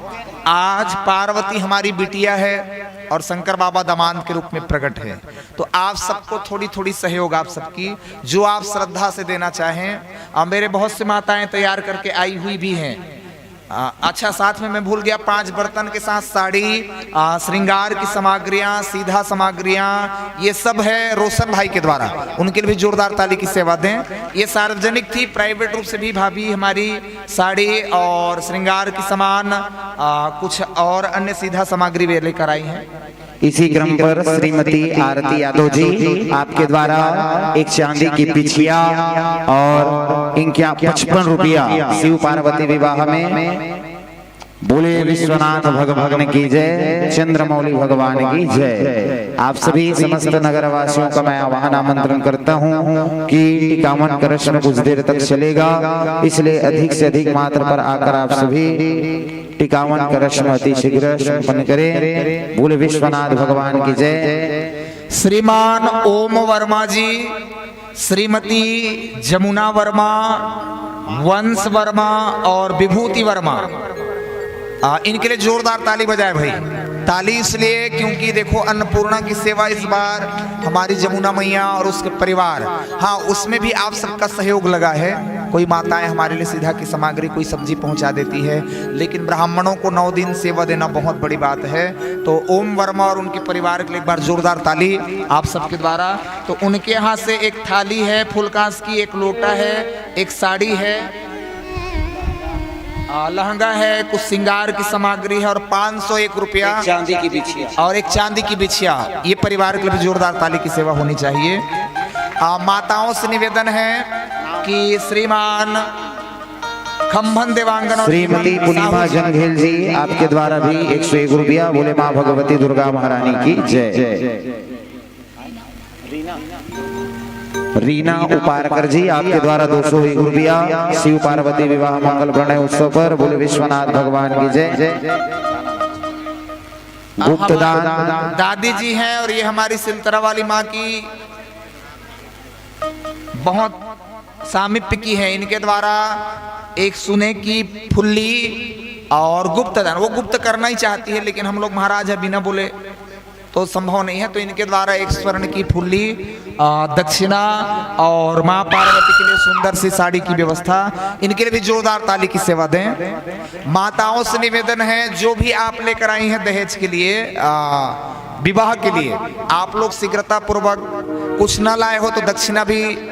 आज पार्वती हमारी बिटिया है और शंकर बाबा दामाद के रूप में प्रकट है, तो आप सबको थोड़ी थोड़ी सहयोग, आप सबकी जो आप श्रद्धा से देना चाहें। आ, मेरे बहुत से माताएं तैयार करके आई हुई भी हैं। आ, अच्छा, साथ में मैं भूल गया, पांच बर्तन के साथ साड़ी, आ, श्रृंगार की सामग्रियां, सीधा सामग्रियां, ये सब है रोशन भाई के द्वारा, उनके लिए भी जोरदार ताली की सेवा दें। ये सार्वजनिक थी, प्राइवेट रूप से भी भाभी हमारी साड़ी और श्रृंगार की सामान, आ, कुछ और अन्य सीधा सामग्री वे लेकर आई हैं। इसी क्रम पर श्रीमती आरती यादव जी आपके द्वारा एक चांदी की बिछिया और इनका पचपन रुपया शिव पार्वती विवाह में। बोले विश्वनाथ भगवान की जय, चंद्रमौली भगवान की जय। आप सभी समस्त नगरवासियों का मैं आह्वान आमंत्रण करता हूं कि टिकावन कलश में कुछ देर तक चलेगा, इसलिए अधिक से अधिक मात्रा पर आकर आप सभी टिकावन कलश में अति शीघ्र संपन्न करें। बोले विश्वनाथ भगवान की जय। श्रीमान ओम वर्मा जी, श्रीमती जमुना वर्मा, वंश वर्मा और विभूति वर्मा, आ, इनके लिए जोरदार ताली बजाए भाई। ताली इसलिए क्योंकि देखो, अन्नपूर्णा की सेवा इस बार हमारी जमुना मैया और उसके परिवार, हाँ, उसमें भी आप सबका सहयोग लगा है। कोई माताएं हमारे लिए सीधा की सामग्री, कोई सब्जी पहुंचा देती है, लेकिन ब्राह्मणों को नौ दिन सेवा देना बहुत बड़ी बात है। तो ओम वर्मा और उनके परिवार के लिए एक बार जोरदार ताली आप सबके द्वारा। तो उनके यहाँ से एक थाली है फूलकांस की, एक लोटा है, एक साड़ी है, आ, लहंगा है, कुछ श्रृंगार की सामग्री है और पाँच सौ एक रुपया एक चांदी की बिछिया। और एक चांदी की बिछिया। ये परिवार के लिए भी जोरदार ताली की सेवा होनी चाहिए। आ, माताओं से निवेदन है कि श्रीमान खंभन देवांगन और श्रीमती श्रीमान पूर्णिमा साहू जी जंघेल जी, आपके द्वारा भी एक सौ एक रुपया। बोले माँ भगवती दुर्गा महारानी की जय। रीना उपारकर जी, आपके द्वारा दो सौ एक रुपया शिव पार्वती विवाह मंगल प्रणय उत्सव पर। बोले विश्वनाथ भगवान की जय। गुप्तदान। दादी जी हैं और ये हमारी सिलतरा वाली माँ की बहुत सामीप्य की है। इनके द्वारा एक सोने की फुल्ली और गुप्त दान, वो गुप्त करना ही चाहती है, लेकिन हम लोग महाराज है, बिना बोले तो संभव नहीं है। तो इनके द्वारा एक स्वर्ण की फुल्ली, अ, दक्षिणा और माँ पार्वती के लिए सुंदर सी साड़ी की व्यवस्था, इनके लिए भी जोरदार ताली की सेवा दें। माताओं से निवेदन है, जो भी आप लेकर आई हैं दहेज के लिए, अ, विवाह के लिए, आप लोग शीघ्रता पूर्वक, कुछ न लाए हो तो दक्षिणा भी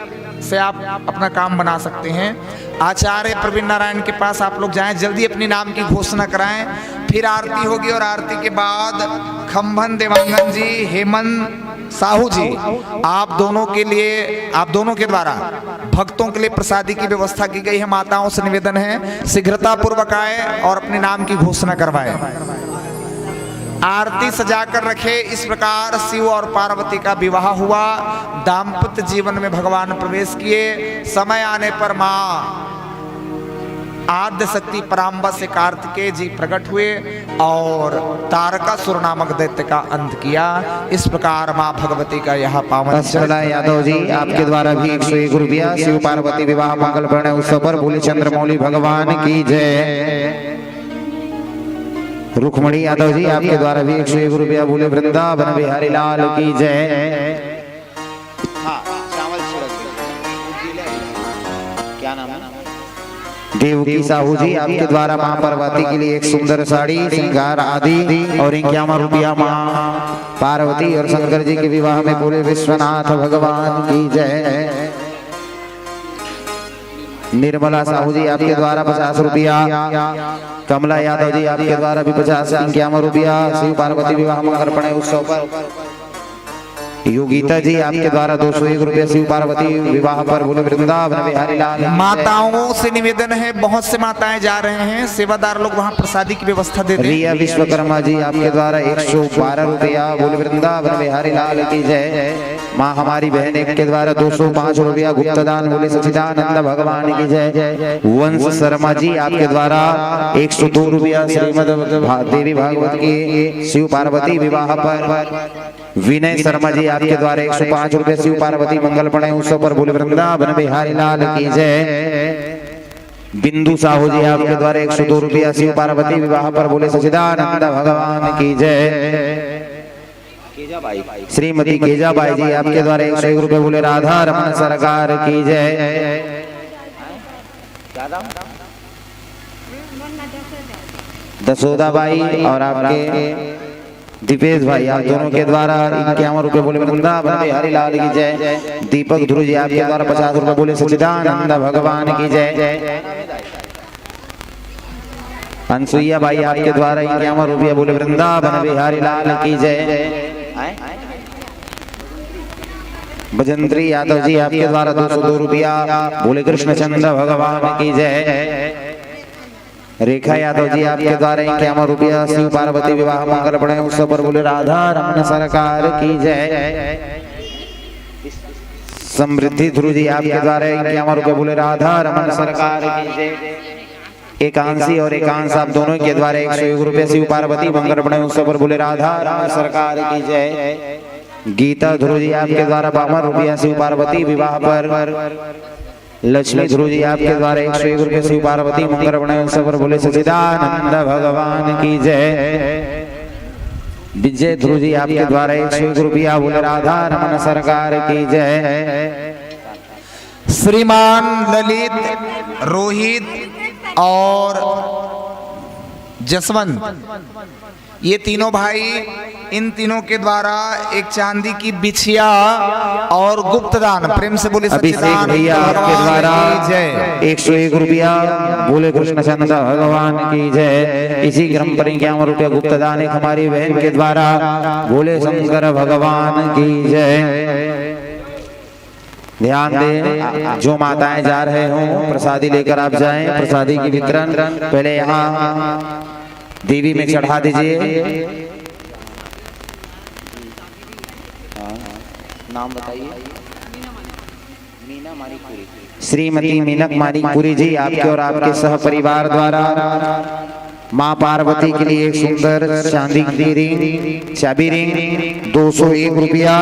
से आप अपना काम बना सकते हैं। आचार्य प्रवीण नारायण के पास आप लोग जाएं, जल्दी अपने नाम की घोषणा कराएं। फिर आरती होगी और आरती के बाद खंभन देवांगन जी, हेमंत साहू जी, आप दोनों के लिए, आप दोनों के द्वारा भक्तों के लिए प्रसादी की व्यवस्था की गई है। माताओं से निवेदन है, शीघ्रता पूर्वक आए और अपने नाम की घोषणा करवाएं। आरती सजाकर रखे। इस प्रकार शिव और पार्वती का विवाह हुआ, दाम्पत्य जीवन में भगवान प्रवेश किए। समय आने पर माँ आद्य शक्ति पराम्बा से कार्तिकेय जी प्रकट हुए और तारकासुर नामक दैत्य का अंत किया। इस प्रकार माँ भगवती का यह पावन अष्टकला यादव जी, आपके द्वारा भी एक सौ एक रुपया शिव पार्वती विवाह मंगल प्रणय उत्सव पर बोले चंद्रमौली भगवान की जय। रुक्मणी यादव जी, आपके द्वारा भी एक सौ एक रुपया बोले वृंदावन बिहारी लाल की जय। हाँ, चावल छिड़क दो। क्या नाम है? देवकी साहू जी, आपके द्वारा माँ पार्वती के लिए एक सुंदर साड़ी, श्रृंगार आदि और इक्यावन रुपया माँ पार्वती और शंकर जी के विवाह में बोले विश्वनाथ भगवान की जय। निर्मला साहू जी, आपके द्वारा पचास रुपया। कमला यादव जी, आपके द्वारा भी पचास, इक्यावन रुपया शिव पार्वती विवाह मंगल प्रणय उत्सव पर। योगिता जी, आपके द्वारा दो सौ एक रुपया शिव पार्वती विवाह पर बोले वृंदावन बिहारी लाल। माताओं से निवेदन है, बहुत से माताएं जा रहे हैं, सेवादार लोग वहाँ प्रसादी की व्यवस्था दे दें। रिया विश्वकर्मा जी, आपके द्वारा एक सौ बारह रुपया बोले वृंदावन बिहारी लाल की जय। माँ हमारी बहन एक के द्वारा दो सौ पाँच रुपया गुप्त दान बोले सच्चिदानंद भगवान की जय। वंश शर्मा जी, आपके द्वारा एक सौ दो रुपया श्रीमद भा-, देवी भागवत की शिव पार्वती विवाह पर। विनय शर्मा जी, आपके द्वारा एक सौ पाँच रुपया शिव पार्वती मंगल प्रणय उत्सव पर बोले वृंदावन बिहारी लाल की जय। बिंदु साहू जी, आपके द्वारा एक सौ दो रुपया शिव पार्वती विवाह पर बोले सच्चिदानंद भगवान की जय। श्रीमती केजाबाई जी, आपके द्वारा एक सौ एक रुपया बोले राधा रमन सरकार की जय। दसोदा बाई और आपके दीपेश भाई, आप दोनों के द्वारा इक्यावन रुपये बोले वृंदावन बिहारी लाल की जय। दीपक ध्रुव जी, आपके द्वारा पचास रुपये बोले सच्चिदानंद भगवान की जय। अनसुईया बाई, आपके द्वारा इक्यावन रुपये बोले वृंदावन बिहारी लाल की जय। बजंत्री यादव जी, आपके द्वारा दो सौ दो रुपया बोले कृष्णचंद्र भगवान की जय। रेखा यादव जी, आपके द्वारा इक्यावन रुपया शिव पार्वती विवाह मंगल प्रणय उत्सव पर बोले राधा रमन सरकार की जय। समृद्धि ध्रुव जी, आपके द्वारा इक्यावन रुपये बोले राधा रमन सरकार की जय। एकांशी और एकांश, आप दोनों के द्वारा एक सौ एक रुपये शिव पार्वती मंगल प्रणय उत्सव पर बोले राधा रमन सरकार की जय। गीता ध्रुव जी, आपके द्वारा बावन रुपया शिव पार्वती विवाह पर। लक्ष्मी ध्रुव जी, आपके द्वारा एक सौ एक रुपये शिव पार्वती मंगल प्रणय उत्सव पर बोले सच्चिदानंद भगवान की जय। विजय ध्रुव जी, आपके द्वारा एक सौ एक रुपया बोले राधा रमन सरकार की जय। श्रीमान ललित, रोहित और जसवंत, ये तीनों भाई, इन तीनों के द्वारा एक चांदी की बिछिया और गुप्तदान। प्रेम से बोलिए अभिषेक सच्चिदानंद भैया, आपके भगवान द्वारा की जय। एक सौ एक रुपया बोले कृष्णचंद्र भगवान की जय। इसी क्रम पर इक्यावन रुपया गुप्तदान एक हमारी बहन के द्वारा बोले शंकर भगवान की जय। ध्यान दें, जो माताएं जा रहे हों, प्रसादी लेकर आप जाएं। प्रसादी की वितरण पहले यहाँ देवी में चढ़ा दीजिए। हाँ, नाम बताइए। मीना मानिकपुरी। श्रीमती मीनक मानिकपुरी जी, आपके और आपके सह परिवार द्वारा माँ पार्वती के लिए एक सुंदर चांदी की रिंग, चाबी रिंग, दो सौ एक रुपया,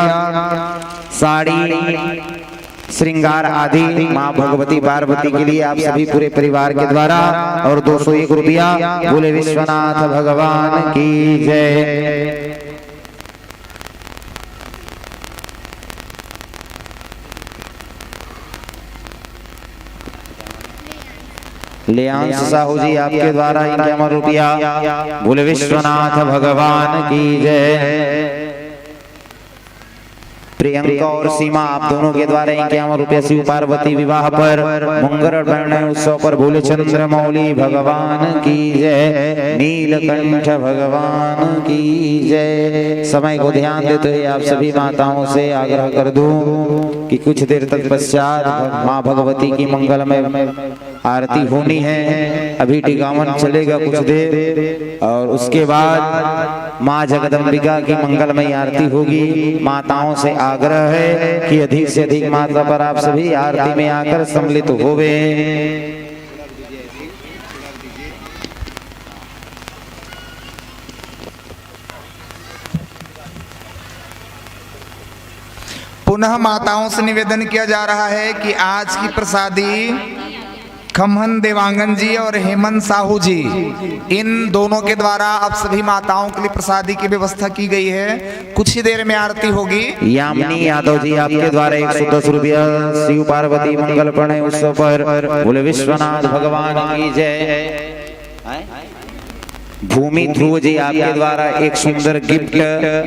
साड़ी, श्रृंगार आदि माँ भगवती पार्वती के लिए आप सभी पूरे परिवार के द्वारा और दो सौ एक रुपया। बोले विश्वनाथ भगवान की जय। लेयांश साहू जी आपके द्वारा इक्यावन रुपया। बोले विश्वनाथ भगवान की जय। प्रियंका और सीमा आप दोनों के द्वारा इक्यावन रुपया शिव पार्वती विवाह पर मंगल परिणय उत्सव पर बोले चंद्रमौली भगवान की जय, नीलकंठ भगवान की जय। समय को ध्यान देते हुए आप सभी माताओं से आग्रह कर दूं कि कुछ देर तत्पश्चात माँ भगवती की मंगलमय आरती होनी है। अभी टिकावन चलेगा कुछ देर और उसके बाद माँ जगदम्बिका की मंगलमय आरती होगी। माताओं से आग्रह है कि अधिक से अधिक माता पर आप सभी आरती में आकर सम्मिलित होवे। पुनः माताओं से निवेदन किया जा रहा है कि आज की प्रसादी खम्हन देवांगन जी और हेमंत साहू जी, इन दोनों के द्वारा आप सभी माताओं के लिए प्रसादी की व्यवस्था की गई है। कुछ ही देर में आरती होगी। यामिनी यादव जी, आपके द्वारा एक सौ दस रुपया शिव पार्वती मंगल प्रणय उत्सव पर। बोले विश्वनाथ भगवान की जय। भूमि ध्रुव जी, आपके द्वारा एक सुंदर गिफ्ट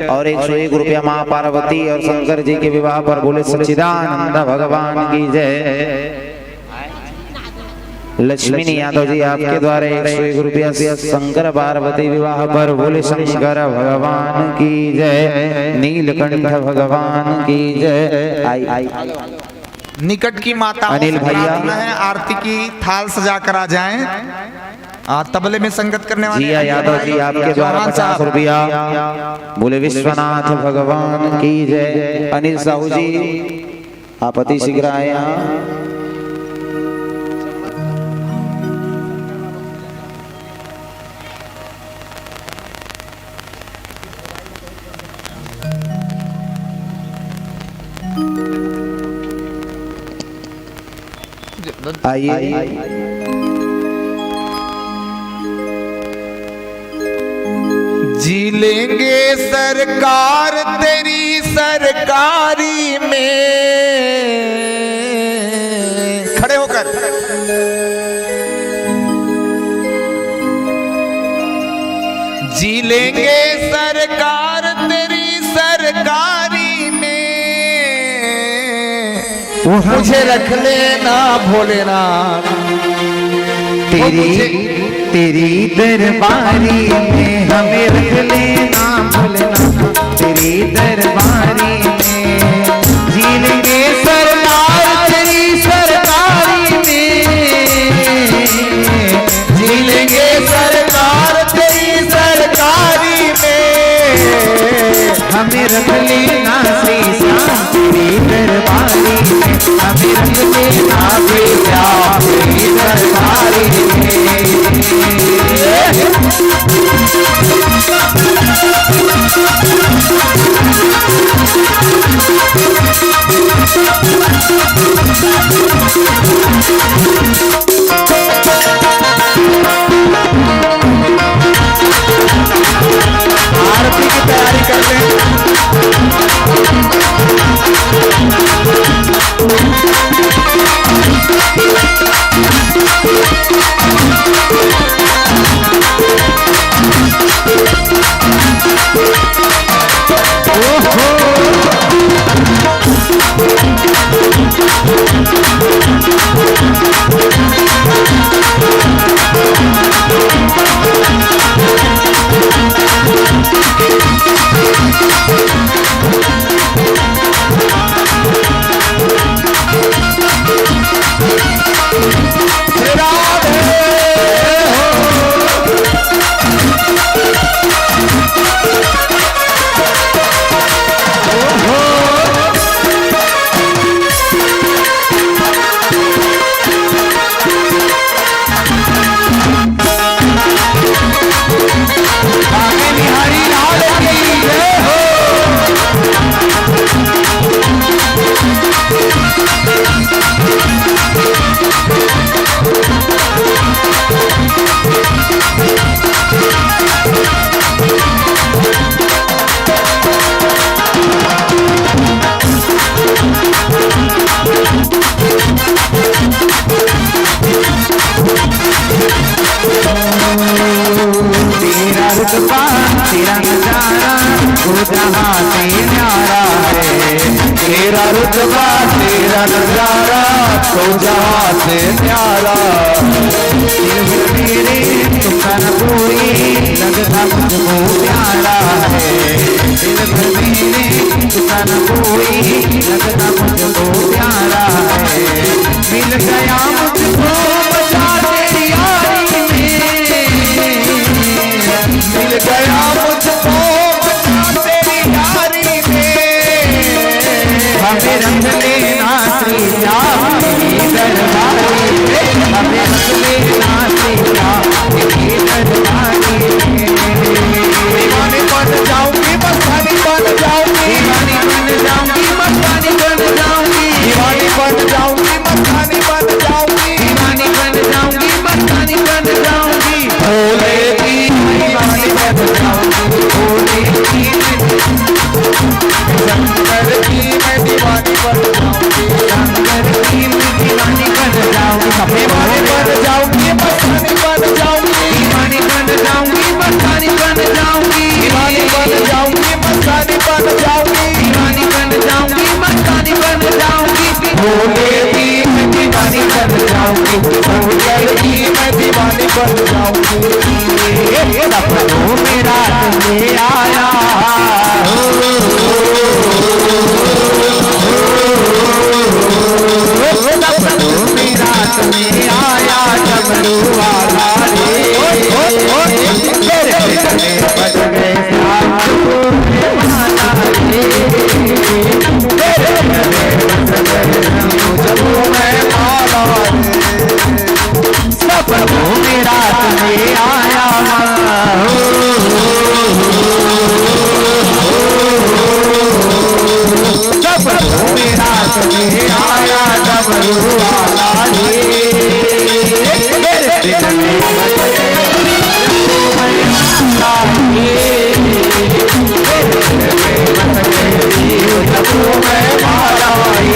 और एक सौ एक रुपया माँ पार्वती और शंकर जी के विवाह पर। बोले सच्चिदानंद भगवान की जय। लक्ष्मी यादव जी, आपके द्वारा एक सौ एक रुपया शंकर पार्वती विवाह पर। बोले शंकर भगवान की जय, नीलकंठ भगवान की जय। आई, आई। निकट की माताओं अनिल से भैया। प्रार्थना है, आरती की थाल सजा कर आ जाएं। आ, तबले में संगत करने वाले जिया यादव जी, आपके द्वारा पचास रुपया। बोले विश्वनाथ भगवान की जय। अनिल साहू जी, आप अति शीघ्र आए यहाँ। आइए। जी लेंगे सरकार तेरी सरकारी में। खड़े होकर। जी लेंगे सरकार तेरी सरकारी में। मुझे रख लेना भोलेनाथ। तेरी, तेरी दरबारी में हमें रख लेना भोलेनाथ। तेरी दरबारी में जी लेंगे सरकार तेरी सरकारी में। जी लेंगे सरकार तेरी सरकारी में। हमें रख लेना श्री श्याम तेरी दरबारी में। हमें रख लेना श्री श्याम तेरी दरबारी में। आरती की तैयारी कर लें। रुतबा तेरा नजारा, तो जहाँ से न्यारा है। तेरा रुतबा, तेरा नजारा, तो जहाँ से न्यारा। दिल भर मेरे, तुमसा ना कोई, लगता मुझको प्यारा है। दिल भर मेरे, तुमसा ना कोई, लगता मुझको प्यारा है। मिल गया मुझको मजा तेरी यारी में, मिल गया मुझको मजा तेरी यारी में। हमें रख लेना सीता अपने दरबारी में, हमें रख लेना सीता अपने दरबारी में। दीवानी बन जाऊंगी, मस्तानी बन जाऊंगी। दीवानी बन जाऊंगी, मस्तानी बन जाऊंगी। दीवानी बन जाऊंगी, मस्तानी बन जाऊंगी। दीवानी बन जाऊंगी, मस्तानी बन जाऊंगी। भोले की दीवानी बन जाऊंगी, भोले की। शंकर की मैं दीवानी बन जाऊंगी। शंकर की मैं दीवानी बन जाऊंगी। दीवानी बन जाऊंगी, मस्तानी बन जाऊंगी। दीवानी बन जाऊंगी, मस्तानी बन जाऊंगी। दीवानी बन जाऊंगी, मस्तानी बन जाऊंगी। दीवानी बन जाऊंगी, मस्तानी बन जाऊंगी। भोले की मैं दीवानी बन जाऊंगी, भोले की मैं दीवानी बन जाऊंगी। सपनों में रात में आया, सपनों में रात में आया, डमरू वाला रे। तेरे बज गए सात माला रे, तेरे बज गए सात माला रे। सपनों में रात में आया, सपनों में रात में आया, डमरू वाला रे। तेरे दिल में बस गई, मैं बस गई, मैं मारा रे।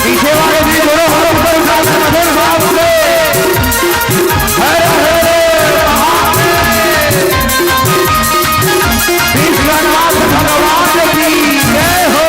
पीछे वाले भी जोड़ो, हम ऊपर उठा के मदन साहब से। हर हर महादेव। विश्वनाथ भगवान की जय हो।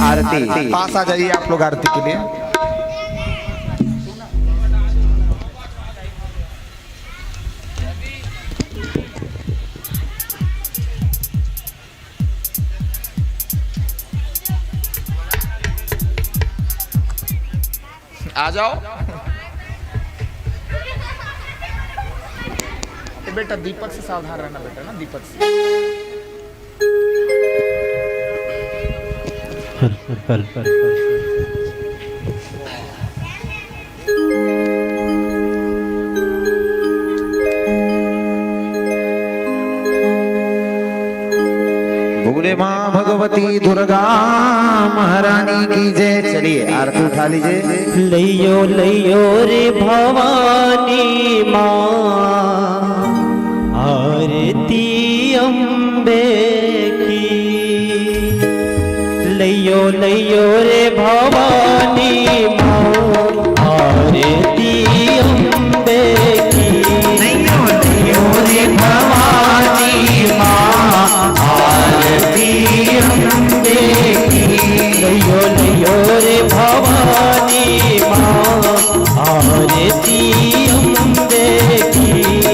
आरती। पास आ जाइए आप लोग आरती के लिए। आ जाओ। ए बेटा, दीपक से सावधान रहना बेटा, ना दीपक से। भगवती दुर्गा महारानी की जय। चलिए, आरती उठा लीजिए। लइयो लइयो रे भवानी माँ, आरती अम्बे की। लइयो लइयो रे भवानी माँ, आरती अम्बे की। लइयो लइयो रे भवानी माँ, आरती अम्बे की। लइयो लइयो रे भवानी माँ, आरती अम्बे की।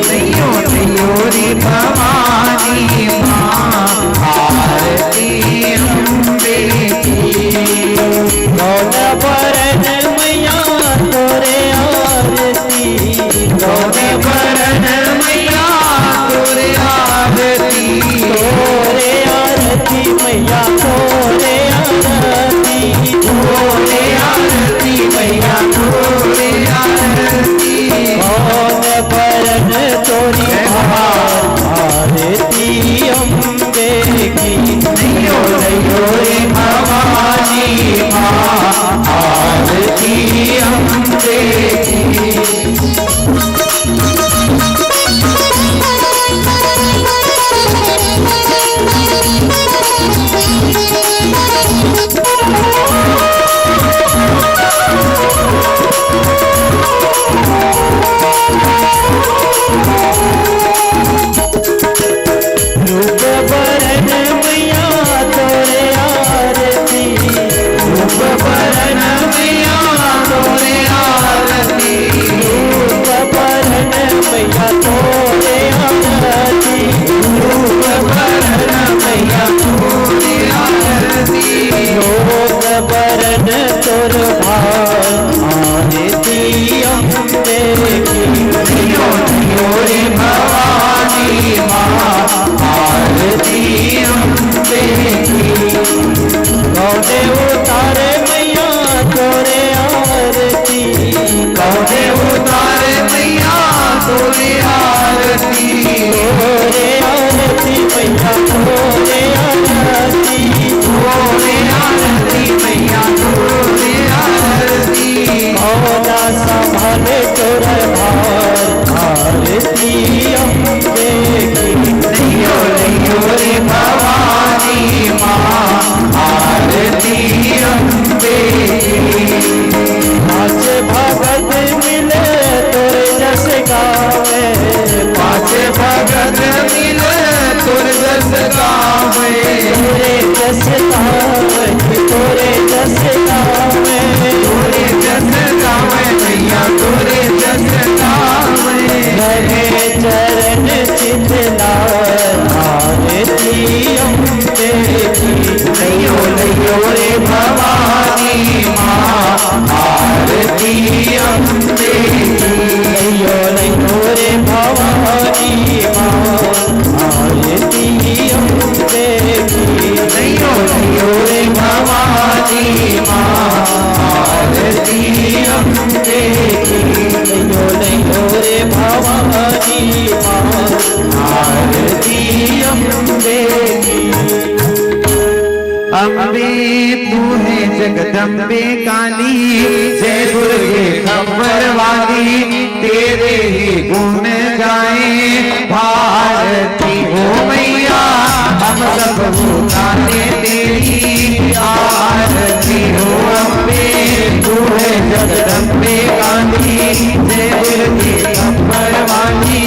लइयो लइयो रे भवानी माँ, आरती अम्बे की। कौन बरन मैया तोरे आरती, कौन बरन मैया तोरे आरती, तोरे आरती मैया तोरे आरती, तोरे आरती मैया तोरे आरती। कौन बरन तोरी आरती अम्बे की। लइयो लइयो रे भवानी माँ, आरती अम्बे की। रूप बरन मैया तोरे आरती, रूप बरन मैया तोरे आरती, रूप बरन मैया तोरे आरती, रूप बरन मैया तोरे आरती। लोक बरन तोर भार आरती अम्बे की। लइयो लइयो रे भवानी माँ, आरती अम्बे की। कौने उतारे मैया तोरे आरती, कौने उतारे मैया तोरे आरती, तोरे आरती मैया तोरे आरती, तोरे आरती मैया तोरे आरती। कौना संभल तोर भार आरती अम्बे की। लइयो लइयो रे भवानी माँ, आरती अम्बे की। पाँच भगत मिले तोर जस गावे, पाँच भगत मिले तोर जस गावे, तोरे जस गावे, तोरे जस गावे, तोरे जस गावे मैया तोरे जस गावे। रहे चरण चित लाल आरती अम्बे की। लइयो लइयो रे भवानी माँ, आरती अम्बे की। लइयो लइयो रे भवानी माँ, आरती अम्बे की। लइयो लइयो रे भवानी माँ, आरती अम्बे की। लइयो लइयो रे भवानी माँ, आरती अम्बे की। अम्बे तू है जगदम्बे काली, जय दुर्गे खप्पर वाली, तेरे ही गुण गाए भारती हो मैया, हम सब उतारे तेरी आरती हो अम्बे। तू है जगदम्बे काली, जय दुर्गे खप्पर वाली,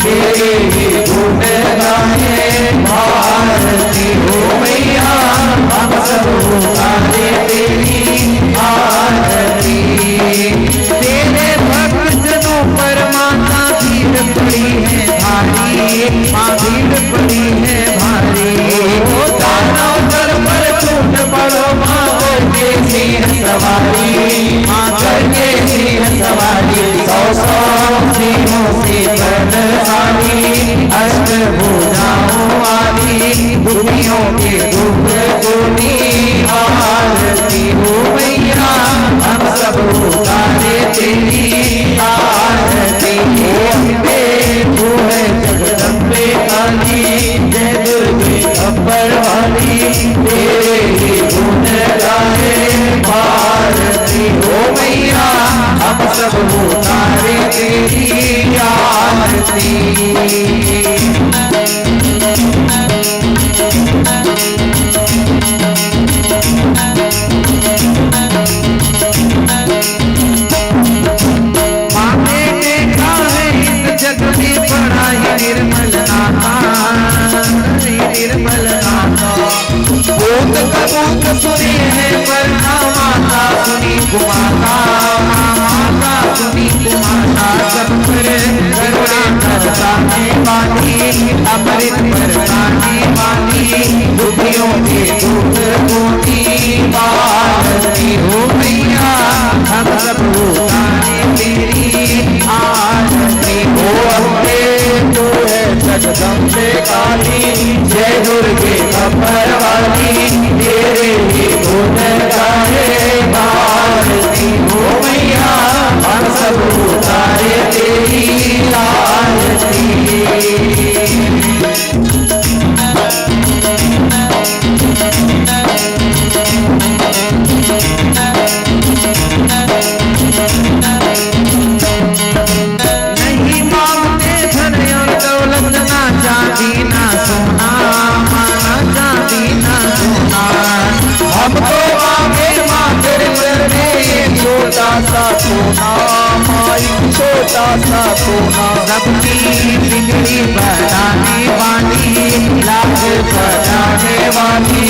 तेरे ही गुण गाए भारती हो मैया, हम सब उतारे तेरी आरती। तेरे भक्त जनों पर माता भीड़ पड़ी है भारी, माँ भीड़ पड़ी है भारी। ओ दानव दल पर टूट पड़ो माँ करके सिंह सवारी, माँ करके सिंह सवारी। सौ सौ सिंहों से बलशाली अष्ट भुजाओं वाली, दुखियों के दुख को निवारती हो मैया, हम सब उतारे तेरी आरती। हे अम्बे, तू है जगदम्बे काली, जय दुर्गे खप्पर वाली, सब उतारे तेरी आरती। माँ ने देखा है इस जग में बड़ा ही निर्मल नाता, निर्मल नाता। भूत कपूत सुने हैं पर ना माता सुनी कुमाता, माता सुनी कुमाता। सब पर करुणा बरसाने वाली, अमृत बरसाने वाली, दुखियों के दुख को निवारती हो मैया, हम सब उतारे तेरी आरती। हो अम्बे तू है जगदम्बे काली, जय दुर्गे अम्बर वाली, तेरे ही गुण गाए भारती। हो मैया, हम सब उतारे तेरी आरती। नहीं मांगते धन और दौलत, ना चांदी ना सोना, ना चांदी ना सोना। हम तो मांगे माँ तेरे चरणे ये छोटा सा सोना, माई छोटा सा सोना। सबकी बिगड़ी बनाने वाली, लाज बचाने वाली,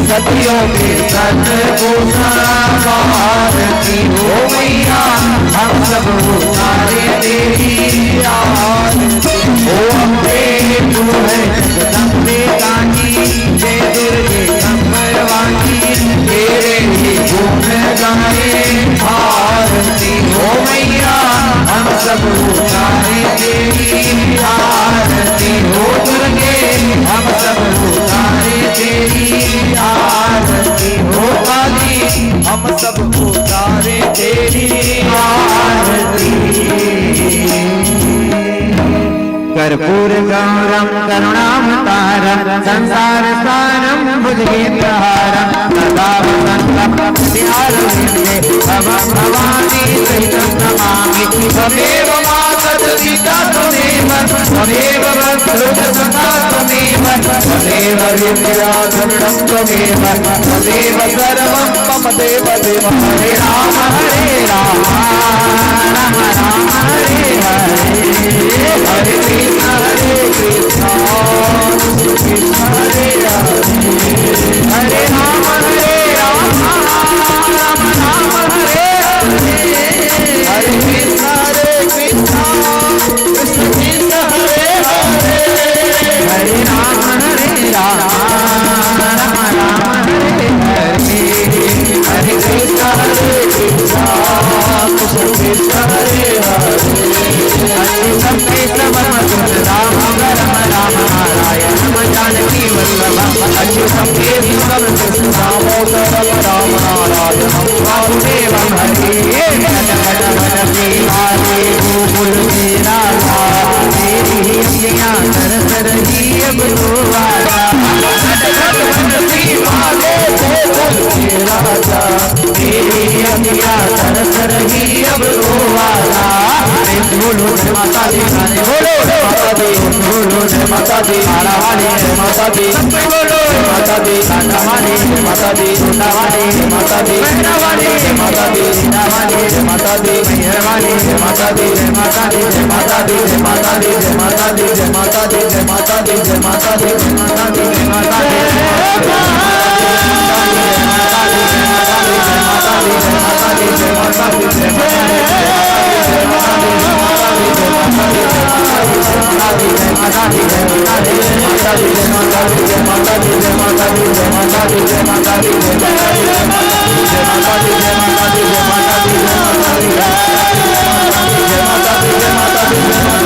सदियों के सत को संवारती हो मैया, हम सब उतारे तेरी आरती। हो अम्बे तू है जगदम्बे काली, जय दुर्गे अम्बर वाली, तेरे ही गुण गाए भारती। हो मैया, हम सब उतारे तेरी आरती। हो दुर्गे, हम सब उतारे तेरी आरती। हो काली, हम सब उतारे तेरी आरती। कर्पूर गौरम करुणावतारम संसार सारम भुजगेंद्रहारम सदा वसंतम हृदयारविंदे भवम भवानी सहितं नमामि। त्वमेव माता च पिता त्वमेव, त्वमेव बन्धुश्च सखा त्वमेव, त्वमेव विद्या द्रविणं त्वमेव, त्वमेव सर्वं मम देव देव। हरे राम हरे राम, राम राम हरे हरे, हरे कृष्ण हरे कृष्ण, कृष्ण कृष्ण हरे हरे, हरे राम हरे राम, राम राम हरे हरे, हरे कृष्ण हरे कृष्ण, कृष्ण कृष्ण हरे हरे, हरे राम हरे राम, राम राम हरे हरे, हरे कृष्ण हरे कृष्ण, कृष्ण कृष्ण हरे हरे। अच्युतं केशवं राम राम नारायणं जानकी वल्लभम्। अच्युतं केशवं दामोदरं राम नारायणं वासुदेवं हरे। जय जय जय श्री राधे गोकुल के राजा, तेरी अखियाँ तरस रही अब तो आजा। जय जय जय श्री राधे गोकुल के राजा, तेरी अखियाँ तरस रही अब तो आजा। प्रेम से बोलो जय माता दी, प्रेम से बोलो जय माता दी, प्रेम से बोलो जय माता दी। तारा वाली जय माता दी, प्रेम से बोलो जय माता दी। कांटा वाली जय माता दी, छोटा वाली जय माता दी, मेहरा वाली जय माता दी, सीता वाली जय माता दी, मैहर वाली जय माता दी, जय माता दी, जय माता दी, जय माता दी, जय माता दी, जय माता दी, जय माता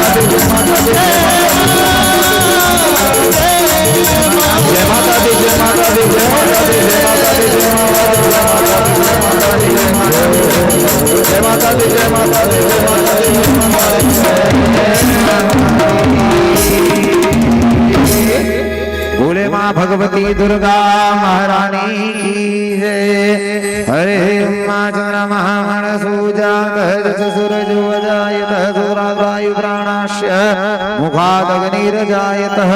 दी, जय माता दी। महामणसूजातः सूर्यसूरजोजायतः सूराद्वायुप्राणाश्च मुखादग्निरजायतः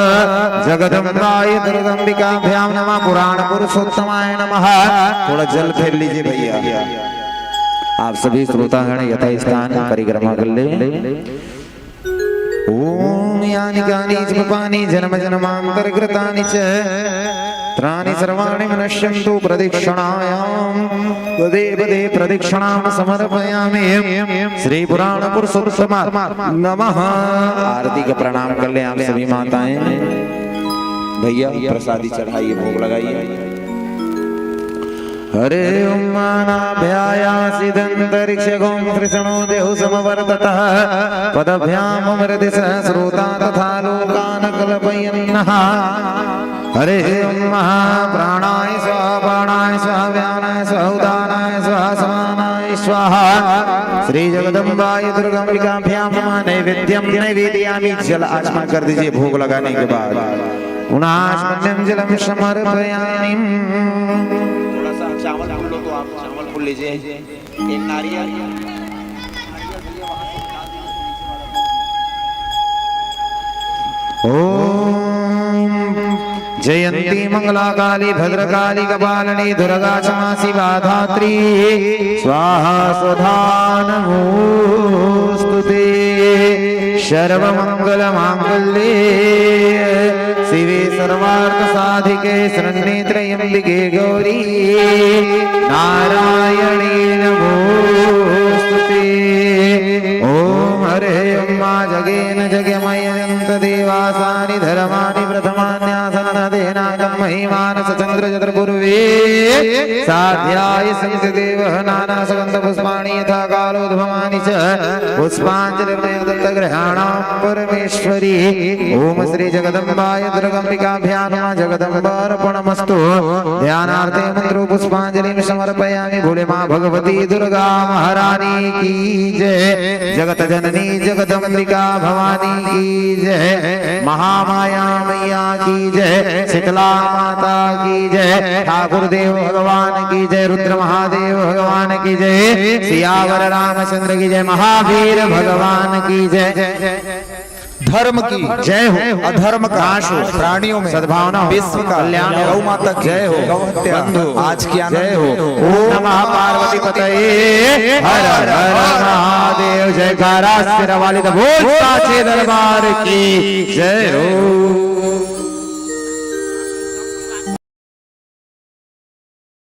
जगदम्बाय दुर्गम्बिकाभ्यां नमः। पुराण पुरुषोत्तमाय नमः। थोड़ा जल फेर लीजिए भैया। आप सभी श्रोतागण यथास्थान परिक्रमा कर ले। ॐ यानि कानि च पापानि जन्म जन्मान्तरकृतानि च त्राणि सर्वाणि विनश्यन्तु प्रदक्षिणायां पदे पदे प्रदक्षिणां समर्पयामि। श्री पुराण पुरुषोत्तम नमः। आरती का प्रणाम कर लें आप सभी माताएं। भैया प्रसादी चढ़ाइए, भोग लगाइए। हरे ॐ मानाभ्यायासिदन्तरिक्षगों कृष्णो देहु समवर्ततः पदभ्याममृदिसः श्रोता तथा लोकान् कल्पयन्नः। हरे ॐ महाप्राणाय स्वाहा, प्राणाय स्वाहा, व्यानाय स्वाहा, उदानाय स्वाहा, समानाय स्वाहा। श्री जगदम्बाय दुर्गम्बिकाभ्यां नमः। नैवेद्यं नैवेदयामि। जल आचमन कर दीजिए भोग लगाने के बाद। पुनः आचमन्यं जलं समर्पयामि। थोड़ा सा चावल फूल लो तो आप चावल फूल लीजिए। एक नारियल। ॐ जयन्ती मंगला काली भद्रकाली कपालिनी दुर्गा क्षमा शिवा धात्री स्वाहा सदा नमोऽस्तु ते। सर्वमंगल मांगल्ये शिवे सर्वार्थ साधिके शरण्ये त्र्यंबिके गौरी नारायणी नमोऽस्तु ते। ॐ हरे उमा जगेन जगमयजन्त देवासानि धर्माणि प्रथमान्यासनदेनागं महीमानस चंद्र चतुर्पूर्वे साध्याय सन्ति देवः नाना सुगंध पुष्पाणि यथा कालोद्भवानि च पुष्पांजलिर्मया दत्त गृहाणां परमेश्वरी। ॐ श्री जगदम्बाय दुर्गम्बिकाभ्यां नमः। जगदम्बार्पणमस्तु। ध्यानार्थे मंत्रो पुष्पांजलिं समर्पयामि। बोले माँ भगवती दुर्गा महारानी की जय। जगत जननी जगदम्बिका भवानी की जय। महामाया मैया की जय। शीतला माता की जय। ठाकुर देव भगवान की जय। रुद्र महादेव भगवान की जय। सियावर रामचंद्र की जय। महावीर भगवान की जय। धर्म की जय हो। अधर्म का नाश हो। प्राणियों में सद्भावना हो। विश्व का कल्याण हो। गौ माता की जय हो। गौ हत्या बंद हो। आज की आनंद जय हो। हो। ओम नमः पार्वती पतये हर हर महादेव। जयकारा शेरा वाली दा बोल साचे दरबार की जय हो।